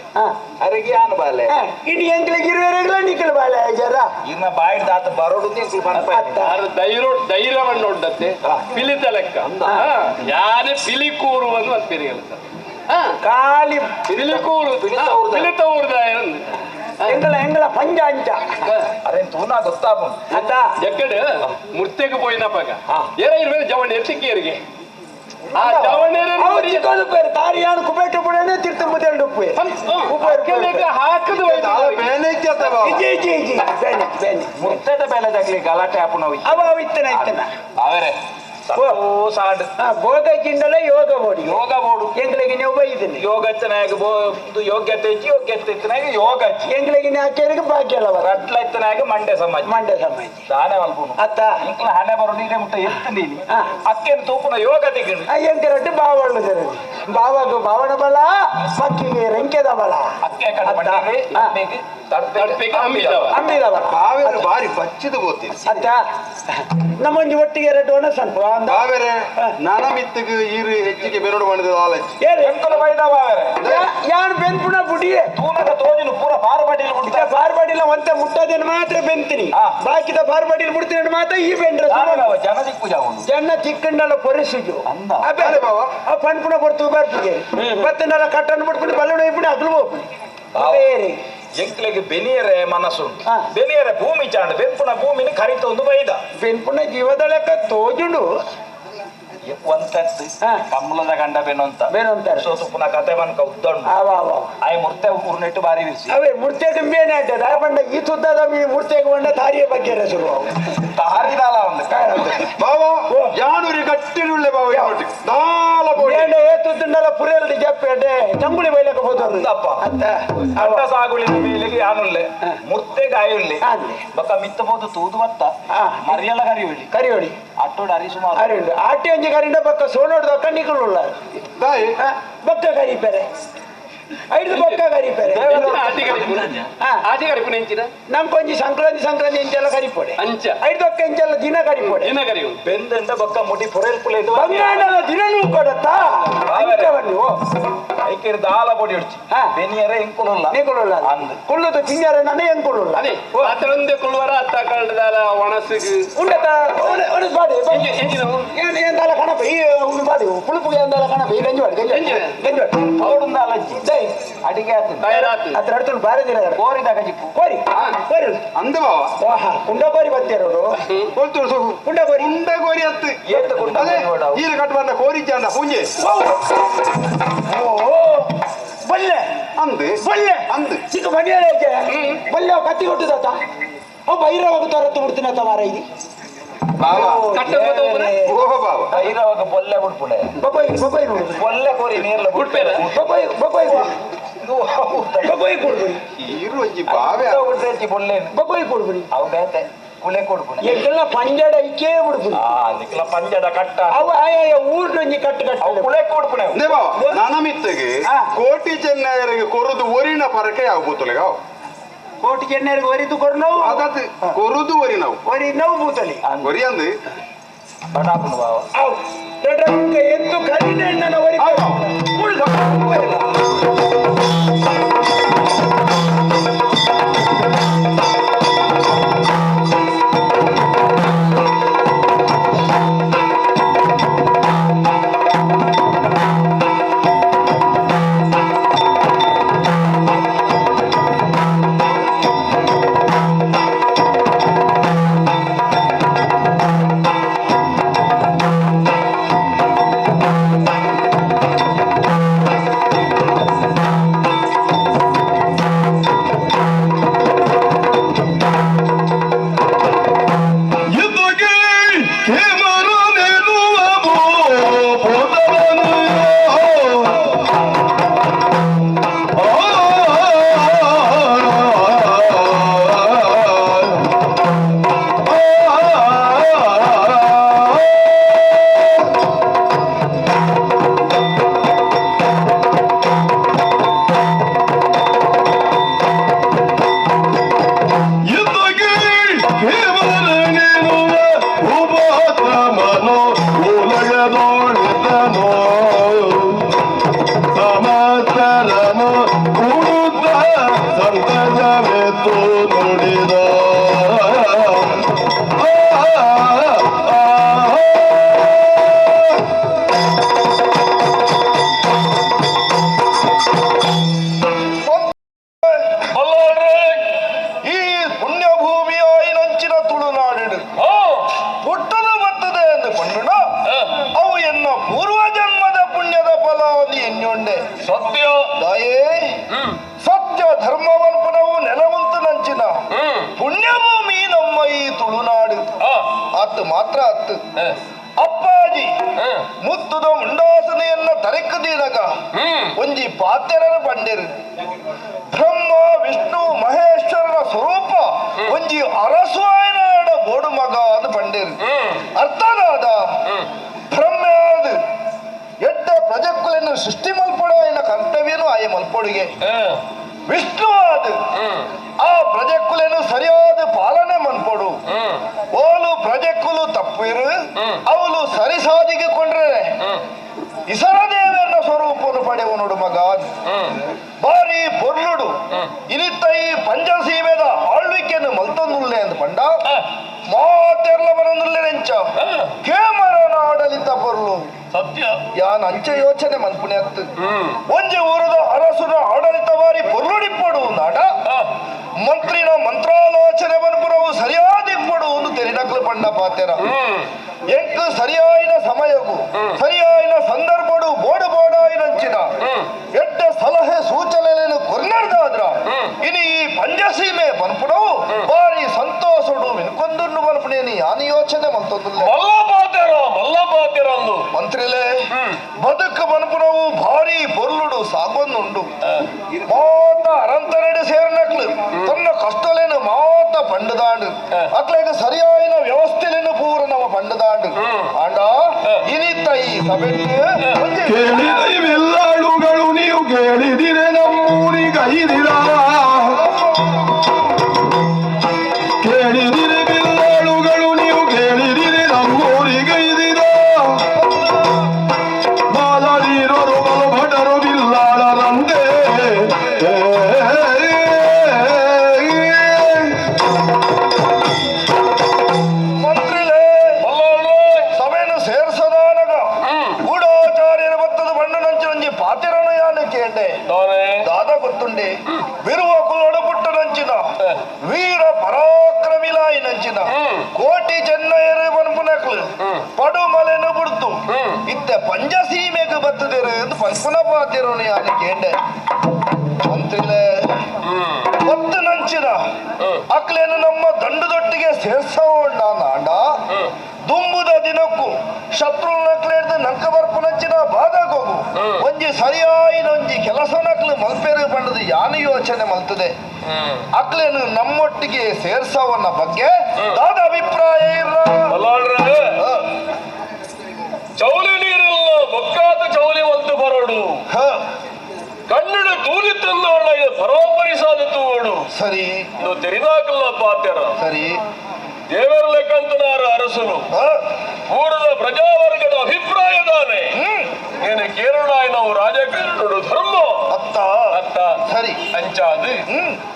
ಅರೆಗೆ ಯಾನು ಬಾಲೆ ಇನ್ನು ಎಂಕ್ಲಿಗೆ ಇರುವೆರೆಗ್ಲ ನಿಕ್ಕಲ್ ಬಾಲೆ ಆಯ್ತಾರ ಇನ್ನ ಬಾಯಿಡ್ ದಾತ ಬರೋಡು ತಿಂಕ್ಲು ಪನ್ಪ ಧೈರ್ಯ ಧೈರ್ಯವನ್ನು ಉಂಡತ್ತೆ ಪಿಲಿತ ಲೆಕ್ಕ ಯಾರೇ ಪಿಲಿ ಕೂರು ಅಂತ ಪನ್ಪೆರಿಗೆ ಖಾಲಿ ಪಿಲಿಕೂರು ಪಿಲಿತ ಊರ್ದ ಎಂಗಳ ಎಂಗಳ ಪಂಜ ಅಂಚ ಅರೆ ತೂನಾ ಗೊತ್ತಾಪು ಅತ್ತ ಎಕ್ಕಡೆ ಮುರ್ತೆಗೆ ಪೋಯಿನ ಪಗ ಏರ ಇರ್ಬೇಕು ಜವಣ ಎತ್ತಿಕ್ಕೇರಿಗೆ ಆ ಜವಣೇರ ಚಿಕ್ಕದು ತಾರಿ ಯಾನು ಕುಬೇಟ ಪುಡನೆ ತಿರ್ತ ಮುದೆಲ್ ಉಪ್ಪು ಹಾಕದು ಇಜಿ ಇಜಿ ಇಜಿ ಬೇನೆ ಬೇನೆ ಮುರ್ತೆದ ಬೇಲೆ ತಗ್ಲಿ ಗಲಾಟೆ ಆಪುನವು ಅವ ಅವ ಇತ್ತನ ಇತ್ತನ ಅವರೇ ಸಾಂಡ್ ಭೋಗ ಕಿಂಡಲ ಯೋಗ ಬೋಡಿ ಯೋಗ ಬೋಡು ಎಂಗ್ಲಿಗೆ ನೀವು ಬೈದಿನಿ ಯೋಗಚ್ಚನಾಗ ಯೋಗ್ಯತೆ ಇಚ್ಚಿ ಯೋಗ್ಯತೆ ಇತ್ತನಾಗ ಯೋಗ ಎಂಗ್ಲಿಗೆ ಹಾಕ್ಯಾರಿಗೆ ಭಾಗ್ಯ ಅಲ್ಲ ರಟ್ಲ ಇತ್ತನಾಗ ಮಂಡೆ ಸಮಾಜ ಮಂಡೆ ಸಮಾಜ ದಾನೆ ಮಲ್ಪುನು ಅತ್ತ ಇಂಕ್ಲ ಹಣೆ ಬರೋ ನೀರೇ ಮುಟ್ಟ ಎತ್ತು ನೀನು ಅಕ್ಕೇನು ತೂಪುನ ಯೋಗ ತಿಕ್ಕಣಿ ಎಂಕರಟ್ಟು ಬಾವಳ್ಳು ಸರ್ ಬಾವಾಗ ಬಾವಣ ಬಲ ಮಕ್ಕಿಗೆ ರೆಂಕೆದ ಬಲ ಅಕ್ಕೆ ಕಡೆ ಮಂಡೆಗೆ ಅಮ್ಮಿದವ ಬಾವೆರು ಬಾರಿ ಬಚ್ಚಿದ ಬೋತಿ ಅತ್ತ ನಮ್ಮೊಂಜಿ ಒಟ್ಟಿಗೆ ಎರಡು ಒಣ ಸ್ವಲ್ಪ ಬಾವೆರೆ ನನಮಿತ್ತಿಗೆ ಈರು ಹೆಚ್ಚಿಗೆ ಬೆರಡು ಮಾಡಿದ ಆಲಚ್ಚಿ ಎಂಕುಲ ಬೈದ ಬಾವೆರೆ ಯಾನು ಬೆನ್ಪುಣ ಬುಡಿಯೇ ತೂನಗ ತೋಜಿನು ಪೂರ ಪಾರುಬಡಿಲ್ ಮುಟ್ಟ ಪಾರುಬಡಿಲ ಒಂತೆ ಮುಟ್ಟದೇನು ಮಾತ್ರ ಬೆಂತೀನಿ ಬಾಕಿದ ಪಾರುಬಡಿಲ್ ಮುಡ್ತೀನಿ ಮಾತ್ರ ಈ ಬೆಂಡ್ರ ಜನ ದಿಕ್ಕು ಜಾವುಂಡು ಜನ ಚಿಕ್ಕಂಡಲ ಪೊರೆಸುಜು ಆ ಪನ್ಪುಣ ಕೊಡ್ತು ಬರ್ತಿಗೆ ಬತ್ತಂಡಲ ಕಟ್ಟನ್ನು ಬಿಟ್ಕೊಂಡು ಬಲ್ಲುಣ ಇಪ್ಪುಣ ಅಗ್ಲು ಹೋಗ್ಪುಣಿ ಬೇರೆ ಎಂಕ್ಲೆಗೆ ಬೆನಿಯರೆ ಮನಸ್ಸು ಬೆನಿಯರೆ ಭೂಮಿ ಚಾಂಡು ಬೆನ್ಪುಣ ಭೂಮಿನ ಕರಿತೊಂದು ಬೈದ ಬೆನ್ಪುಣ ಜೀವದ ಲೆಕ್ಕ ತೋಜುಂಡು ಒಂತತ್ತು ಕಮಲದ ಗಂಡ ಬೇನಂತ ಬೇನಂತಾರೆ. ಸೋಸುಪುನ ಕತೆ ಮನ್ಕ ಉದ್ದಂಡು ಆಯ್ ಮುರ್ತೆ ಊರ್ನೆಟ್ಟು ಬಾರಿ ಬಿಸಿ ಅವೇ ಮುರ್ತೆಗೆ ಮೇನಾಯ್ತದ ಪಂಡ ಈ ತುದ್ದದ ಈ ಮುರ್ತೆಗೆ ಬಂಡ ತಾರಿಯ ಬಗ್ಗೆ ಶುರು ತಾರಿದಾಲ ಒಂದು ಬಾವ ಯಾನೂರಿ ಗಟ್ಟಿರುಳ್ಳೆ ಬಾವ ದಾಲ ಬೋಡಿ ಏ ತುದ್ದುಂಡಲ ಪುರೆಲ್ದಿ ಜಪ್ಪೆ ಚಂಬುಳಿ ಬೈಲಕ ಹೋದವರು ಅಪ್ಪ ಅಡ್ಡ ಸಾಗುಳಿನ ಮೇಲೆಗೆ ಯಾನುಲ್ಲೆ ಮುರ್ತೆಗೆ ಆಯುಲ್ಲೆ ಬಕ್ಕ ಮಿತ್ತ ಬೋದು ತೂದು ಬತ್ತ ಮರಿಯಲ್ಲ ಕರಿಯೋಳಿ ಕರಿಯೋಳಿ ಅಟ್ಟೋಡು ಅರಿ ಸುಮಾರು ಅರಿ ಆಟಿ ಒಂಜಿ ಕರಿಂಡ ಬಕ್ಕ ಸೋನೋಡು ದಕ್ಕ ನಿಕುಲುಳ್ಳ ದಾಯಿ ಬಕ್ಕ ಕರಿಪೆರೆ ಐದು ಬಕ್ಕ ಕರಿಪೆರೆ ಆಟಿ ಕರಿಪುನ ಎಂಚಿನ ನಮ್ಕೊಂಜಿ ಸಂಕ್ರಾಂತಿ ಸಂಕ್ರಾಂತಿ ಇಂಚೆಲ್ಲ ಕರಿಪೊಡೆ ಅಂಚ ಐದು ಬಕ್ಕ ಇಂಚೆಲ್ಲ ದಿನ ಕರಿಪೊಡೆ ದಿನ ಕರಿಯು ಬೆಂದಿಂದ ಬಕ್ಕ ಮುಡಿ ಪೊರೆಲ್ ಪುಲೆ ಇದು ಬಂಗಾಣದ ದಿನನೂ ಕೊಡತ್ತಾ ಅಂಚವನ್ನು ಐಕಿರ್ ದಾಲ ಪೊಡಿ ಉಡ್ಚಿ ಬೆನಿಯರ ಎಂಕುಲುಲ್ಲ ನಿಕುಲುಲ್ಲ ಅಂದು ಕುಳ್ಳುದು ತಿಂಜಾರ ನನ ಎಂಕುಲುಲ್ಲ ಅದೇ ಅತ್ತರೊಂದೇ ಕುಳ್ಳುವರ ಅತ್ತ ಕಳ್ದಾಲ ಒಣಸಿಗೆ ಉಂಡತ ಒಣಸ್ ಬಾಡಿ ಏನ್ ದಾಲ ಕಣಪ ಈ ಉಂಡು ಬಾಡಿ ಪುಳುಪುಗೆ ಏನ್ ದಾಲ ಕಣಪ ಈ ಗಂಜಿ ಬಾಡಿ ಗಂಜಿ ಗಂಜಿ ಬಾಡಿ ಅವಡುಂದಾಲ ದೈ ಅಡಿಗೆ ಆತು ತಯಾರಾತು ಅದ್ರ ಅಡ್ತುಂಡು ಬಾರಿ ದಿನ ಕೋರಿದ ಗಜಿಪ್ಪು ಕೋರಿ ಕೋರಿ ಅಂದ ಬಾವ ವಾಹಾ ಕುಂಡ ಕೋರಿ ಬತ್ತೇರೋಡು ಕೊಳ್ತು ಕುಂಡ ಕೋರಿ ಕುಂಡ ಕೋರಿ ಅತ್ತು ಏತ್ ಕುಂಡ ಅದೇ ಈರು ಕಟ್ ಬಂದ ಕೋರಿ ಚಾಂಡ ಪೂಂಜೆ ಓ ಬಲ್ಲೆ ಅಂದು ಬಲ್ಲೆ ಅಂದು ಚಿಕ್ಕ ಮನೆಯಲ್ಲೇ ಬಲ್ಲೆ ಕತ್ತಿ ಕೊಟ್ಟದಾತ ಅವ್ ಬೈರವಾಗ ತರತ್ತು ಬಿಡ್ತೀನತ ಮಾರ ಇದು ಬಾವ ಓ ಬಾವ ಬೈರವಾಗ ಬೊಲ್ಲೆ ಬಿಡ್ಪುಡೆ ಬೊಬ್ಬೈ ಬೊಬ್ಬೈ ಬೊಲ್ಲೆ ಕೋರಿ ನೀರ್ಲ ಬಿಡ್ಪೇರ ಬೊಬ್ಬೈ ಬೊಬ್ಬೈ ಬೊಬ್ಬೈ ಕೊಡ್ಬಿಡಿ ಈರು ಒಂಜಿ ಬಾವೆ ಬಿಡ್ರೇಚಿ ಬೊಲ್ಲೆ ಬೊಬ್ಬೈ ಕೊಡ್ಬಿಡಿ ಅವು ಬೇತೆ ಕುಲೆ ಕೊಡ್ಪುಡೆ ಎಂಗೆಲ್ಲ ಪಂಜಡ ಇಕ್ಕೇ ಬಿಡ್ಪುಡಿ ನಿಕ್ಲ ಪಂಜಡ ಕಟ್ಟ ಅವು ಆಯ ಊರ್ನೊಂಜಿ ಕಟ್ಟು ಅವು ಕಟ್ಟು ಕುಲೆ ಕೊಡ್ಪುಡೆ ಅಂದೇ ಬಾವ ನನಮಿತ್ತಗೆ ಕೋಟಿ ಚೆನ್ನಯರಿಗೆ ಕೊರುದು ಒರಿನ ಪರಕೆ ಯಾವ ಬೂತಲೆಗ ಕೋಟಿ ಚೆನ್ನಯರಿಗೆ ಒರಿದು ಕೊರು ನೋವು ಅದತ್ ಕೊರುದು ಒರಿ ನಾವು ಒರಿ ನೋವು ಬೂತಲಿ ಒರಿ ಅಂದು ಬಡಾಪುನ ಬಾವ ಅವು ದೊಡ್ಡ ಎತ್ತು ಕರಿನೆಣ್ಣನ ಒರಿ ಸತ್ಯ ಧರ್ಮವನ್ಪನವು ನೆಲವಂತ ನಂಚಿನ ಪುಣ್ಯಭೂಮಿ ನಮ್ಮ ಈ ತುಳುನಾಡು. ಅತ್ತು ಮಾತ್ರ ಅತ್ತು ಅಪ್ಪಾಜಿ ಮುತ್ತುದ ಮುಂಡಾಸನೆಯನ್ನ ತರೆಕ್ಕದೀನಗ ಒಂಜಿ ಪಾತೆರನ ಪಂಡೆರು ಬ್ರಹ್ಮ ವಿಷ್ಣು ಮಹೇಶ್ವರನ ಸ್ವರೂಪ ಒಂಜಿ ಅರಸುವಾಯನಾಡ ಬೋಡು ಮಗ ಅದು ಪಂಡೆರು. ಅರ್ಥನಾದ ಬ್ರಹ್ಮಾದ ಎಡ್ಡ ಪ್ರಜಕ್ಕುలను ಸೃಷ್ಟಿ ಮಲ್ಪೊಡ ಕರ್ತವ್ಯನು ಆಯ ಮಲ್ಪೊಡುಗೆ. ವಿಷ್ಣು ಆದ ಆ ಪ್ರಜಕ್ಕುలను ಸರಿಯಾದ ಪಾಲನೆ ಮನ್ಪೊಡು. ಓಲು ಪ್ರಜಕ್ಕುಲು ತಪ್ಪಿರು ಅವಳು ಸರಿ ಸಾಧಿಗೆ ಕೊಂಡ್ರೆ ಇಸರದೇವನ ಸ್ವರೂಪನು ಪಡೆವನುಡು ಮಗ. ಬಾರಿ ಪೊರ್ಲುಡು ಇನಿತ್ತ ಈ ಪಂಚಸೀಮೆದ ಆಳ್ವಿಕೆಯನ್ನು ಮಲ್ತೊಂದುಲ್ಲೆ ಅಂತ ಪಂಡ ಮಾತೆರ್ಲ ಬರೊಂದುಲ್ಲೆ ನೆಂಚ ಕೇಮರನ ಆಡಳಿತ ಪೊರ್ಲು ಸತ್ಯ ಯಾನ್ ಅಂಚ ಯೋಚನೆ ಮನ್ಪುಣೆ ಅತ್ತು. ಒಂಜಿ ಊರದ ಅರಸುನ ಆಡಳಿತ ಬಾರಿ ಪೊರ್ಲುಡಿಪ್ಪಡು ನಾಡ ಮಂತ್ರಿನ ಮಂತ್ರಾಲೋಚನೆ ಮನ್ಪುರವು ಸರಿಯಾದ ಇಪ್ಪಡು ಒಂದು ತೆರಿನಕ್ಲು ಪಂಡ ಪಾತೆರ. ಎಂಕ್ ಸರಿಯಾಯಿನ ಸಮಯಗು ಸರಿಯಾಯಿನ ಸಂದರ್ಭಡು ಬೋಡು ಬೋಡಾಯಿನಂಚಿನ ಎಡ್ಡ ಸಲಹೆ ಸೂಚನೆಯನ್ನು ಕೊರ್ನರ್ದಾದ್ರ ಇನಿ ಈ ಪಂಜಸೀಮೆ ಪನ್ಪುನವು ಬಾರಿ ಸಂತೋಷಡು ಮಿನ್ಕೊಂದುಂಡು ಪನ್ಪುನೇನಿ ಯಾನು ಯೋಚನೆ ಮಂತೊಂದುಲ್ಲ ಮಲ್ಲ ಪಾತೆರ ಅಂದು ಮಂತ್ರಿಲೇ ಬದುಕು ಪನ್ಪುನವು ಭಾರಿ ಪೊರ್ಲುಡು ಸಾಗೊಂದುಂಡು ಮಾತ ಅರಂತರಡು ಸೇರಿನಕ್ಲು ತನ್ನ ಕಷ್ಟಲೇನು ಮಾತ ಪಂಡದಾಂಡು ಅಕ್ಲೇಗ ಸರಿಯಾಯಿನ ವ್ಯವಸ್ಥೆಲೇನು ಪೂರ ನಮ್ಮ ಪಂಡದಾಂಡು ಆಂಡ ಇನಿತ ಈ ಸಭೆಟ್ಟು ಕೇಳಿದ ಇವೆಲ್ಲಾಳುಗಳು ನೀವು ಕೇಳಿದಿರೆ ನಮ್ಮೂರಿಗೈದಿರ ಕೇಳಿದಿರೆ ಬಿಲ್ಲಾಳುಗಳು ನೀವು ಕೇಳಿದಿರೆ ನಮ್ಮೂರಿಗೈದಿರ ಬಾಲರೀರರು ಬಲು ಭಟರು ಬಿಲ್ಲಾಳರಂತೆ ಮಂತ್ರಿಲೇ ಸಭೆಯನ್ನು ಸೇರ್ಸದಾನಗ ಗೂಢಾಚಾರ್ಯರ ಭತ್ತದ ಬಣ್ಣನಂಚಿನಂಜಿ ಪಾತಿರನು ಯಾನು ಕೇಂಡೆ ದಾದ ಗೊತ್ತುಂಡೆ ಬಿರುವ ಕುಲೊಡ ಪುಟ್ಟನಂಚಿನ ವೀರ ಪರಾಕ್ರಮಿಲಾಯಿನಂಚಿನ ಕೋಟಿ ಚೆನ್ನಯರು ಪನ್ಪುನಕ್ಲು ಪಡುಮಲೆನು ಬುಡ್ತು ಇತ್ತೆ ಪಂಚಸೀಮೆಗೆ ಬತ್ತದಿರು ಎಂದು ಪನ್ಪುನ ಪಾತಿರನು ಯಾನು ಕೇಂಡೆ ಮಂತ್ರಿಲೇ ಪತ್ತು ನಂಚಿನ ಅಕ್ಲೇನು ನಮ್ಮ ದಂಡದೊಟ್ಟಿಗೆ ಸೇರ್ಸೋಣ ನಾಂಡ ದುಂಬುದ ದಿನಕ್ಕೂ ಶತ್ರು ನಕ್ಲೇರ್ದು ನಂಕ ಬರ್ಪು ನಂಚಿನ ಬಾಧಕೋಗು ಒಂಜಿ ಸರಿಯಾಯಿನ ಒಂಜಿ ಕೆಲಸ ನಕ್ಲು ಮಲ್ಪೇರು ಬಣ್ಣದ ಯಾನು ಯೋಚನೆ ಮಲ್ತದೆ ಅಕ್ಲೇನು ನಮ್ಮೊಟ್ಟಿಗೆ ಸೇರ್ಸವನ್ನ ಬಗ್ಗೆ ದಾದ ಅಭಿಪ್ರಾಯ ಇರ ಚೌಲಿ ನೀರಿಲ್ಲ ಬೊಕ್ಕಾದ ಚೌಲಿ ಒಂದು ಬರೋಡು ಕನ್ನಡ ತೂಲಿ ತಂದವಳ ಪರೋಪರಿ ಸಾಧಿತುವಳು ಸರಿ ತೆರಿದಾಕಲ್ಲ ಪಾತ್ಯರ ಸರಿ ದೇವರ ಲೆಕ್ಕಂತನಾರ ಅರಸನು ಊರದ ಪ್ರಜಾವರ್ಗದ ಅಭಿಪ್ರಾಯದಾನೆ ನೀನು ಕೇರಳಾಯನವು ರಾಜಕಾರಣಡು ಧರ್ಮ ಅತ್ತ ಅತ್ತ ಸರಿ ಅಂಚಾದು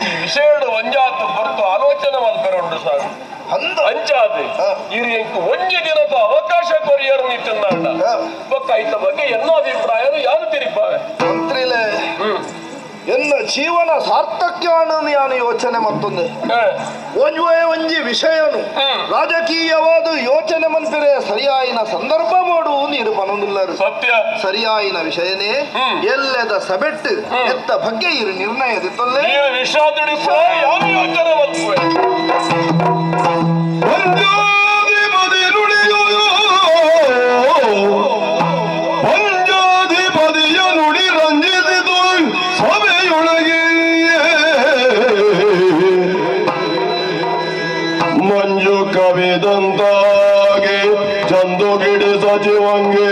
ಈ ವಿಷಯಡು ಒಂಜಾತು ಹೊರತು ಆಲೋಚನೆ ಮಲ್ಪೆರುಂಡು ಸಾಕು ಅಂಚಾದು ಇರು ಒಂಜಿ ದಿನದ ಅವಕಾಶ ಕೊರಿಯರು ನಿಂತಂದಾಂಡ ಬೊಕ್ಕ ಐತ ಬಗ್ಗೆ ಎನ್ನ ಅಭಿಪ್ರಾಯ ಯಾರು ತಿರುಪಾವೆ ಮಂತ್ರಿಲೇ ಎನ್ನ ಜೀವನ ಸಾರ್ಥಕ್ಯ ಯಾನು ಯೋಚನೆ ಮತ್ತೊಂದು ಒಂಜುವೆ ಒಂಜಿ ವಿಷಯನು ರಾಜಕೀಯವಾದ ಯೋಚನೆ ಮನ್ಪಿರೆ ಸರಿಯಾಯಿನ ಸಂದರ್ಭ ಮಾಡು ನೀರು ಪನೊಂದುಲ್ಲರು ಸತ್ಯ ಸರಿಯಾಯಿನ ವಿಷಯನೇ ಎಲ್ಲದ ಸಬೆಟ್ಟು ಎತ್ತ ಬಗ್ಗೆ ಇರು ನಿರ್ಣಯದಿತ್ತಲ್ಲೇ ಯೋಚನೆ ಮಲ್ಪುವೆ ಪಂಜಾಧಿಪತಿಯ ನುಡಿ ರಂಜಿಸಿತು ಸಭೆಯೊಳಗೆ ಮಂಜು ಕವಿದಂತಾಗೆ ಚಂದುಗಿಡಿ ಸಚಿವಂಗೆ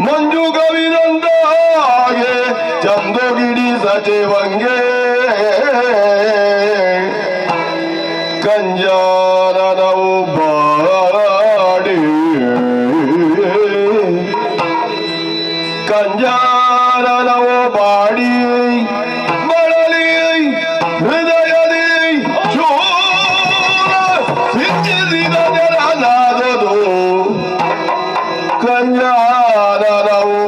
ಮಂಜು ಕವಿದಂತಾಗೆ ಚಂದುಗಿಡಿ ಸಚಿವಂಗೆ ಕಂಜಾರನವು ಬಾಡಿ ಕಂಜಾರನವು ಬಾಡಿ ಬಳಲಿ ಹೃದಯದಿ ಶೂರ ಸಿಂಚಿಸಿದ ಜನನಾದದು ಕಂಜಾರನವು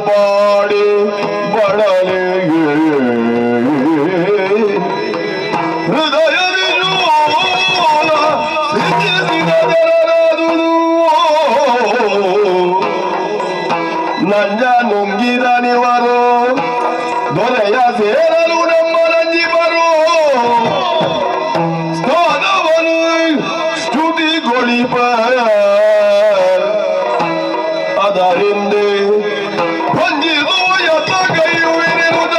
ಬಾಡಿ ಬಳಲಿ ಹೃದಯದಿ ಶೂರ ಸಿಂಚಿಸಿದ ಜನನಾದುದು ನಂಜ ನುಂಗಿದ ನಿವರು ದೊರೆಯ ಸೇರಲು ನಮ್ಮ ನಂಜಿಬರು ಸ್ಥಾನವನ್ನು ಸ್ತುತಿಗೊಳಿಪ ಅದರಿಂದ ಹೊಂದಿದು ಯತ ಕೈಯುವಿರುದ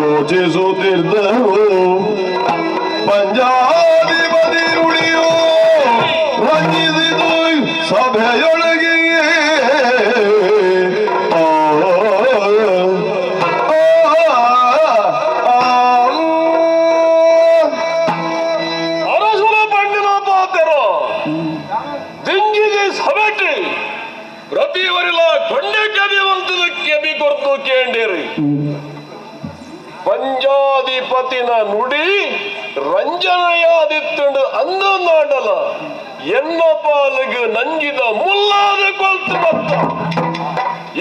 ಯೋಚಿಸುತ್ತಿದ್ದರು ಪಂಜಾಧಿಪತಿ ನುಡಿಯು ರಂಜಿಸಿದು ಸಭೆಯೊಳಗೆ ಆ, ಆ, ಆ, ಅರಸುಲ ಪಂಡಿನ ಪಾತೆರ ದಿಂಜಿಗೆ ಸಭೆಟಿ ಪ್ರತಿವರಿಲ ಕೊಂಡೆ ಕೆಬಿ ಒಂತದ ಕೆಬಿ ಕೊರ್ತು ಕೇಂಡೇರಿ ಪಂಜಾಧಿಪತಿನ ನುಡಿ ರಂಜನೆಯಾದಿತ್ತುಂಡು ಅಂದೊಂದಾಂಡಲ ಎನ್ನ ಪಾಲಿಗೆ ನಂಜಿದ ಮುಲ್ಲಾದ ಕೊಲ್ತು ಬತ್ತ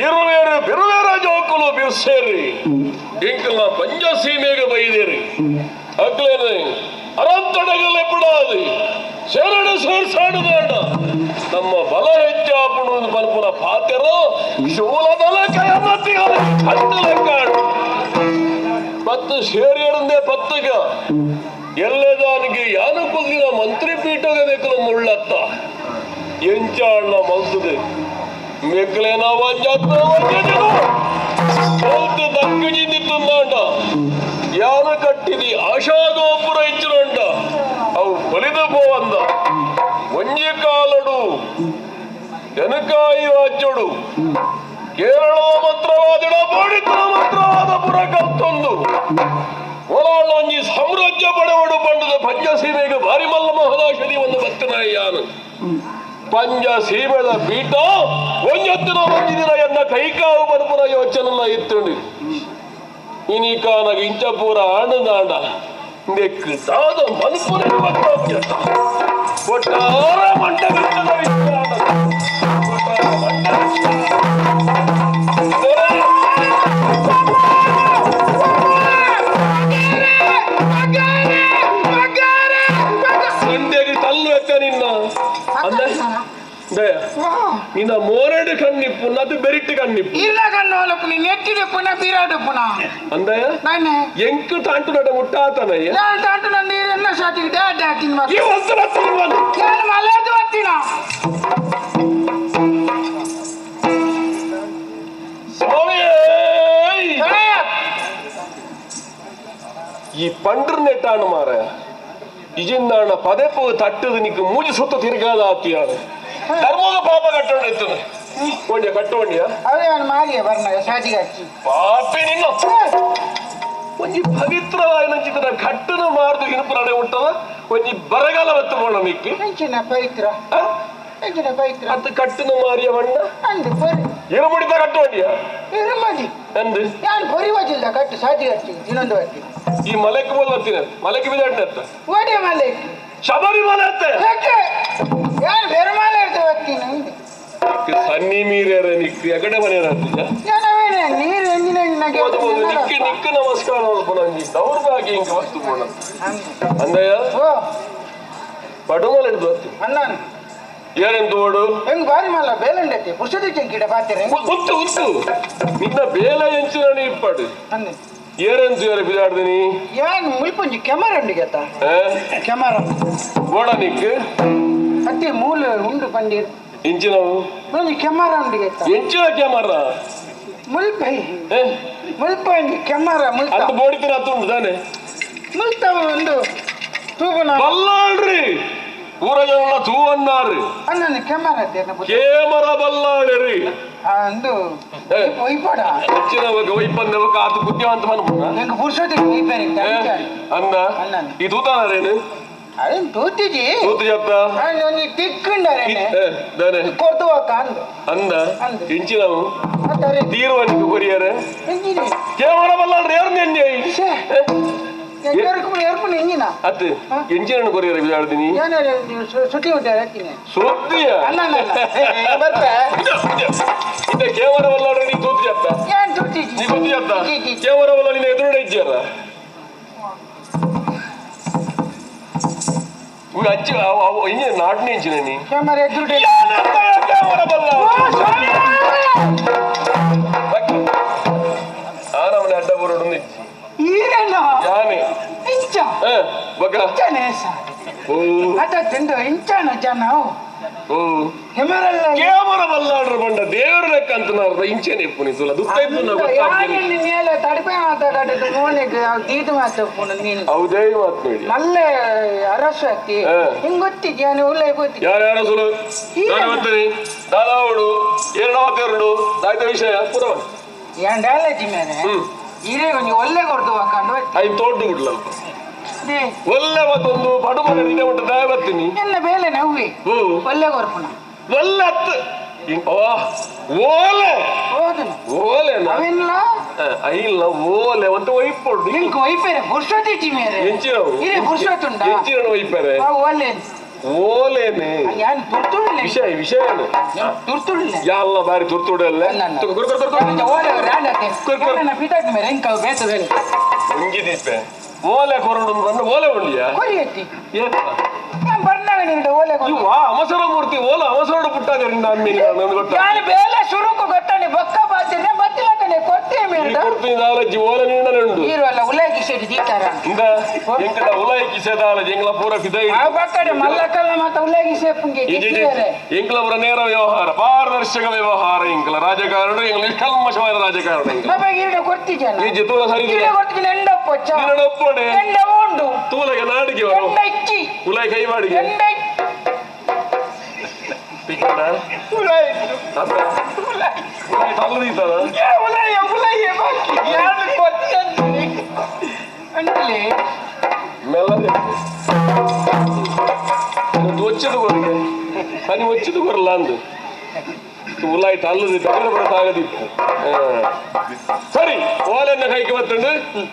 ಇರುವೇರು ಬಿರುವೇರ ಜೋಕುಲು ಬಿರ್ಸೇರಿ ಇಂಕಲ್ನ ಪಂಜಸೀಮೆಗೆ ಬೈದೇರಿ ಅಕ್ಲೇನೆ ಅರಂತಡೆಗಲೆ ಬಿಡಾದು ಶರಣ ಸೇರ್ಸಾಡುದಾಡ ನಮ್ಮ ಬಲ ಹೆಚ್ಚಾಪುಣು ಪನ್ಪುನ ಪಾತೆರೋ ಶೂಲದಲ ಕಯಮತಿಗಳ ಕಣ್ಣು ಪತ್ತು ಸೇರಿಯರಂದೇ ಪತ್ತಗ ಎಲ್ಲದಾನಿಗೆ ಯಾನು ಕುಲ್ದಿನ ಮಂತ್ರಿ ಪೀಠಗ ಮೆಕ್ಕಲು ಮುಳ್ಳತ್ತ ಎಂಚಾಳ್ನ ಮಲ್ತದೆ ಮೆಕ್ಕಲೇನ ದಕ್ಕಿಜಿಂದಿತ್ತುಂದಾಂಡ ಯಾನು ಕಟ್ಟಿದಿ ಆಶಾಗೋಪುರ ಇಚ್ಚಿರಂಡ ಅವು ಬಲಿದು ಪೋವಂದ ಒಂಜಿ ಕಾಲಡು ಎನಕಾಯಿ ರಾಜ್ಯಡು ಕೇರಳ ಮಂತ್ರವಾದಿಡ ಬೋಡಿತರ ಮಂತ್ರವಾದ ಪುರ ಕಲ್ತೊಂದು ಒಲಾಳೊಂಜಿ ಸಾಮ್ರಾಜ್ಯ ಪಡೆವಡು ಪಂಡದ ಪಂಚಸೀಮೆಗೆ ಭಾರಿ ಮಲ್ಲ ಮಹದಾಶನಿ ಒಂದು ಭಕ್ತನಾಯಾನು ಪಂಜ ಸೀಮೆದ ಪೀಠ ಒಂಜೊತ್ತಿನ ಒಂಜಿದಿನ ಎನ್ನ ಕೈಕಾವು ಬರುಪುರ ಯೋಚನೆ ಇತ್ತುಂಡು ಇನಿಕಾನಗ ಇಂಚಪೂರ ಆಂಡದಾಂಡ ನೆಕ್ಕು ದಾದ ಮನ್ಪುರ ಒಟ್ಟಾರ ಮಂಟ ಸಂಡೆಗೆ ತಲ್ಲು ಎತ್ತ ನಿನ್ನ ಅಂದ ನಿನ್ನ ಮೋರಡು ಕಣ್ಣಿಪ್ಪು ಅದು ಬೆರಿಟ್ಟು ಕಣ್ಣಿಪ್ಪು ಇಲ್ಲ ಕಣ್ಣು ನೀನ್ ಎತ್ತಿದೆ ಪುನಃ ಬಿರಾಡು ಪುನಃ ಅಂದಯ ನಾನೇ ಎಂಕು ತಾಂಟು ನಡ ಮುಟ್ಟಾತನಯ್ಯ ನಾನು ತಾಂಟು ನನ್ನ ನೀರನ್ನ ಸಾಟಿಗೆ ಡ್ಯಾಡ್ ಹಾಕಿನ ಈ ಒಂದು ನಾನು ಮಲೆದು ಬರ್ತೀನ ಈ ಪಂಡ್ರ ನೆಟ್ಟಾಣ ಮಾರ ಇಜಿಂದಾಣ ಪದೇ ಪೋ ತಟ್ಟದು ನಿಕ್ಕು ಮೂಜಿ ಸುತ್ತ ತಿರುಗಾದ ಆತಿಯಾನ ಧರ್ಮದ ಪಾಪ ಕಟ್ಟೋಣ ಇತ್ತು ಒಂಡ್ಯ ಕಟ್ಟೋಣ್ಯ ಅವೇ ಅವನು ಮಾರಿಯ ಬರ್ನ ಸಾಟಿಗೆ ಹಚ್ಚಿ ಪಾಪಿ ನಿನ್ನ ಒಂಜಿ ಪವಿತ್ರವಾಯಿನ ಕಟ್ಟನ ಮಾರ್ದು ಇನುಪುರಾಣೆ ಉಂಟದ ಒಂಜಿ ಬರಗಾಲ ಬತ್ತು ಪೋಣ ನಿಕ್ಕು ಎಂಚಿನ ಪವಿತ್ರ ಎಂಚಿನ ಪವಿತ್ರ ಅದು ಕಟ್ಟನ ಮಾರಿಯ ಬಣ್ಣ ಅಂದು ಪೊರಿ ಇರುಮುಡಿತ ಕಟ್ಟೋಣ್ಯ ಇರುಮದಿ ಅಂದು ನಾನು ಪೊರಿ ವಜಿಲ್ದ ಕಟ್ಟು ಸಾಟಿಗೆ ಹಚ್ಚಿ ಇನ್ನೊಂದು ಬರ್ತೀನಿ ಈ ಮಲೆಕ್ ಬೋಲ್ ಬರ್ತೀನಿ ಮಲೆಕ್ ಬಿದಾಡ್ನ ಓಡೆ ಮಲೆಕ್ ಶಬರಿಮಲೆ ಅತ್ತೆ ಯಾರು ಬೆರಮಾಲೆ ಇರ್ತದೆ ಬರ್ತೀನಿ ಸನ್ನಿ ಮೀರ್ಯಾರ ನಿಕ್ಕು ಎಗಡೆ ಮನೆ ನೀರು ಎಂಜಿನ ನಿಕ್ಕು ನಿಕ್ಕು ನಮಸ್ಕಾರ ನಂಜಿ ದೌರ್ಭಾಗ್ಯ ಹಿಂಗೆ ವಸ್ತು ಪೋಣ ಅಂದಯ್ಯ ಪಡುಮಲೆ ಹಿಡಿದು ಬರ್ತೀನಿ ಅಣ್ಣ ಏನೆಂತ ಓಡು ಹೆಂಗ್ ಬಾರಿ ಮಲ್ಲ ಬೇಲಂಡತಿ ಪುರುಷದ ಚೆಂಕಿಡ ಪಾತ್ರೆ ಉಂಟು ಉಂಟು ನಿನ್ನ ಬೇಲ ಎಂಚಿನ ಇಪ್ಪಾಡು ಏರೆಂತ ಏರ ಬಿದಾಡ್ದಿನಿ ಯಾನ್ ಮುಲ್ಪಂಜಿ ಕೆಮರ ಉಂಡು ಗೆತ್ತ ಕೆಮರ ಓಡ ನಿಕ್ಕು ಅತ್ತೆ ಮೂಲ ಉಂಡು ಪಂಡೀರ್ ಇಂಚಿನವು ಒಂಜಿ ಕೆಮರ ಉಂಡು ಗೆತ್ತ ಎಂಚಿನ ಕೆಮರ ಮುಲ್ಪೈ ಮುಲ್ಪಂಜಿ ಕೆಮರ ಮುಲ್ತ ಅಂತ ಬೋಡಿತಿನ ಅತ್ತು ಉಂಟು ತಾನೆ ಮುಲ್ತ ಉಂಡು ತೂಬುನ ಬಲ್ಲಾಳ್ರಿ ಊರ ಜನ ತೂ ಅನ್ನಾರು ಅನ್ನ ಕೆಮರ ಕೇಮರ ಬಲ್ಲಾಳ್ರಿ ಅಂದು ಒಯ್ಪಡ ಹೆಚ್ಚಿನ ಒಯ್ಪಂದ ಆತ ಬುದ್ಧಿವಂತ ಮನ್ಪುನ ನಂಗೆ ಪುರುಷೋತ್ತಿಗೆ ಒಯ್ಪೇನೆ ಅಂದ ಈ ತೂತಾನೇನು ಅದೇನು ತೂತಿಜಿ ತೂತು ಜಪ್ಪ ನೀ ತಿಕ್ಕಂಡಾರೆ ಕೊರ್ದು ಹೋಗ ಅಂದು ಅಂದ ಇಂಚಿನವು ತೀರುವನಿಗೆ ಕೊರಿಯರೆ ಕೇಮರ ಬಲ್ಲಾಳ್ರಿ ಯಾರು ನೆನ್ನೆ ಎಂಜಿನ ಅತ್ತೆ ಎಂಜಿನ ಕೊರಿಯರ್ ಬಿದಾಡ್ತೀನಿ ಸುದ್ದಿ ಉಂಟು ಹೇಳ್ತೀನಿ ಸುದ್ದಿಯ ಅಲ್ಲ ಬರ್ತೆ ಇದ್ದ ಕೇವಲ ಬಲ್ಲಾಡ್ರೆ ನೀ ತೂತು ಜಪ್ಪ ಏನ್ ತೂತಿಜಿ ನೀ ಗೊತ್ತು ಜಪ್ಪ ಕೇವಲ ಬಲ್ಲ ನಿನ್ನ ಎದುರುಡೆ ಇಜ್ಜಾರ ಅಚ್ಚು ಇಂಜಿನ ನಾಟನೆ ಇಂಚಿನ ನೀ ಕ್ಯಾಮರ ಎದುರುಡೆ ಕೇವಲ ಬಲ್ಲ ಆನವನ ಅಡ್ಡ ಬರೋಡು ಇಜ್ಜಿ ಈರಣ್ಣ ಯಾನೆ ಇಂಚ ಬಗ್ಗ ಇಂಚನೆ ಅದ ತಿಂದು ಇಂಚನ ಜನ ಕೇಮರ ಬಲ್ಲಾಡ್ರ ಬಂಡ ದೇವರ ಲೆಕ್ಕ ಅಂತ ನಾರ್ದ ಇಂಚೆನೆ ಇಪ್ಪು ತುಲ ದುಃಖ ಇಪ್ಪು ಮೇಲೆ ತಡಿಪೆ ಮಾತಾಡೋದು ಮೋನೆಗೆ ದೀದು ಮಾತಾಡ್ಕೊಂಡು ನೀನು ಹೌದೇ ಮಾತು ನೋಡಿ ಮಲ್ಲೆ ಅರಸು ಅತ್ತಿ ಹಿಂಗ್ ಗೊತ್ತಿದ್ಯಾನೆ ಉಲ್ಲ ಗೊತ್ತಿ ಯಾರು ಯಾರು ಸುಲು ನಾನು ಬರ್ತೀನಿ ದಾದಾವಡು ಎರಡಾವತ್ತೆರಡು ದಾಯ್ತ ವಿಷಯ ಪುರವ ಏನ್ ಡಾಲಜಿ ಮೇಲೆ ಇರೇ ಒಂಜಿ ಒಲ್ಲೆ ಕೊಡ್ದು ಹಾಕೊಂಡು ಐದು ತೋಟು ಬಿಡ್ಲಲ್ಪ ಒಲ್ಲೆ ಮತ್ತೊಂದು ಪಡು ಮನೆ ನಿನ್ನೆ ಮುಟ್ಟ ದಾಯ ಬರ್ತೀನಿ ಎನ್ನ ಬೇಲೆ ನವ್ವಿ ಒಲ್ಲೆ ಕೊರ್ಪುಣ ಒಲ್ಲೆ ಹತ್ತು ಓಲೆ ಓಲೆ ಅವೆಲ್ಲ ಇಲ್ಲ ಓಲೆ ಒಂದು ಒಯ್ಪೊಡು ನಿಂಕ್ ಒಯ್ಪೇರೆ ಪುರುಷೋತ್ತಿಚ್ಚಿ ಮೇರೆ ಎಂಚಿನ ಇರೇ ಪುರುಷೋತ್ತುಂಡ ಎಂಚಿನ ಒಯ್ಪೇರೆ ಓಲೆ ಓಲೇನೆ ಯಾನ್ ತುರ್ತುಡಿಲ್ಲ ವಿಷಯ ವಿಷಯ ತುರ್ತುಡಿಲ್ಲ ಯಾಲ್ಲ ಬಾರಿ ತುರ್ತುಡಲ್ಲ ಓಲೆ ರಾಂಡತೆ ಪಿತಾಕ್ ಮೇರೆ ಇಂಕ ಬೇತ ಬೇರೆ ಒಂಜಿ ದೀಪೆ ಓಲೆ ಕೊರಡು ಬಂದು ಓಲೆ ಉಂಡಿಯಾ ಕೊರಿಯತ್ತಿ ಏಪ ನಾನು ಬರ್ನಾಗ ನಿಂದ ಓಲೆ ಕೊರು ಇವ ಅವಸರ ಮೂರ್ತಿ ಓಲ ಅವಸರೋಡು ಪುಟ್ಟಾಗರಿಂದ ಅಂದಿನಿ ನಾನು ಗೊತ್ತ ನಾನು ಬೇಲೆ ಶುರುಕು ಗೊತ್ತಾನೆ ಬೊಕ್ಕ ಬಾತಿನ ಬತ್ತಿಲಕನೆ ಕೊಟ್ಟೆ ಈ ಮೇಡ ಕೊಡ್ತೀನಿ ದಾಲಜ್ಜಿ ಓಲೆ ನೀಡಲುಂಡು ಈರುವಲ್ಲ ಉಲಾಗಿ ಸೆಡಿ ದೀತಾರ ಇಂದ ಎಂಕಡ ಉಲಾಯಿ ಕಿಸೆ ದಾಲಜ್ಜಿ ಎಂಗ್ಲ ಪೂರ ಫಿದೈ ಆ ಬಕ್ಕಡೆ ಮಲ್ಲಕಲ್ಲ ಮಾತ ಉಲಾಗಿ ಸೇಪುಂಗೆ ಕಿಸಿದರೆ ಎಂಕ್ಲ ಪೂರ ನೇರ ವ್ಯವಹಾರ ಪಾರದರ್ಶಕ ವ್ಯವಹಾರ ಎಂಕ್ಲ ರಾಜಕಾರಣ ಎಂಗ್ಲ ನಿಷ್ಕಲ್ಮಶವಾದ ರಾಜಕಾರಣ ಎಂಕ್ಲ ಬಾಬಾ ಈರಡ ಕೊಡ್ತಿದ್ದಾನ ಈ ಜಿತೂಲ ಸರಿ ಈರಡ ಕೊಡ್ತೀನಿ ಎಂಡ ಪೊಚ್ಚ ನಿನ್ನಡ ಒಪ್ಪಡೆ ಎಂಡ ಉಂಡು ತೂಲಗೆ ನಾಡಿಗೆ ಅವರು ಎಂಡ ಇಚ್ಚಿ ಉಲಾಯಿ ಕೈವಾಡಿಗೆ ಎಂಡ ತಿಕ್ಕಡ ಉಲಾಯಿ ಉಲಾಯಿ ತಲ್ಲದೀತದ ಉಲಾಯಿ ಉಲಾಯಿ ಬಾಕಿ ಯಾರು ಕೊಡ್ತೀನಿ ಅಂಡಲೇ ಮೆಲ್ಲದೆ ಒಚ್ಚದು ಕೊರಗೆ ಸನಿ ಒಚ್ಚದು ಕೊರಲ್ಲ ಅಂದು ಉಲಾಯಿ ತಲ್ಲದು ಬೇರೆ ಬರ ತಾಗದಿತ್ತು ಸರಿ ಓಲೆನ್ನ ಕೈಗೆ ಬತ್ತಂಡು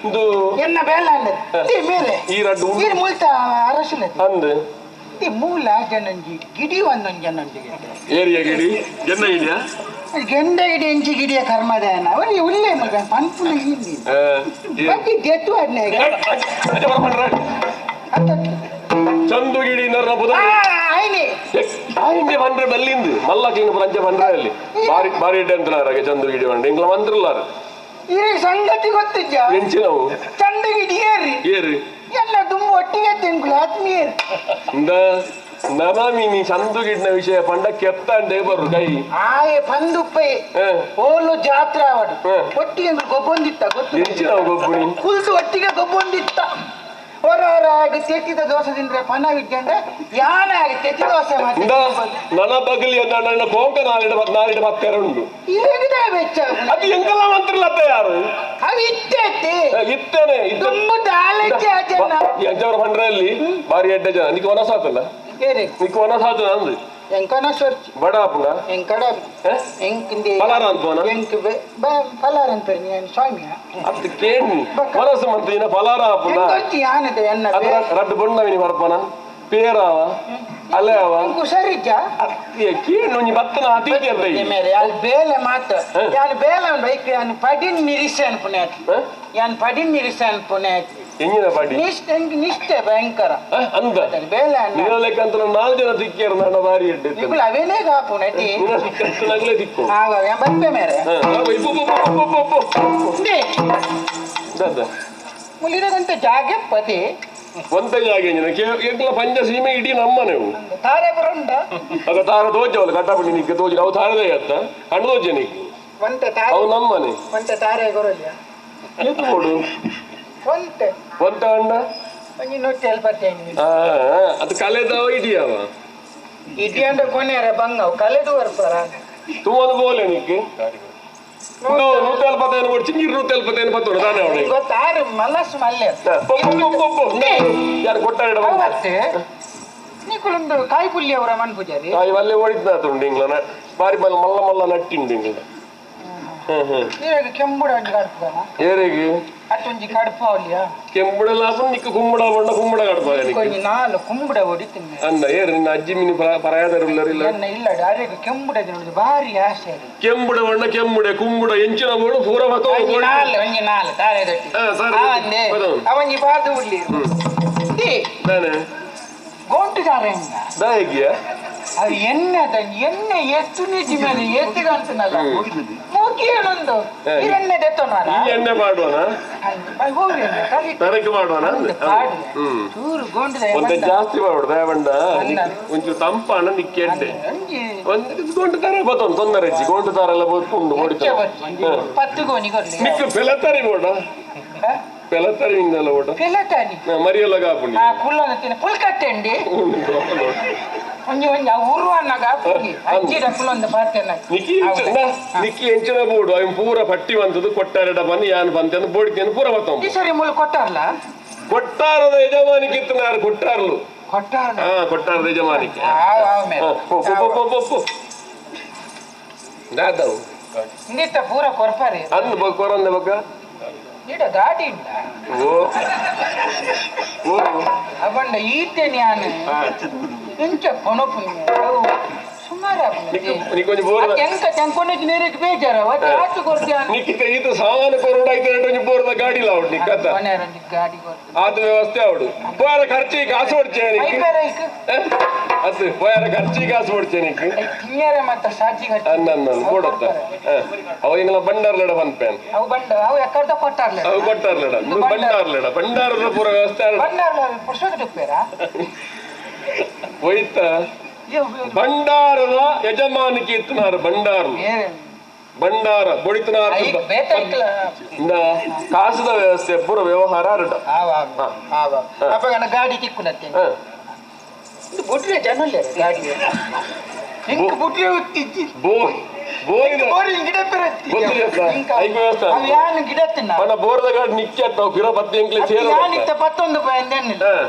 ಇದು ಎನ್ನ ಬೇಲ ಅಂಡದೆ ಮೇರೆ ಈ ರಡ್ಡು ಈ ಮುಲ್ತ ಅರಸುಲದೆ ಅಂದು ಈ ಮೂಲ ಜನಂಜಿ ಗಿಡಿ ಒಂದೊಂದು ಜನಂಜಿಗೆ ಏರಿಯ ಗಿಡಿ ಗೆನ್ನ ಗಿಡಿಯಾ ಗೆಂಡ ಗಿಡಿ ಎಂಚಿ ಗಿಡಿಯ ಕರ್ಮದಾನ ಅವನಿಗೆ ಉಲ್ಲೇ ಮಗ ಪನ್ಪುನ ಇಲ್ಲಿ ಬಗ್ಗಿ ಗೆತ್ತು ಅಡ್ನೆ ಚಂದು ಗಿಡಿ ನರ್ರ ಬುಧ ಆಯ್ನೆ ಆಯಿಂಡೆ ಬಂದ್ರೆ ಬಲ್ಲಿಂದು ಮಲ್ಲಕಿಂಗ್ ಪಂಚ ಬಂದ್ರೆ ಅಲ್ಲಿ ಬಾರಿ ಬಾರಿ ಇಡ್ಡೆ ಅಂತಲಾರ ಚಂದು ಗಿಡಿ ಬಂಡೆ ಇಂಗ್ಲ ಮಂತ್ರಲಾರ ಈ ಸಂಗತಿ ಗೊತ್ತಿದ್ದ ಎಂಚಿನವು ಚಂದು ಗಿಡಿ ಏರಿ ಏರಿ ಎಲ್ಲ ದುಂಬು ಒಟ್ಟಿಗೆ ತಿಂಗಳು ಆತ್ಮೀಯರು ಇಂದ ನನಾಮಿ ನೀ ಚಂದು ಗಿಡ್ನ ವಿಷಯ ಪಂಡ ಕೆತ್ತಂಡೆ ಬರು ಕೈ ಆಯೆ ಪಂದುಪ್ಪೆ ಓಲು ಜಾತ್ರೆ ಅವಡು ಒಟ್ಟಿಗೆ ಗೊಬ್ಬೊಂದಿತ್ತ ಗೊತ್ತು ಎಂಚಿನವು ಗೊಬ್ಬುಣಿ ಕುಲ್ತು ಒಟ್ಟಿಗೆ ಗೊಬ್ಬೊಂದಿತ್ತ ಹೊರ ಹೊರ ಆಗಿ ತೆತ್ತಿದ ದೋಸೆ ತಿಂದ್ರೆ ಪಣ ವಿದ್ಯಂದ್ರೆ ಯಾನ ಆಗಿ ತೆತ್ತಿ ದೋಸೆ ಇಂದ ನನ್ನ ಬಗಲಿ ಅಂತ ನನ್ನ ಕೋಂಕ ನಾಲಿಡ ನಾಲಿಡ ಪತ್ತೆರ ಉಂಡು ಹೇಗಿದೆ ಬೆಚ್ಚ ಅದು ಎಂಗೆಲ್ಲ ಮಂತ್ರಲತ್ತ ಯಾರು ಅವು ಇತ್ತೈತಿ ಇತ್ತೇನೆ ತುಂಬು ದಾಲಕ್ಕೆ ಆ ಜನ ಎಂಚವರ ಪಂಡ್ರಲ್ಲಿ ಬಾರಿ ಎಡ್ಡೆ ಜನ ನಿಕ್ ವನಸಾತಲ್ಲ ನಿಕ್ ವನಸಾತ ಅಂದು ಎಂಕನ ಸೊರ್ಚಿ ಬಡ ಆಪುಂಡ ಎಂಕಡ ಎಂಕಿಂದೆ ಫಲಾರ ಅನ್ಪೋನ ಎಂಕ್ ಫಲಾರ ಅನ್ಪೇರಿ ನಾನು ಸ್ವಾಮಿಯ ಅದು ಕೇಳಿ ವನಸು ಮಂತ್ರಿನ ಫಲಾರ ಆಪುಂಡ ಎಂಕೊಚ್ಚಿ ಯಾನದ ಎನ್ನ ರಡ್ಡು ಬೊಣ್ಣವಿನಿ ಪರ್ಪನ ಪೇರಾವ ಅಲೆ ಅವ ಹುಷಾರಿಜ್ಜ ಕೇಳು ಒಂಜಿ ಬತ್ತನ ಅತಿಥಿ ಅಂತ ಮೇರೆ ಅಲ್ಲಿ ಬೇಲೆ ಮಾತ್ರ ಯಾನ್ ಬೇಲೆ ಬೈಕ್ ಯಾನ್ ಪಡಿನ್ ನಿರಿಸೆ ಅನ್ಪುಣೆ ಯಾನ್ ಪಡಿನ್ ನಿರಿಸೆ ಅನ್ಪುಣೆ ಎಂಜಿನ ಪಡಿ ನಿಷ್ಠೆ ನಿಷ್ಠೆ ಭಯಂಕರ ಅಂದ ಬೇಲೆ ನಿನ್ನ ಲೆಕ್ಕ ಅಂತ ನಾಲ್ಕು ಜನ ತಿಕ್ಕಿಯರು ನನ್ನ ಬಾರಿ ಎಡ್ಡೆ ನಿಕುಲು ಅವೇನೇ ಕಾಪುಣೆ ನಿನ್ನ ಲೆಕ್ಕ ಅಂತ ನಗಲೇ ತಿಕ್ಕು ಆಗ ಬರ್ಪೆ ಮೇರೆ ಮುಲಿರಗಂತ ಜಾಗೆ ಪತಿ ಒಂತ ಜಾಗೆ ಎಂಕ್ಲ ಪಂಚ ಸೀಮೆ ಇಡೀ ನಮ್ಮನೆವು ತಾರೆ ಬರುಂಡ ಆಗ ತಾರ ತೋಜವಲ್ಲ ಕಟ್ಟಾಪುಡಿ ನಿಕ್ಕೆ ತೋಜ ಅವು ತಾರದೇ ಅತ್ತ ಕಣ್ಣು ತೋಜ ನಿಕ್ಕೆ ಒಂತೆ ತಾರೆ ಅವು ನಮ್ಮನೆ ಒಂತೆ ತಾರೆ ಗೊರಲ್ಯ ಏತು ಕೊಡು ಒಂತೆ ಒಂತ ಅಣ್ಣ ಒಂಜಿ ನೂറ്റി ಎಲ್ಪತ್ತೈದು ಅದು ಕಲೆದವ ಇಡಿಯವ ಇಡಿ ಅಂದ್ರೆ ಕೊನೆಯರ ಬಂಗವು ಕಲೆದು ಬರ್ಪಾರ ತುಂಬೊಂದು ಬೋಲೆ ನಿಕ್ಕೆ 175 ಕೊಡ್ಚಿ 275 ಪತ್ತೋಡು ತಾನೇ ಅವಳು ಗೊತ್ತಾರು ಮನಸ್ಸು ಮಲ್ಲೆ ಯಾರು ಕೊಟ್ಟಾಡ ಮತ್ತೆ ನೀಕುಲೊಂದು ಕಾಯಿ ಪುಲ್ಲಿ ಅವರ ಮನ್ ಪೂಜಾರಿ ಕಾಯಿ ವಲ್ಲೆ ಓಡಿದ್ನ ತುಂಡು ಇಂಗ್ಲ ಬಾರಿ ಮಲ್ಲ ಮಲ್ಲ ಮಲ್ಲ ನಟ್ಟಿಂಡು ಇಂಗ್ಲ ನೀರಾಗ ಕೆಂಬುಡ ಒಂಜಿ ಕಡ್ಪುಗನ ಏರಿಗೆ ಅತ್ತೊಂಜಿ ಕಡ್ಪು ಅವಲಿಯ ಕೆಂಬುಡ ಲಾಭ ನಿಕ್ಕ ಕುಂಬುಡ ಬಣ್ಣ ಕುಂಬುಡ ಕಡ್ಪ ಒಂಜಿ ನಾಲು ಕುಂಬುಡ ಹೊಡಿತೀನಿ ಅಂದ ಏರು ನಿನ್ನ ಅಜ್ಜಿ ಮಿನಿ ಪರಾಯದರುಲ್ಲರಿಲ್ಲ ಇಲ್ಲ ಇಲ್ಲ ಅರೆಗೆ ಕೆಂಬುಡ ತಿನ್ನೋದು ಭಾರಿ ಆಸೆ ರೀ ಕೆಂಬುಡ ಬಣ್ಣ ಕೆಂಬುಡೆ ಕುಂಬುಡ ಎಂಚಿನ ಬೋಡು ಪೂರ ಬತ್ತೋ ಒಂಜಿ ನಾಲು ಒಂಜಿ ನಾಲು ತಾರೆ ದಟ್ಟಿ ಅವಂದೆ ಅವಂಜಿ ಬಾರ್ದು ಉಡ್ಲಿ ನಾನೇ ಗೋಂಟುದಾರೆ ದಾಯಗಿಯ ಅದು ಎಣ್ಣೆ ಅದ ಎಣ್ಣೆ ಎತ್ತು ನಿಜಿ ಮೇಲೆ ಎತ್ತು ಕಾಣ್ತನಲ್ಲ ಮೂಕಿ ಹೇಳೊಂದು ಎಣ್ಣೆ ದೆತ್ತೋಣ ಈ ಎಣ್ಣೆ ಮಾಡುವನ ತರಕ್ಕೆ ಮಾಡುವನ ಚೂರು ಗೋಂಡು ಒಂದೇ ಜಾಸ್ತಿ ಮಾಡುವ ದಯವಂಡ ಒಂಚೂರು ತಂಪಾಣ ನಿಕ್ಕೆ ಎಣ್ಣೆ ಒಂದು ಗೋಂಡು ತಾರೆ ಬತ್ತೊಂದು ತೊಂದರೆ ಹೆಚ್ಚಿ ಗೋಂಡು ತಾರೆಲ್ಲ ಬತ್ತುಂಡು ಹೊಡಿತಾರೆ ಪತ್ತು ಗೋಣಿ ಕೊಡ್ಲಿ ನಿಕ್ಕ ಪೆಲತ್ತರಿ ಬೋಡ ಪೆಲತ್ತರಿ ಇಂದಲ್ಲ ಬೋಡ ಪೆಲತಾನಿ ಮರಿಯಲ್ಲ ಕಾಪುಂಡಿ ಆ ಕುಲ್ಲನ ತಿನ್ನ ಪುಲ್ಕಟ್ಟೆಂಡಿ ಒಂಜಿ ಒಂಜಿ ಆ ಉರುವನ್ನಾಗ ಅಜ್ಜಿಡ ಕುಲೊಂದು ಪಾತೆನ ನಿಕ್ಕಿ ನಿಕ್ಕಿ ಎಂಚಿನ ಬೋಡು ಅವನ್ ಪೂರ ಪಟ್ಟಿ ಬಂತದ್ದು ಕೊಟ್ಟಾರಡ ಬನ್ನಿ ಯಾನ್ ಬಂತೆ ಬೋಡಿತೇನು ಪೂರ ಬತ್ತವ ಈ ಸರಿ ಮುಳ್ಳು ಕೊಟ್ಟಾರಲ್ಲ ಕೊಟ್ಟಾರದ ಯಜಮಾನಿಗೆ ಇತ್ತು ಕೊಟ್ಟಾರ್ಲು ಕೊಟ್ಟಾರ ಹಾ ಕೊಟ್ಟಾರದ ಯಜಮಾನಿಗೆ ದಾದವು ಇಂದಿತ್ತ ಪೂರ ಕೊರ್ಪಾರಿ ಅಂದ್ ಬ ಕೊರಂದ ಬಕ್ಕ ನೀಡ ಗಾಡಿ ಇಲ್ಲ ಓ ಓ ಅವಣ್ಣ ಈತೆ ನಾನು ಇಂಚ ಕೊನಪುಣ್ಯ ಸುಮಾರು ನಿಕ್ಕೊಂಜಿ ಬೋರ್ದ ಎಂಕ ತೆಂಕೊಂಡ ನೀರಿಗೆ ಬೇಜಾರ ಆಚು ಕೊಡ್ತೀಯ ನಿಕ್ಕಿತ ಈತ ಸಾಮಾನು ಕೊರೋಡ ಐತೆ ಒಂಜಿ ಬೋರ್ದ ಗಾಡಿ ಇಲ್ಲ ಅವಡು ನಿಕ್ಕ ಗಾಡಿ ಕೊಡ್ತೀನಿ ಆತ ವ್ಯವಸ್ಥೆ ಅವಡು ಪೋಯಾರ ಖರ್ಚಿ ಕಾಸು ಹೊಡ್ಚೆ ನಿಕ್ ಅದು ಪೋಯಾರ ಖರ್ಚಿ ಕಾಸು ಹೊಡ್ಚೆ ನಿಕ್ ತಿನ್ಯಾರ ಮತ್ತ ಸಾಚಿ ಅನ್ನ ಬೋಡತ್ತ ಅವ ಇಂಗ್ಲ ಬಂಡಾರ್ಲಡ ಪನ್ಪೇನ್ ಅವು ಬಂಡ ಅವು ಎಕ್ಕಡ್ದ ಕೊಟ್ಟಾರ್ಲ ಅವು ಕೊಟ್ಟಾರ್ಲಡ ಬಂಡಾರ್ಲಡ ಬಂಡಾರದ ಪೂರ ವ್ಯವಸ್ಥೆ ಬಂಡಾರ್ಲ ಪುಸ್ತಕ ಟಿಪ್ಪೇರ ಹೋಯ್ತ ಬಂಡಾರದ ಯಜಮಾನಿಕೆ ಇತ್ತನಾರು ಬಂಡಾರು ಬಂಡಾರ ಬೊಡಿತನಾರ ಕಾಸದ ವ್ಯವಸ್ಥೆ ಪೂರ ವ್ಯವಹಾರ ಅರಡ ಗಾಡಿ ತಿಕ್ಕುನತ್ತೆ ಬುಟ್ರೆ ಜನ ಗಾಡಿ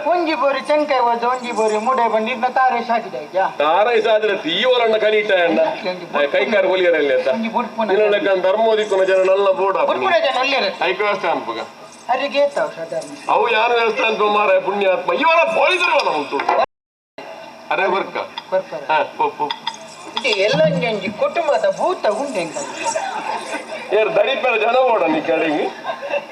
ಒಂಜಿ ಬೋರಿ ಚೆಂಕಾಯಿ ಹೋದ ಒಂಜಿ ಬೋರಿ ಮುಡೆ ಬಂದು ಇದನ್ನ ತಾರೆ ಸಾಕಿದೆ ತಾರೈ ಸಾದ್ರೆ ಈ ಓಲಣ್ಣ ಕಲಿಟ ಕೈಕಾರ ಒಲಿಯರಲ್ಲಿ ಅಂತ ಧರ್ಮೋದಿಕ್ಕುನ ಜನ ನಲ್ಲ ಬೋಡ ಐಕ ವ್ಯವಸ್ಥೆ ಅನ್ಪಗ ಅವು ಯಾರು ವ್ಯವಸ್ಥೆ ಅನ್ಪ ಮಾರ ಪುಣ್ಯಾತ್ಮ ಇವರ ಪೊಲೀಸರು ಉಂಟು ಅರೆ ಬರ್ಕ ಎಲ್ಲ ಕುಟುಂಬದ ಭೂತ ಉಂಟು ಏರ್ ದಡಿಪೆರ ಜನ ಓಡ ನೀ ಕಡೆಗೆ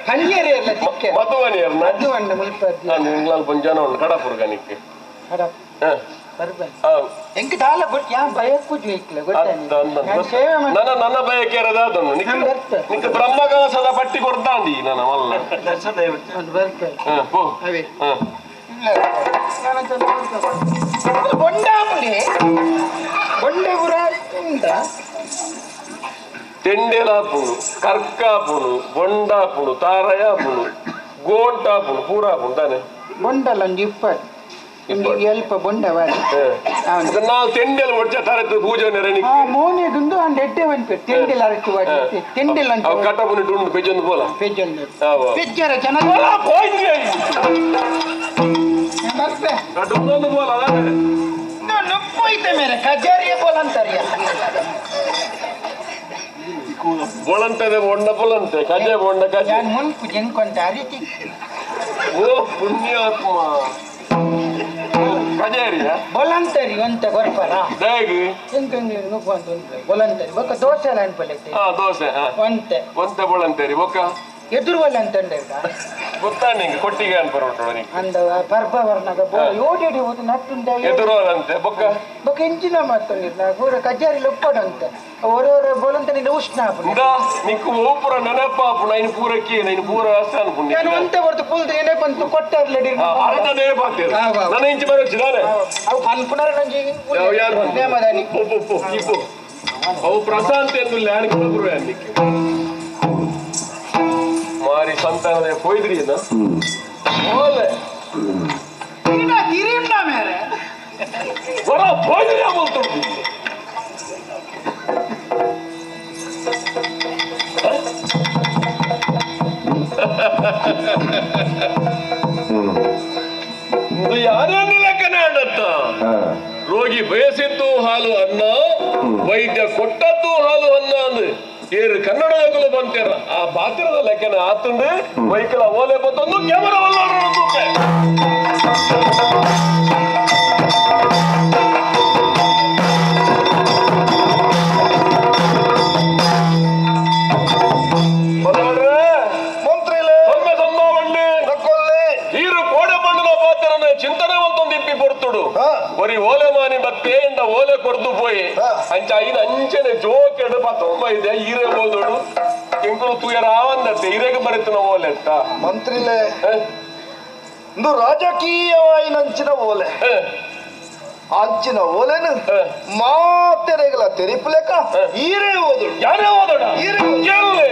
ಕಣ್ಣಿಯರೇ ಎಲ್ಲ ದಿಕ್ಕೆ ಮಧುವನಿಯರ್ ಮಧುವಣ್ಣ ಮುಲ್ಪದ್ದು ನಾನು ಇಂಗ್ಲಾಲ್ ಜನ ಉಂಟು ಕಡಪುರ್ಗ ನಿಕ್ಕೆ ಎಂಕ್ ದಾಲ ಬಟ್ ಯಾ ಭಯಕ್ಕೂ ಇಕ್ಲೆ ಗೊತ್ತಾ ನನ್ನ ನನ್ನ ಭಯಕ್ಕೆ ಇರೋದಾದನ್ನು ನಿಕ್ಕ ಬ್ರಹ್ಮಕಲಸದ ಪಟ್ಟಿ ಕೊಡ್ತಾಂದಿ ನನ್ನ ಮಲ್ಲ ಪೋ ಬೊಂಡಾಪುಡಿ ಬೊಂಡೆಪುರ ಉಂಟ ತೆಂಡೆಲಾಪುಣು ಕರ್ಕಾಪುಣು ಬೊಂಡಾಪುಣು ತಾರಯಾಪುಣು ಗೋಂಟಾಪುಣು ಪೂರಾಪುಣು ತಾನೆ ಬೊಂಡಲ ಒಂಜಿ ಇಪ್ಪತ್ತು ಎಲ್ಪ ಬೊಂಡ ನಾವು ತೆಂಡೆಲ್ ಒಡ್ಚ ತಾರತ್ತು ಪೂಜೆ ನೆರಣಿಗೆ ಮೋನೆಗುಂದು ಅಂಡ್ ಎಡ್ಡೆ ಬಂದ್ಪೆ ತೆಂಡೆಲ್ ಅರಚು ವಾಡಿ ತೆಂಡೆಲ್ ಅಂತ ಅವು ಕಟ್ಟಪುನಿ ಟುಂಡು ಪೆಜ್ಜೊಂದು ಪೋಲ ಪೆಜ್ಜೊಂದು ಪೆಜ್ಜರ ಜನ ಪೋಯ್ತು ಕಟ್ಟುಂದು ಪೋಲ ಅದಾನೆ ನುಪ್ಪೋಯ್ತೆ ಮೇರೆ ಕಜಾರಿಯ ಬೋಲ ಅಂತಾರಿಯ ಬೊಳಂತದೆ ಬೊಂಡ ಪೊಲಂತೆ ಕಜೆ ಬೊಂಡ ಕಜೆ ನಾನು ಮುನ್ಪು ಜೆನ್ಕೊಂತ ಆ ರೀತಿ ಓ ಪುಣ್ಯಾತ್ಮ ಕಜೇರಿಯ ಬೊಲಂತರಿ ಒಂತ ಕೊರ್ಪರ ಹೇಗೆ ಬೊಲಂತರಿ ಬೊಕ್ಕ ದೋಸೆ ಎಲ್ಲ ಅನ್ಪಲೈತೆ ಹಾ ದೋಸೆ ಒಂತೆ ಒಂತೆ ಬೊಳಂತರಿ ಬೊಕ್ಕ ಎದುರು ಒಲ್ಲ ಅಂತಂಡ ಗೊತ್ತಾ ನಿಂಗೆ ಕೊಟ್ಟಿಗೆ ಅನ್ಪರ ಅಂದ ಪರ್ಬ ವರ್ಣಗ ಓಡಿ ಓದು ನಟ್ಟುಂಡ ಎದುರು ಅಂತೆ ಬೊಕ್ಕ ಬೊಕ್ಕ ಇಂಚಿನ ಮಾತೊಂದಿಲ್ಲ ಪೂರ ಕಜಾರಿ ಲೊಪ್ಪಡಂತೆ ಒರೋರ ಬೋಲಂತ ಉಷ್ಣ ನಿಕ್ಕು ಓಪುರ ನೆನಪ ನೈನ್ ಪೂರಕ್ಕೆ ನೈನ್ ಪೂರ ವ್ಯವಸ್ಥೆ ಅನ್ಪುಂಡಿ ನಾನು ಒಂತೆ ಹೊರತು ಪುಲ್ದು ಏನೇ ಬಂತು ಕೊಟ್ಟಾರ್ಲೆಡಿ ಅರ್ಧದೇ ಬಾತೇರು ನನ್ನ ಇಂಚಿ ಬರೋಚಿದಾನೆ ಅವು ಪನ್ಪುನರ ನಂಜಿ ಅವು ಪ್ರಶಾಂತ್ ಎಂದು ಲ್ಯಾನ್ ಕೊಡಬರು ನಿಕ್ಕೆ ಮಾರಿ ಸಂತಾನದ ಪೋಯ್ದ್ರಿ ಓಲೆ ಮೇರೆ ಬರ ಪೋಯ್ದ್ರಿ ಅಮಲ್ತು ಇದು ಯಾರನ್ನು ಲೆಕ್ಕನೆ ಆಡತ್ತ ರೋಗಿ ಬಯಸಿದ್ದು ಹಾಲು ಅನ್ನ ವೈದ್ಯ ಕೊಟ್ಟದ್ದು ಹಾಲು ಅನ್ನ ಅಂದ್ರೆ ಏರು ಕನ್ನಡದಾಗಲೂ ಬಂತೇರ ಆ ಪಾತ್ರದ ಲೆಕ್ಕನ ಆತಂದ್ರೆ ವೈಕಲ ಓಲೆ ಬತ್ತೊಂದು ಕ್ಯಾಮರಾವಲ್ಲ ಚಿಂತನೆ ಒಂದೊಂದು ಇಪ್ಪಿ ಪೊರ್ತುಡು ಒರಿ ಓಲೆ ಮಾನಿ ಬತ್ತೆ ಎಂಡ ಓಲೆ ಕೊರ್ದು ಪೋಯಿ ಅಂಚ ಐನ ಅಂಚನೆ ಜೋಕೆಡು ಪತ್ತೊಂಬ ಇದೆ ಈರೆ ಓದೋಡು ಎಂಕುಲು ತೂಯ ರಾವಂದತ್ತೆ ಈರೆಗೆ ಬರುತ್ತಿನ ಓಲೆ ಅಂತ ಮಂತ್ರಿಲೆ ಇಂದು ರಾಜಕೀಯವಾಯಿನಂಚಿನ ಓಲೆ ಅಂಚಿನ ಓಲೆನು ಮಾತೆರೆಗಳ ತೆರಿಪುಲೆಕ ಈರೇ ಓದುಡು ಯಾರೇ ಓದೋಣ ಈರೇ ಎಲ್ಲೇ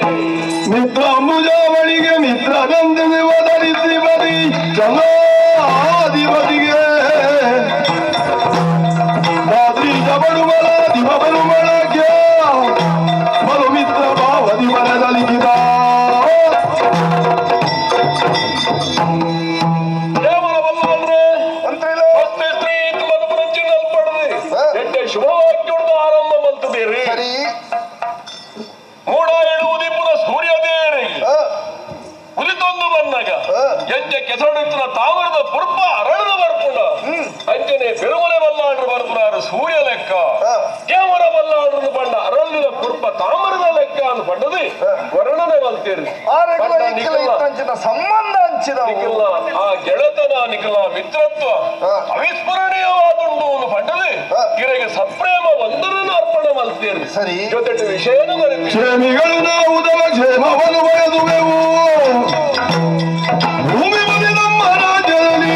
ಮಿತ್ರ ಅಂಬುಜಾವಳಿಗೆ ಮಿತ್ರನಂದು ಒದರಿಸಿ ಬರಿ ಚಲಾಧಿಪತಿಗೆ ರಾತ್ರಿ ಬರುಮಳ ದಿವ ಬರುಮಳಗ್ಯ ಬಲು ಮಿತ್ರ ಭಾವದಿ ಮನದಲಿಗಿದ ಶುಭವಾಕ್ಯೊಡ್ದು ಆರಂಭ ಮಲ್ತದೇರಿ ಸರಿ ಮೂಡ ಎಳುವುದಿಪ್ಪುನ ಸೂರ್ಯದೇರಿ ಕೆಸಡಿತ್ತಿನ ತಾವರದ ಪುರ್ಪ ಅರಳದ ಬರ್ಪುಂಡ ಅಂಜನೆ ಪೆರುಮಲೆ ಬಲ್ಲಾಡ್ರು ಬರ್ಪುನಾರು ಸೂರ್ಯ ಲೆಕ್ಕ ಕೇಮರ ಬಲ್ಲಾಡ್ರು ಪಂಡ ಅರಳಿನ ಪುರ್ಪ ತಾಮರದ ಲೆಕ್ಕ ಅನ್ನು ಪಂಡದು ವರ್ಣನೆ ಬಲ್ತೇರಿ ಸಂಬಂಧ ಹಂಚಿದ ಆ ಗೆಳೆತನ ನಿಖಲ ಮಿತ್ರತ್ವ ಅವಿಸ್ಮರಣೀಯವಾದುಂಡು ಪಂಡದು ಕಿರೆಗೆ ಸಪ್ರೇಮ ಒಂದರನ್ನು ಅರ್ಪಣೆ ಮಲ್ತೇರಿ ಸರಿ ಜೊತೆ ವಿಷಯನು ಕ್ಷೇಮಿಗಳು ನಾವು ಕ್ಷೇಮವನ್ನು ಬಯಸುವೆವು ಭೂಮಿ ಬಲಿ ನಮ್ಮ ರಾಜ್ಯದಲ್ಲಿ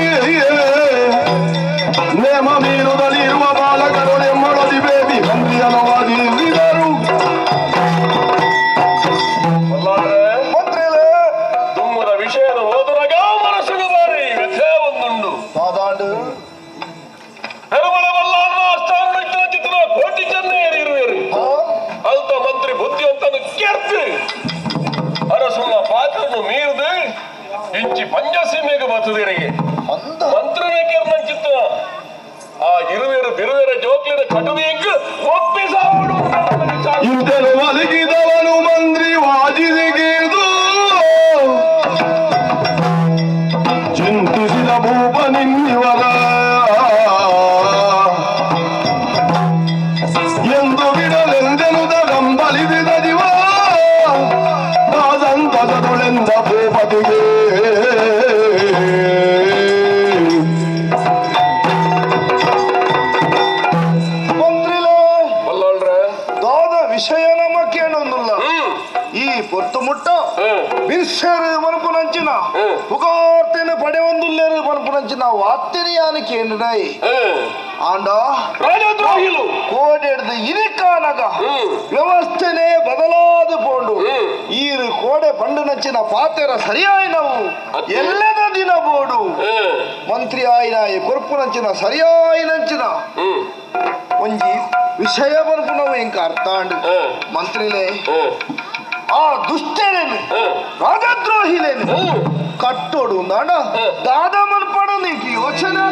ನೇಮ ಮೀರುದಲ್ಲಿರುವ ಬಾಲಕರು ನೆಮ್ಮದಿ ಬೇಬಿ ಮಂತ್ರಿಯನವಾದಿಸಿದರು ತುಮ್ಮದ ವಿಷಯದ ಓದುರಗ ಮನಸ್ಸಿಗೆ ಬಾರಿ ವ್ಯಥೆ ಒಂದುಂಡು ಪೆರುಮಳೆ ಬಲ್ಲಾರನ ಆಸ್ಥಾನ ಚಿತ್ರ ಕೋಟಿ ಚೆನ್ನೆಯರು ಇರುವೆರು ಅಲ್ತ ಮಂತ್ರಿ ಬುದ್ಧಿವಂತನು ಕೆರ್ತು ಅರಸುನ ಪಾತ್ರನು ಮೀರಿದು ಇಂಚಿ ಪಂಚಸೀಮೆಗೆ ಬತ್ತದಿರಿಗೆ ಮಂತ್ರನೇ ಕೆರ್ನಂಚಿತ್ತ ಆ ಇರುವೆರು ಬಿರುವೆರ ಜೋಕ್ಲಿನ ಕಟುವಿಯಂಗ್ ಒಪ್ಪಿಸಾವಡು ಇಂತನು ಒಲಗಿದವನು ಮಂತ್ರಿ ವಾಜಿಸಿಗಿದು ಚಿಂತಿಸಿದ ಭೂಪ ನಿನ್ನಿವರ ಎಂದು ಬಿಡಲೆಂದೆನು ದಂಬಲಿಸಿದ ದಿವ ದಾಸಂತಸದೊಳೆಂದ ಭೂಪತಿಗೆ ವಿಷಯ ನಮ್ಮ ಕೇಳೊಂದುಲ್ಲ ಈ ಪೊತ್ತು ಮುಟ್ಟ ಬಿರ್ಸೇರು ಮನಪುನಂಚಿನ ಪುಕಾರ್ತಿನ ಪಡೆ ಒಂದುಲ್ಲೇರು ಮನಪುನಂಚಿನ ವಾರ್ತೆಯಾನ ಕೇಂದ್ರಾಯಿ ಆಂಡ ರಾಜದ್ರೋಹಿಲು ಕೋಡೆಡ್ದು ಇರಿಕಾನಗ ವ್ಯವಸ್ಥೆನೇ ಬದಲಾದ ಪೋಂಡು ಈರು ಕೋಡೆ ಪಂಡುನಂಚಿನ ಪಾತೆರ ಸರಿಯಾಯಿನವು ಎಲ್ಲದ ದಿನ ಬೋಡು ಮಂತ್ರಿ ಆಯಿನಾಯಿ ಕೊರ್ಪುನಂಚಿನ ಸರಿಯಾಯಿನಂಚಿನ ಒಂಜಿ ವಿಷಯ ಬರ್ಪುನವು ಎಂಕ ಅರ್ಥಾಂಡ್ ಮಂತ್ರಿಲೇ ಆ ದುಷ್ಟರೇನು ರಾಜದ್ರೋಹಿಲೇನು ಕಟ್ಟೋಡು ನಾಡ ದಾದ ಮನ್ಪಡು ನೀಕು ಯೋಚನೆ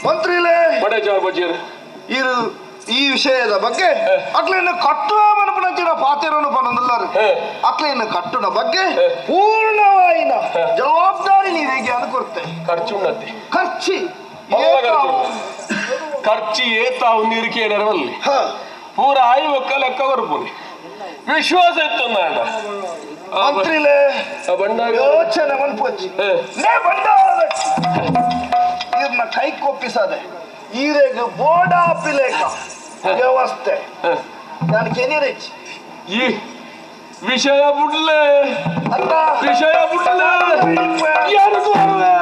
ಮಂತ್ರಿಲೇ ಇರು ಈ ವಿಷಯದ ಬಗ್ಗೆ ಅಟ್ಲಿನ ಕಟ್ಟುವ ಮನಪುನಂಚಿನ ಪಾತೆರನು ಪನಂದುಲ್ಲಾರು ಅಟ್ಲಿನ ಕಟ್ಟುನ ಬಗ್ಗೆ ಪೂರ್ಣವಾಯಿನ ಜವಾಬ್ದಾರಿ ನೀರಿಗೆ ಅನುಕೊರ್ತೆ ಖರ್ಚು ಖರ್ಚಿ ಖರ್ಚಿ ಏತಾವು ನೀರಿಗೆ ನೆರವಲ್ಲಿ ಪೂರ ಆಯಿ ಒಕ್ಕ ಲೆಕ್ಕ ಕೊರ್ಪುನಿ ವಿಶ್ವಾಸ ಇತ್ತು ಮಂತ್ರಿಲೇ ಯೋಚನೆ ಮನ್ಪೊಚ್ಚಿ ಇರ್ನ ಕೈ ಕೊಪ್ಪಿಸದೆ ಈರೆಗ್ ಬೋರ್ಡ್ ಆಪಿಲೇಕ ವ್ಯವಸ್ಥೆ ನಾನು ಕೆನಿರೆಚ್ ಈ ವಿಷಯ ಬುಡ್ಲೆ ವಿಷಯ ಬುಡ್ಲೆ ಯಾರು ತೋರುವೆ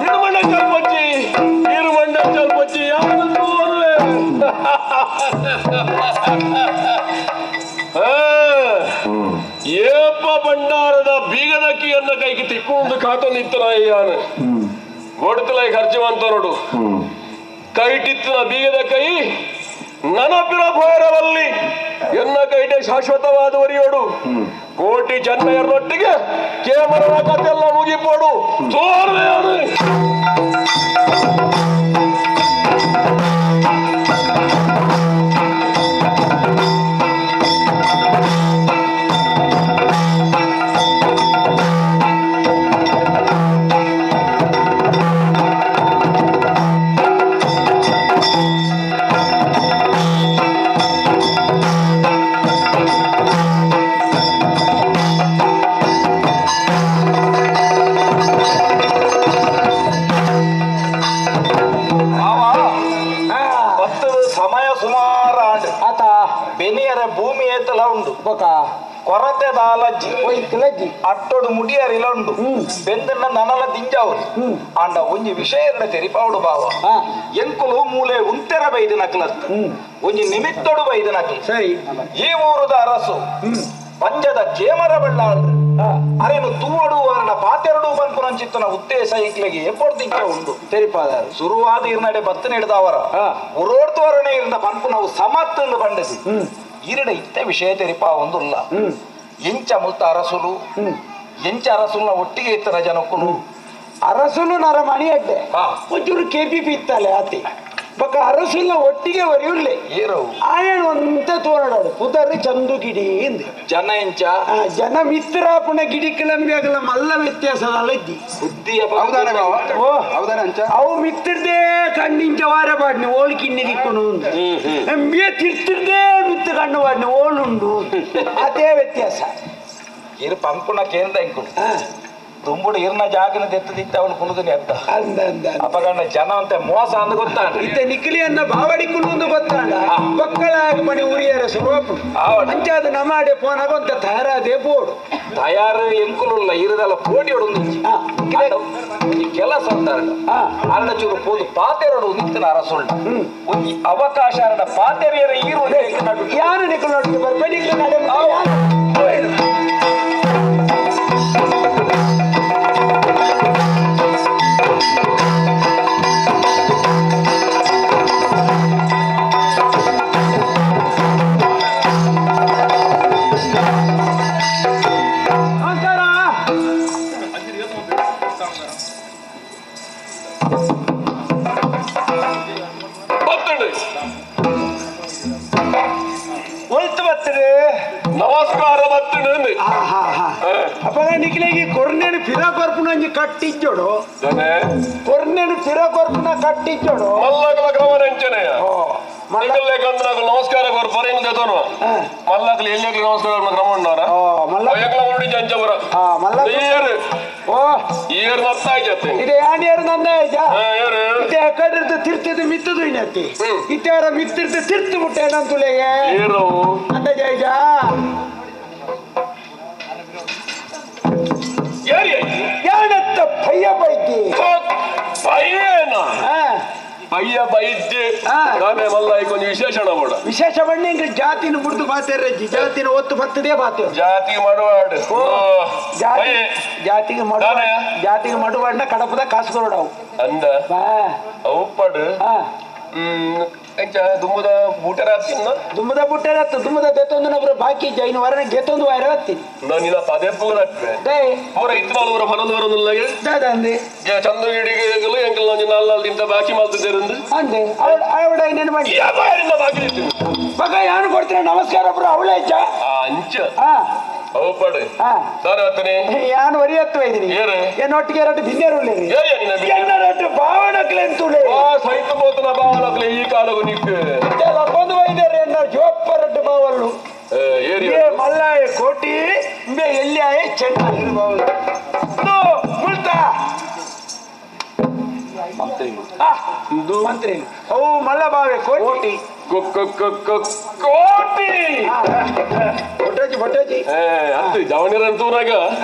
ಇರುಮಂಡ ಚಲ್ಪಚ್ಚಿ ಇರುಮಂಡ ಚಲ್ಪಚ್ಚಿ ಯಾರು ತೋರುವೆ ಏಪ ಭಂಡಾರದ ಬೀಗದ ಕೀಯನ್ನ ಕೈಗೆ ತಿಕ್ಕೊಂಡು ಕಾತ ನಿತ್ತನಾಯ್ಯಾನು ಒಡತಲೈ ಖರ್ಚು ಅಂತ ನೋಡು ಕೈಟಿತ್ತಿನ ಬೀಗದ ಕೈ ನನಪಿನ ಭೈರವಲ್ಲಿ ಎನ್ನ ಕೈಟೆ ಶಾಶ್ವತವಾದ ಒರಿಯೋಡು ಕೋಟಿ ಚೆನ್ನಯ್ಯರೊಟ್ಟಿಗೆ ಕೇಮರನ ಕಥೆಲ್ಲ ಮುಗಿಪೋಡು ತೋರ್ವೆ ಸೊತ್ತಲ ಉಂಡು ಕೊರತೆ ದಾಲಜ್ಜಿ ಒಯ್ಕಲಜ್ಜಿ ಅಟ್ಟೋಡು ಮುಡಿಯರಿಲ ಉಂಡು ಬೆಂದನ್ನ ನನಲ ದಿಂಜಾವ್ರಿ ಆಂಡ ಒಂಜಿ ವಿಷಯ ತೆರಿಪಾవుಡು ಬಾವ ಎಂಕುಲು ಮೂಲೆ ಉಂತೆರ ಬೈದು ನಕಲತ್ ಒಂಜಿ ನಿಮಿತ್ತೊಡು ಬೈದು ನಕಲು ಸರಿ ಈ ಊರುದ ಅರಸು ಪಂಜದ ಕೇಮರ ಬಳ್ಳಾಳ್ರು ಅರೇನು ತೂವಡು ಅವರನ್ನ ಪಾತೆರಡು ಪನ್ಪುನಂಚಿತ್ತನ ಉದ್ದೇಶ ಇಕ್ಲೆಗೆ ಎಪ್ಪೊಡ್ದಿಂಚ ಉಂಡು ತೆರಿಪಾದ ಸುರುವಾದ ಇರ್ನಡೆ ಬತ್ತು ನೀಡಿದವರ ಉರೋಡ್ತವರನೇ ಇರ್ನ ಪನ್ಪುನವು ಸಮತ್ತಂದು ಬಂಡಸಿ ಈರಡೆ ಇತ್ತ ವಿಷಯ ತೆರಿಪಾ ಒಂದುಲ್ಲ ಎಂಚ ಮುಲ್ತ ಅರಸುಲು ಎಂಚ ಅರಸುಲ್ನ ಒಟ್ಟಿಗೆ ಇತ್ತನ ಜನಕ್ಕುಲು ಅರಸುಲು ನರ ಮಣಿ ಅಡ್ಡೆ ಒಂಚೂರು ಕೆಪಿ ಇತ್ತಲ್ಲ ಆತಿ ಬಕ್ಕ ಅರಸುಲ್ನ ಒಟ್ಟಿಗೆ ಒರಿಯುಳ್ಳೆ ಆಯಣ ಅಂತ ತೋರಡಾಡು ಪುದರ್ ಚಂದು ಗಿಡಿ ಇಂದು ಜನ ಎಂಚ ಜನ ಮಿತ್ರಪುಣ ಗಿಡಿ ಕಿಳಂಬಿ ಆಗಲ ಮಲ್ಲ ವ್ಯತ್ಯಾಸ ಇದ್ದಿ ಅವು ಮಿತ್ರದೇ ಕಣ್ಣಿಂಚ ವಾರ ಪಾಡ್ನಿ ಓಳು ಕಿನ್ನಿ ದಿಕ್ಕುನು ತಿರ್ತಿರ್ದೇ ಮಿತ್ರ ಕಣ್ಣು ಪಾಡ್ನಿ ಓಳುಂಡು ಅದೇ ವ್ಯತ್ಯಾಸ ಇರು ಪಂಪುನ ಕೇಂದ್ರ ಇಂಕುಡು ದುಂಬುಡು ಇರ್ನ ಜಾಗನ ದೆತ್ತದಿತ್ತ ಅವನು ಕುಣುದನಿ ಅತ್ತ ಅಪಗಣ್ಣ ಜನ ಅಂತ ಮೋಸ ಅಂದು ಗೊತ್ತಾಂಡ ಇತ್ತ ನಿಕ್ಲಿ ಅನ್ನ ಬಾವಡಿ ಕುಣುಂದು ಗೊತ್ತಾಂಡ ಮಕ್ಕಳಾಗ ಮಣಿ ಉರಿಯರ ಸ್ವರೂಪ ಅಂಚಾದ ನಮಾಡೆ ಪೋನಾಗ ಅಂತ ತಯಾರಾದೆ ಬೋಡು ತಯಾರು ಎಂಕುಲುಲ್ಲ ಇರದಲ್ಲ ಪೋಟಿ ಹೊಡೊಂದು ಈ ಕೆಲಸ ಅಂತಾರಣ ಅರಡ ಚೂರು ಪೋದು ಪಾತೆರಡು ನಿಂತನ ಅರಸುಳ್ಳ ಒಂಜಿ ಅವಕಾಶ ಅರಡ ಪಾತೆರಿಯರ ಈರು ಯಾರು ನಿಕ್ಕಲು ನಡುವೆ ಬರ್ಬೇಡಿ ನಮಸ್ಕಾರ ಬತ್ತಣೆ ಅಪ್ಪ ನಿಕ್ಲೆಗೆ ಕೊರ್ನೇನು ಫಿರಾ ಕೊರ್ಪುನ ಅಂಜಿ ಕಟ್ಟಿಜ್ಜೋಡು ಕೊರ್ನೇನು ಫಿರಾ ಕೊರ್ಪುನ ಕಟ್ಟಿಜ್ಜೋಡು ಮಲ್ಲಕಲ ಕ್ರಮರಂಚನೆಯ ಮಲ್ಲಕಲ್ಲೇ ಕಂಡು ನಮಸ್ಕಾರ ಕೊರ್ಪರ ಇಂದ ದೇತೋನು ಮಲ್ಲಕಲ ಎಲ್ಲಿಯಕಲ ನಮಸ್ಕಾರ ಕ್ರಮ ಉಂಡಾರ ಮಲ್ಲಕಲ ಉಂಡಿ ಜಂಚಪುರ ಮಲ್ಲ ಏರು ಓ ಏರು ನತ್ತಾಯ್ತು ಇದೆ ಯಾರು ನನ್ನ ಇದೆ ಕಡಿರ್ದು ತಿರ್ತಿದ್ದು ಮಿತ್ತದು ಇನ್ನತ್ತಿ ಇತ್ಯಾರ ಮಿತ್ತಿರ್ದು ತಿರ್ತು ಬಿಟ್ಟೆ ನಂತುಲೆಗೆ ಏರು ಅಂತ ಜೈಜ ಯಾನತ್ತ ಪಯ್ಯ ಬೈತಿ ಪಯ್ಯನ ಪಯ್ಯ ಬೈದ್ಯ ನಾನೇ ಮಲ್ಲ ಕೊಂಚ ವಿಶೇಷಣ ಮಾಡ ವಿಶೇಷ ಬಣ್ಣ ಜಾತಿನ ಬಿಡ್ದು ಬಾತೇರಜ್ಜಿ ಜಾತಿನ ಒತ್ತು ಬರ್ತದೆ ಬಾತೆ ಜಾತಿಗೆ ಮಾಡುವಾಡು ಜಾತಿಗೆ ಮಾಡು ಜಾತಿಗೆ ಮಾಡುವಾಡ್ನ ಕಡಪದ ಕಾಸು ಕೊರಡವು ಅಂದ ಉಪ್ಪಡು ದುಮ್ಮದ ಬೂಟರ ಹತ್ತಿನ ದುಮ್ಮದ ಬುಟ್ಟರ ಹತ್ತು ದುಮ್ಮದ ದೆತ್ತೊಂದು ನಬ್ರು ಬಾಕಿ ಜೈನ ವಾರನ ಗೆತ್ತೊಂದು ವಾರ ಹತ್ತೀನಿ ನಿನ್ನ ಪದೇ ಪೂರ ಪೂರ ಇತ್ತು ಊರ ಪನ್ನೊಂದು ವರ ದಾದಂದೆ ಚಂದ ಇಡಿಗೆಗಳು ಎಂಕಲ್ ಒಂಜಿ ನಾಲ್ ನಾಲ್ ದಿನ ಬಾಕಿ ಮಾಡ್ತಿದ್ದೇರಂದು ಅಂದೆ ಅವಳ ಇನ್ನೇನು ಮಾಡಿ ಬಾಕಿ ಇತ್ತು ಮಗ ಯಾನು ಕೊಡ್ತೀನಿ ನಮಸ್ಕಾರ ಬ್ರೋ ಅವಳೇ ಇಜ್ಜ ಅಂಚ ಅವಪಡು ನಾನು ಹತ್ತನೆ ಯಾನು ವರಿ ಹತ್ತು ಇದ್ದೀನಿ ಏನೊಟ್ಟಿಗೆ ಎರಡು ಬಿನ್ನೇರು ಎನ್ನರಟ್ಟು ಭಾವನಕ್ಲೆ ಅಂತುಳೆ ಸಹಿತ ಬೋತನ ಭಾವನಕ್ಲೆ ಈ ಕಾಲಗು ನಿಕ್ ಬಂದು ವೈದ್ಯರು ಎನ್ನ ಜೋಪ್ಪರಟ್ಟು ಬಾವಲ್ಲು ಮಲ್ಲಾಯ ಕೋಟಿ ಇಂಬೆ ಎಲ್ಲಿಯಾಯ ಚೆಂಡ ಬಾವಲು ಮುಳ್ತಾ ಮಂತ್ರಿ ಅವು ಮಲ್ಲ ಬಾವೆ ಕೋಟಿ ಕೋಟಿ ಬೊಟ್ಟಾಜಿ ಬೊಟ್ಟಾಜಿ ಅತ್ತು ಜವನಿರನ್ ತೂನಾಗ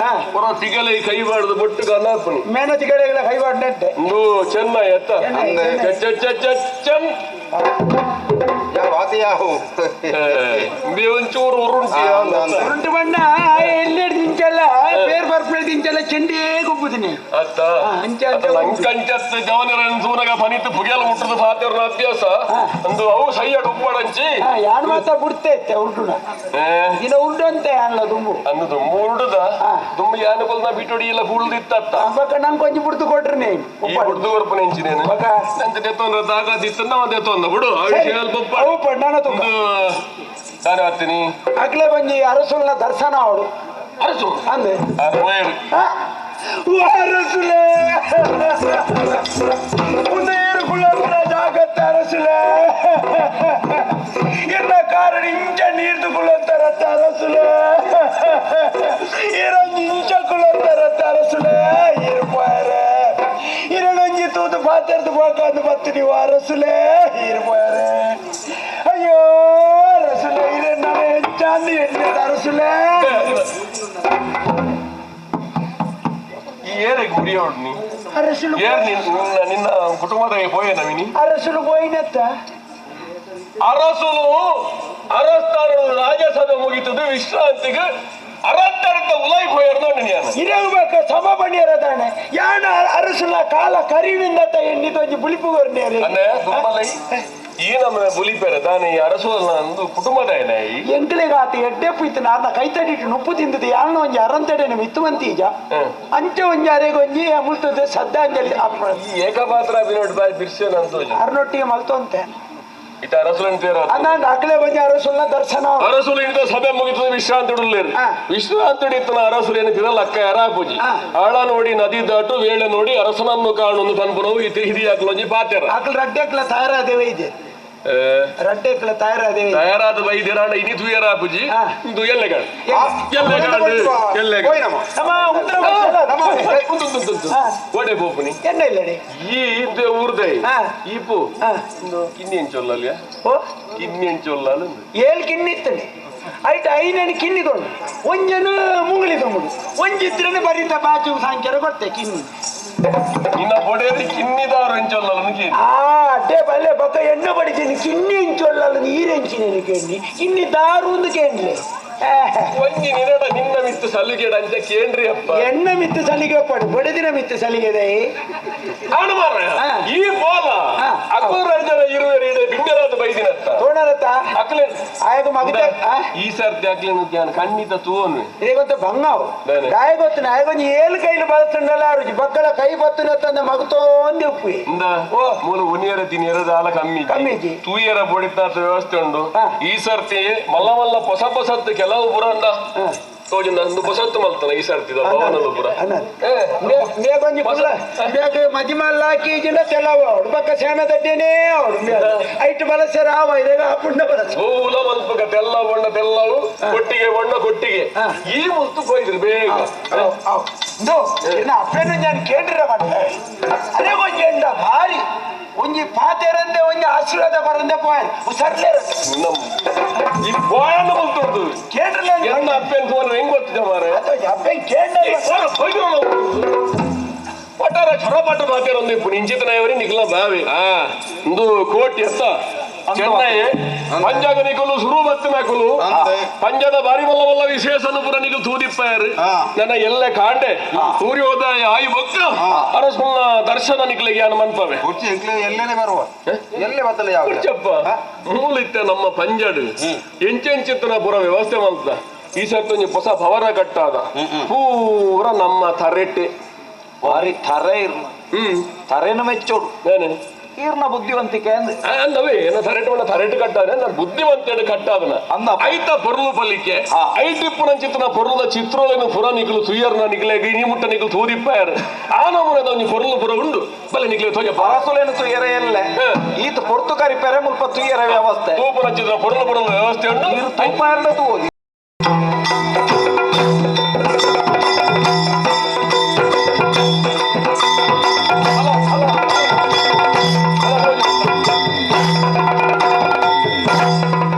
ಪುರ ತಿಗಲೆ ಕೈ ಬಾಡ್ದು ಬೊಟ್ಟು ಕಲ್ಲಾಪುನಿ ಮೇನ ತಿಗಳೆಗಳ ಕೈ ಬಾಡ್ನಂತೆ ಇಂದು ಚೆನ್ನೈ ಅತ್ತ ಚೆನ್ ಒಂಚೂರು ಉರುಂಟಿ ಉರುಂಟು ಬಣ್ಣ ಎಲ್ಲಿ ತಿಂಚಲ್ಲ ಬೇರ್ ಬರ್ಪಣೆ ತಿಂಚಲ್ಲ ಚೆಂಡೇ ಗುಬ್ಬುದಿನಿ ಅತ್ತ ಅಂಕಂಚತ್ ಜವನಿರನ್ ತೂನಾಗ ಪನಿತ್ತು ಪುಗೆಲ ಮುಟ್ಟದ ಪಾತೆರ್ನ ಅಭ್ಯಾಸ ಅಂದು ಅವು ಸೈಯಡ್ ಉಪ್ಪಡಂಚಿ ಯಾನ್ ಮಾತ ಬಿಡ್ತೇ ಇತ್ತೆ ಉರುಟುನ ಇನ್ನ ಉಂಡು ಅಂತ ಯಾನ್ಲ ದುಂಬು ಅಂದು ದುಂಬು ಉರುಡುದ ದುಂಬು ಯಾನು ಕೊಲ್ನ ಬಿಟ್ಟೊಡಿ ಇಲ್ಲ ಬುಳ್ದಿತ್ತ ಬಕ್ಕ ನಂಗೆ ಕೊಂಚ ಬಿಡ್ತು ಕೊಟ್ರಿ ನೀ ಈ ಬಿಡ್ದು ಕೊರ್ಪುನ ಎಂಚಿನೇನು ನಂಗೆ ದೆತ್ತೊಂದ್ರ ತಾಕತ್ತಿತ್ತು ನಾವು ದೆತ್ತೊಂದ ಬಿಡು ಅವು ಪಣ್ಣಾನ ತುಂಬ ನಾನು ಹತ್ತೀನಿ ಅಗ್ಲೆ ಬಂಜಿ ಅರಸುಲ್ನ ದರ್ಶನ ಅವಳು ಅರಸು ಅಂದೆ ಅರಸುಲೇ ಉದಯರು ಕುಲಪುರ ಜಾಗತ್ತ ಅರಸುಲೇ ಇನ್ನ ಕಾರಣ ಇಂಚ ನೀರ್ದು ಕುಲಂತರತ್ತ ಅರಸುಲೇ ಇರಂಜಿ ಇಂಚ ಕುಲಂತರತ್ತ ಅರಸುಲೇ ಇರುಪಾಯರೆ ಇರಣಂಜಿ ತೂದು ಪಾತೆರ್ದು போக்காந்து பத்து நீ அரசுலே இருப்பாரு. ஐயோ அரசுலே, இது என்ன ಇಚ್ಚಾಂದು ಎಣ್ಣೆ ಅರಸುಲೇ ಈ ಏರೆಗ್ ಮುರಿಯೋಡ್ನಿ ಅರಸುಲು ಏರ್ ನಿನ್ನ ನಿನ್ನ ಕುಟುಂಬದ ಪೋಯೆ ನವಿನಿ ಅರಸುಲು ಪೋಯಿನತ್ತ ಅರಸುಲು ಅರಸ್ತಾನ ರಾಜಸಭೆ ಮುಗಿತದು ವಿಶ್ರಾಂತಿಗೆ ಅರಂತರತ್ತ ಉಲೈ ಪೋಯರ್ನ ನಾನು ಇರಬೇಕು ಸಮ ಪಣಿಯರದಾನೆ ಯಾನ ಅರಸುಲ ಕಾಲ ಕರಿವಿಂದ ಎಣ್ಣಿ ತೊಂಜಿ ಬುಲಿಪು ಕೊರ್ನೇರಿ ಅಣ್ಣ ದುಮ್ಮಲೈ ಈ ನಮ್ಮ ಬುಲಿಪೆರೆ ದಾನೆ ಈ ಅರಸುಲ ಅಂದು ಕುಟುಂಬದ ಎಂಕ್ಲೆಗ್ ಆತ ಎಡ್ಡೆ ಪುಯ್ತು ನಾರ್ನ ಕೈ ತಡಿಟ್ಟು ನುಪ್ಪು ತಿಂದದು ಯಾನ ಒಂಜಿ ಅರಂತಡೆನ ಮಿತ್ತುವಂತೀಜ ಅಂಚೆ ಒಂಜಿ ಅರೆಗೊಂಜಿ ಮುಲ್ತದ ಶ್ರದ್ಧಾಂಜಲಿ ಈ ಏಕಪಾತ್ರ ಅಭಿನೋಡ್ ಬಾಯ್ ಬಿರ್ಸೇನ ಅಂತ ಅರ್ನೊಟ್ಟಿಗೆ ಮಲ್ತೊಂತೆ ಇತ ಅರಸುಲನ್ ತೇರ ಅಂದಾಂಡ ಅಕ್ಲೆ ಒಂಜಿ ಅರಸುಲ್ನ ದರ್ಶನ ಅರಸುಲು ಇಂದ ಸಭೆ ಮುಗಿತದ ವಿಶ್ರಾಂತಿ ಉಡುಲ್ಲೇರು ವಿಶ್ರಾಂತಿ ಇತ್ತನ ಅರಸುಲೇನು ತಿರಲ್ಲ ಅಕ್ಕ ಯಾರಾಪೂಜಿ ಆಳ ನೋಡಿ ನದಿ ದಾಟು ವೇಳೆ ನೋಡಿ ಅರಸನನ್ನು ಕಾಣೊಂದು ಪನ್ಪುನವು ಹಿರಿಯಾಕ್ಲೊಂಜಿ ಪಾತೆರ ಅಕ್ಲ ರಡ್ಡೆಕ್ಲ ತಯಾರಾದೇವೆ ಇದೆ ರಡ್ಡೆಕ್ಲ ತಯಾರಾದೇವೆ ತಯಾರಾದ ಬೈದಿರಾಣ ಇನಿ ತುಯರಾಪುಜಿ ಇಂದು ಎಲ್ಲೆಗಾಡು ಎಲ್ಲೆಗಾಡು ಒಡೆ ಪೋಪುನಿ ಎನ್ನ ಇಲ್ಲಡೆ ಈ ಇಂದು ಊರ್ದೈ ಈಪು ಕಿನ್ನಿ ಎಂಚೊಲ್ಲಲ್ಯ ಕಿನ್ನಿ ಎಂಚೊಲ್ಲಲು ಏಳು ಕಿನ್ನಿ ಇತ್ತಂಡೆ ಐಟ್ ಐನನ್ನು ಕಿನ್ನಿ ಕೊಂಡು ಒಂಜನು ಮುಂಗುಳಿ ತೊಂಬುಡು ಒಂಜಿತ್ರನೆ ಬರೀತ ಬಾಚು ಸಾಂಖ್ಯರ ಕೊಡ್ತೆ ಕಿನ್ನಿ ನಿನ್ನ ಬೊಡೆದಿ ಕಿನ್ನಿದಾರು ಎಂಚೊಲ್ಲಲು ಆ ಅಡ್ಡೆ ಬಲ್ಲೆ ಬೊಕ್ಕ ಎಣ್ಣೆ ಬಡಿತೀನಿ ಕಿನ್ನಿ ಎಂಚೊಲ್ಲಲು ನೀರೆಂಚಿನೇನು ಕೇಳಿ ಕಿನ್ನಿ ದಾರು ಒಂದು ಕೇಂಡ್ಲೆ ಒಂಜಿ ನಿನಡ ನಿನ್ನ ಮಿತ್ತು ಸಲಿಗೆಡ ಅಂಚ ಕೇಂದ್ರಿ ಅಪ್ಪ ಎಣ್ಣ ಮಿತ್ತು ಸಲಿಗೆ ಒಪ್ಪಡು ಬೊಡೆದಿನ ಮಿತ್ತು ಸಲಿಗೆದೆ ಆಣ ಮಾರ್ರೆ ಈ ಬೋಲ ಅಕ್ಬರ ಇರುವೆರ್ ಇಡೆ ಬಿಂಡರಾದ ಬೈದಿನತ್ತ ತೋಣರತ್ತ ಅಕ್ಲೆ ಆಯಗ ಮಗದ ಈ ಸರ್ತಿ ಅಕ್ಲೇನು ಜ್ಞಾನ ಖಂಡಿತ ತೂವನು ಇದೇ ಬಂಗಾವು ದಾಯ ಗೊತ್ತು ಆಯಗೊಂಜಿ ಏಳು ಕೈಲು ಬಳಸುಂಡಲ್ಲ ರುಚಿ ಬಕ್ಕಳ ಕೈ ಬತ್ತುನತ್ತಂದ ಮಗತೋಂದಿ ಉಪ್ಪು ಇಂದ ಮೂಲ ಉನಿಯರ ತಿನಿಯರ ದಾಲ ಕಮ್ಮಿ ಕಮ್ಮಿ ತೂಯರ ಬೊಡಿತಾತ ವ್ಯವಸ್ಥೆ ಉಂಡು ಈ ಸರ್ತಿ ಮಲ್ಲ ಮಲ್ಲ ಪೊಸ ಪೊಸತ್ತು ಕೆಲವು ಪುರಂಡ ತೋಜಿಂದ ಒಂದು ಪೊಸತ್ತು ಮಲ್ತಾನ ಈ ಸರ್ತಿ ಭವನಲು ಪುರ ಮೇಗೊಂಜಿ ಪುಲ್ಲ ಮೇಗ ಮಜಿಮಲ್ಲ ಕೀಜಿನ ತೆಲವ ಅವಡು ಬಕ್ಕ ಸೇನ ದಡ್ಡೇನೇ ಅವಡು ಐಟ್ ಬಲಸರ ಆವ ಇದೇಗ ಪುಣ್ಯ ಬಲಸ ಹೂಲ ಮಲ್ಪಕ ತೆಲ್ಲ ಬಣ್ಣ ತೆಲ್ಲವು ಕೊಟ್ಟಿಗೆ ಬಣ್ಣ ಕೊಟ್ಟಿಗೆ ಈ ಮುಲ್ತು ಕೊಯ್ದ್ರು ಬೇಗ ಅಪ್ಪೇನು ನಾನು ಕೇಳಿರ ಮಾಡ್ತಾರೆ ಅದೇ ಒಂಜಿ ಎಂಡ ಭಾರಿ ಒಂಜಿ ಪಾತೆರಂದೆ ಒಂಜಿ ಆಶೀರ್ವಾದ ಬರಂದೆ ಪೋಯ್ ಉಸರ್ಲೇ ಈ ಪೋಯನ್ನ ಮುಲ್ತುಂಟು ಕೇಳ್ರಲ್ಲ ಎನ್ನ ಅಪ್ಪೇನ್ ಫೋನ್ ಹೆಂಗ್ ಗೊತ್ತಿದೆ ಮಾರೆ ಅಪ್ಪೇನ್ ಕೇಳ್ರ ಒಟ್ಟಾರ ಚೊರಪಟ್ಟ ಮಾತೇರೊಂದು ಇಪ್ಪು ನಿಂಚಿತನ ನಿಖಲ ಬಾವಿ ಒಂದು ಕೋಟಿ ಎತ್ತ ಚೆನ್ನೈ ಪಂಜಾಗ ನಿಕುಲು ಸುರು ಬತ್ತಿನಕುಲು ಪಂಜದ ಬಾರಿ ಮಲ್ಲ ಮಲ್ಲ ವಿಶೇಷನು ಪುರ ನಿಕುಲು ತೂದಿಪ್ಪಾಯರು ನನ್ನ ಎಲ್ಲ ಕಾಂಡೆ ಸೂರ್ಯೋದಯ ಆಯಿ ಬೊಕ್ಕ ಅರಸುನ ದರ್ಶನ ನಿಕ್ಲಿಗೆ ಯಾನು ಮನ್ಪವೆ ಎಲ್ಲೇನೆ ಬರುವ ಎಲ್ಲೇ ಬತ್ತಲ್ಲ ಯಾವ ಕುರ್ಚಪ್ಪ ಮೂಲಿತ್ತೆ ನಮ್ಮ ಪಂಜಡು ಎಂಚೆಂಚಿತ್ತನ ಪುರ ವ್ಯವಸ್ಥೆ ಮಲ್ತ ಈ ಸರ್ತಿ ಒಂಜಿ ಹೊಸ ಭವನ ಕಟ್ಟಾದ ಪೂರ ನಮ್ಮ ತರೆಟೆ ಬಾರಿ ಥರೆ ಇರ್ನ ಥರೆನು ಮೆಚ್ಚೋಡು ಈರ್ನ ಬುದ್ಧಿವಂತಿಕೆ ಅಂದವೇ ಏನ ಥರೆಟು ಥರೆಟು ಕಟ್ಟಾದ ನಾನು ಬುದ್ಧಿವಂತೆಡು ಕಟ್ಟಾದನ ಐತ ಪೊರ್ಲು ಪಲಿಕೆ ಐಟಿಪ್ಪು ನಂಚಿತ್ತನ ಪೊರ್ಲುದ ಚಿತ್ರೋಳನು ಪುರ ನಿಕಲು ಸುಯರ್ನ ನಿಕ್ಲೆಗ್ ಇನಿ ಮುಟ್ಟ ನಿಕಲು ತೂದಿಪ್ಪಾಯರು ಆ ನಮೂನದ ಒಂಜಿ ಪೊರ್ಲು ಪುರ ಉಂಡು ಬಲೆ ನಿಕ್ಲೆ ತೋಜ ಪರಸುಲೇನು ತುಯರ ಎಲ್ಲೆ ಈತ ಪೊರ್ತು ಕರಿಪೆರೆ ಮುಲ್ಪ ತುಯರ ವ್ಯವಸ್ಥೆ ತೂಪು ನಂಚಿತ್ತನ ಪೊರ್ಲು ಪೊರ್ಲು ವ್ಯವಸ್ಥೆ ಉಂಡು ತೂಪಾಯರ್ನ ತೂದಿ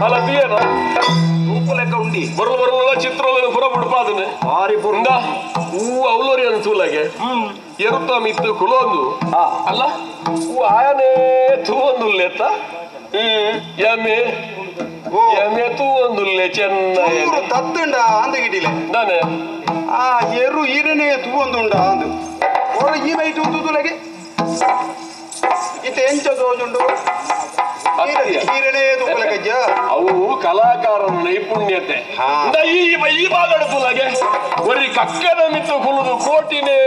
ಅಲ್ಲ ತೀಯನ ಬರಲು ಬರಲು ಚಿತ್ರೋಳನು ಪುರ ಬುಡ್ಪಾದನೆ ಭಾರಿ ಇಂದ ಹೂ ಅವಲೋರಿ ಅನ್ಸೂಲಾಗೆ ಎರುತ್ತ ಮಿತ್ತು ಕುಲೊಂದು ಅಲ್ಲ ಹೂ ಆಯನೇ ತೂವೊಂದುಲ್ಲೆತ್ತ ಎಮ್ಮೆ ಎಮ್ಮೆ ತೂವೊಂದುಲ್ಲೆ ಚೆನ್ನ ತತ್ತುಂಡ ಅಂದ ಗಿಡಿಲೆ ನಾನೇ ಆ ಎರು ಈರನೇ ತೂವೊಂದುಂಡ ಅಂದು ಓರ ಈ ಬೈಟ್ ಉದ್ದುದುಲಗೆ ಇತ್ತೆ ಎಂಚ ತೋಜುಂಡು ಅವು ಕಲಾಕಾರನ ನೈಪುಣ್ಯತೆ ಈ ಭಾಗದ ತುಲಾಗೆ ಒರಿ ಕಕ್ಕದ ಮಿತ್ತು ಕುಲುದು ಕೋಟಿನೇ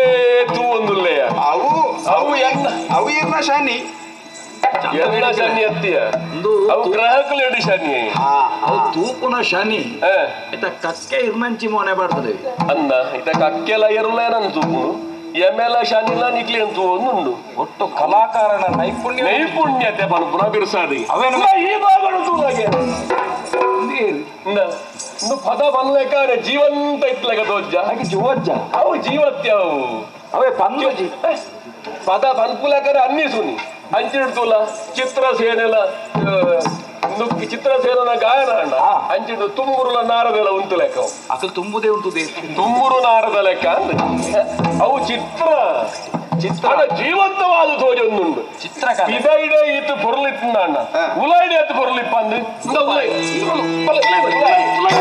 ತೂವೊಂದುಲ್ಲೆಯ ಅವು ಅವು ಎನ್ನ ಅವು ಇರ್ನ ಶನಿ ಎನ್ನ ಶನಿ ಅತ್ತಿಯ ಅವು ಗ್ರಹಕುಲೆಡು ಶನಿ ಅವು ತೂಪುನ ಶನಿ ಇತ ಕಕ್ಕೆ ಇರ್ನಂಚಿ ಮೋನೆ ಬರ್ತದೆ ಅನ್ನ ಇತ ಕಕ್ಕೆಲ ಎರುಲ ಏನನ್ ತೂಪುನು ಎಮ್ಮೆಲ ಶನಿಲ ನಿಕ್ಲಿ ಅಂತ ಒಂದುಂಡು ಒಟ್ಟು ಕಲಾಕಾರನ ನೈಪುಣ್ಯ ನೈಪುಣ್ಯತೆ ಪನ್ಪುನ ಬಿರ್ಸಾದಿ ಅವೇನು ಈ ಭಾಗಡು ತೂಲಾಗೆ ಇಂದು ಪದ ಬನ್ಲೆಕಾರೆ ಜೀವಂತ ಇತ್ಲೆಗ ದೋಜ್ಜ ಹಾಗೆ ಜೀವಜ್ಜ ಅವು ಜೀವತ್ಯ ಅವು ಅವೇ ಪಂದ್ರಜಿ ಪದ ಪನ್ಪುಲಕರೆ ಅನ್ನಿ ಸುನಿ ಅಂಚಿಡ್ತುಲ ಚಿತ್ರ ಸೇನೆಲ ಒಂದು ಚಿತ್ರಸೇನನ ಗಾಯನ ಅಣ್ಣ ಅಂಚಿಡು ತುಂಬುರುಲ ನಾರದೆಲ್ಲ ಉಂಟು ಲೆಕ್ಕ ಅಸಲು ತುಂಬುದೇ ಉಂಟು ತುಂಬುರು ನಾರದ ಲೆಕ್ಕ ಅವು ಚಿತ್ರ ಚಿತ್ರ ಜೀವಂತವಾದ ತೋಜೊಂದುಂಡು ಚಿತ್ರ ಪಿದೈಡೆ ಇತ್ತು ಪೊರ್ಲಿತ್ತು ಅಣ್ಣ ಉಲೈಡೆ ಎತ್ತು ಪೊರ್ಲಿಪ್ಪ ಅಂದು ಉಲೈ ಉಲೈ ಉಲೈ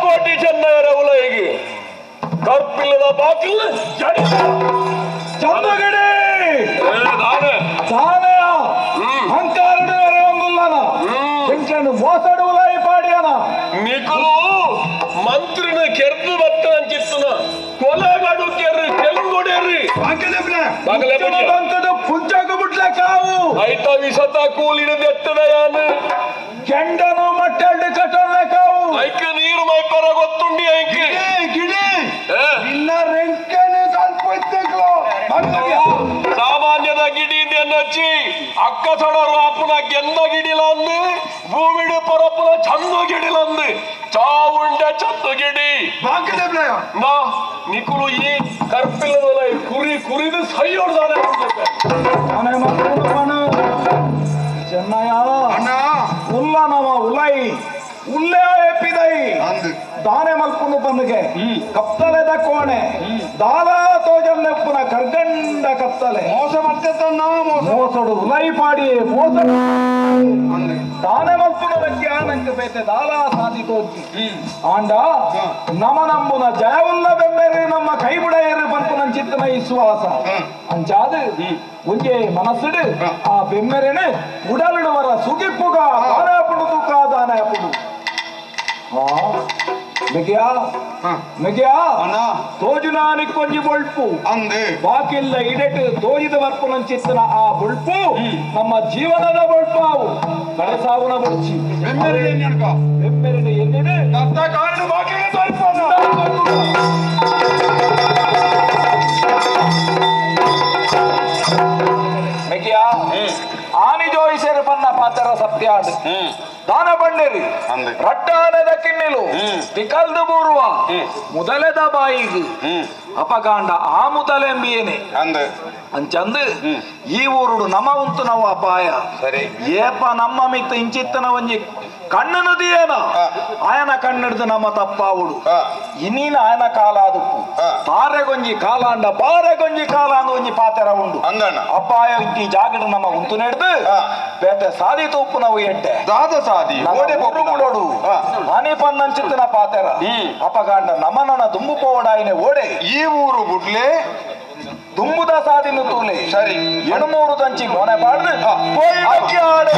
ಕೋಟಿ ಚೆನ್ನಯರ ಉಲೈಗೆ ಕರ್ಪಿಲ್ಲದ ಬಾಕಿಲ್ಲ ಚಂದಗಡೆ ಮೋಸಡು ಉಲಾಯಿ ಪಾಡಿಯನ ನಿಕುಲು ಮಂತ್ರಿನ ಕೆರ್ದು ಬತ್ತ ಅಂಚಿತ್ತನ ಕೊಲೆಗಡು ಕೆರ್ರು ಕೆಂಗೊಡೆರ್ರಿ ಬಂಕದ ಪುಂಜಾಗ ಬಿಟ್ಲೆ ಕಾವು ಐತ ವಿಸತ ಕೂಲಿನ ಎತ್ತದ ಯಾನು ಕೆಂಡನು ಮಟ್ಟೆಳ್ಳಿ ಕಟ್ಟಲೆ ಕಾವು ಐಕ ನೀರು ಮೈಪರ ಗೊತ್ತುಂಡಿ ಐಕೆ ಗಿಡಿ ನಿನ್ನ ರೆಂಕನೆ ಸಾಮಾನ್ಯದ ಗಿಡಿ ಅನ್ನಚ್ಚಿ ಅಕ್ಕ ಸೊಡರು ಅಪ್ಪನ ಗೆಂದ ಗಿಡಿಲ ಅಂದು ಭೂಮಿಡು ಪರಪ್ಪನ ಚಂದು ಗಿಡಿಲ ಅಂದು ಚಾವುಂಡ ಚಂದು ಗಿಡಿ ನಾ ನಿಕುಲು ಈ ಕರ್ಪಿಲ್ಲದಲ್ಲ ಕುರಿ ಕುರಿದು ಸೈಯೋಡ್ದಾನೆ ಚೆನ್ನಯ್ಯ ಉಲ್ಲ ನವ ಉಲೈ ಉಲ್ಲೇ ಎಪ್ಪಿದೈ ದಾನೆ ಮಲ್ಪುನು ಪನ್ನುಗೆ ಕತ್ತಲೆದ ಕೋಣೆ ದಾಲ ತೋಜನ್ನೆಪ್ಪುನ ಕರ್ಗಂಡ ಕತ್ತಲೆ ಮೋಸ ಮಾಡ್ತೇತಣ್ಣ ಮೋಸಡು ಉಲೈ ಪಾಡಿ ಮೋಸ ದಾನೆ ಮಲ್ಪುನ ಬಗ್ಗೆ ಆನಂಕ ಬೇತೆ ದಾಲ ಸಾಧಿ ತೋಜಿ ಆಂಡ ನಮ ನಂಬುನ ಜಯವುಲ್ಲ ಬೆಮ್ಮೆರು ನಮ್ಮ ಕೈಬುಡೆಯರು ಪನ್ಪುನ ಚಿತ್ತನ ವಿಶ್ವಾಸ ಅಂಚಾದ ಒಂಜೆ ಮನಸ್ಸುಡು ಆ ಬೆಮ್ಮೆರೆನೆ ಉಡಲಿಡುವರ ಸುಗಿಪ್ಪುಗ ದಾನಾಪುಡು ತೂಕ ದಾನಾಪುಡು ಮಿಗಿಯಾ ಮಿಗಿಯಾ ತೋಜುನಾನಿ ಕೊಂಜಿ ಬೊಳ್ಪು ಅಂದೆ ಬಾಕಿಲ್ಲ ಇಡೆಟ್ ತೋಜಿದ ಬರ್ಪುನಂಚಿತ್ತನ ಆ ಬೊಳ್ಪು ನಮ್ಮ ಜೀವನದ ಬೊಳ್ಪಾವು ಕಡಸಾವುನ ಬೊಡ್ಚಿ ಬೆಮ್ಮೆರೆನೆ ಎನ್ನಿದೆ ಕಾರಣ ಬಾಕಿಗೆ ತೋರಿಪೋಣ ಮಿಗಿಯಾ ಆನಿ ಜೋಯಿಸೆರು ಪನ್ನ ಪಾತ್ರ ಸತ್ಯಾಡು ದಾನ ಬಂಡೇರಿ ರಟ್ಟಾನದ ಕಿನ್ನಿಲು ತಿಕಲ್ದು ಬೂರುವ ಮುದಲೆದ ಬಾಯಿಗೆ ಅಪಗಾಂಡ ಆ ಮುದಲೆಂಬಿಯೇನೆ ಅಂಚಂದು ಈ ಊರುಡು ನಮ ಉಂತು ನಾವು ಅಪಾಯ ಸರಿ ಏಪ ನಮ್ಮ ಮಿತ್ತ ಇಂಚಿತ್ತನ ಒಂಜಿ ಕಣ್ಣು ದಿಯೇನ ಆಯನ ಕಣ್ಣಿಡ್ದು ನಮ್ಮ ತಪ್ಪಾವುಡು ಇನ್ನೀನ ಆಯನ ಕಾಲ ಅದಕ್ಕು ಪಾರೆಗೊಂಜಿ ಕಾಲಾಂಡ ಪಾರೆಗೊಂಜಿ ಕಾಲ ಅಂದ ಒಂಜಿ ಪಾತೆರ ಉಂಡು ಅಪಾಯ ಈ ಜಾಗಡು ನಮ್ಮ ಉಂತು ನೆಡ್ದು ಬೇತೆ ಸಾದಿ ತೂಪು ನಾವು ಎಡ್ಡೆ ದಾದ ಸಾದಿ ಓಡೆ ಆನೆ ಪನ್ನಂಚಿತ್ತನ ಪಾತೆರ ಅಪಗಾಂಡ ನಮನನ ದುಂಬು ಪೋವಡಾಯಿನೆ ಓಡೆ ಈ ಊರು ಬುಡ್ಲೆ ದುಂಬುದ ಸಾದಿನು ತೂಲೆ ಸರಿ ಎಣಮೂರು ದಂಚಿ ಮೊನೆ ಬಾಡ್ದು ಆಡೆ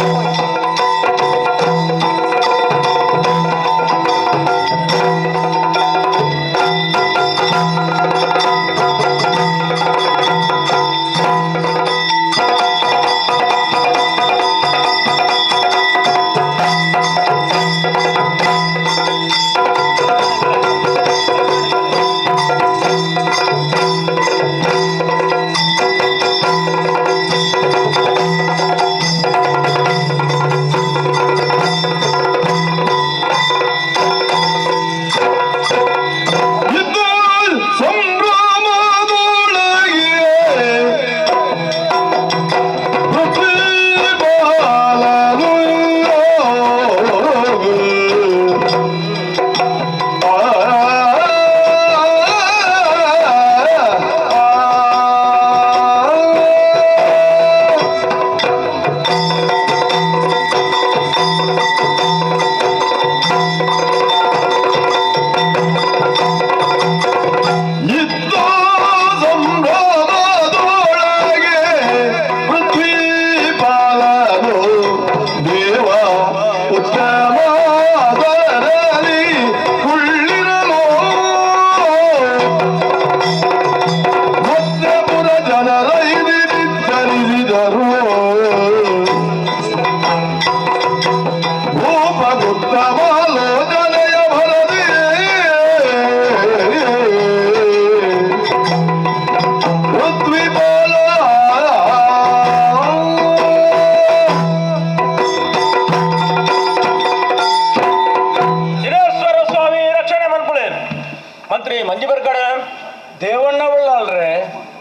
ದೇವಣ್ಣ ಬಳ್ಳಾಳ್ರೆ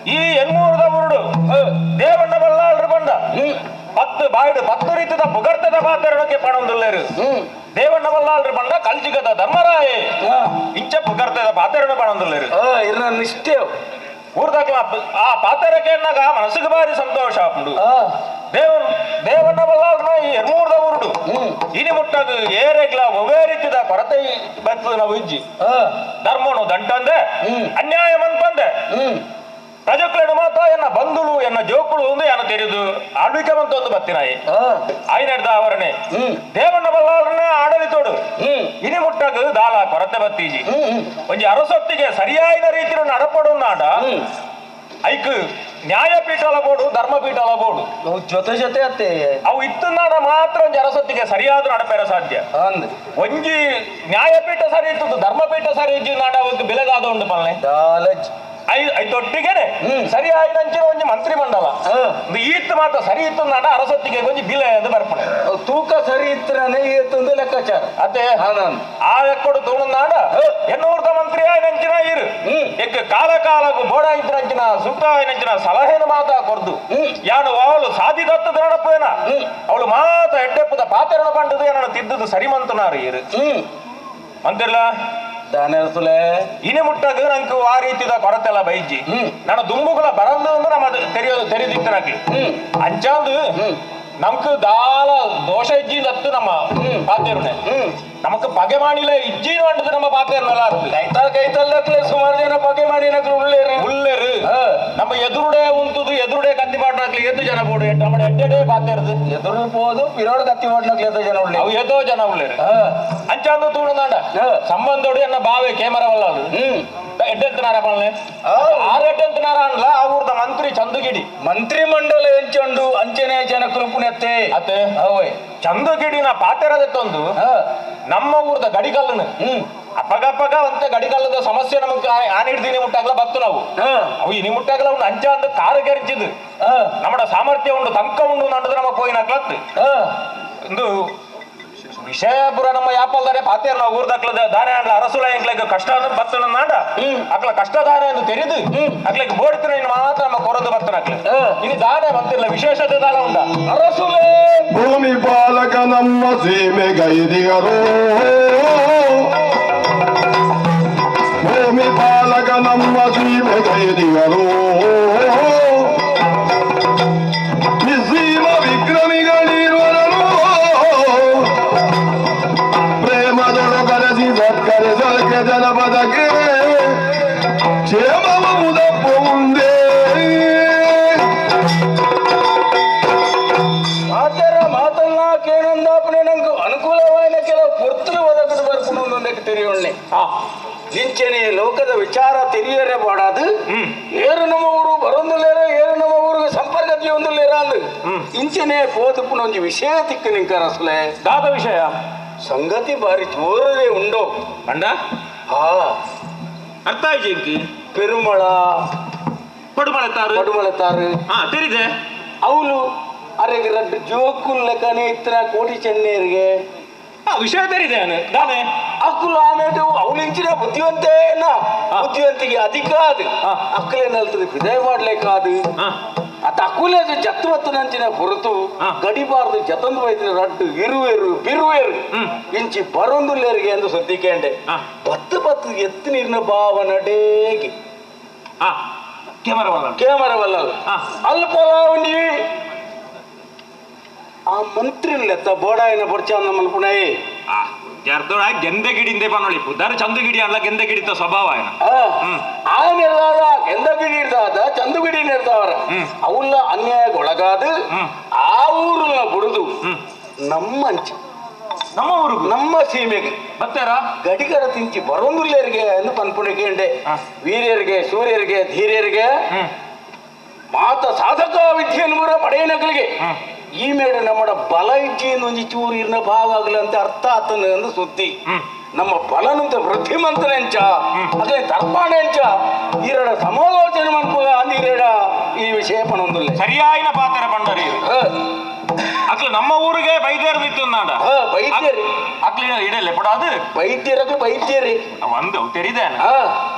ಈ ಎನ್ಮೂರದ ಬುರುಡು ದೇವಣ್ಣ ಬಳ್ಳಾಳ್ರು ಬಂದ ಪತ್ತು ಬಾಯ್ಡು ಪತ್ತು ರೀತಿದ ಪುಗರ್ತದ ಪಾತೆರಡಕ್ಕೆ ಪಣೊಂದುಲ್ಲೇರು ದೇವಣ್ಣ ಬಲ್ಲಾಳ್ರು ಬಂದ ಕಲ್ಜಿಗದ ಧರ್ಮರಾಯೆ ಇಂಚ ಪುಗರ್ತದ ಪಾತೆರಡು ಪಣೊಂದುಲ್ಲೇರು ಇರ್ನ ನಿಷ್ಠೆ ಊರ್ದಾಕ್ಲ ಆ ಪಾತೆರಕ್ಕೆ ಎನ್ನಾಗ ಮನಸ್ಸಿಗೆ ಬಾರಿ ಸಂತೋಷ ಆಪುಂಡು ದೇವಣ್ಣ ಬಲ್ಲಾಳ್ನ ಈ ಎನ್ಮೂರದ ಊರುಡು ಇನಿ ಮುಟ್ಟಾಗ ಏರೆಗ್ಲ ಒವೇ ರೀತಿದ ಕೊರತೆ ಬರ್ತದೆ ನಾವು ಇಜ್ಜಿ ಧರ್ಮನು ದಂಟಂದೆ ಅನ್ಯಾಯ ಮನ್ಪಂದೆ ಪ್ರಜಕ್ಲೇನು ಮಾತ ಎನ್ನ ಬಂಧುಲು ಎನ್ನ ಜೋಕುಳು ಒಂದು ಎನ್ನ ತೆರೆದು ಆಳ್ವಿಕೆ ಬಂತ ಒಂದು ಬತ್ತಿನಾಯಿ ಆಯ್ನೆಡ್ದ ಆವರಣೆ ದೇವಣ್ಣ ಬಲ್ಲಾಳನ್ನ ಆಡಳಿತೋಡು ಇನಿ ಮುಟ್ಟಾಗ ದಾಲ ಕೊರತೆ ಬತ್ತೀಜಿ ಒಂಜಿ ಅರಸೊತ್ತಿಗೆ ಸರಿಯಾದ ರೀತಿಯ ನಡಪಡು ನಾಡ ಐಕ್ ನ್ಯಾಯಪೀಠಲ ಬೋಡು ಧರ್ಮಪೀಠಲ ಬೋಡು ಜೊತೆ ಜೊತೆ ಅತ್ತೆ ಅವು ಇತ್ತು ನಾಡ ಮಾತ್ರ ಒಂಜಿ ಅರಸೊತ್ತಿಗೆ ಸರಿಯಾದ ನಡಪೇರ ಸಾಧ್ಯ ಒಂಜಿ ನ್ಯಾಯಪೀಠ ಸರಿ ಇತ್ತು ಧರ್ಮಪೀಠ ಸರಿ ಇಜ್ಜಿ ನಾಡ ಅವಕ್ಕೆ ಬೆಲೆದಾದ ಉಂಡು ಪಲ್ಲೆ ಐದೊಟ್ಟಿಗೆನೆ ಸರಿ ಆಯ್ದಂಚಿನ ಒಂಜಿ ಮಂತ್ರಿ ಮಂಡಲ ಈತ್ ಮಾತ್ರ ಸರಿ ಇತ್ತು ನಾಡ ಅರಸೊತ್ತಿಗೆ ಒಂಜಿ ಬಿಲೆ ಎಂದು ಬರ್ಪಣೆ ತೂಕ ಸರಿ ಇತ್ತನೇ ಏತೊಂದು ಲೆಕ್ಕಾಚಾರ ಅದೇ ಆ ಎಕ್ಕಡು ತೂಣನಾಡ ಎನ್ನೂರ್ದ ಮಂತ್ರಿ ಆಯ್ನಂಚಿನ ಇರು ಎಕ್ ಕಾಲ ಕಾಲకు ಬೋಡಾಯ್ತಿನಂಚಿನ ಸುತ್ತ ಆಯ್ನಂಚಿನ ಸಲಹೆನು ಮಾತ ಕೊರ್ದು ಯಾನು ಅವಳು ಸಾಧಿದತ್ತ ನಡಪೇನ ಅವಳು ಮಾತ ಎಡ್ಡೆಪ್ಪದ ಪಾತೆರಣ ಪಂಡದು ಏನೋ ತಿದ್ದದು ಸರಿ ಮಂತನಾರು ಇರು ಮಂತಿರ್ಲ ದಾನಸುಲೆ ಇನಿ ಮುಟ್ಟಾಗ ನಂಗೆ ಆ ರೀತಿದ ಕೊರತೆಲ್ಲ ಬೈಜಿ ನಾನು ದುಂಬುಗಳ ಬರಂದು ಅಂದ್ರೆ ನಮ್ಮ ತೆರೆಯೋದು ತೆರೆದಿತ್ತು ನಾಕ್ಲಿ ಅಂಚಾಂದು ನಮ್ಗೆ ದಾಲ ದೋಷ ಇಜ್ಜಿ ದತ್ತು ನಮ್ಮ ಪಾತೇರುನೆ ನಮಕ್ ಪಗೆ ಮಾಡಿಲ್ಲ ಇಜ್ಜಿ ಅಂಟದು ನಮ್ಮ ಪಾತೇರ್ನಲ್ಲ ಕೈತಾಲ್ ಕೈತಾಲ್ ಸುಮಾರು ಜನ ಪಗೆ ಮಾಡಿ ಉಳ್ಳೇರು ಉಳ್ಳೇರು ನಮ್ಮ ಎದುರುಡೆ ಉಂಟುದು ಎದುರುಡೆ ಕತ್ತಿ ಪಾಡ್ನಾಕ್ಲಿ ಎದ್ದು ಜನ ಬೋಡು ನಮ್ಮ ಎಡ್ಡೆಡೆ ಪಾತೇರ್ದು ಎದುರು ಪೋದು ಪಿರೋಡ್ ಕತ್ತಿ ಪಾಡ್ನಾಕ್ಲಿ ಎದ್ದು ಜನ ಉಳ್ಳೆ ಅವು ಎದ್ದೋ ಜನ ಉಳ್ಳೇರು ಅಂಚಾಂದು ತೂಣದಾಂಡ ಸಂಬಂಧೋಡು ಎನ್ನ ಬಾವೆ ಕೇಮರವಲ್ಲ ಅದು ಎಡ್ಡೆಂತನಾರ ಪಲ್ಲೆ ಆರು ಎಡ್ಡೆಂತನಾರ ಅನ್ಲ ಆ ಊರ್ದ ಮಂತ್ರಿ ಚಂದುಗಿಡಿ ಮಂತ್ರಿ ಮಂಡಲ ಎಂಚೊಂಡು ಅಂಚನೆ ಜನ ಕುರುಪುನೆತ್ತೆ ಅತ್ತೆ ಚಂದುಗಿಡಿನ ಪಾತೆರದೆತ್ತೊಂದು ನಮ್ಮ ಊರ್ದ ಗಡಿಗಲ್ಲನು ಅಪ್ಪಗಪ್ಪಗ ಅಂತ ಗಡಿಗಲ್ಲದ ಸಮಸ್ಯೆ ನಮಗ್ ಆನಿಡ್ದಿನಿ ಮುಟ್ಟಾಗ್ಲ ಬತ್ತು ನಾವು ಅವು ಇನಿ ಮುಟ್ಟಾಗ್ಲ ಉಂಡು ಅಂಚ ಅಂದ ಕಾರು ಕೆರಿಚಿದು ನಮ್ಮ ಸಾಮರ್ಥ್ಯ ಉಂಡು ತಂಕ ಉಂಡು ನಂಡದು ನಮ್ಮ ಪೋಯಿನಕ್ಲತ್ತು ಒಂದು ವಿಷಯಪುರ ನಮ್ಮ ಯಾಪಲ್ದಾರೆ ಪಾತೇರ್ ನಾವು ಊರ್ದಕ್ಲದ ದಾನೆ ಅಂಡ್ಲ ಅರಸುಲ ಎಂಕ್ಲೆಗ್ ಕಷ್ಟ ಬತ್ತನ ನಾಡ ಅಕ್ಲ ಕಷ್ಟ ದಾನೆ ಎಂದು ತೆರೆದು ಅಕ್ಲೆಗ್ ಬೋಡ್ತಿನ ಇನ್ನು ಮಾತ್ರ ನಮ್ಮ ಕೊರದು ಬತ್ತನ ಅಕ್ಲೆ ಇನ್ನು ದಾನೆ ಬಂತಿಲ್ಲ ವಿಶೇಷತೆ ದಾಲ ಉಂಡ ಅರಸುಲೇ ಭೂಮಿ ಪಾಲಕ ನಮ್ಮ ಸೀಮೆ ಗೈದಿಗರು ಭೂಮಿ ಪಾಲಕ ನಮ್ಮ ಸೀಮೆ ಗೈದಿಗರು ನಿಸ್ಸೀಮ ವಿಕ್ರಮಿಗಳಿರುವರು ಪ್ರೇಮದೊಳು ಕರೆಸಿ ಸತ್ಕರಿಸಕ್ಕೆ ಜನಪದಕ್ಕೆ ಕ್ಷೇಮವು ಮುದಪ್ಪು ಮುಂದೆ ಮಾತನ್ನ ಕೇನಂದಾಪನೆ ನಂಗೆ ಅನುಕೂಲವಾದ ಕೆಲವು ಪೊರ್ತುಲು ಒದಗದು ಬರ್ಕೊಂಡು ತಿಳಿಯೋಣೆ ಇಂಚನೆ ಲೋಕದ ವಿಚಾರ ತಿಳಿಯರೆ ಬಾಡಾದು ಏರು ನಮ್ಮ ಊರು ಬರೊಂದುಲೇರ ಏರು ನಮ್ಮ ಊರಿಗೆ ಸಂಪರ್ಕ ಒಂದುಲೇರ ಅಂದು ಇಂಚನೆ ಪೋದುಪ್ಪುನ ಒಂಜಿ ವಿಷಯ ತಿಕ್ಕು ನಿಂಕರ ಅಸಲೆ ದಾದ ವಿಷಯ ಸಂಗತಿ ಬಾರಿ ಜೋರದೇ ಉಂಡೋ ಅಂಡ ಹಾ ಅರ್ಥ ಆಯ್ತು ಪೆರುಮಳ ಪಡುಮಳೆತಾರು ಪಡುಮಳೆತಾರು ಹಾ ತೆರಿದೆ ಅವಳು ಅರೆಗೆ ರಡ್ಡು ಜೋಕುಲ್ ಲೆಕ್ಕನೆ ಇತ್ತಿನ ಕೋಟಿ ಚೆನ್ನೇರಿಗೆ ಆ ವಿಷಯ ತೆರಿದೆ ದಾನೆ ಅಕ್ಕುಲು ಆಮೇಲೆ ಅವಳು ಇಂಚಿನ ಬುದ್ಧಿವಂತೆ ಬುದ್ಧಿವಂತಿಗೆ ಅಧಿಕ ಅದು ಅಕ್ಕಲೆ ನಲ್ತದೆ ವಿದಯ ಮಾಡ್ಲಿಕ್ಕಾದು ಅತ್ತ ಅಕ್ಕುಲೆ ಅದು ಜತ್ತು ನಂಚಿನ ಹೊರತು ಗಡಿಬಾರ್ದು ಜತಂದು ವೈದ್ಯ ರಡ್ಡು ಇರುವೇರು ಬಿರುವೇರು ಇಂಚಿ ಬರೊಂದುಲ್ಲೇರಿಗೆ ಎಂದು ಸುದ್ದಿ ಕೇಂಡೆ ಬತ್ತು ಬತ್ತು ಎತ್ತು ನೀರಿನ ಭಾವ ನಡೇಗಿ ಕೇಮರವಲ್ಲ ಅಲ್ಪ ಆ ಮಂತ್ರಿ ಲೆತ್ತ ಬೋಡಾಯಿನ ಬೊಡ್ಚಾಂದ ಮನ್ಪುಣೈ ಗೆಂದೆ ಗಿಡಿಂದೆ ಪನ್ನೊಳಿ ಪುದಾರ ಚಂದುಗಿಡಿ ಅಲ್ಲ ಗೆಂದೆ ಗಿಡಿತ ಸ್ವಭಾವ ఆయన ఆయన ಗೆಂದ ಗಿಡಿ ಇರ್ತಾದ ಚಂದುಗಿಡಿ ಇರ್ತಾವ್ರ ಅವಲ್ಲ ಅನ್ಯಾಯಗೊಳಗಾದು ಆ ಊರನ್ನ ಬುಡುದು ನಮ್ಮ ಅಂಚ ನಮ್ಮ ಊರು ನಮ್ಮ ಸೀಮೆಗೆ ಬರ್ತಾರ ಗಡಿಗಡ ತಿಂಚಿ ಬರೋಂದುಲ್ಲೇರಿಗೆ ಎಂದು ಪನ್ಪುಣಿಕೆ ವೀರ್ಯರಿಗೆ ಸೂರ್ಯರಿಗೆ ಧೀರ್ಯರಿಗೆ ಮಾತ ಸಾಧಕ ವಿದ್ಯೆಯನ್ನು ಕೂಡ ಪಡೆಯನಗಳಿಗೆ ಈ ಮೇಡ ನಮ್ಮ ಬಲ ಇಜ್ಜಿ ಒಂಜಿ ಚೂರು ಇರ್ನ ಭಾವ ಆಗಲಿ ಅಂತ ಅರ್ಥ ಆತನ ಎಂದು ಸುದ್ದಿ ನಮ್ಮ ಬಲನಂತ ವೃದ್ಧಿಮಂತನೆಂಚ ಅದೇ ತರ್ಪಾಣೆಂಚ ಈರಡ ಸಮಾಲೋಚನೆ ಮನ್ಪುಗ ಅಂದಿರೇಡ ಈ ವಿಷಯ ಪಣೊಂದುಲ್ಲೆ ಸರಿಯಾಯಿನ ಪಾತ್ರ ಪಂಡರಿ ಅಕ್ಲು ನಮ್ಮ ಊರಿಗೆ ಬೈದ್ಯರು ನಿತ್ತು ನಾಡ ಬೈದ್ಯರು ಅಕ್ಲಿನ ಇಡಲ್ಲ ಪಡ ಅದು ಬೈದ್ಯರಕ್ಕೆ ಬೈದ್ಯರಿ ಒಂದು ತೆರಿದೇನ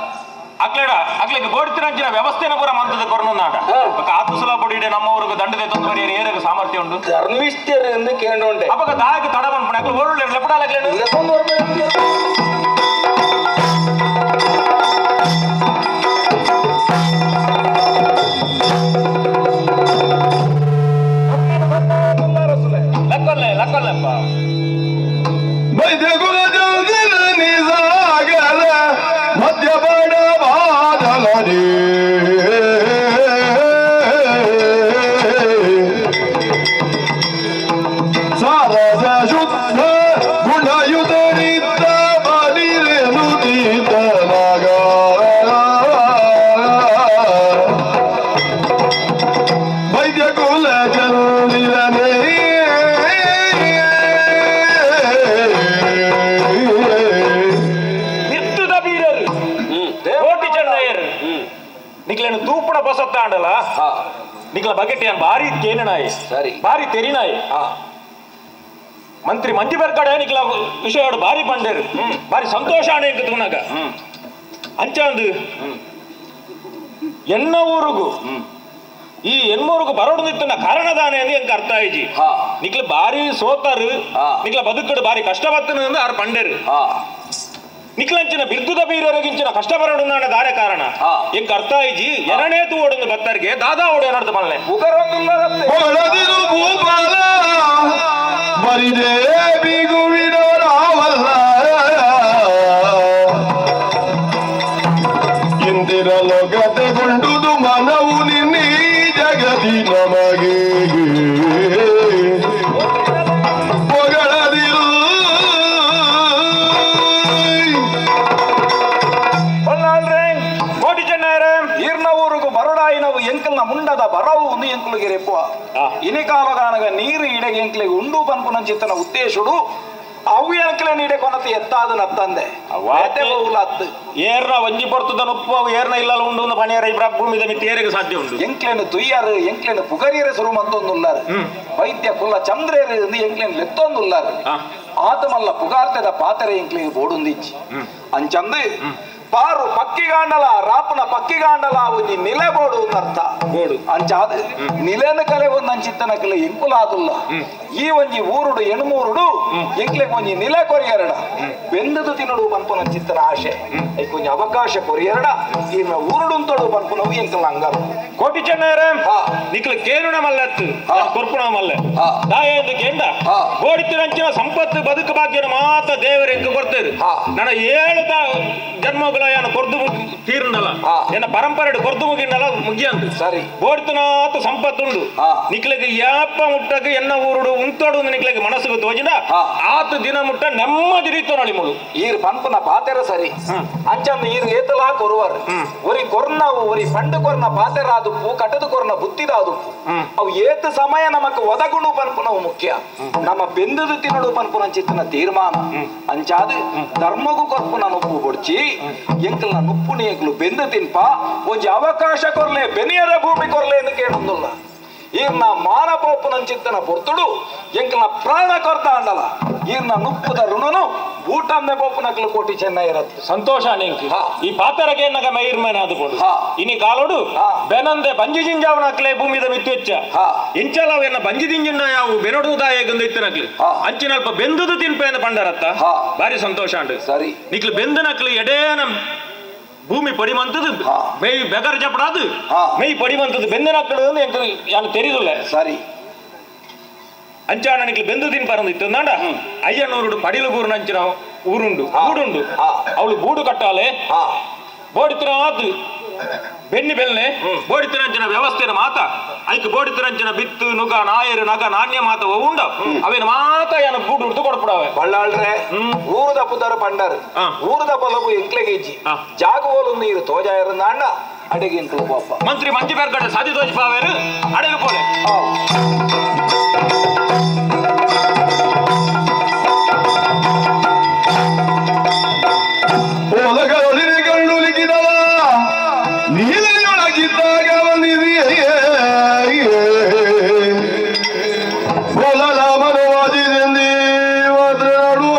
ಅಕ್ಲೆಡ ಅಕ್ಲೆಗ್ ಬೋಡ್ತಿರಂಚಿನ ವ್ಯವಸ್ಥೆನ ಪೂರ ಮಂತದ ಕೊರನಾಟ ಆತುಸಲ ಪೊಡಿಡೆ ನಮ್ಮವ್ರಿಗೆ ದಂಡದೆ ತೊಂದರೆ ಏರಗ ಸಾಮರ್ಥ್ಯ ಉಂಡು ಧರ್ಮಿಷ್ಠರು ಎಂದು ಕೇಂಡೊಂಡೆ ಅಪಗ ದಾಯಕ ತಡ ಮನ್ಪುಣ ಅಕ್ಲು ಓರುಳ್ಳೆ ಲೆಪಡಾಲಕ್ಲೇನು ಲಕ್ಕೊಲ್ಲೆ ಲಕ್ಕೊಲ್ಲೆಪ್ಪ ವೈದ್ಯ ಗುಣ ನಿಸಾಗರ ಮಧ್ಯ ಬಡವಾದಲರಿ ಸಾರಸ ಶುದ್ಧ ಗುಣಯುತರಿದ್ದ ಬಲಿರೆನುದೀತನಾಗ ವೈದ್ಯ ಕುಲ ಚಂದಿರನೇ ಬಿರ್ತುದ ಬೀರರು ಕೋಟಿ ಚೆನ್ನಯ್ಯರು ನಿಕ್ಲೇನು ತೂಪುಣ ಬಸತ್ತಾಂಡಲ ನಿಕ್ಲ ಬಗೆಟ್ ಏನ್ ಭಾರಿ ಕೇನನಾಯಿ ಸರಿ. ಭಾರಿ ತೆರಿನಾಯಿ ಮಂತ್ರಿ ಮಂಜು ಬೆರ್ಕಡೆ ನಿಕ್ಲ ವಿಷಯ ಭಾರಿ ಪಂಡೇರು ಭಾರಿ ಸಂತೋಷ ಆಣೆ ತೂನಾಗ ಅಂಚಾಂದು ಎನ್ನ ಊರುಗು ಈ ಎನ್ಮೂರುಗು ಬರೋಡು ನಿತ್ತನ ಕಾರಣದಾನೆ ಅಂತ ಎಂಕ ಅರ್ಥ ಆಯ್ಜಿ ನಿಕ್ಲ ಭಾರಿ ಸೋತಾರು ನಿಕ್ಲ ಬದುಕಡು ಭಾರಿ ಕಷ್ಟ ಬತ್ತನ ಆರು ಪಂಡೇರು ನಿಕ್ಲಂಚಿನ ಬಿರ್ದುದ ಬೀರರಿಗಿಂಚಿನ ಕಷ್ಟ ಬರೋಡು ನಾಣ ದಾರೆ ಕಾರಣ ಎಂಕ ಅರ್ಥ ಆಯ್ಜಿ ಎರಡನೇ ತೂ ಓಡೊಂದು ಬತ್ತರಿಗೆ ದಾದಾ ಓಡು ಏನಾಡ್ದು ಮಲ್ಲೆ ಹೊಳದಿರು ಭೂಪಾಲ ಬರಿದೇ ಬಿಗುವಿನವರಾವಲ್ಲ ಇಂದಿರ ಲೋಕತೆಗೊಂಡುದು ಮನವು ನಿನ್ನೀ ಜಗದಿ ನಮಗೆ ಹೊಗಳದಿರು ಕೋಟಿ ಚೆನ್ನಯ್ಯರೇ ಈರ್ನ ಊರುಗು ಬರೋಡಾಯಿನವು ಎಂಕಲ್ನ ಮುಂಡದ ಬರವು ಒಂದು ಎಂಕುಲಿಗೆ ರೆಪ್ಪುವ ಇನಿಕಾಲಗಾನಗ ನೀರು ಇಡೆಗೆ ಎಂಕ್ಲಿಗೆ ಉಂಡು ಪನ್ಪುನಂಚಿತ್ತನ ಉದ್ದೇಶುಡು ಅವು ಎಂಕ್ಲೆ ನೀಡೆ ಕೊನತೆ ಎತ್ತಾದ ನತ್ತಂದೆ ಅತ್ತು ಏರ್ನ ಒಂಜಿ ಪೊರ್ತುದ ಉಪ್ಪು ಅವು ಏರ್ನ ಇಲ್ಲಲ್ಲ ಉಂಡು ಒಂದು ಪಣಿಯರ ಇಬ್ರ ಭೂಮಿದ ಮಿತ್ತು ಏರಿಗೆ ಸಾಧ್ಯ ಉಂಡು ಎಂಕ್ಲೆನು ತುಯ್ಯಾರು ಎಂಕ್ಲೆನು ಪುಗರಿಯರ ಸುರು ಮತ್ತೊಂದುಲ್ಲಾರು ವೈದ್ಯ ಕುಲ್ಲ ಚಂದ್ರೇರು ಎಂದು ಎಂಕ್ಲೆನು ಲೆತ್ತೊಂದುಲ್ಲಾರು ಆತಮಲ್ಲ ಪುಗಾರ್ತೆದ ಪಾತೆರೆ ಎಂಕ್ಲೆಗೆ ಬೋಡುಂದಿಚ್ಚಿ ಅಂಚಂದು ಪಾರು ಪಕ್ಕಿಗಾಂಡಲ ರಾಪನ ಪಕ್ಕಿಗಾಂಡಲ ಒಂಜಿ ನಿಲೆ ಬೋಡು ಅರ್ಥ ಬೋಡು ಅಂಚಾದ ನಿಲೆನ ಕಲೆ ಒಂದಂಚಿತ್ತನಕಲೆ ಎಂಕುಲಾದುಲ್ಲ ಈ ಒಂಜಿ ಊರುಡು ಎಣ್ಮೂರುಡು ಎಂಕ್ಲೆಗ್ ಒಂಜಿ ನಿಲೆ ಕೊರಿಯರಡ ಬೆಂದದು ತಿನ್ನಡು ಪನ್ಪುನಂಚಿತ್ತನ ಆಶೆ ಐಕ್ ಒಂಜಿ ಅವಕಾಶ ಕೊರಿಯರಡ ಈರ್ನ ಊರುಡುಂತೊಡು ಪನ್ಪುನವು ಎಂಕಲ್ನ ಅಂಗಾರ ಕೋಟಿ ಚೆನ್ನಯ್ಯರೇ ನಿಕ್ಲ ಕೇನುಣ ಮಲ್ಲತ್ತು ಕೊರ್ಪುಣ ಮಲ್ಲೆ ದಾಯ ಎಂದು ಕೇಂಡ ಗೋಡಿತಿರಂಚಿನ ಸಂಪತ್ತು ಬದುಕು ಭಾಗ್ಯನ ಮಾತ ದೇವರು ಎಂಕ ಕೊಡ್ತೇರು ನನ್ನ ಏಳು ಜನ್ಮಗಳ ಏನು ಕೊರ್ದು ತೀರ್ನಲ್ಲ ಎನ್ನ ಪರಂಪರೆ ಕೊರ್ದು ಮುಗಿನಲ್ಲ ಮುಗಿಯಂದು ಸರಿ ಗೋಡಿತನಾತ ಸಂಪತ್ತುಂಡು ನಿಕ್ಲಗೆ ಯಾಪ ಮುಟ್ಟಕ್ಕೆ ಎನ್ನ ಊರುಡು ಉಂತೋಡು ನಿಕ್ಲಗೆ ಮನಸ್ಸುಗೆ ತೋಜಿನ ಆತ ದಿನ ಮುಟ್ಟ ನೆಮ್ಮದಿ ರೀತನೊಳಿ ಮುಳು ಈರ್ ಪನ್ಪುನ ಪಾತೆರ ಸರಿ ಅಂಚಂದು ಈರ್ ಏತಲಾ ಕೊರುವರು ಒರಿ ಕೊರ್ನವು ಒರಿ ಪಂಡು ಕೊರ್ನ ಪಾತೆರ ಆದುಪ್ಪು ಕಟದು ಕೊರ್ನ ಬುತ್ತಿದ ಆದುಪ್ಪು ಅವು ಏತ ಸಮಯ ನಮಕ್ ಒದಗುಣು ಪನ್ಪುನವು ಮುಖ್ಯ ನಮ್ಮ ಬೆಂದದು ತಿನ್ನಡು ಪನ್ಪುನ ಚಿತ್ತನ ತೀರ್ಮಾನ ಅಂಚಾದ ಧರ್ಮಗೂ ಕೊರ್ಪುನ ನುಪ್ಪು ಬೊಡ್ಚಿ ಎಂಕಲ್ನ ನುಪ್ಪುನಿ ಎಂಕಲು ಬೆಂದು ತಿನ್ಪ ಒಂಜಿ ಅವಕಾಶ ಕೊರ್ಲೆ ಬೆನಿಯರ ಭೂಮಿ ಕೊರ್ಲೆ ಎಂದು ಕೇಳೊಂದುಲ್ಲ ಈರ್ನ ಮಾನ ಪೋಪುನಂಚಿತ್ತನ ಪೊರ್ತುಡು ಎಂಕಲ್ನ ಪ್ರಾಣ ಕೊರ್ತ ಅಂಡಲ ಈರ್ನ ನುಪ್ಪುದ ಋಣನು ಬೂಟಂದೆ ಪೋಪುನಕ್ಲು ಕೋಟಿ ಚೆನ್ನೈರತ್ತು ಸಂತೋಷ ನಿಂಕ್ ಈ ಪಾತರಗೆ ನಗ ಮೈರ್ಮೇನ ಅದು ಇನಿ ಕಾಲೋಡು ಬೆನಂದೆ ಬಂಜಿ ಜಿಂಜಾವನಕ್ಲೆ ಭೂಮಿದ ಮಿತ್ತು ಹೆಚ್ಚ ಇಂಚಲ ಎನ್ನ ಬಂಜಿ ದಿಂಜಿನ ಯಾವು ಬೆನೊಡು ದಾಯಗಂದು ಇತ್ತನಕ್ಲು ಅಂಚಿನಲ್ಪ ಬೆಂದುದು ತಿನ್ಪೇನ ಪಂಡರತ್ತ ಭಾರಿ ಸಂತೋಷ ಅಂಡು ಸರಿ ನಿಕ್ಲು ಬೆಂದನಕ್ಲು ಎಡೇನ ಭೂಮಿ ಪಡಿಮಂತದು ಮೆಯ್ ಬೆಗರ್ ಜಪಡಾದು ಮೆಯ್ ಪಡಿಮಂತದು ಬೆಂದನಕ್ಲು ಯಾನು தெரியுதுல்ல ಸರಿ ಅಂಚಾಣ ನಿಕ್ಲು ಬೆಂದು ತಿನ್ ಪರಂದು ಇತ್ತಂದಾಂಡ ಅಯ್ಯನೂರುಡು ಪಡಿಲು ಗೂರುನಂಚಿನ ಊರುಂಡು ಬೂಡುಂಡು ಅವಳು ಬೂಡು ಕಟ್ಟಾಲೆ ಬೋಡಿತಿರಾತು ಬೆನ್ನಿ ಬೆಲ್ನೆ ಬೋಡಿತಿರಂಚಿನ ವ್ಯವಸ್ಥೆನ ಮಾತ ಐಕ್ ಬೋಡಿತಿರಂಚಿನ ಬಿತ್ತು ನುಗ ನಾಯರು ನಗ ನಾಣ್ಯ ಮಾತ ಉಂಡ ಅವೇನು ಮಾತ ಏನ ಬೂಡು ಉಡ್ದು ಕೊಡ್ಪಡವೆ ಬಳ್ಳಾಳ್ರೆ ಊರುದ ಪುದರ್ ಪಂಡರ್ ಊರುದ ಪೊಲಬು ಎಂಕ್ಲೆಗೆ ಇಜ್ಜಿ ಜಾಗ ಓಲು ನೀರು ತೋಜಾಯರಂದಾಂಡ ಅಡಿಗೆ ಎಂಕ್ಲು ಪಾಪ ಮಂತ್ರಿ ಮಂಜು ಬೇರ್ಗಡೆ ಸಾದಿ ತೋಜಿ ಪಾವೇರು ಅಡಗು ಪೋಲೆ ಓಲಗರೊಲಿಗಳ್ಳುಲಿಗಿದವ ನೀಲಿಯೊಳಗಿದ್ದಾಗ ಬಂದಿದೆಯೇ ಓಲಲ ಮನವಾದಿದೆಂದಿ ಮಾತನಾಡುವ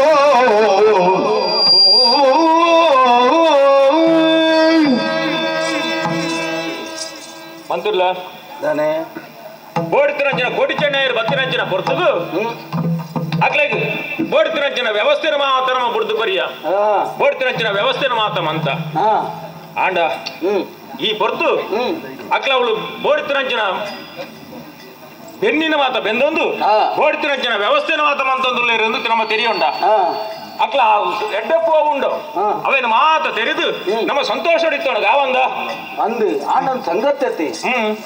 ಬೋಡಿತಿರಂಚಿನ ಕೋಟಿ ಚೆನ್ನಯ್ಯರು ಬತ್ತಿರಂಚಿನ ಪೊರ್ತುಗು ಅಕ್ಲೆಗ್ ಬೋಡಿತಿರಂಚಿನ ವ್ಯವಸ್ಥೆನ ಮಾತ್ರ ನಮ್ಮ ಬುಡ್ದು ಕೊರಿಯ ಬೋಡಿತಿರಂಚಿನ ವ್ಯವಸ್ಥೆನ ಮಾತ್ರ ಅಂತ ಆಂಡ ಈ ಪೊರ್ತು ಅಕ್ಲ ಅವಳು ಬೋಡಿತಿರಂಚಿನ ಬೆನ್ನಿನ ಮಾತ ಬೆಂದೊಂದು ಬೋಡಿತಿರಂಚಿನ ವ್ಯವಸ್ಥೆನ ಮಾತ ಮಂತೊಂದು ನಮ್ಮ ತೆರಿಯುಂಡ ಅಕ್ಲ ಎಡ್ಡಪ್ಪು ಉಂಡು ಅವೇನು ಮಾತ ತೆರೆದು ನಮ್ಮ ಸಂತೋಷ ಇತ್ತೋಣ ಗಾವಂದ ಅಂದು ಆಂಡೊಂದು ಸಂಗತಿ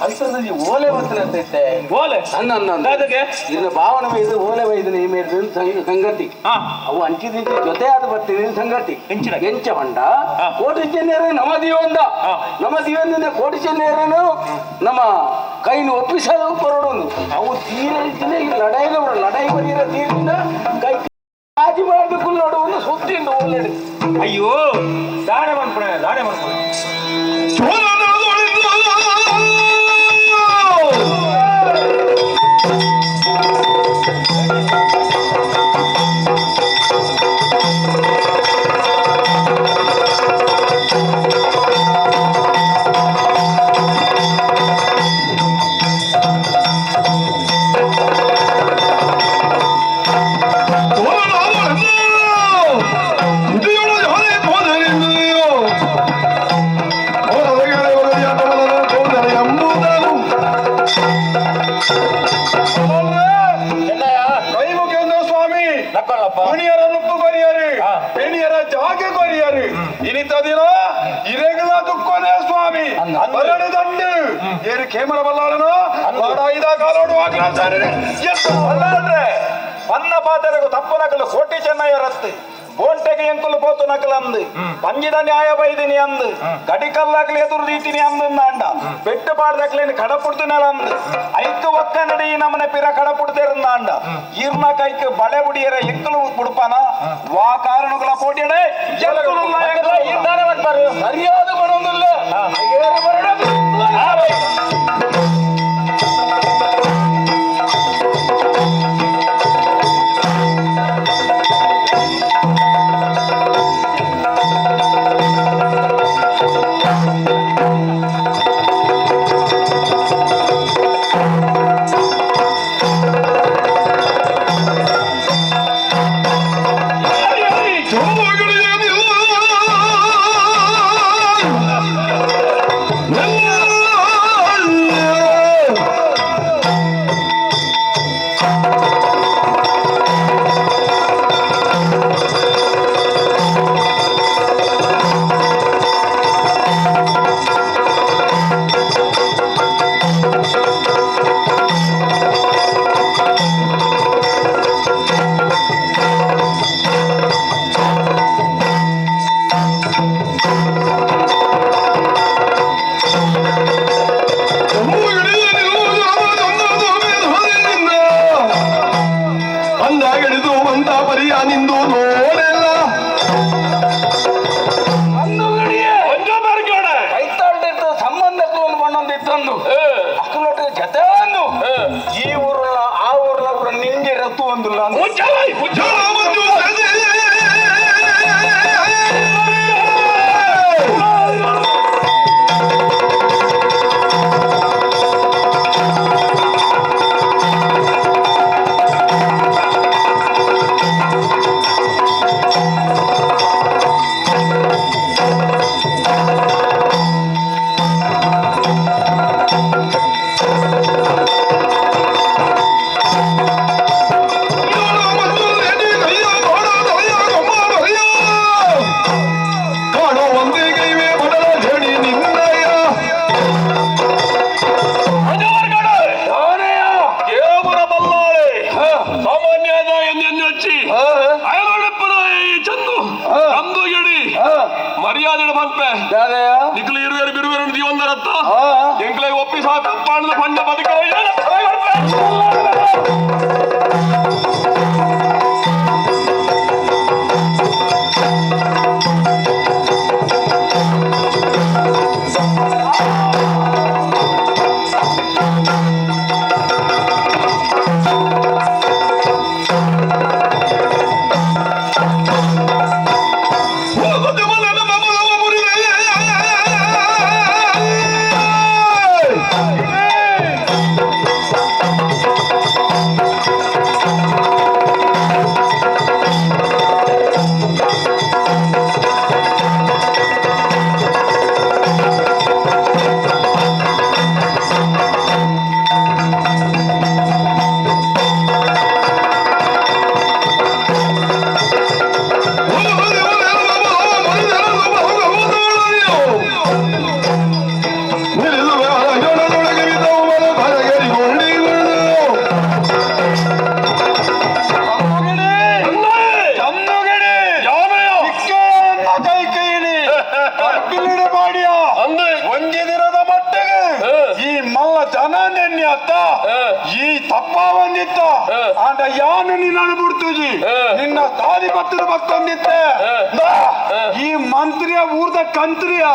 ಅಂತರದಲ್ಲಿ ಓಲೆ ಬರ್ತನಂತೈತೆ. ಓಲೆ ಅಂದ ಅದಕ್ಕೆ ಇನ್ನು ಭಾವನ ಇದು ಓಲೆ ವೈದ್ಯನ ಈ ಮೇರೆ ಸಂಗತಿ ಅವು ಅಂಚಿದಿಂಚಿ ಜೊತೆ ಆದ ಬರ್ತೀನಿ ಸಂಗತಿ ಎಂಚ ಹೊಂಡ ಕೋಟಿ ಚೆನ್ನೇರು ನಮ್ಮ ದೀವಂದ ನಮ್ಮ ದೀವಂದಿಂದ ಕೋಟಿ ಚೆನ್ನೇರನು ನಮ್ಮ ಕೈನು ಒಪ್ಪಿಸಲು ಬರೋಡೊಂದು ಅವು ತೀರಿನ ಈ ಲಡಾಯಿ ಲಡಾಯಿ ಬರೀರ ತೀರಿನ ಕೈ ಕಾಜಿ ಮಾಡಬೇಕು ನೋಡುವನ್ನು ಸುತ್ತಿಂದ ಓಲೆ. ಅಯ್ಯೋ ದಾಣೆ ಮನ್ಪುಣೆ ದಾಣೆ ಮನ್ಪುಣೆ. ಪನ್ನ ಪಾತರಗು ತಪ್ಪು ನಕಲು ಕೋಟಿ ಚೆನ್ನಯ್ಯ ರಸ್ತೆ ಬೋಂಟೆಗೆ ಎಂಕುಲು ಪೋತು ನಕಲು ಅಂದು ಪಂಜಿದ ನ್ಯಾಯ ಬೈದಿನಿ ಅಂದು ಗಡಿಕಲ್ಲಾಗ್ಲಿ ಎದುರು ರೀತಿನಿ ಅಂದಂಡ ಬೆಟ್ಟು ಪಾಡ್ದಕ್ಲೇನು ಕಡಪುಡ್ದು ನೆಲ ಅಂದು ಐಕ್ ಒಕ್ಕ ನಡಿ ನಮ್ಮನೆ ಪಿರ ಕಡಪುಡ್ದಿರಂದಾಂಡ ಈರ್ನ ಕೈಕ್ ಬಳೆ ಬುಡಿಯರ ಎಂಕುಲು ಬುಡ್ಪಾನ ವಾ ಕಾರಣಗಳ ಪೋಟಿಯಡೆ ಸರಿಯಾದ ಬರೋದಿಲ್ಲ. ಈ ಊರಲ್ಲ ಆ ಊರಲ್ಲ ನಿಂಗೆ ರತ್ತು ಒಂದಿಲ್ಲ. ಯಾನು ನಿನ್ನನ್ನು ಬಿಡ್ತುಜಿ ನಿನ್ನ ತಾಲಿ ಪತ್ರದ ಬತ್ತೊಂದಿತ್ತೆ ಈ ಮಂತ್ರಿಯ ಊರ್ದ ಕಂತ್ರಿಯ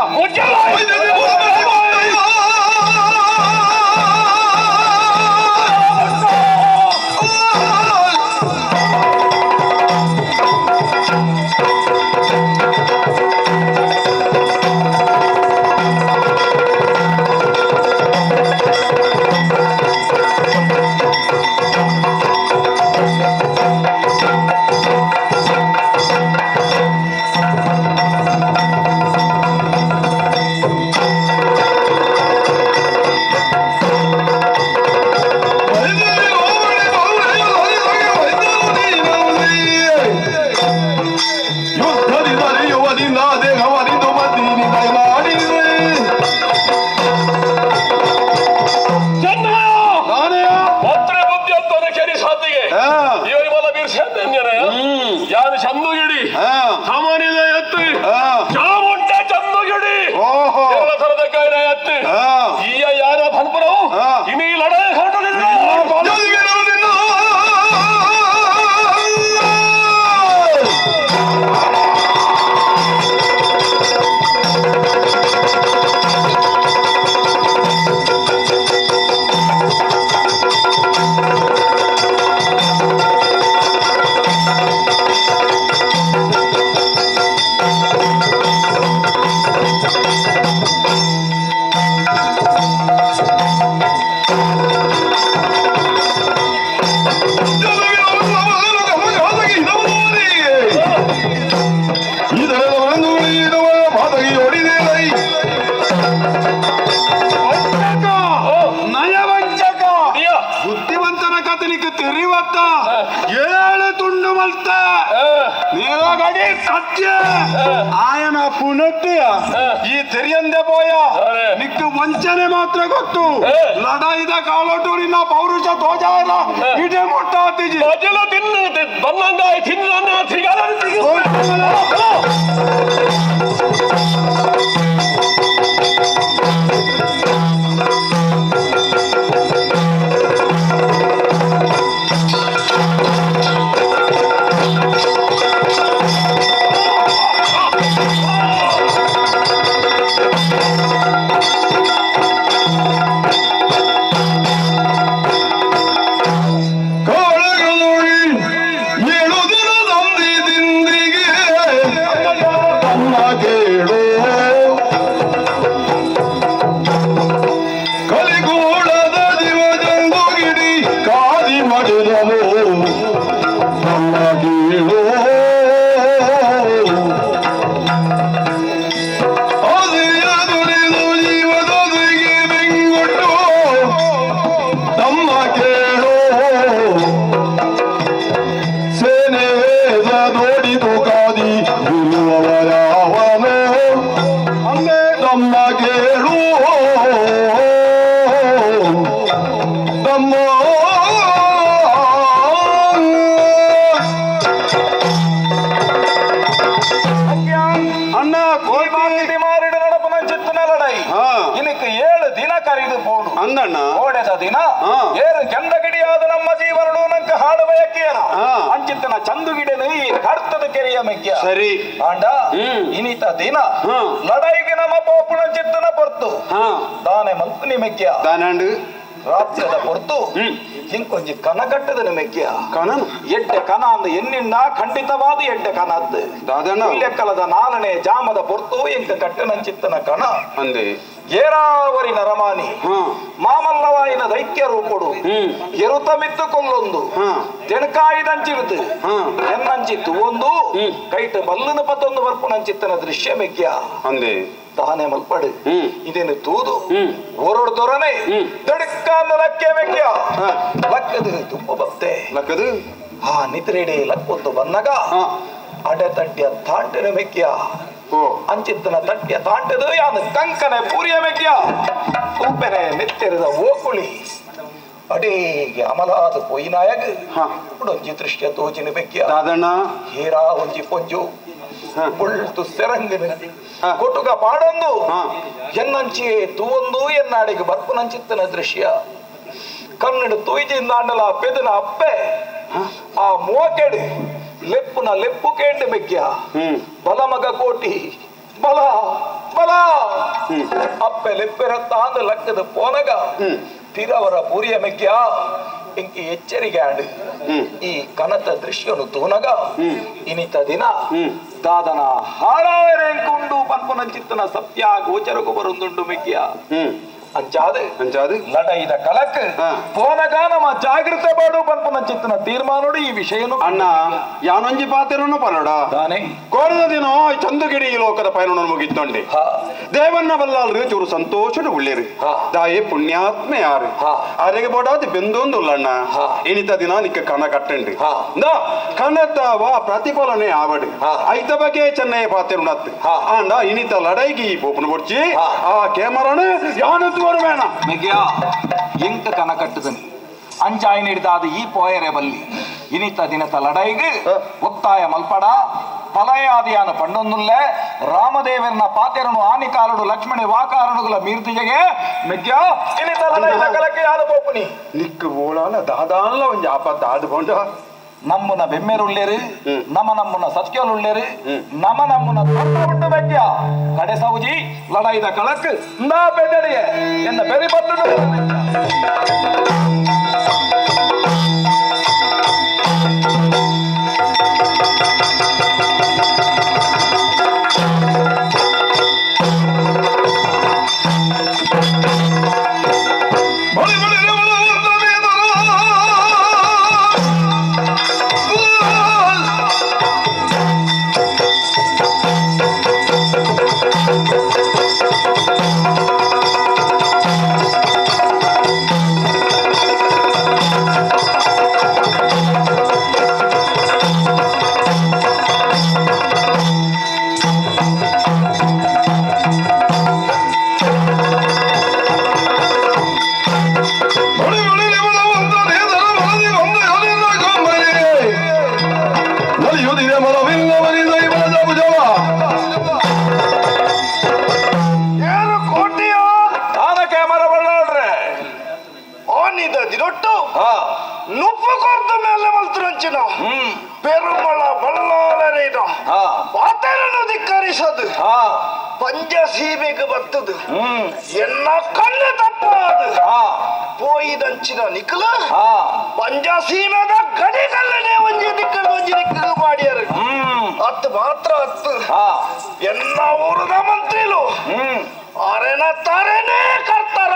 ಆಯನ ಪುನಟ್ಟಿಯ ಈ ತೆರಿಯಂದೆ ಪೋಯ ನಿಕ್ಕು ವಂಚನೆ ಮಾತ್ರ ಗೊತ್ತು ಲಡಾಯಿದ ಕಾಲೋಟು ನಿನ್ನ ಪೌರುಷ ತೋಜಾರ ಇದೇ ಮೊಟ್ಟ ಆತಿಜಿ ಸರಿ ಆಂಡ ಇನಿತ ದಿನ ಲಡಾಯಿಗೆ ನಮ್ಮ ಪೋಪುಣ ಚಿತ್ತನ ಪೊರ್ತು ದಾನೆ ಮಲ್ಪುನಿ ಮೆಕ್ಯ ದಾನಾಂಡು ರಾತ್ರಿದ ಪೊರ್ತು ಇಂಕೊಂಜಿ ಕನಗಟ್ಟದ ಮೆಕ್ಯ ಕನ ಎಡ್ಡೆ ಕನ ಅಂದ ಎನ್ನಿಂಡ ಖಂಡಿತವಾದ ಎಡ್ಡೆ ಕನ ಅದ್ದು ದಾದಣ್ಣ ಲೆಕ್ಕಲದ ನಾಲನೆ ಜಾಮದ ಪೊರ್ತು ಎಂಕ ಕಟ್ಟನಂಚಿತ್ತನ ಕಣ ಅಂದೆ ಏರಾವರಿ ನರಮಾನಿ ಮಾಮಲ್ಲವಾಯಿನ ದೈತ್ಯ ರೂಪುಡು ಎರುತ ಮಿತ್ತು ಕೊಲ್ಲೊಂದು ತೆಣಕಾಯಿದಂಚಿರುತು ಎನ್ನಂಚಿತ್ತು ಒಂದು ಕೈಟ್ ಬಲ್ಲನ ಪತ್ತೊಂದು ಬರ್ಪುನಂಚಿತ್ತನ ದೃಶ್ಯ ಮೆಗ್ಯ ಅಂದೆ ತಾನೇ ಮಲ್ಪಡು ಇದೇನು ತೂದು ಓರೋಡು ದೊರನೆ ದಡುಕಾಂದ ಲಕ್ಕೆ ಮೆಗ್ಯ ಲಕ್ಕದು ತುಂಬ ಬತ್ತೆ ಲಕ್ಕದು ಆ ನಿದ್ರೆಡೆ ಲಕ್ಕೊಂದು ಬಂದಾಗ ಅಡೆ ತಡ್ಯ ತಾಂಟಿನ ಮೆಕ್ಯ ಅಂಚಿತ್ತನ ತಟ್ಯ ತಾಂಟದು ಯಾನು ಕಂಕನೆ ಪೂರಿಯ ಮೆಕ್ಯ ಉಪ್ಪೆನೆ ನೆತ್ತೆರೆದ ಓಕುಳಿ ಅಡೇಗೆ ಅಮಲಾದ ಪೊಯ್ನಾಯಗ ಉಡೊಂಜಿ ದೃಶ್ಯ ತೋಜಿನ ಮೆಕ್ಯ ದಾದಣ್ಣ ಹೀರಾ ಒಂಜಿ ಪೊಂಜು ಬೊಳ್ತು ಸೆರಂಗಿನ ಕೊಟುಗ ಪಾಡೊಂದು ಎನ್ನಂಚಿಯೇ ತೂವೊಂದು ಎನ್ನಾಡಿಗೆ ಬರ್ಪುನಂಚಿತ್ತನ ದೃಶ್ಯ ಕನ್ನಡ ತೂಯ್ಜಿಂದಾಂಡಲ ಪೆದನ ಅಪ್ಪೆ ಆ ಮೋಕೆಡು ಲೆಪ್ಪುನ ಲೆಪ್ಪು ಕೇಂಡು ಮೆಗ್ಯ ಬಲ ಮಗ ಕೋಟಿ ಬಲ ಬಲ ಅಪ್ಪೆ ಲೆಪ್ಪೆರತ್ತಾಂದು ಲಕ್ಕದ ಪೋನಗ ತಿರವರ ಪೂರಿಯ ಮೆಗ್ಯ ಇಂಕಿ ಎಚ್ಚರಿಕೆ ಆಂಡು ಈ ಕನತ ದೃಶ್ಯನು ತೂನಗ ಇನಿತ ದಿನ ದಾದನ ಹಾಳಾವರೆಂಕುಂಡು ಪನ್ಪುನಂಚಿತ್ತನ ಸತ್ಯ ಗೋಚರಕು ಬರುಂದುಂಡು ಮೆಗ್ಯ ಅಂಚಾದು ಅಂಚಾದು ಲಡೈದ ಕಲಕ್ ಪೋನಗ ನಮ್ಮ ಜಾಗೃತೆ ಬಾಡು ಪನ್ಪುನಂಚಿತ್ತನ ತೀರ್ಮಾನೋಡು ಈ ವಿಷಯನು ಅಣ್ಣ ಯಾನೊಂಜಿ ಪಾತೆರನ್ನು ಪನೋಡ ದಾನೆ ಕೋರದ ದಿನ ಚಂದುಗಿಡಿ ಈ ಲೋಕದ ಪಯಣವನ್ನು ಮುಗಿತ್ತೊಂಡೆ ದೇವನ್ನ ಬಲ್ಲಾಲ್ರು ಚೂರು ಸಂತೋಷಡು ಉಳ್ಳೇರು ದಾಯೆ ಪುಣ್ಯಾತ್ಮೆ ಯಾರು ಅರೆಗೆ ಬೋಡಾದ ಬೆಂದೊಂದು ಉಲ್ಲಣ್ಣ ಇನಿತ ದಿನ ನಿಕ್ಕ ಕಣ ಕಟ್ಟಂಡಿ ಕಣತವ ಪ್ರತಿಫಲನೆ ಆವಡು ಐತ ಬಗ್ಗೆ ಚೆನ್ನೈ ಪಾತೆರುಣತ್ ಆಂಡ ಇನಿತ ಲಡೈಗಿ ಪೋಪನ ಬೊಡ್ಚಿ ಆ ಕೇಮರನು ಯಾನು ಬೇಣ ಮೆಗ್ಯ ಎಂಕ ಕನ ಕಟ್ಟುದನಿ ಅಂಚಾಯಿ ನೀಡಿದಾದ ಈ ಪೋಯರೆ ಬಲ್ಲಿ ಇನಿತ ದಿನತ ಲಡೈಗ್ ಒತ್ತಾಯ ಮಲ್ಪಡ ಪಲಯಾದಿಯಾನ ಪಣ್ಣೊಂದುಲ್ಲೆ ರಾಮದೇವರನ ಪಾತೆರನು ಆನಿಕಾಲುಡು ಲಕ್ಷ್ಮಣಿ ವಾಕಾರಣುಗಳ ಮೀರ್ತಿಜಗೆ ಮೆಗ್ಯ ಇನಿತ ಲಡೈದ ಕಲಕ್ಕೆ ಯಾನು ಪೋಪುನಿ ನಿಕ್ಕು ಓಳಾಲ ದಾದಾನ್ಲ ಒಂಜಿ ಆಪತ್ತು ಆದು ಪೋಂಡ ನಮ್ಮನ ಬೆಮ್ಮೆರುಳ್ಳೇರು ನಮ ನಮ್ಮನ ಸತ್ಯಲುಳ್ಳೇರು ನಮ ನಮ್ಮನ ಧರ್ಮ ಉಂಟು ಮೆಗ್ಯ ಕಡೆ ಸೌಜಿ ಲಡೈದ ಕಳಕ್ ಇಂದಾ ಬೆದಡಿಯೆ ಎನ್ನ ಬೆರಿ ಬತ್ತು ಪಂಚಸೀಮೆಗೆ ಬರ್ತದು ಎನ್ನ ಕಣ್ಣು ತಪ್ಪಾದು ಪೋಯಿದಂಚಿನ ನಿಕ್ಕಲ ಪಂಚಸೀಮೆದ ಗಡಿಗಲ್ಲನೆ ಒಂಜಿ ದಿಕ್ಕಲು ಒಂಜಿ ದಿಕ್ಕಲು ಮಾಡ್ಯಾರು ಅತ್ತು ಮಾತ್ರ ಅತ್ತು ಎನ್ನ ಊರದ ಮಂತ್ರಿಲು ಅರೆನ ತಾರೇನೇ ಕರ್ತಾರ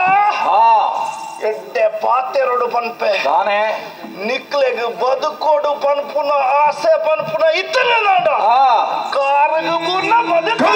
ಎಡ್ಡೆ ಪಾತೆರಡು ಪನ್ಪೆ ನಿಕ್ಲೆಗ್ ಬದುಕೋಡು ಪನ್ಪುನ ಆಸೆ ಪನ್ಪುನ ಇತ್ತನೆ ನಾಡ ಕಾರಗು ಮುನ್ನ ಬದುಕು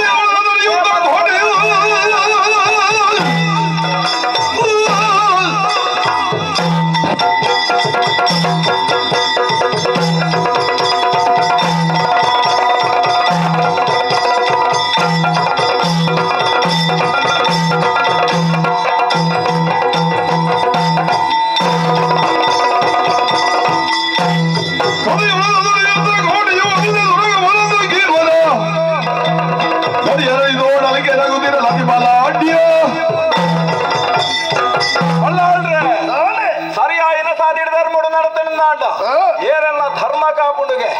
ಏರೆಲ್ಲ ಧರ್ಮ ಕಾಪುಂಡುಗೆ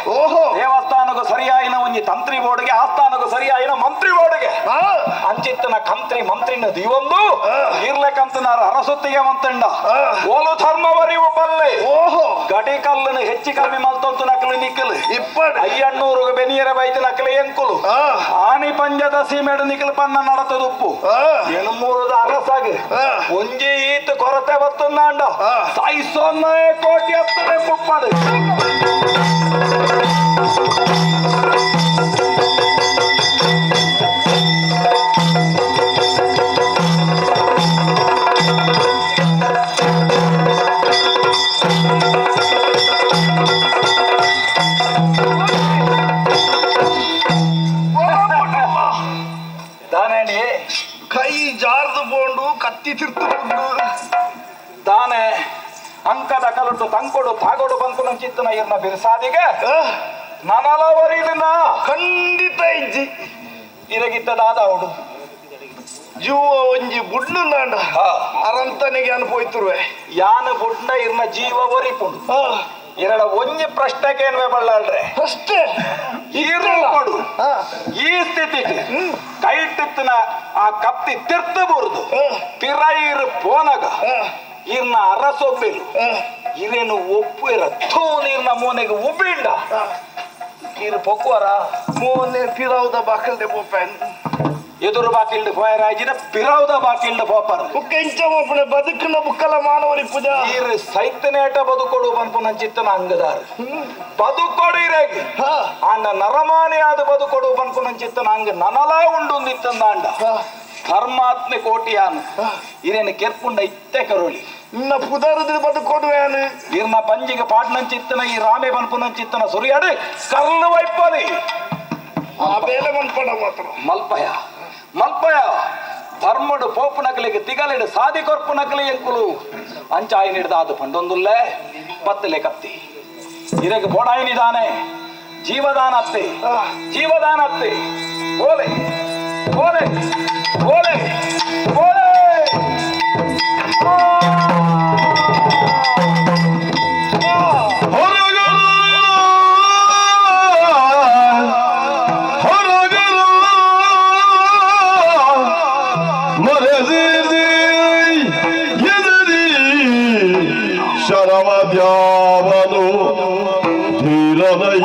ದೇವಸ್ಥಾನಕ್ಕೂ ಸರಿಯಾಯಿನ ಒಂಜಿ ತಂತ್ರಿ ಬೋರ್ಡ್ಗೆ ಆಸ್ಥಾನಕ್ಕೂ ಸರಿಯಾಯಿನ ಮಂತ್ರಿ ಬೋರ್ಡ್ಗೆ ಅಂಚಿತ್ತನ ಕಂತ್ರಿ ಮಂತ್ರಿನ ದೀವೊಂದು ಇರ್ಲೆಕಂತನಾರ ಅರಸೊತ್ತಿಗೆ ಮಂತಂಡ ಓಲು ಧರ್ಮವರಿವು ಪಲ್ಲೆ ಗಡಿ ಕಲ್ಲನ್ನು ಹೆಚ್ಚಿ ಕಮ್ಮಿ ಮಲ್ತೊಂತು ನಕಲು ನಿಕ್ಕಲು ಅಯ್ಯಣ್ಣೂರು ಬೆನಿಯರ ಬೈತು ನಕಲು ಎಂಕುಲು ಆನಿ ಪಂಜದ ಸೀಮೆಡು ನಿಕಲು ಪನ್ನ ನಡತದುಪ್ಪು ಎಣಮೂರದ ಅರಸಾಗ ಒಂಜಿ ಈತ ಕೊರತೆ ಬತ್ತಂದಾಂಡ ಸಾಯಿಸೊನ್ನೆ ಕೋಟಿ ಹತ್ತನೆ ಪುಪ್ಪಡು ಕೈ ಜಾರ್ದು ಬೋಂಡು ಕತ್ತಿ ತಿರ್ತುಕೊಂಡು ತಾನೆ ಅಂಕದ ಕಲಟು ತಂಕೊಡು ತಾಗೋಡು ಬಂಕು ಚಿತ್ತನ ಇರ್ನ ಬಿರ್ಸಾದಿಗೆ ನನಲವರಿದನ ಖಂಡಿತ ಇಜ್ಜಿ ಇರಗಿತ್ತದಾದ ಅವಡು ಜೀವ ಒಂಜಿ ಬುಡ್ಲು ನಾಂಡ ಅರಂತನಿಗೆ ಅನ್ಪೋಯ್ತುರುವೆ ಯಾನ ಬುಡ್ನ ಇರ್ನ ಜೀವ ಒರಿಪುಂಡು ಎರಡ ಒಂಜಿ ಪ್ರಶ್ನೆ ಕೇನ್ವೆ ಬಳ್ಳಾಳ್ರೆ ಪ್ರಶ್ನೆ ಇರುಕೊಡು ಈ ಸ್ಥಿತಿ ಕೈಟಿತ್ತಿನ ಆ ಕತ್ತಿ ತಿರ್ತು ಬುರ್ದು ತಿರೈರು ಪೋನಗ ಇರ್ನ ಅರಸೊಬ್ಬಿರು ಇರೇನು ಒಪ್ಪು ಇರ ಥೂ ನೀರ್ನ ಮೋನೆಗೆ ಉಬ್ಬಿಂಡ ಇರು ಪೊಕ್ಕುವರ ಮೋನೆ ಪಿರೌದ ಬಾಕಲ್ದೆ ಪೋಪೆನ್ ಎದುರು ಬಾಕಿಲ್ಡ್ ಪೋಯರಾಜಿನ ಪಿರೌದ ಬಾಕಿಲ್ಡ್ ಪೋಪರ್ ಬುಕ್ಕ ಇಂಚ ಮೋಪುಣೆ ಬದುಕುನ ಬುಕ್ಕಲ ಮಾನವರಿ ಪೂಜಾ ಈರು ಸೈತನೇಟ ಬದುಕೊಡು ಪನ್ಪು ನಂಚಿತ್ತನ ಅಂಗದಾರು ಬದುಕೊಡು ಇರೇಗ್ ಆಂಡ ನರಮಾನಿ ಆದ ಬದುಕೊಡು ಪನ್ಪು ನಂಚಿತ್ತನ ಅಂಗ ನನಲಾ ಉಂಡು ಇತ್ತಂದಾಂಡ ಧರ್ಮಾತ್ಮೆ ಕೋಟಿಯಾನು ಇರೇನು ಕೆರ್ಪುಂಡ ಇತ್ತೆ ಕರೋಳಿ ನಿನ್ನ ಪುದರುದ್ರ ಬದುಕೊಡುವೇನು ಇರ್ನ ಪಂಜಿಗೆ ಪಾಟ್ನಂಚಿತ್ತನ ಈ ರಾಮೆ ಪನ್ಪುನಂಚಿತ್ತನ ಸುರಿಯಾಡು ಕರ್ಲು ವೈಪಲಿ ಆ ಬೇಲೆ ಮನ್ಪಡ ಮಾತ್ರ ಮಲ್ಪಯ ಮಲ್ಪಯ ಧರ್ಮಡು ಪೋಪು ನಕಲಿಗೆ ತಿಗಲಿಡು ಸಾದಿ ಕೊರ್ಪು ನಕಲಿ ಎಂಕುಲು ಅಂಚಾಯಿ ಹಿಡ್ದಾದು ಪಂಡೊಂದುಲ್ಲೆ ಪತ್ತಲೆ ಕತ್ತಿ ಇರಗೆ ಬೋಡಾಯಿನಿದಾನೆ ಜೀವದಾನ ಅತ್ತೆ ಜೀವದಾನ ಅತ್ತೆ ಓಲೆ ಓಲೆ ಓಲೆ ಓಲೆ ಶರವದ್ಯಾವನು ಧೀರನೈ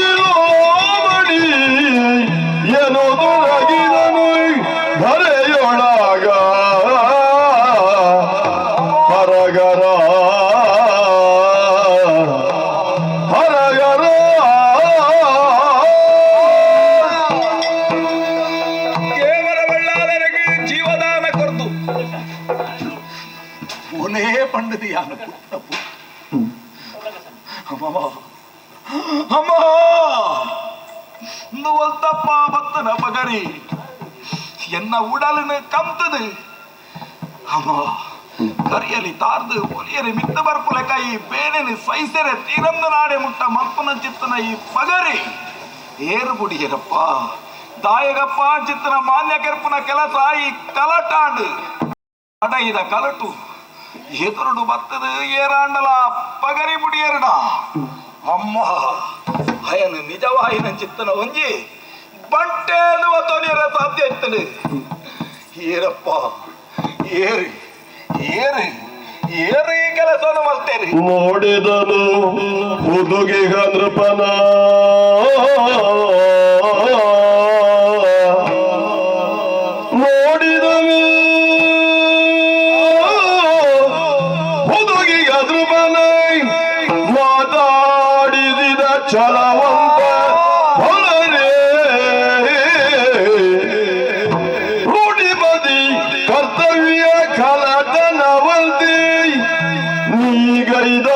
ವ್ಯಾದರಜಿಲೋಮಣಿ ಎನುದೊರಗಿದನು ಧರೆಯೊಳಗ ಹರಗರ ಹರಗರ ಕೇವಲ ಬಳ್ಳಾಲರಿಗೆ ಜೀವದಾನ ಕೊರ್ದು ಒಲೇ ಪಂಡದಿ ಯಾನು ಪುಟ್ಟ ಪುಟ್ಟ ಅಮ್ಮ ಅಮ್ಮ ನುವಲ್ತಪ್ಪ ಬತ್ತನ ಪಗರಿ ಎನ್ನ ಉಡಲಿನ ಕಂತದು ಅಮ್ಮ ಕರಿಯಲಿ ತಾರ್ದು ಒಲಿಯರಿ ಮಿತ್ತ ಬರ್ಪುಲೆ ಕೈ ಬೇನೆನಿ ಸೈಸೆರೆ ತೀರಂದ ನಾಡೆ ಮುಟ್ಟ ಮಲ್ಪನ ಚಿತ್ತನ ಈ ಪಗರಿ ಏರು ಬುಡಿಯರಪ್ಪ ದಾಯಗಪ್ಪ ಚಿತ್ತನ ಮಾನ್ಯ ಕೆರ್ಪುನ ಕೆಲಸ ಈ ಕಲಟಾಂಡು ಅಡೈದ ಕಲಟು ಎದುರುಡು ಬತ್ತದು ಏರಾಂಡಲ ಪಗರಿ ಬುಡಿಯರಡ ಅಮ್ಮ ಅಯನು ನಿಜವಾಯಿನ ಚಿತ್ತನ ಒಂಜಿ ಬಂಟೇನು ತೊನಿಯರ ಸಾಧ್ಯ ಇತ್ತನು ಏರಪ್ಪ ಏರು ಏರು ಏರು ಈ ಕೆಲಸವನ್ನು ಮಲ್ತೇರಿ ನೋಡಿದನು ಹುದುಗಿಗ ನೃಪನ ನೋಡಿದನು ಹುದುಗಿಗ ನೃಪನ ಮಾತಾಡಿದ ಛಲವಂತ ಹೊಲರೇ ರೂಢಿಪತಿ ಕರ್ತವ್ಯ ಕಲತನವಂತಿ ನೀಗೈದ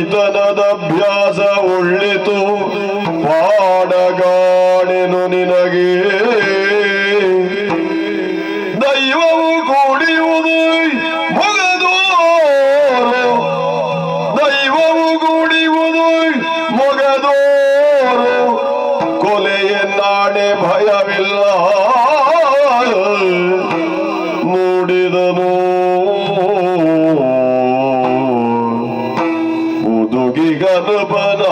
ಮೂಡಿತನದಭ್ಯಾಸ ಒಳ್ಳೆತು ಪಾಡಗಾಣೆನು ನಿನಗೆ ದೈವವು ಕೂಡಿಯುವುದು ಮೊಗದೋರು ದೈವವು ಕೂಡಿಯುವುದು ಮೊಗದೋರು ಕೊಲೆಯನ್ನಾಣೆ ಭಯವಿಲ್ಲ ಮೂಡಿದನು ಮುದುಗಿಗನುಪನ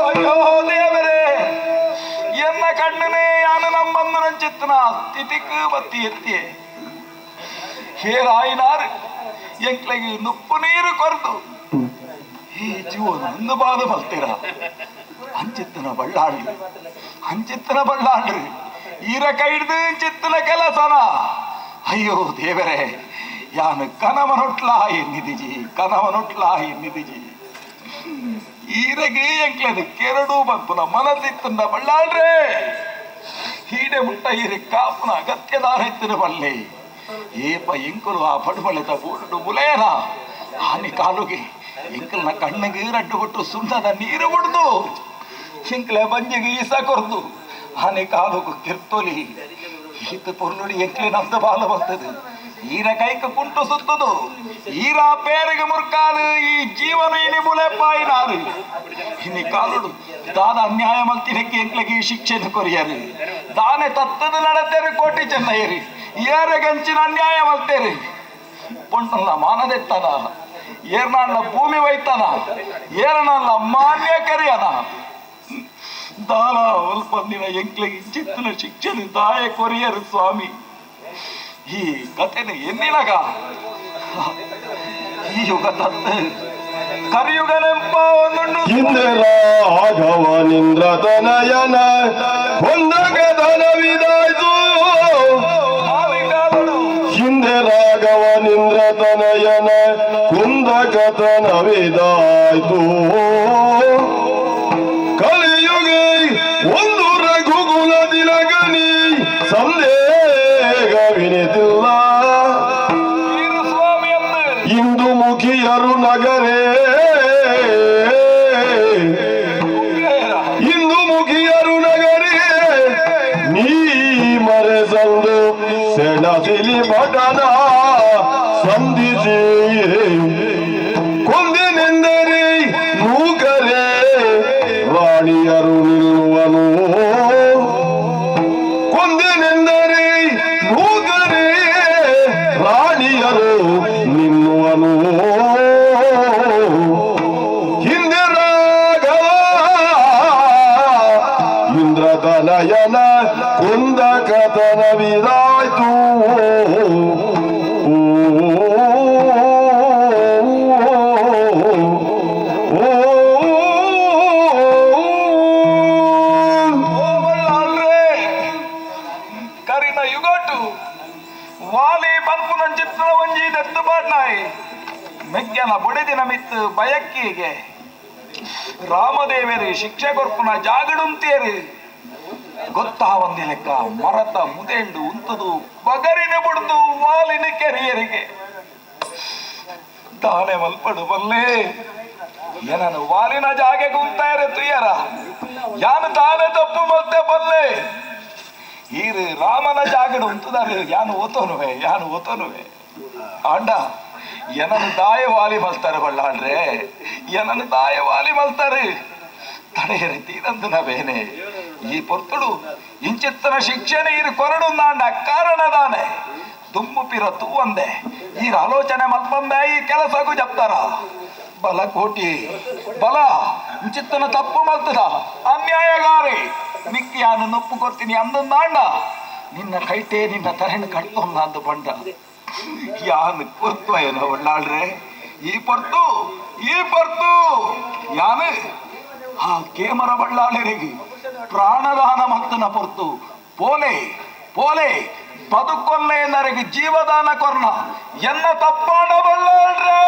ಅಯ್ಯೋ ದೇವರೇ ಎನ್ನ ಕಣ್ಣನೇ ಯಾನು ನಮ್ಮಂದನ ಚಿತ್ತನ ಸ್ಥಿತಿக்கு ಬತ್ತಿ ಎತ್ತಿ ಹೇರಾಯಿನಾರು ಎಂಕ್ಲೆಗೆ ನುಪ್ಪು ನೀರು ಕೊರ್ದು ಈ ಜೀವನ ಒಂದು ಬಾದ ಮಲ್ತೀರ ಅಂಚಿತ್ತನ ಬಳ್ಳಾಳ್ರಿ ಅಂಚಿತ್ತನ ಬಳ್ಳಾಳ್ರಿ ಈರ ಕೈ ಹಿಡ್ದು ಚಿತ್ತನ ಕೆಲಸನ ಅಯ್ಯೋ ದೇವರೇ ಯಾನು ಕನವನೊಟ್ಲಾ ಎನ್ನಿದಿಜಿ ಕನವನೊಟ್ಲಾ ಎನ್ನಿದಿಜಿ ಈರಗೆ ಎಂಕ್ಲೆದು ಕೆರಡು ಬಂಪುನ ಮನಸ್ಸಿತ್ತಂದ ಬಳ್ಳಾಳ್ರೆ ಹೀಡೆ ಮುಟ್ಟ ಈರೆ ಕಾಪುನ ಅಗತ್ಯದಾರ ಎತ್ತಿನ ಬಲ್ಲೆ ಏಪ ಎಂಕುಲು ಆ ಪಡುಬಳೆತ ಬೋಡು ಮುಲೇನ ಆನಿ ಕಾಲುಗೆ ಎಂಕಲ್ನ ಕಣ್ಣಿಗೆ ರಡ್ಡು ಬಿಟ್ಟು ಸುಣ್ಣದ ನೀರು ಬಿಡ್ದು ಎಂಕ್ಲೆ ಬಂಜಿಗೆ ಈಸ ಕೊರ್ದು ಆನೆ ಕಾಲುಗು ಕಿರ್ತೊಲಿ ಈತ ಪೊರ್ಲುಡಿ ಎಂಕ್ಲೆ ನಂದ ಬಾಲ ಬರ್ತದೆ. ಈರ ಕೈಕ ಕುಂಟು ಸುತ್ತದು ಈರ ಪೇರಿಗೆ ಮುರ್ಕಾದು ಈ ಜೀವನ ಇನಿ ಬುಲೆಪಾಯಿನಾರು ಇನಿ ಕಾಲುಡು ದಾದ ಅನ್ಯಾಯ ಮಲ್ತಿನಕ್ಕೆ ಎಂಕ್ಲಗೆ ಈ ಶಿಕ್ಷೆನ ಕೊರಿಯರು ದಾನೆ ತತ್ತದ ನಡತೇರು ಕೋಟಿ ಚೆನ್ನಯ್ಯರಿ ಏರಗಂಚಿನ ಅನ್ಯಾಯ ಮಲ್ತೇರಿ ಪೊಣ್ಣಲ್ಲ ಮಾನದೆತ್ತನ ಏರ್ನಾಳ್ನ ಭೂಮಿ ವೈತನ ಏರನಲ್ಲ ಮಾನ್ಯ ಕರಿಯನ ದಾನ ಒಲ್ಪಂದಿನ ಎಂಕ್ಲೆಗೆ ಚಿತ್ತನ ಶಿಕ್ಷಣ ದಾಯ ಕೊರಿಯರು ಸ್ವಾಮಿ. ಈ ಕಥೆನ ಎನ್ನಿನಗ ಈ ಯುಗ ತತ್ತ ಕರಿಯುಗ ನೆಂಪ ಒಂದುಂಡು. ಹಿಂದೆ ರಾಘವನಿಂದ್ರ ತನಯನ ಕೊಂದಗದನವಿದಾಯ್ತು. ಹಿಂದೆ ರಾಘವನಿಂದ್ರ ತನಯನ ಕುಂದಕತನವಿದಾಯ್ತು. ಕಲಿಯುಗ ಒಂದು ರಘುಕುಲ ತಿಲಕನಿ ಸಂದೇಹವಿನಿತಿಲ್ಲ. ಇಂದು ಮುಖಿಯರು ನಗರೇ ಇಂದು ಮುಖಿಯರು ನಗರೇ ನೀ ಮರೆಸಂದು ಸೆಣಸಿಲಿ ಭಟನ ಸಂಧಿಸಿ ಕೊಂದೆನೆಂದರೆ ನೂಕರೇ ರಾಣಿಯರು ನಿಲ್ಲುವನು. ಕೊಂದೆನೆಂದರೆ ನೂಕರೇ ರಾಣಿಯರು ನಿಲ್ಲುವನು. ಹಿಂದೆ ರಾಘವ ಇಂದ್ರತನಯನ ಕುಂದ ಕಥನವಿದಾಯ್ತು. ಕರಿನ ಯುಗೋಟು ವಾಲಿ ಪನ್ಪುನಂಚಿತ್ರ ಒಂಜಿ ದತ್ತು ಬಾಡ್ನಾಯಿ ಮೆಗ್ಗನ ಬೊಡೆದಿನ ಮಿತ್ತು ಬಯಕ್ಕಿಗೆ ರಾಮದೇವರು ಶಿಕ್ಷೆ ಕೊರ್ಪುನ ಜಾಗಡುಂತೇರು ಗೊತ್ತಾ ಒಂದಿ ಲೆಕ್ಕ ಮರತ ಮುದೆಂಡು ಉಂತದು ಬಗರಿನ ಬುಡ್ದು ವಾಲಿನ ಕೆರಿಯರಿಗೆ ದಾನೆ ಮಲ್ಪಡು ಬಲ್ಲೆ ಏನನು ವಾಲಿನ ಜಾಗೆ ಗುಂತಾರೆ ತುಯ್ಯರ ಯಾನು ತಾನೇ ತಪ್ಪು ಮಲ್ತೆ ಬಲ್ಲೆ ಈರು ರಾಮನ ಜಾಗಡು ಉಂತದಾರು ಯಾನು ಓತೋನುವೆ ಯಾನು ಓತೋನುವೆ ಆಂಡ ಏನನು ದಾಯ ವಾಲಿ ಮಲ್ತಾರೆ ಬಳ್ಳಾಳ್ರೆ ಏನನು ದಾಯ ವಾಲಿ ಮಲ್ತಾರೆ ತಡೆಯರಿ ತೀರಂದನ ಬೇನೆ ಈ ಪೊರ್ತುಡು ಇಂಚಿತ್ತನ ಶಿಕ್ಷಣ ಈರು ಕೊರಡು ನಾಂಡ ಕಾರಣದಾನೆ ದುಮ್ಮು ಪಿರ ತೂವಂದೆ ಈ ಆಲೋಚನೆ ಮಲ್ಪಂದೆ ಈ ಕೆಲಸಗೂ ಜಪ್ತಾರ ಬಲ ಕೋಟಿ ಬಲ ಇಂಚಿತ್ತನ ತಪ್ಪು ಮಲ್ತದ ಅನ್ಯಾಯಗಾರಿ ನಿಕ್ಕಿಯಾನು ನೊಪ್ಪು ಕೊರ್ತೀನಿ ಅಂದಂದಾಂಡ ನಿನ್ನ ಕೈಟೇ ನಿನ್ನ ತರೆಣ ಕಟ್ಟೊಂದ ಅಂದು ಬಂಡ ಯಾನು ಕೊರ್ತು ಏನೋ ಒಳ್ಳಾಳ್ರೆ ಈ ಪೊರ್ತು ಈ ಪೊರ್ತು ಯಾನು ಆ ಕೇಮರ ಬಳ್ಳಾಳರಿಗೆ ಪ್ರಾಣದಾನ ಮತ್ತನ ಪೊರ್ತು ಪೋಲೆ ಪೋಲೆ ಬದುಕೊಲ್ಲೆ ನರಗೆ ಜೀವದಾನ ಕೊರ್ನ ಎನ್ನ ತಪ್ಪಾಂಡ ಬಳ್ಳಾಳ್ರೆ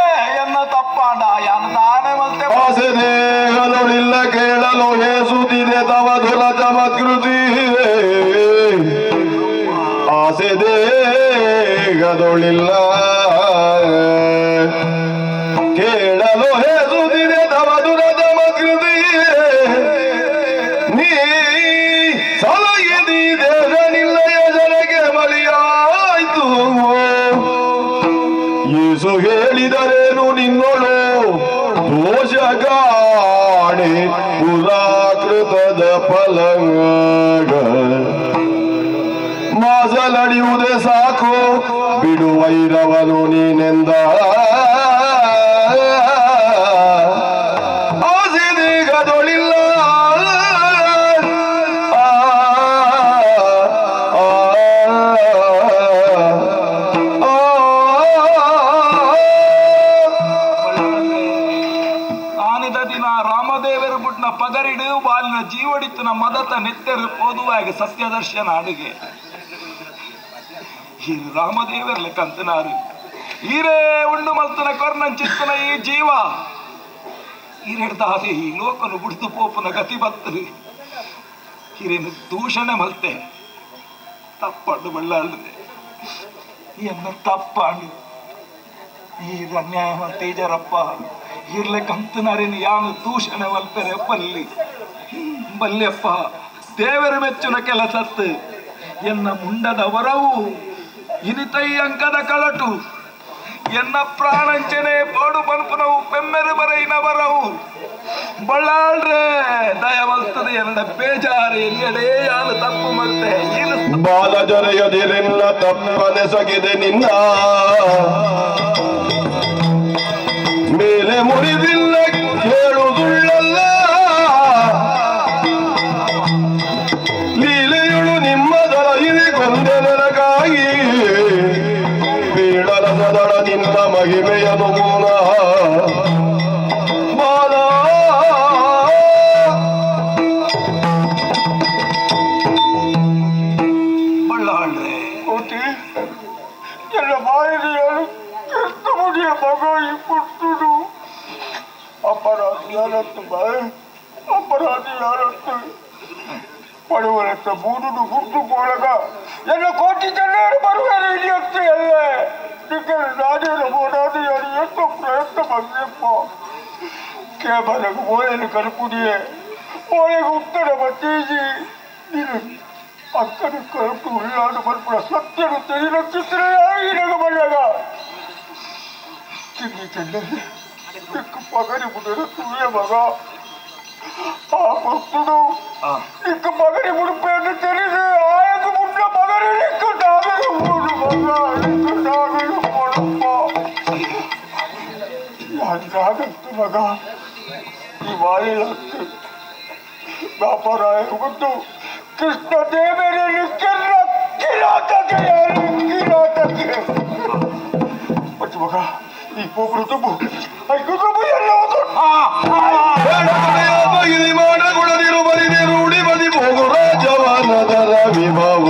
ಎನ್ನ ತಪ್ಪಾಂಡ ಯಾನು ದಾನೆ ಮಲ್ತೆ ಆಸೆದೇಹಲೊಳಿಲ್ಲ ಕೇಳಲು ಹೇಸುತ್ತಿದೆ ತವ ಧುರ ಚಮತ್ಕೃತಿ. ಆಸೆದೇಹದೊಳಿಲ್ಲ ಕೇಳಲು ಹೇಸುತ್ತಿದೆ ತವ ಧುರ ಚಮತ್ಕೃತಿ. ನೀ ಸಲಹಿದಿ ದೇಶ ನಿಲ್ಲಯ ಜನಕ್ಕೆ ಬಲಿಯಾಯ್ತು. ಯೇಸು ಹೇಳಿದರೇನು ನಿನ್ನೊಳು ದೋಷ ಕಾಣೆ ಪುರಾಕೃತದ ಫಲಂಗ. ಮಾಸಲಡಿಯುವುದೇ ಸಾಕು ಬಿಡುವೈರವನು ನೀನೆಂದ. ಆಸೆದೇಗದೊಳಿಲ್ಲ ಆನಿದ ದಿನ ರಾಮದೇವರು ಬುಟ್ನ ಪಗರಿಡು ಬಾಲಿನ ಜೀವಡಿತನ ಮದತ ನೆತ್ತೆರು ಪೋದುವಾಗ ಸತ್ಯದರ್ಶನ ಅಡುಗೆ ಈ ರಾಮದೇವರ ಲೆಕ್ಕಂತನಾರು ಈರೇ ಉಂಡು ಮಲ್ತನ ಕೊರ್ನನ್ ಚಿತ್ತನ ಈ ಜೀವ ಈರೆಡ್ದಾದೆ ಈ ಲೋಕನು ಬುಡ್ದು ಪೋಪುನ ಗತಿ ಬತ್ತದು ಹಿರೇನು ದೂಷಣೆ ಮಲ್ತೆ ತಪ್ಪಂಡು ಬಳ್ಳಾಳ್ರೆ ಎನ್ನ ತಪ್ಪಂಡು ಈ ಅನ್ಯಾಯ ಮಲ್ತೇಜರಪ್ಪ ಇರ್ಲೆಕ್ಕಂತನಾರೇನು ಯಾನು ದೂಷಣೆ ಮಲ್ಪೆರೆ ಬಲ್ಲಿ ಬಲ್ಯಪ್ಪ ದೇವರ ಮೆಚ್ಚುನ ಕೆಲಸತ್ತು ಎನ್ನ ಮುಂಡದ ವರವು ಇನಿತೈ ಅಂಕದ ಕಳಟು ಎನ್ನ ಪ್ರಾಣಂಚನೆ ಬೋಡು ಪನ್ಪುನವು ಪೆಮ್ಮೆರು ಬರೈನ ಬರವು ಬಳ್ಳಾಳ್ರೆ ದಯವಲ್ತದೆ ಎನ್ನ ಬೇಜಾರು ಎಲ್ಲೆಡೆ ಯಾನು ತಪ್ಪು ಮತ್ತೆ ಬಾಲ ಜೊರೆಯದಿರೆಲ್ಲ ತಪ್ಪನೆ ಸಗಿದೆ ನಿನ್ನ ಮೇಲೆ ಮುರಿದಿಲ್ಲ ಕೇಳುವುದುಳ್ಳಲ್ಲ ಲೀಲೆಯುಳು ನಿಮ್ಮದರ ಇರಿಗೊಂದೆ ನನಗಾಗಿ ಬೀಳಲ ಸದಳ ನಿನ್ನ ಮಹಿಮೆಯನು ಮೂಲ ಬಾಲ ಬಳ್ಳಾಳ್ರೆ ಕೋಟಿ ಎಲ್ಲ ಬಾಯಿದೆಯರು ಕೃಷ್ಣಮುಡಿಯ ಮಗ ಈ ಪುಟ್ಟುಡು ಅಪರಾಧಿ ಯಾರತ್ತು ಬಾಯ್ ಅಪರಾಧಿ ಯಾರತ್ತು ಪಡುವರತ್ತ ಬೂಡುಡು ಗುಟ್ಟು ಪೋಳಗ ಎಲ್ಲ ಕೋಟಿ ಜನರು ಬರುವರು ಇಲ್ಲಿಯತ್ತು ಎಲ್ಲ ನಿಕ್ಕಲು ನಾನೇನು ಓಡಾಡಿ ಯಾರು ಎಷ್ಟೋ ಪ್ರಯತ್ನ ಬಂದೆಪ್ಪ ಕೇಬಲಗ ಓಳೆನು ಕಲ್ಪುಡಿಯೇ ಓಳೆಗೆ ಉತ್ತರ ಬತ್ತೀಜಿ ನೀನು ಅಕ್ಕನ ಕರುಟು ಉಳ್ಳಾಡು ಬರ್ಪುಡ ಸತ್ಯನು ತಿಳಿನಚ್ಚಿದ್ರೆ ಯಾರು ಬಲ್ಲಾಗ ಚಿನ್ನಿ ಚೆನ್ನ ಪಗರಿ ಬಿಡರು ತುಳಿಯ ಮಗ ಆ ಭಕ್ತುಡು ನಿಕ್ಕ ಮಗರಿ ಮುಡುಪೆಯನ್ನು ತಿಳಿದು ಆಯకు ಮುಟ್ಟ ಮಗರಿ ನಿಕ್ಕ ನಾಗರು ಮೂಡು ಮಗ ನಿಕ್ಕ ನಾಗರು ಮೂಡಪ್ಪ ಯಾಕಾಗತ್ತು ಮಗ ಈ ವಾಯಿಲತ್ತು ವ್ಯಾಪಾರ ಗೊತ್ತು ಕೃಷ್ಣ ದೇವರನ್ನು ಕಿರಾತಕ್ಕೆ ಯಾರು ಕಿರಾತಕ್ಕೆ ಮತ್ತು ಮಗ ಈ ಪೋಪರು ತುಂಬು ಐಕು ತುಂಬು ಎಲ್ಲ ಮಾಡಗುಣದಿರು ಬರಿದೆ ರೂಢಿ ಬದಿ ಹೋಗು ರಾಜವನದರ ವಿಭವ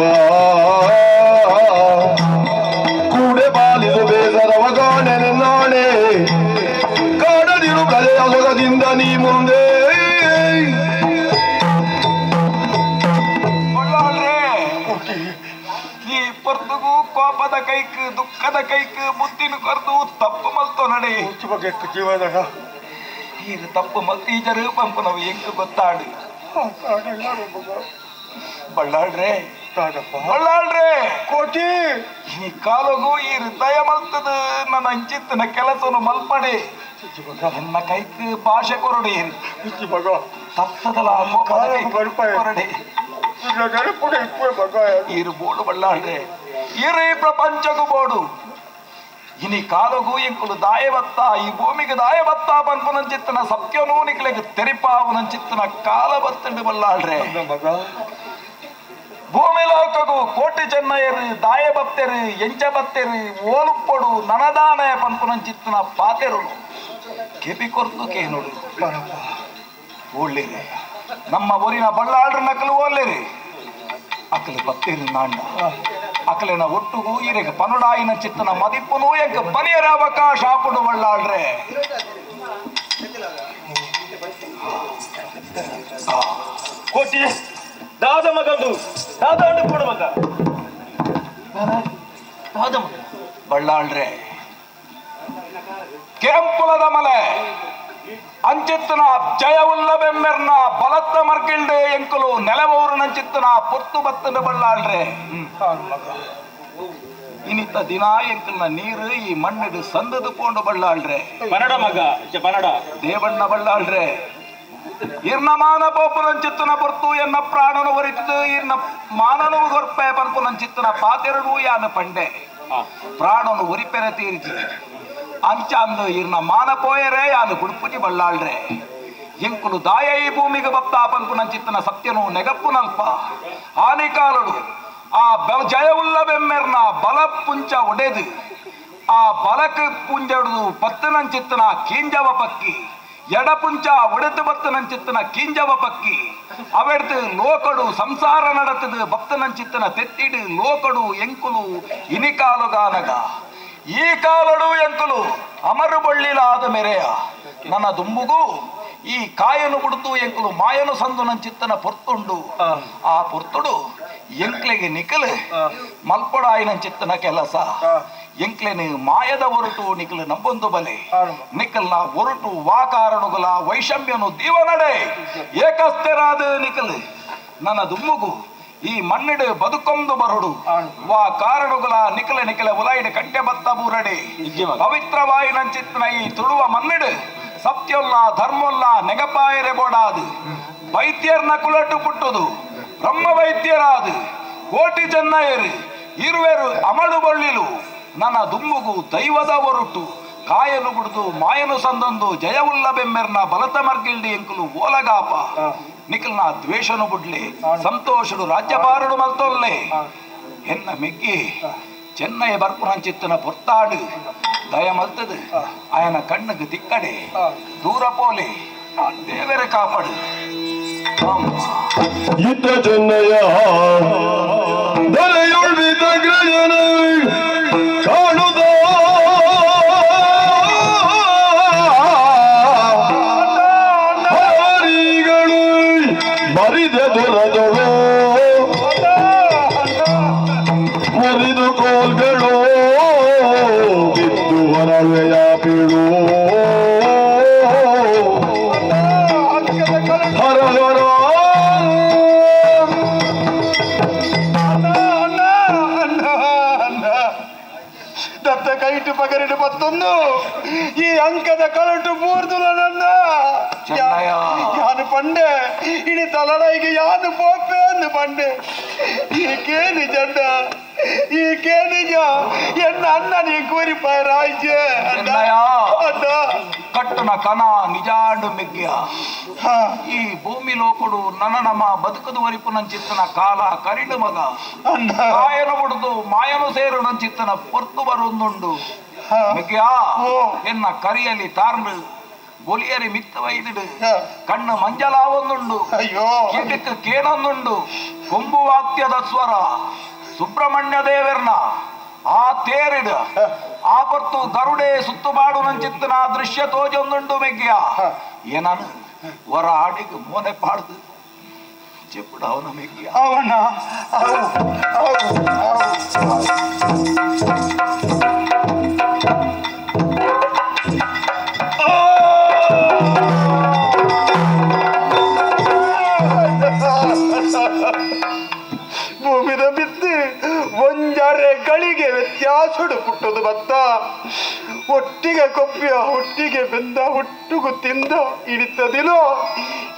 ಕೂಡೆ ಬಾಲಿದು ಬೇಸರವ ಕಾಣೆ ನಾಣೆ ಕಾಡದಿರು ಕಲೆಯ ಸೊಗದಿಂದ ನೀ ಮುಂದೆ ಈ ಪರ್ತುಗು ಕೋಪದ ಕೈಕ್ ದುಃಖದ ಕೈಕ್ ಬುದ್ಧಿನ ಕರೆದು ತಪ್ಪು ಮಲ್ತೋ ನಡೆ ಜೀವನದ ಇದು ತಪ್ಪು ಮಲ್ತೀಜರು ಪಂಪನವು ಎಂಕ್ ಗೊತ್ತಾಡು ಬಳ್ಳಾಳ್ರೆ ಬಳ್ಳಾಳ್ರೆ ಕೋಟಿ ಈ ಕಾಲಗೂ ಈ ಹೃದಯ ಮಲ್ತದ ನನ್ನ ಅಂಚಿತ್ತನ ಕೆಲಸನು ಮಲ್ಪಡೆ ಎನ್ನ ಕೈಕ್ ಭಾಷೆ ಕೊರಡಿ ತಪ್ಪದಲ ಕೋಪದ ಕೈಕ್ ಕೊರಡಿ ಈರು ಬೋಡು ಬಳ್ಳಾಳ್ರೆ ಈರೇ ಪ್ರಪಂಚಗೂ ಬೋಡು ಇನಿ ಕಾಲಗೂ ಎಂಕುಲು ದಾಯವತ್ತ ಈ ಭೂಮಿಗೆ ದಾಯವತ್ತ ಪನ್ಪುನಂಚಿತ್ತನ ಸತ್ಯನೂ ನಿಕ್ಲೆಗ್ ತೆರಿಪಾವನಂಚಿತ್ತನ ಕಾಲ ಬತ್ತಂಡು ಬಲ್ಲಾಳ್ರೆ ಭೂಮಿ ಲೋಕಗೂ ಕೋಟಿ ಚೆನ್ನಯರು ದಾಯ ಬತ್ತೆರು ಎಂಚ ಬತ್ತೆರು ಓಲುಪ್ಪಡು ನನದಾನ ಪನ್ಪುನಂಚಿತ್ತನ ಪಾತೆರುಳು ಕೆಬಿ ಕೊರ್ತು ಕೇನುಡು ಓಳ್ಳಿರಿ ನಮ್ಮ ಊರಿನ ಬಳ್ಳಾಳ್ರ ನಕಲು ಓಲ್ಲೇರಿ ಅಕಲು ಬತ್ತೇರು ನಾಂಡ ಅಕಲಿನ ಒಟ್ಟುಗೂ ಈರೆಗೆ ಪನುಡಾಯಿನ ಚಿತ್ತನ ಮದಿಪ್ಪುನು ಎಂಕ ಬಲಿಯರ ಅವಕಾಶ ಆಪುಡು ಬಳ್ಳಾಳ್ರೆ ಕೋಟಿ ದಾದ ಮಗಂದು ದಾದ ಅಂಡು ಕೊಡು ಮಗ ದಾದ ಮಗ ಬಳ್ಳಾಳ್ರೆ ಕೆಂಪುಲದ ಮಲೆ ಅಂಚಿತ್ತನ ಜಯವುಲ್ಲ ಬೆಮ್ಮೆರ್ನ ಬಲತ್ತ ಮರ್ಕಿಲ್ಡೆ ಎಂಕುಲು ನೆಲವೂರು ನಂಚಿತ್ತನ ಪೊತ್ತು ಬತ್ತನ ಬಳ್ಳಾಳ್ರೆ ಇನಿತ ದಿನ ಎಂಕಲ್ನ ನೀರು ಈ ಮಣ್ಣಿಡು ಸಂದದು ಪೋಂಡು ಬಳ್ಳಾಳ್ರೆ ಪನಡ ಮಗ ಪನಡ ದೇವಣ್ಣ ಬಳ್ಳಾಳ್ರೆ ಇರ್ನ ಮಾನ ಪೋಪುನಂಚಿತ್ತನ ಪೊರ್ತು ಎನ್ನ ಪ್ರಾಣನು ಒರಿತದು ಇರ್ನ ಮಾನನು ಗೊರ್ಪೆ ಪನ್ಪುನಂಚಿತ್ತನ ಪಾತೆರಡು ಯಾನ ಪಂಡೆ ಪ್ರಾಣನು ಒರಿಪೆರೆ ತೀರಿಸಿ ಅಂಚ ಅಂದು ಇರ್ನ ಮಾನ ಪೋಯರೆ ಯಾನು ಗುಡ್ಪುಜಿ ಬಳ್ಳಾಳ್ರೆ ಎಂಕುಲು ದಾಯ ಈ ಭೂಮಿಗೆ ಬಪ್ತಾ ಪನ್ಪುನಂಚಿತ್ತನ ಸತ್ಯನು ನೆಗಪ್ಪುನಲ್ಪ ಆನಿಕಾಲಡು ಆ ಜಯವುಲ್ಲ ಬೆಮ್ಮೆರ್ನ ಬಲ ಪುಂಚ ಒಡೆದು ಆ ಬಲಕ್ಕೆ ಪುಂಜಡುದು ಪತ್ತನಂಚಿತ್ತನ ಕೀಂಜವ ಪಕ್ಕಿ ಎಡಪುಂಚ ಒಡೆದು ಬತ್ತನಂಚಿತ್ತನ ಕೀಂಜವ ಪಕ್ಕಿ ಅವೆಡ್ದು ಲೋಕಡು ಸಂಸಾರ ನಡತದು ಬಪ್ತನಂಚಿತ್ತನ ತೆತ್ತಿಡು ಲೋಕಡು ಎಂಕುಲು ಇನಿಕಾಲುಗಾನಗ ಈ ಕಾಲಡು ಎಂಕುಲು ಅಮರು ಬಳ್ಳಿಲಾದ ಮೆರೆಯ ನನ್ನ ದುಂಬುಗೂ ಈ ಕಾಯನು ಬಿಡ್ತು ಎಂಕುಲು ಮಾಯನು ಸಂದು ನಂಚಿತ್ತನ ಪೊರ್ತುಂಡು ಆ ಪೊರ್ತುಡು ಎಂಕ್ಲೆಗೆ ನಿಕಲು ಮಲ್ಪಡಾಯಿನಂಚಿತ್ತನ ಕೆಲಸ ಎಂಕ್ಲೆನು ಮಾಯದ ಒರಟು ನಿಕಲು ನಂಬೊಂದು ಬಲೆ ನಿಕಲ್ನ ಒರಟು ವಾಕಾರಣುಗಳ ವೈಷಮ್ಯನು ದೀವನಡೆ ಏಕಸ್ಥರಾದ ನಿಕಲು ನನ್ನ ದುಮ್ಮುಗು ಈ ಮಣ್ಣಿಡು ಬದುಕೊಂದು ಬರುಡು ವಾ ಕಾರಣುಗಳ ನಿಖಲ ನಿಖಲ ಉಲಾಯಿಡು ಕಂಟೆ ಬತ್ತ ಬೂರಡೆ ಪವಿತ್ರವಾಯಿನಂಚಿತ್ತಿನ ಈ ತುಳುವ ಮಣ್ಣಿಡು ಸತ್ಯೊಲ್ಲ ಧರ್ಮೊಲ್ಲ ನೆಗಪಾಯರೆ ಬೋಡಾದು ವೈದ್ಯರ್ನ ಕುಲಟು ಪುಟ್ಟುದು ಬ್ರಹ್ಮ ವೈದ್ಯರಾದು ಕೋಟಿ ಚೆನ್ನಯರು ಇರುವೆರು ಅಮಳು ಬಳ್ಳಿಲು ನನ್ನ ದುಮ್ಮುಗು ದೈವದ ಒರುಟು ಕಾಯಲು ಬಿಡುದು ಮಾಯನು ಸಂದೊಂದು ಜಯವುಲ್ಲ ಬೆಮ್ಮೆರ್ನ ಬಲತ ಮರ್ಗಿಲ್ಡಿ ಎಂಕುಲು ಓಲಗಾಪ ನಿಖಲ್ನ ದ್ವೇಷನು ಬುಡ್ಲೆ ಸಂತೋಷಡು ರಾಜ್ಯಭಾರಡು ಮಲ್ತೊಲ್ಲೆ ಎನ್ನ ಮೆಗ್ಗಿ ಚೆನ್ನೈ ಬರ್ಪುರಂಚಿತ್ತನ ಪೊರ್ತಾಡು ದಯ ಮಲ್ತದು ಆಯನ ಕಣ್ಣುಗೆ ತಿಕ್ಕಡೆ ದೂರ ಪೋಲೆ ದೇವರ ಕಾಪಾಡು. ಇತ್ತ ಚೆನ್ನಯ್ಯ ದೊರೆಯುಳ್ವಿದ ಗ್ರಜನ ಕಾಣುದ ಹರಿಗಳು ಮರಿದ ದೊರದೊಳು ಮುರಿದು ಕೋಲ್ಗಳು ಬಿದ್ದು ಹೊರವೆಯ ಬೀಳು ಹರ ಹರ. ದತ್ತ ಕೈಟು ಪಗರಿಡು ಬತ್ತೊಂದು ಈ ಅಂಕದ ಕಳಟು ಪೂರ್ದುಲ ನನ್ನ ಯಾನು ಪಂಡೆ ಇಡೀ ತಲಡೈಗೆ ಯಾನು ಪೋಪೆ ಅಂದು ಪಂಡೆ. ಈ ಕೇನಿ ಜಂಡ ಈ ಕೇನಿಜ ಎನ್ನ ಅಣ್ಣ ನೀ ಕೂರಿಪಾಯ ರಾಜ್ಯ ಅಣ್ಣ ಕಟ್ಟನ ಕನ ನಿಜಾಂಡು ಮೆಗ್ಗ್ಯ ಈ ಭೂಮಿ ಲೋಕಡು ನನ್ನ ನಮ್ಮ ಬದುಕದು ವರಿಪು ನಂಚಿತ್ತನ ಕಾಲ ಕರಿಡು ಮಗ ಕಾಯನು ಬಿಡುದು ಮಾಯನು ಸೇರು ನಂಚಿತ್ತನ ಪೊರ್ತು ಬರುಂದುಂಡು ಮೆಗ್ಗ್ಯ ಎನ್ನ ಕರಿಯಲಿ ತಾರ್ನು ಬೊಲಿಯರಿ ಮಿತ್ತ ವೈದಿಡು ಕಣ್ಣು ಮಂಜಲಾವೊಂದುಂಡು ಅಯ್ಯೋ ಕೆಟಕ್ ಕೇನೊಂದುಂಡು ಕೊಂಬು ವಾಕ್ಯದ ಸ್ವರ ಸುಬ್ರಹ್ಮಣ್ಯ ದೇವರ್ನ ಆ ತೇರಿಡು ಆ ಪೊರ್ತು ಗರುಡೆ ಸುತ್ತುಬಾಡು ನಂಚಿತ್ತನ ದೃಶ್ಯ ತೋಜೊಂದುಂಡು ಮೆಗ್ಗ್ಯ ಏನಾನು ಹೊರ ಆಡಿಗೆ ಮೋನೆ ಪಾಡ್ದು ಚೆಪ್ಪುಡು ಅವನ ಮೆಗ್ಗ್ಯ ಅವನ ಭೂಮಿದ ಬಿದ್ದು ಒಂಜಾರೆ ಗಳಿಗೆ ವ್ಯತ್ಯಾಸಡು ಪುಟ್ಟದು ಬತ್ತ ಒಟ್ಟಿಗೆ ಕೊಪ್ಪಿಯ ಒಟ್ಟಿಗೆ ಬೆಂದ ಒಟ್ಟುಗು ತಿಂದ ಇಡಿತದಿಲೋ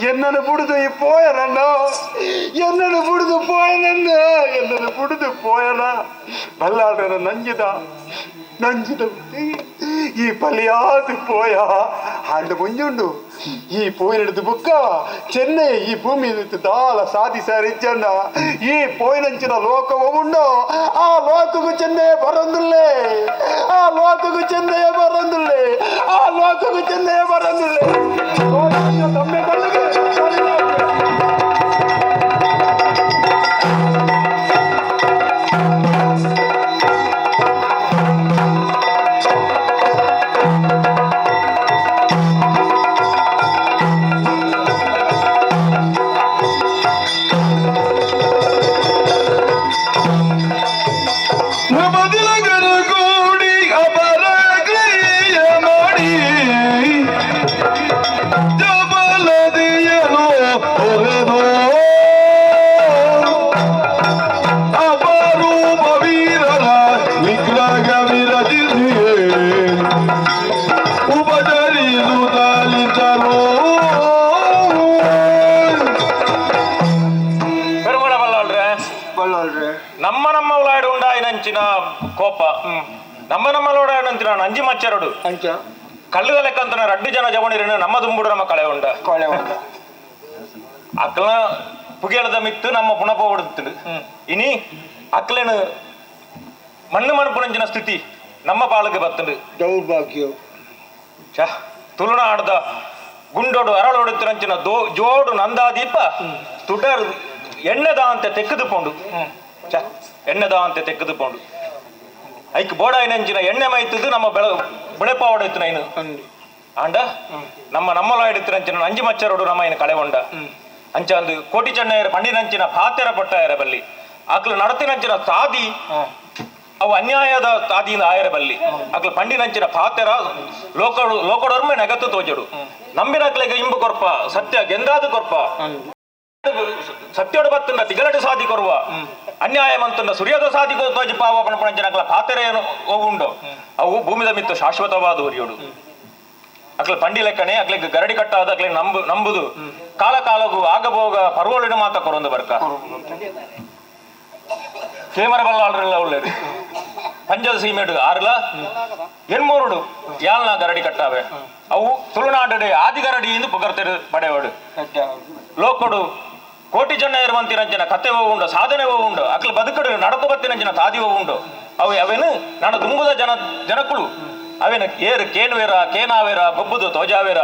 ಎನ್ನನು ಬುಡುದು ಈ ಪೋಯನಣ್ಣ ಎನ್ನನು ಬುಡುದು ಪೋಯನನ್ನ ಎನ್ನನು ಬುಡುದು ಪೋಯನ ಬಲ್ಲಾಡನ ನಂಜಿದ ನಂಜಿದ ಈ ಪಲಿಯಾದ ಪೋಯ ಆಂಡ ಮುಂಜುಂಡು ಈ ಪೋಯಿನಡ್ದು ಬುಕ್ಕ ಚೆನ್ನೈ ಈ ಭೂಮಿ ದಾಲ ಸಾಧಿಸರಿಜ್ಜಣ್ಣ ಈ ಪೋಯಿನಂಚಿನ ಲೋಕವು ಉಂಡು ಆ ಲೋಕಕ್ಕೂ ಚೆನ್ನೈ ಬರಂದುಲ್ಲೆ ಆ ಲೋಕಕ್ಕೂ ಚೆನ್ನೈ ಬರಂದುಲ್ಲೆ ಆ ಲೋಕಕ್ಕೂ ಚೆನ್ನೈ ಬರಂದುಲ್ಲೆ ತಮ್ಮೆ ಬಲ್ಲಿಗೆ ನಮ್ಮ ನಮ್ಮ ಉಲಾಯ್ಡು ಉಂಡಾಯಿನಂಚಿನ ಕೋಪ ನಮ್ಮ ನಮ್ಮ ಲೋಡಾಯಿನಂಚಿನ ನಂಜಿ ಮಚ್ಚರಡು ಕಳ್ಳುದ ಲೆಕ್ಕಂತನ ರಡ್ಡು ಜನ ಜವಣಿರನು ನಮ್ಮ ದುಂಬುಡು ನಮ್ಮ ಕಳೆ ಉಂಡ ಅಕ್ಲ ಪುಗೆಳದ ಮಿತ್ತು ನಮ್ಮ ಪುಣಪ ಹೊಡುತ್ತಡು ಇನಿ ಅಕ್ಲೇನು ಮಣ್ಣು ಮಣಪುನಂಚಿನ ಸ್ಥಿತಿ ನಮ್ಮ ಪಾಲಿಗೆ ಬತ್ತುಂಡು ದೌರ್ಭಾಗ್ಯ. ಛ ತುಳುನಾಡದ ಗುಂಡೋಡು ಅರಳೊಡುತ್ತಿರಂಚಿನ ಜೋಡು ನಂದಾದೀಪ ತುಡರ್ ಎಣ್ಣೆದ ಅಂತ ತೆಕ್ಕದು ಪೋಂಡು ಛ ಎಣ್ಣೆದ ಅಂತ ತೆಕ್ಕದು ಪೋಂಡು ಐಕ್ ಬೋಡಾಯಿನಂಚಿನ ಎಣ್ಣೆ ಮೈತದ್ದು ನಮ್ಮ ಬೆಳ ಬೆಳೆಪಾವಡಿತ್ತು ನೈನು ಆಂಡ ನಮ್ಮ ನಮ್ಮಲಾಯ್ಡಿತ್ತಿರಂಚಿನ ನಂಜಿ ಮಚ್ಚರೋಡು ನಮ್ಮ ಇನ್ನು ಕಳೆ ಉಂಡ ಅಂಚ ಅಂದು ಕೋಟಿ ಚೆನ್ನಯ್ಯರ ಪಂಡಿನಂಚಿನ ಪಾತೆರ ಪಟ್ಟಾಯರ ಬಲ್ಲಿ ಆಕ್ಲು ನಡತಿನಂಚಿನ ಸಾದಿ ಅವು ಅನ್ಯಾಯದ ತಾದಿಯಿಂದ ಆಯರ ಬಲ್ಲಿ ಅಕ್ಲು ಪಂಡಿನಂಚಿನ ಪಾತೆರ ಲೋಕಡು ಲೋಕಡೊರ್ಮೆ ನೆಗತ್ತು ತೋಜಡು ನಂಬಿನಕ್ಲೆಗೆ ಇಂಬು ಕೊರ್ಪ ಸತ್ಯ ಗೆಂದಾದು ಕೊರ್ಪ. ಸತ್ಯೋಡು ಬತ್ತುಂಡ ತಿಗಲಟು ಸಾಧಿ ಕೊರುವ ಅನ್ಯಾಯ ಮಂತುಂಡ ಸೂರ್ಯದ ಸಾಧಿ ತೋಜಿ ಪಾವ ಪಣಪಣಂಚನಕ್ಲ ಪಾತೆರೆ ಉಂಡು ಅವು ಭೂಮಿದ ಮಿತ್ತು ಶಾಶ್ವತವಾದ ಉರಿಯೋಡು ಅಕ್ಲ ಪಂಡಿ ಲೆಕ್ಕನೆ ಅಕ್ಲಿಗೆ ಗರಡಿ ಕಟ್ಟಾದ ಅಕ್ಲೆ ನಂಬು ನಂಬುದು ಕಾಲ ಕಾಲಗು ಆಗಭೋಗ ಪರ್ವಳಿನ ಮಾತ ಕೊರೊಂದು ಬರ್ಕ ಕೇಮರ ಬಲ್ಲಾಳ್ರೆಲ್ಲ ಉಳ್ಳೇರು ಪಂಜದ ಸೀಮೆಡು ಆರ್ಲ ಎನ್ಮೂರುಡು ಯಾಲ್ನ ಗರಡಿ ಕಟ್ಟಾವೆ ಅವು ತುಳುನಾಡು ಆದಿಗರಡಿ ಎಂದು ಪುಗರ್ತೆರು ಪಡೆವಡು ಲೋಕಡು ಕೋಟಿ ಜನ ಇರುವಂತಿರಂಚಿನ ಕತೆ ಉಂಡು ಸಾಧನೆ ಉಂಡು ಅಕ್ಲ ಬದುಕಡು ನಡಕು ಬತ್ತಿನಂಚಿನ ತಾದಿ ಉಂಡು ಅವು ಅವೇನು ನನ್ನ ದುಂಬುದ ಜನ ಜನಕುಳು ಅವೇನು ಏರು ಕೇನ್ವೇರ ಕೇನಾವೇರ ಬೊಬ್ಬುದು ತೋಜಾವೇರ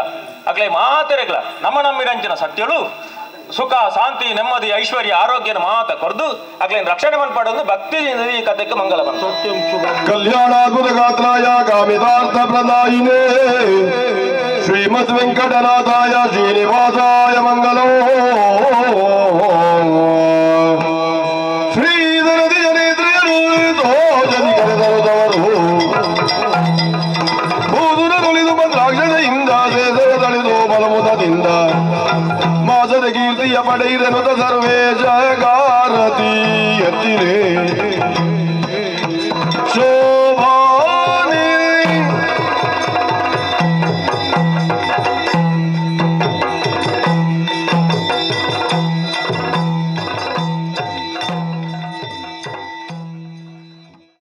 ಅಕ್ಲೆ ಮಾತೆರೆಗ್ಲ ನಮ್ಮ ನಮ್ಮಿರಂಚಿನ ಸತ್ಯಳು ಸುಖ ಶಾಂತಿ ನೆಮ್ಮದಿ ಐಶ್ವರ್ಯ ಆರೋಗ್ಯನ ಮಾತ ಕೊರ್ದು ಅಕ್ಲೇನ್ ರಕ್ಷಣೆ ಮನ್ಪಾಡೊಂದು ಭಕ್ತಿ ಈ ಕಥೆಗೆ ಮಂಗಲ ಬಂತು. ಕಲ್ಯಾಣಾದ್ಭುತ ಗಾತ್ರಾಯ ಕಾಮಿತಾರ್ಥ ಪ್ರದಾಯಿನೇ ಶ್ರೀಮದ್ ವೆಂಕಟನಾಥಾಯ ಶ್ರೀನಿವಾಸಾಯ ಮಂಗಲೋ. ಶ್ರೀಧರದಿ ಜನೇಂದ್ರಿಯರು ತೋಜನಿ ಕರೆದರುದವರು ಭೂದುರ ತೊಳಿದು ಮಂದ್ರಾಕ್ಷತೆಯಿಂದ ಸೇಸರ ತಳಿದು ಬಲಮುದದಿಂದ ಮಾಸದ ಕೀರ್ತಿಯ ಪಡೆಯಿರನುತ ಸರ್ವೇ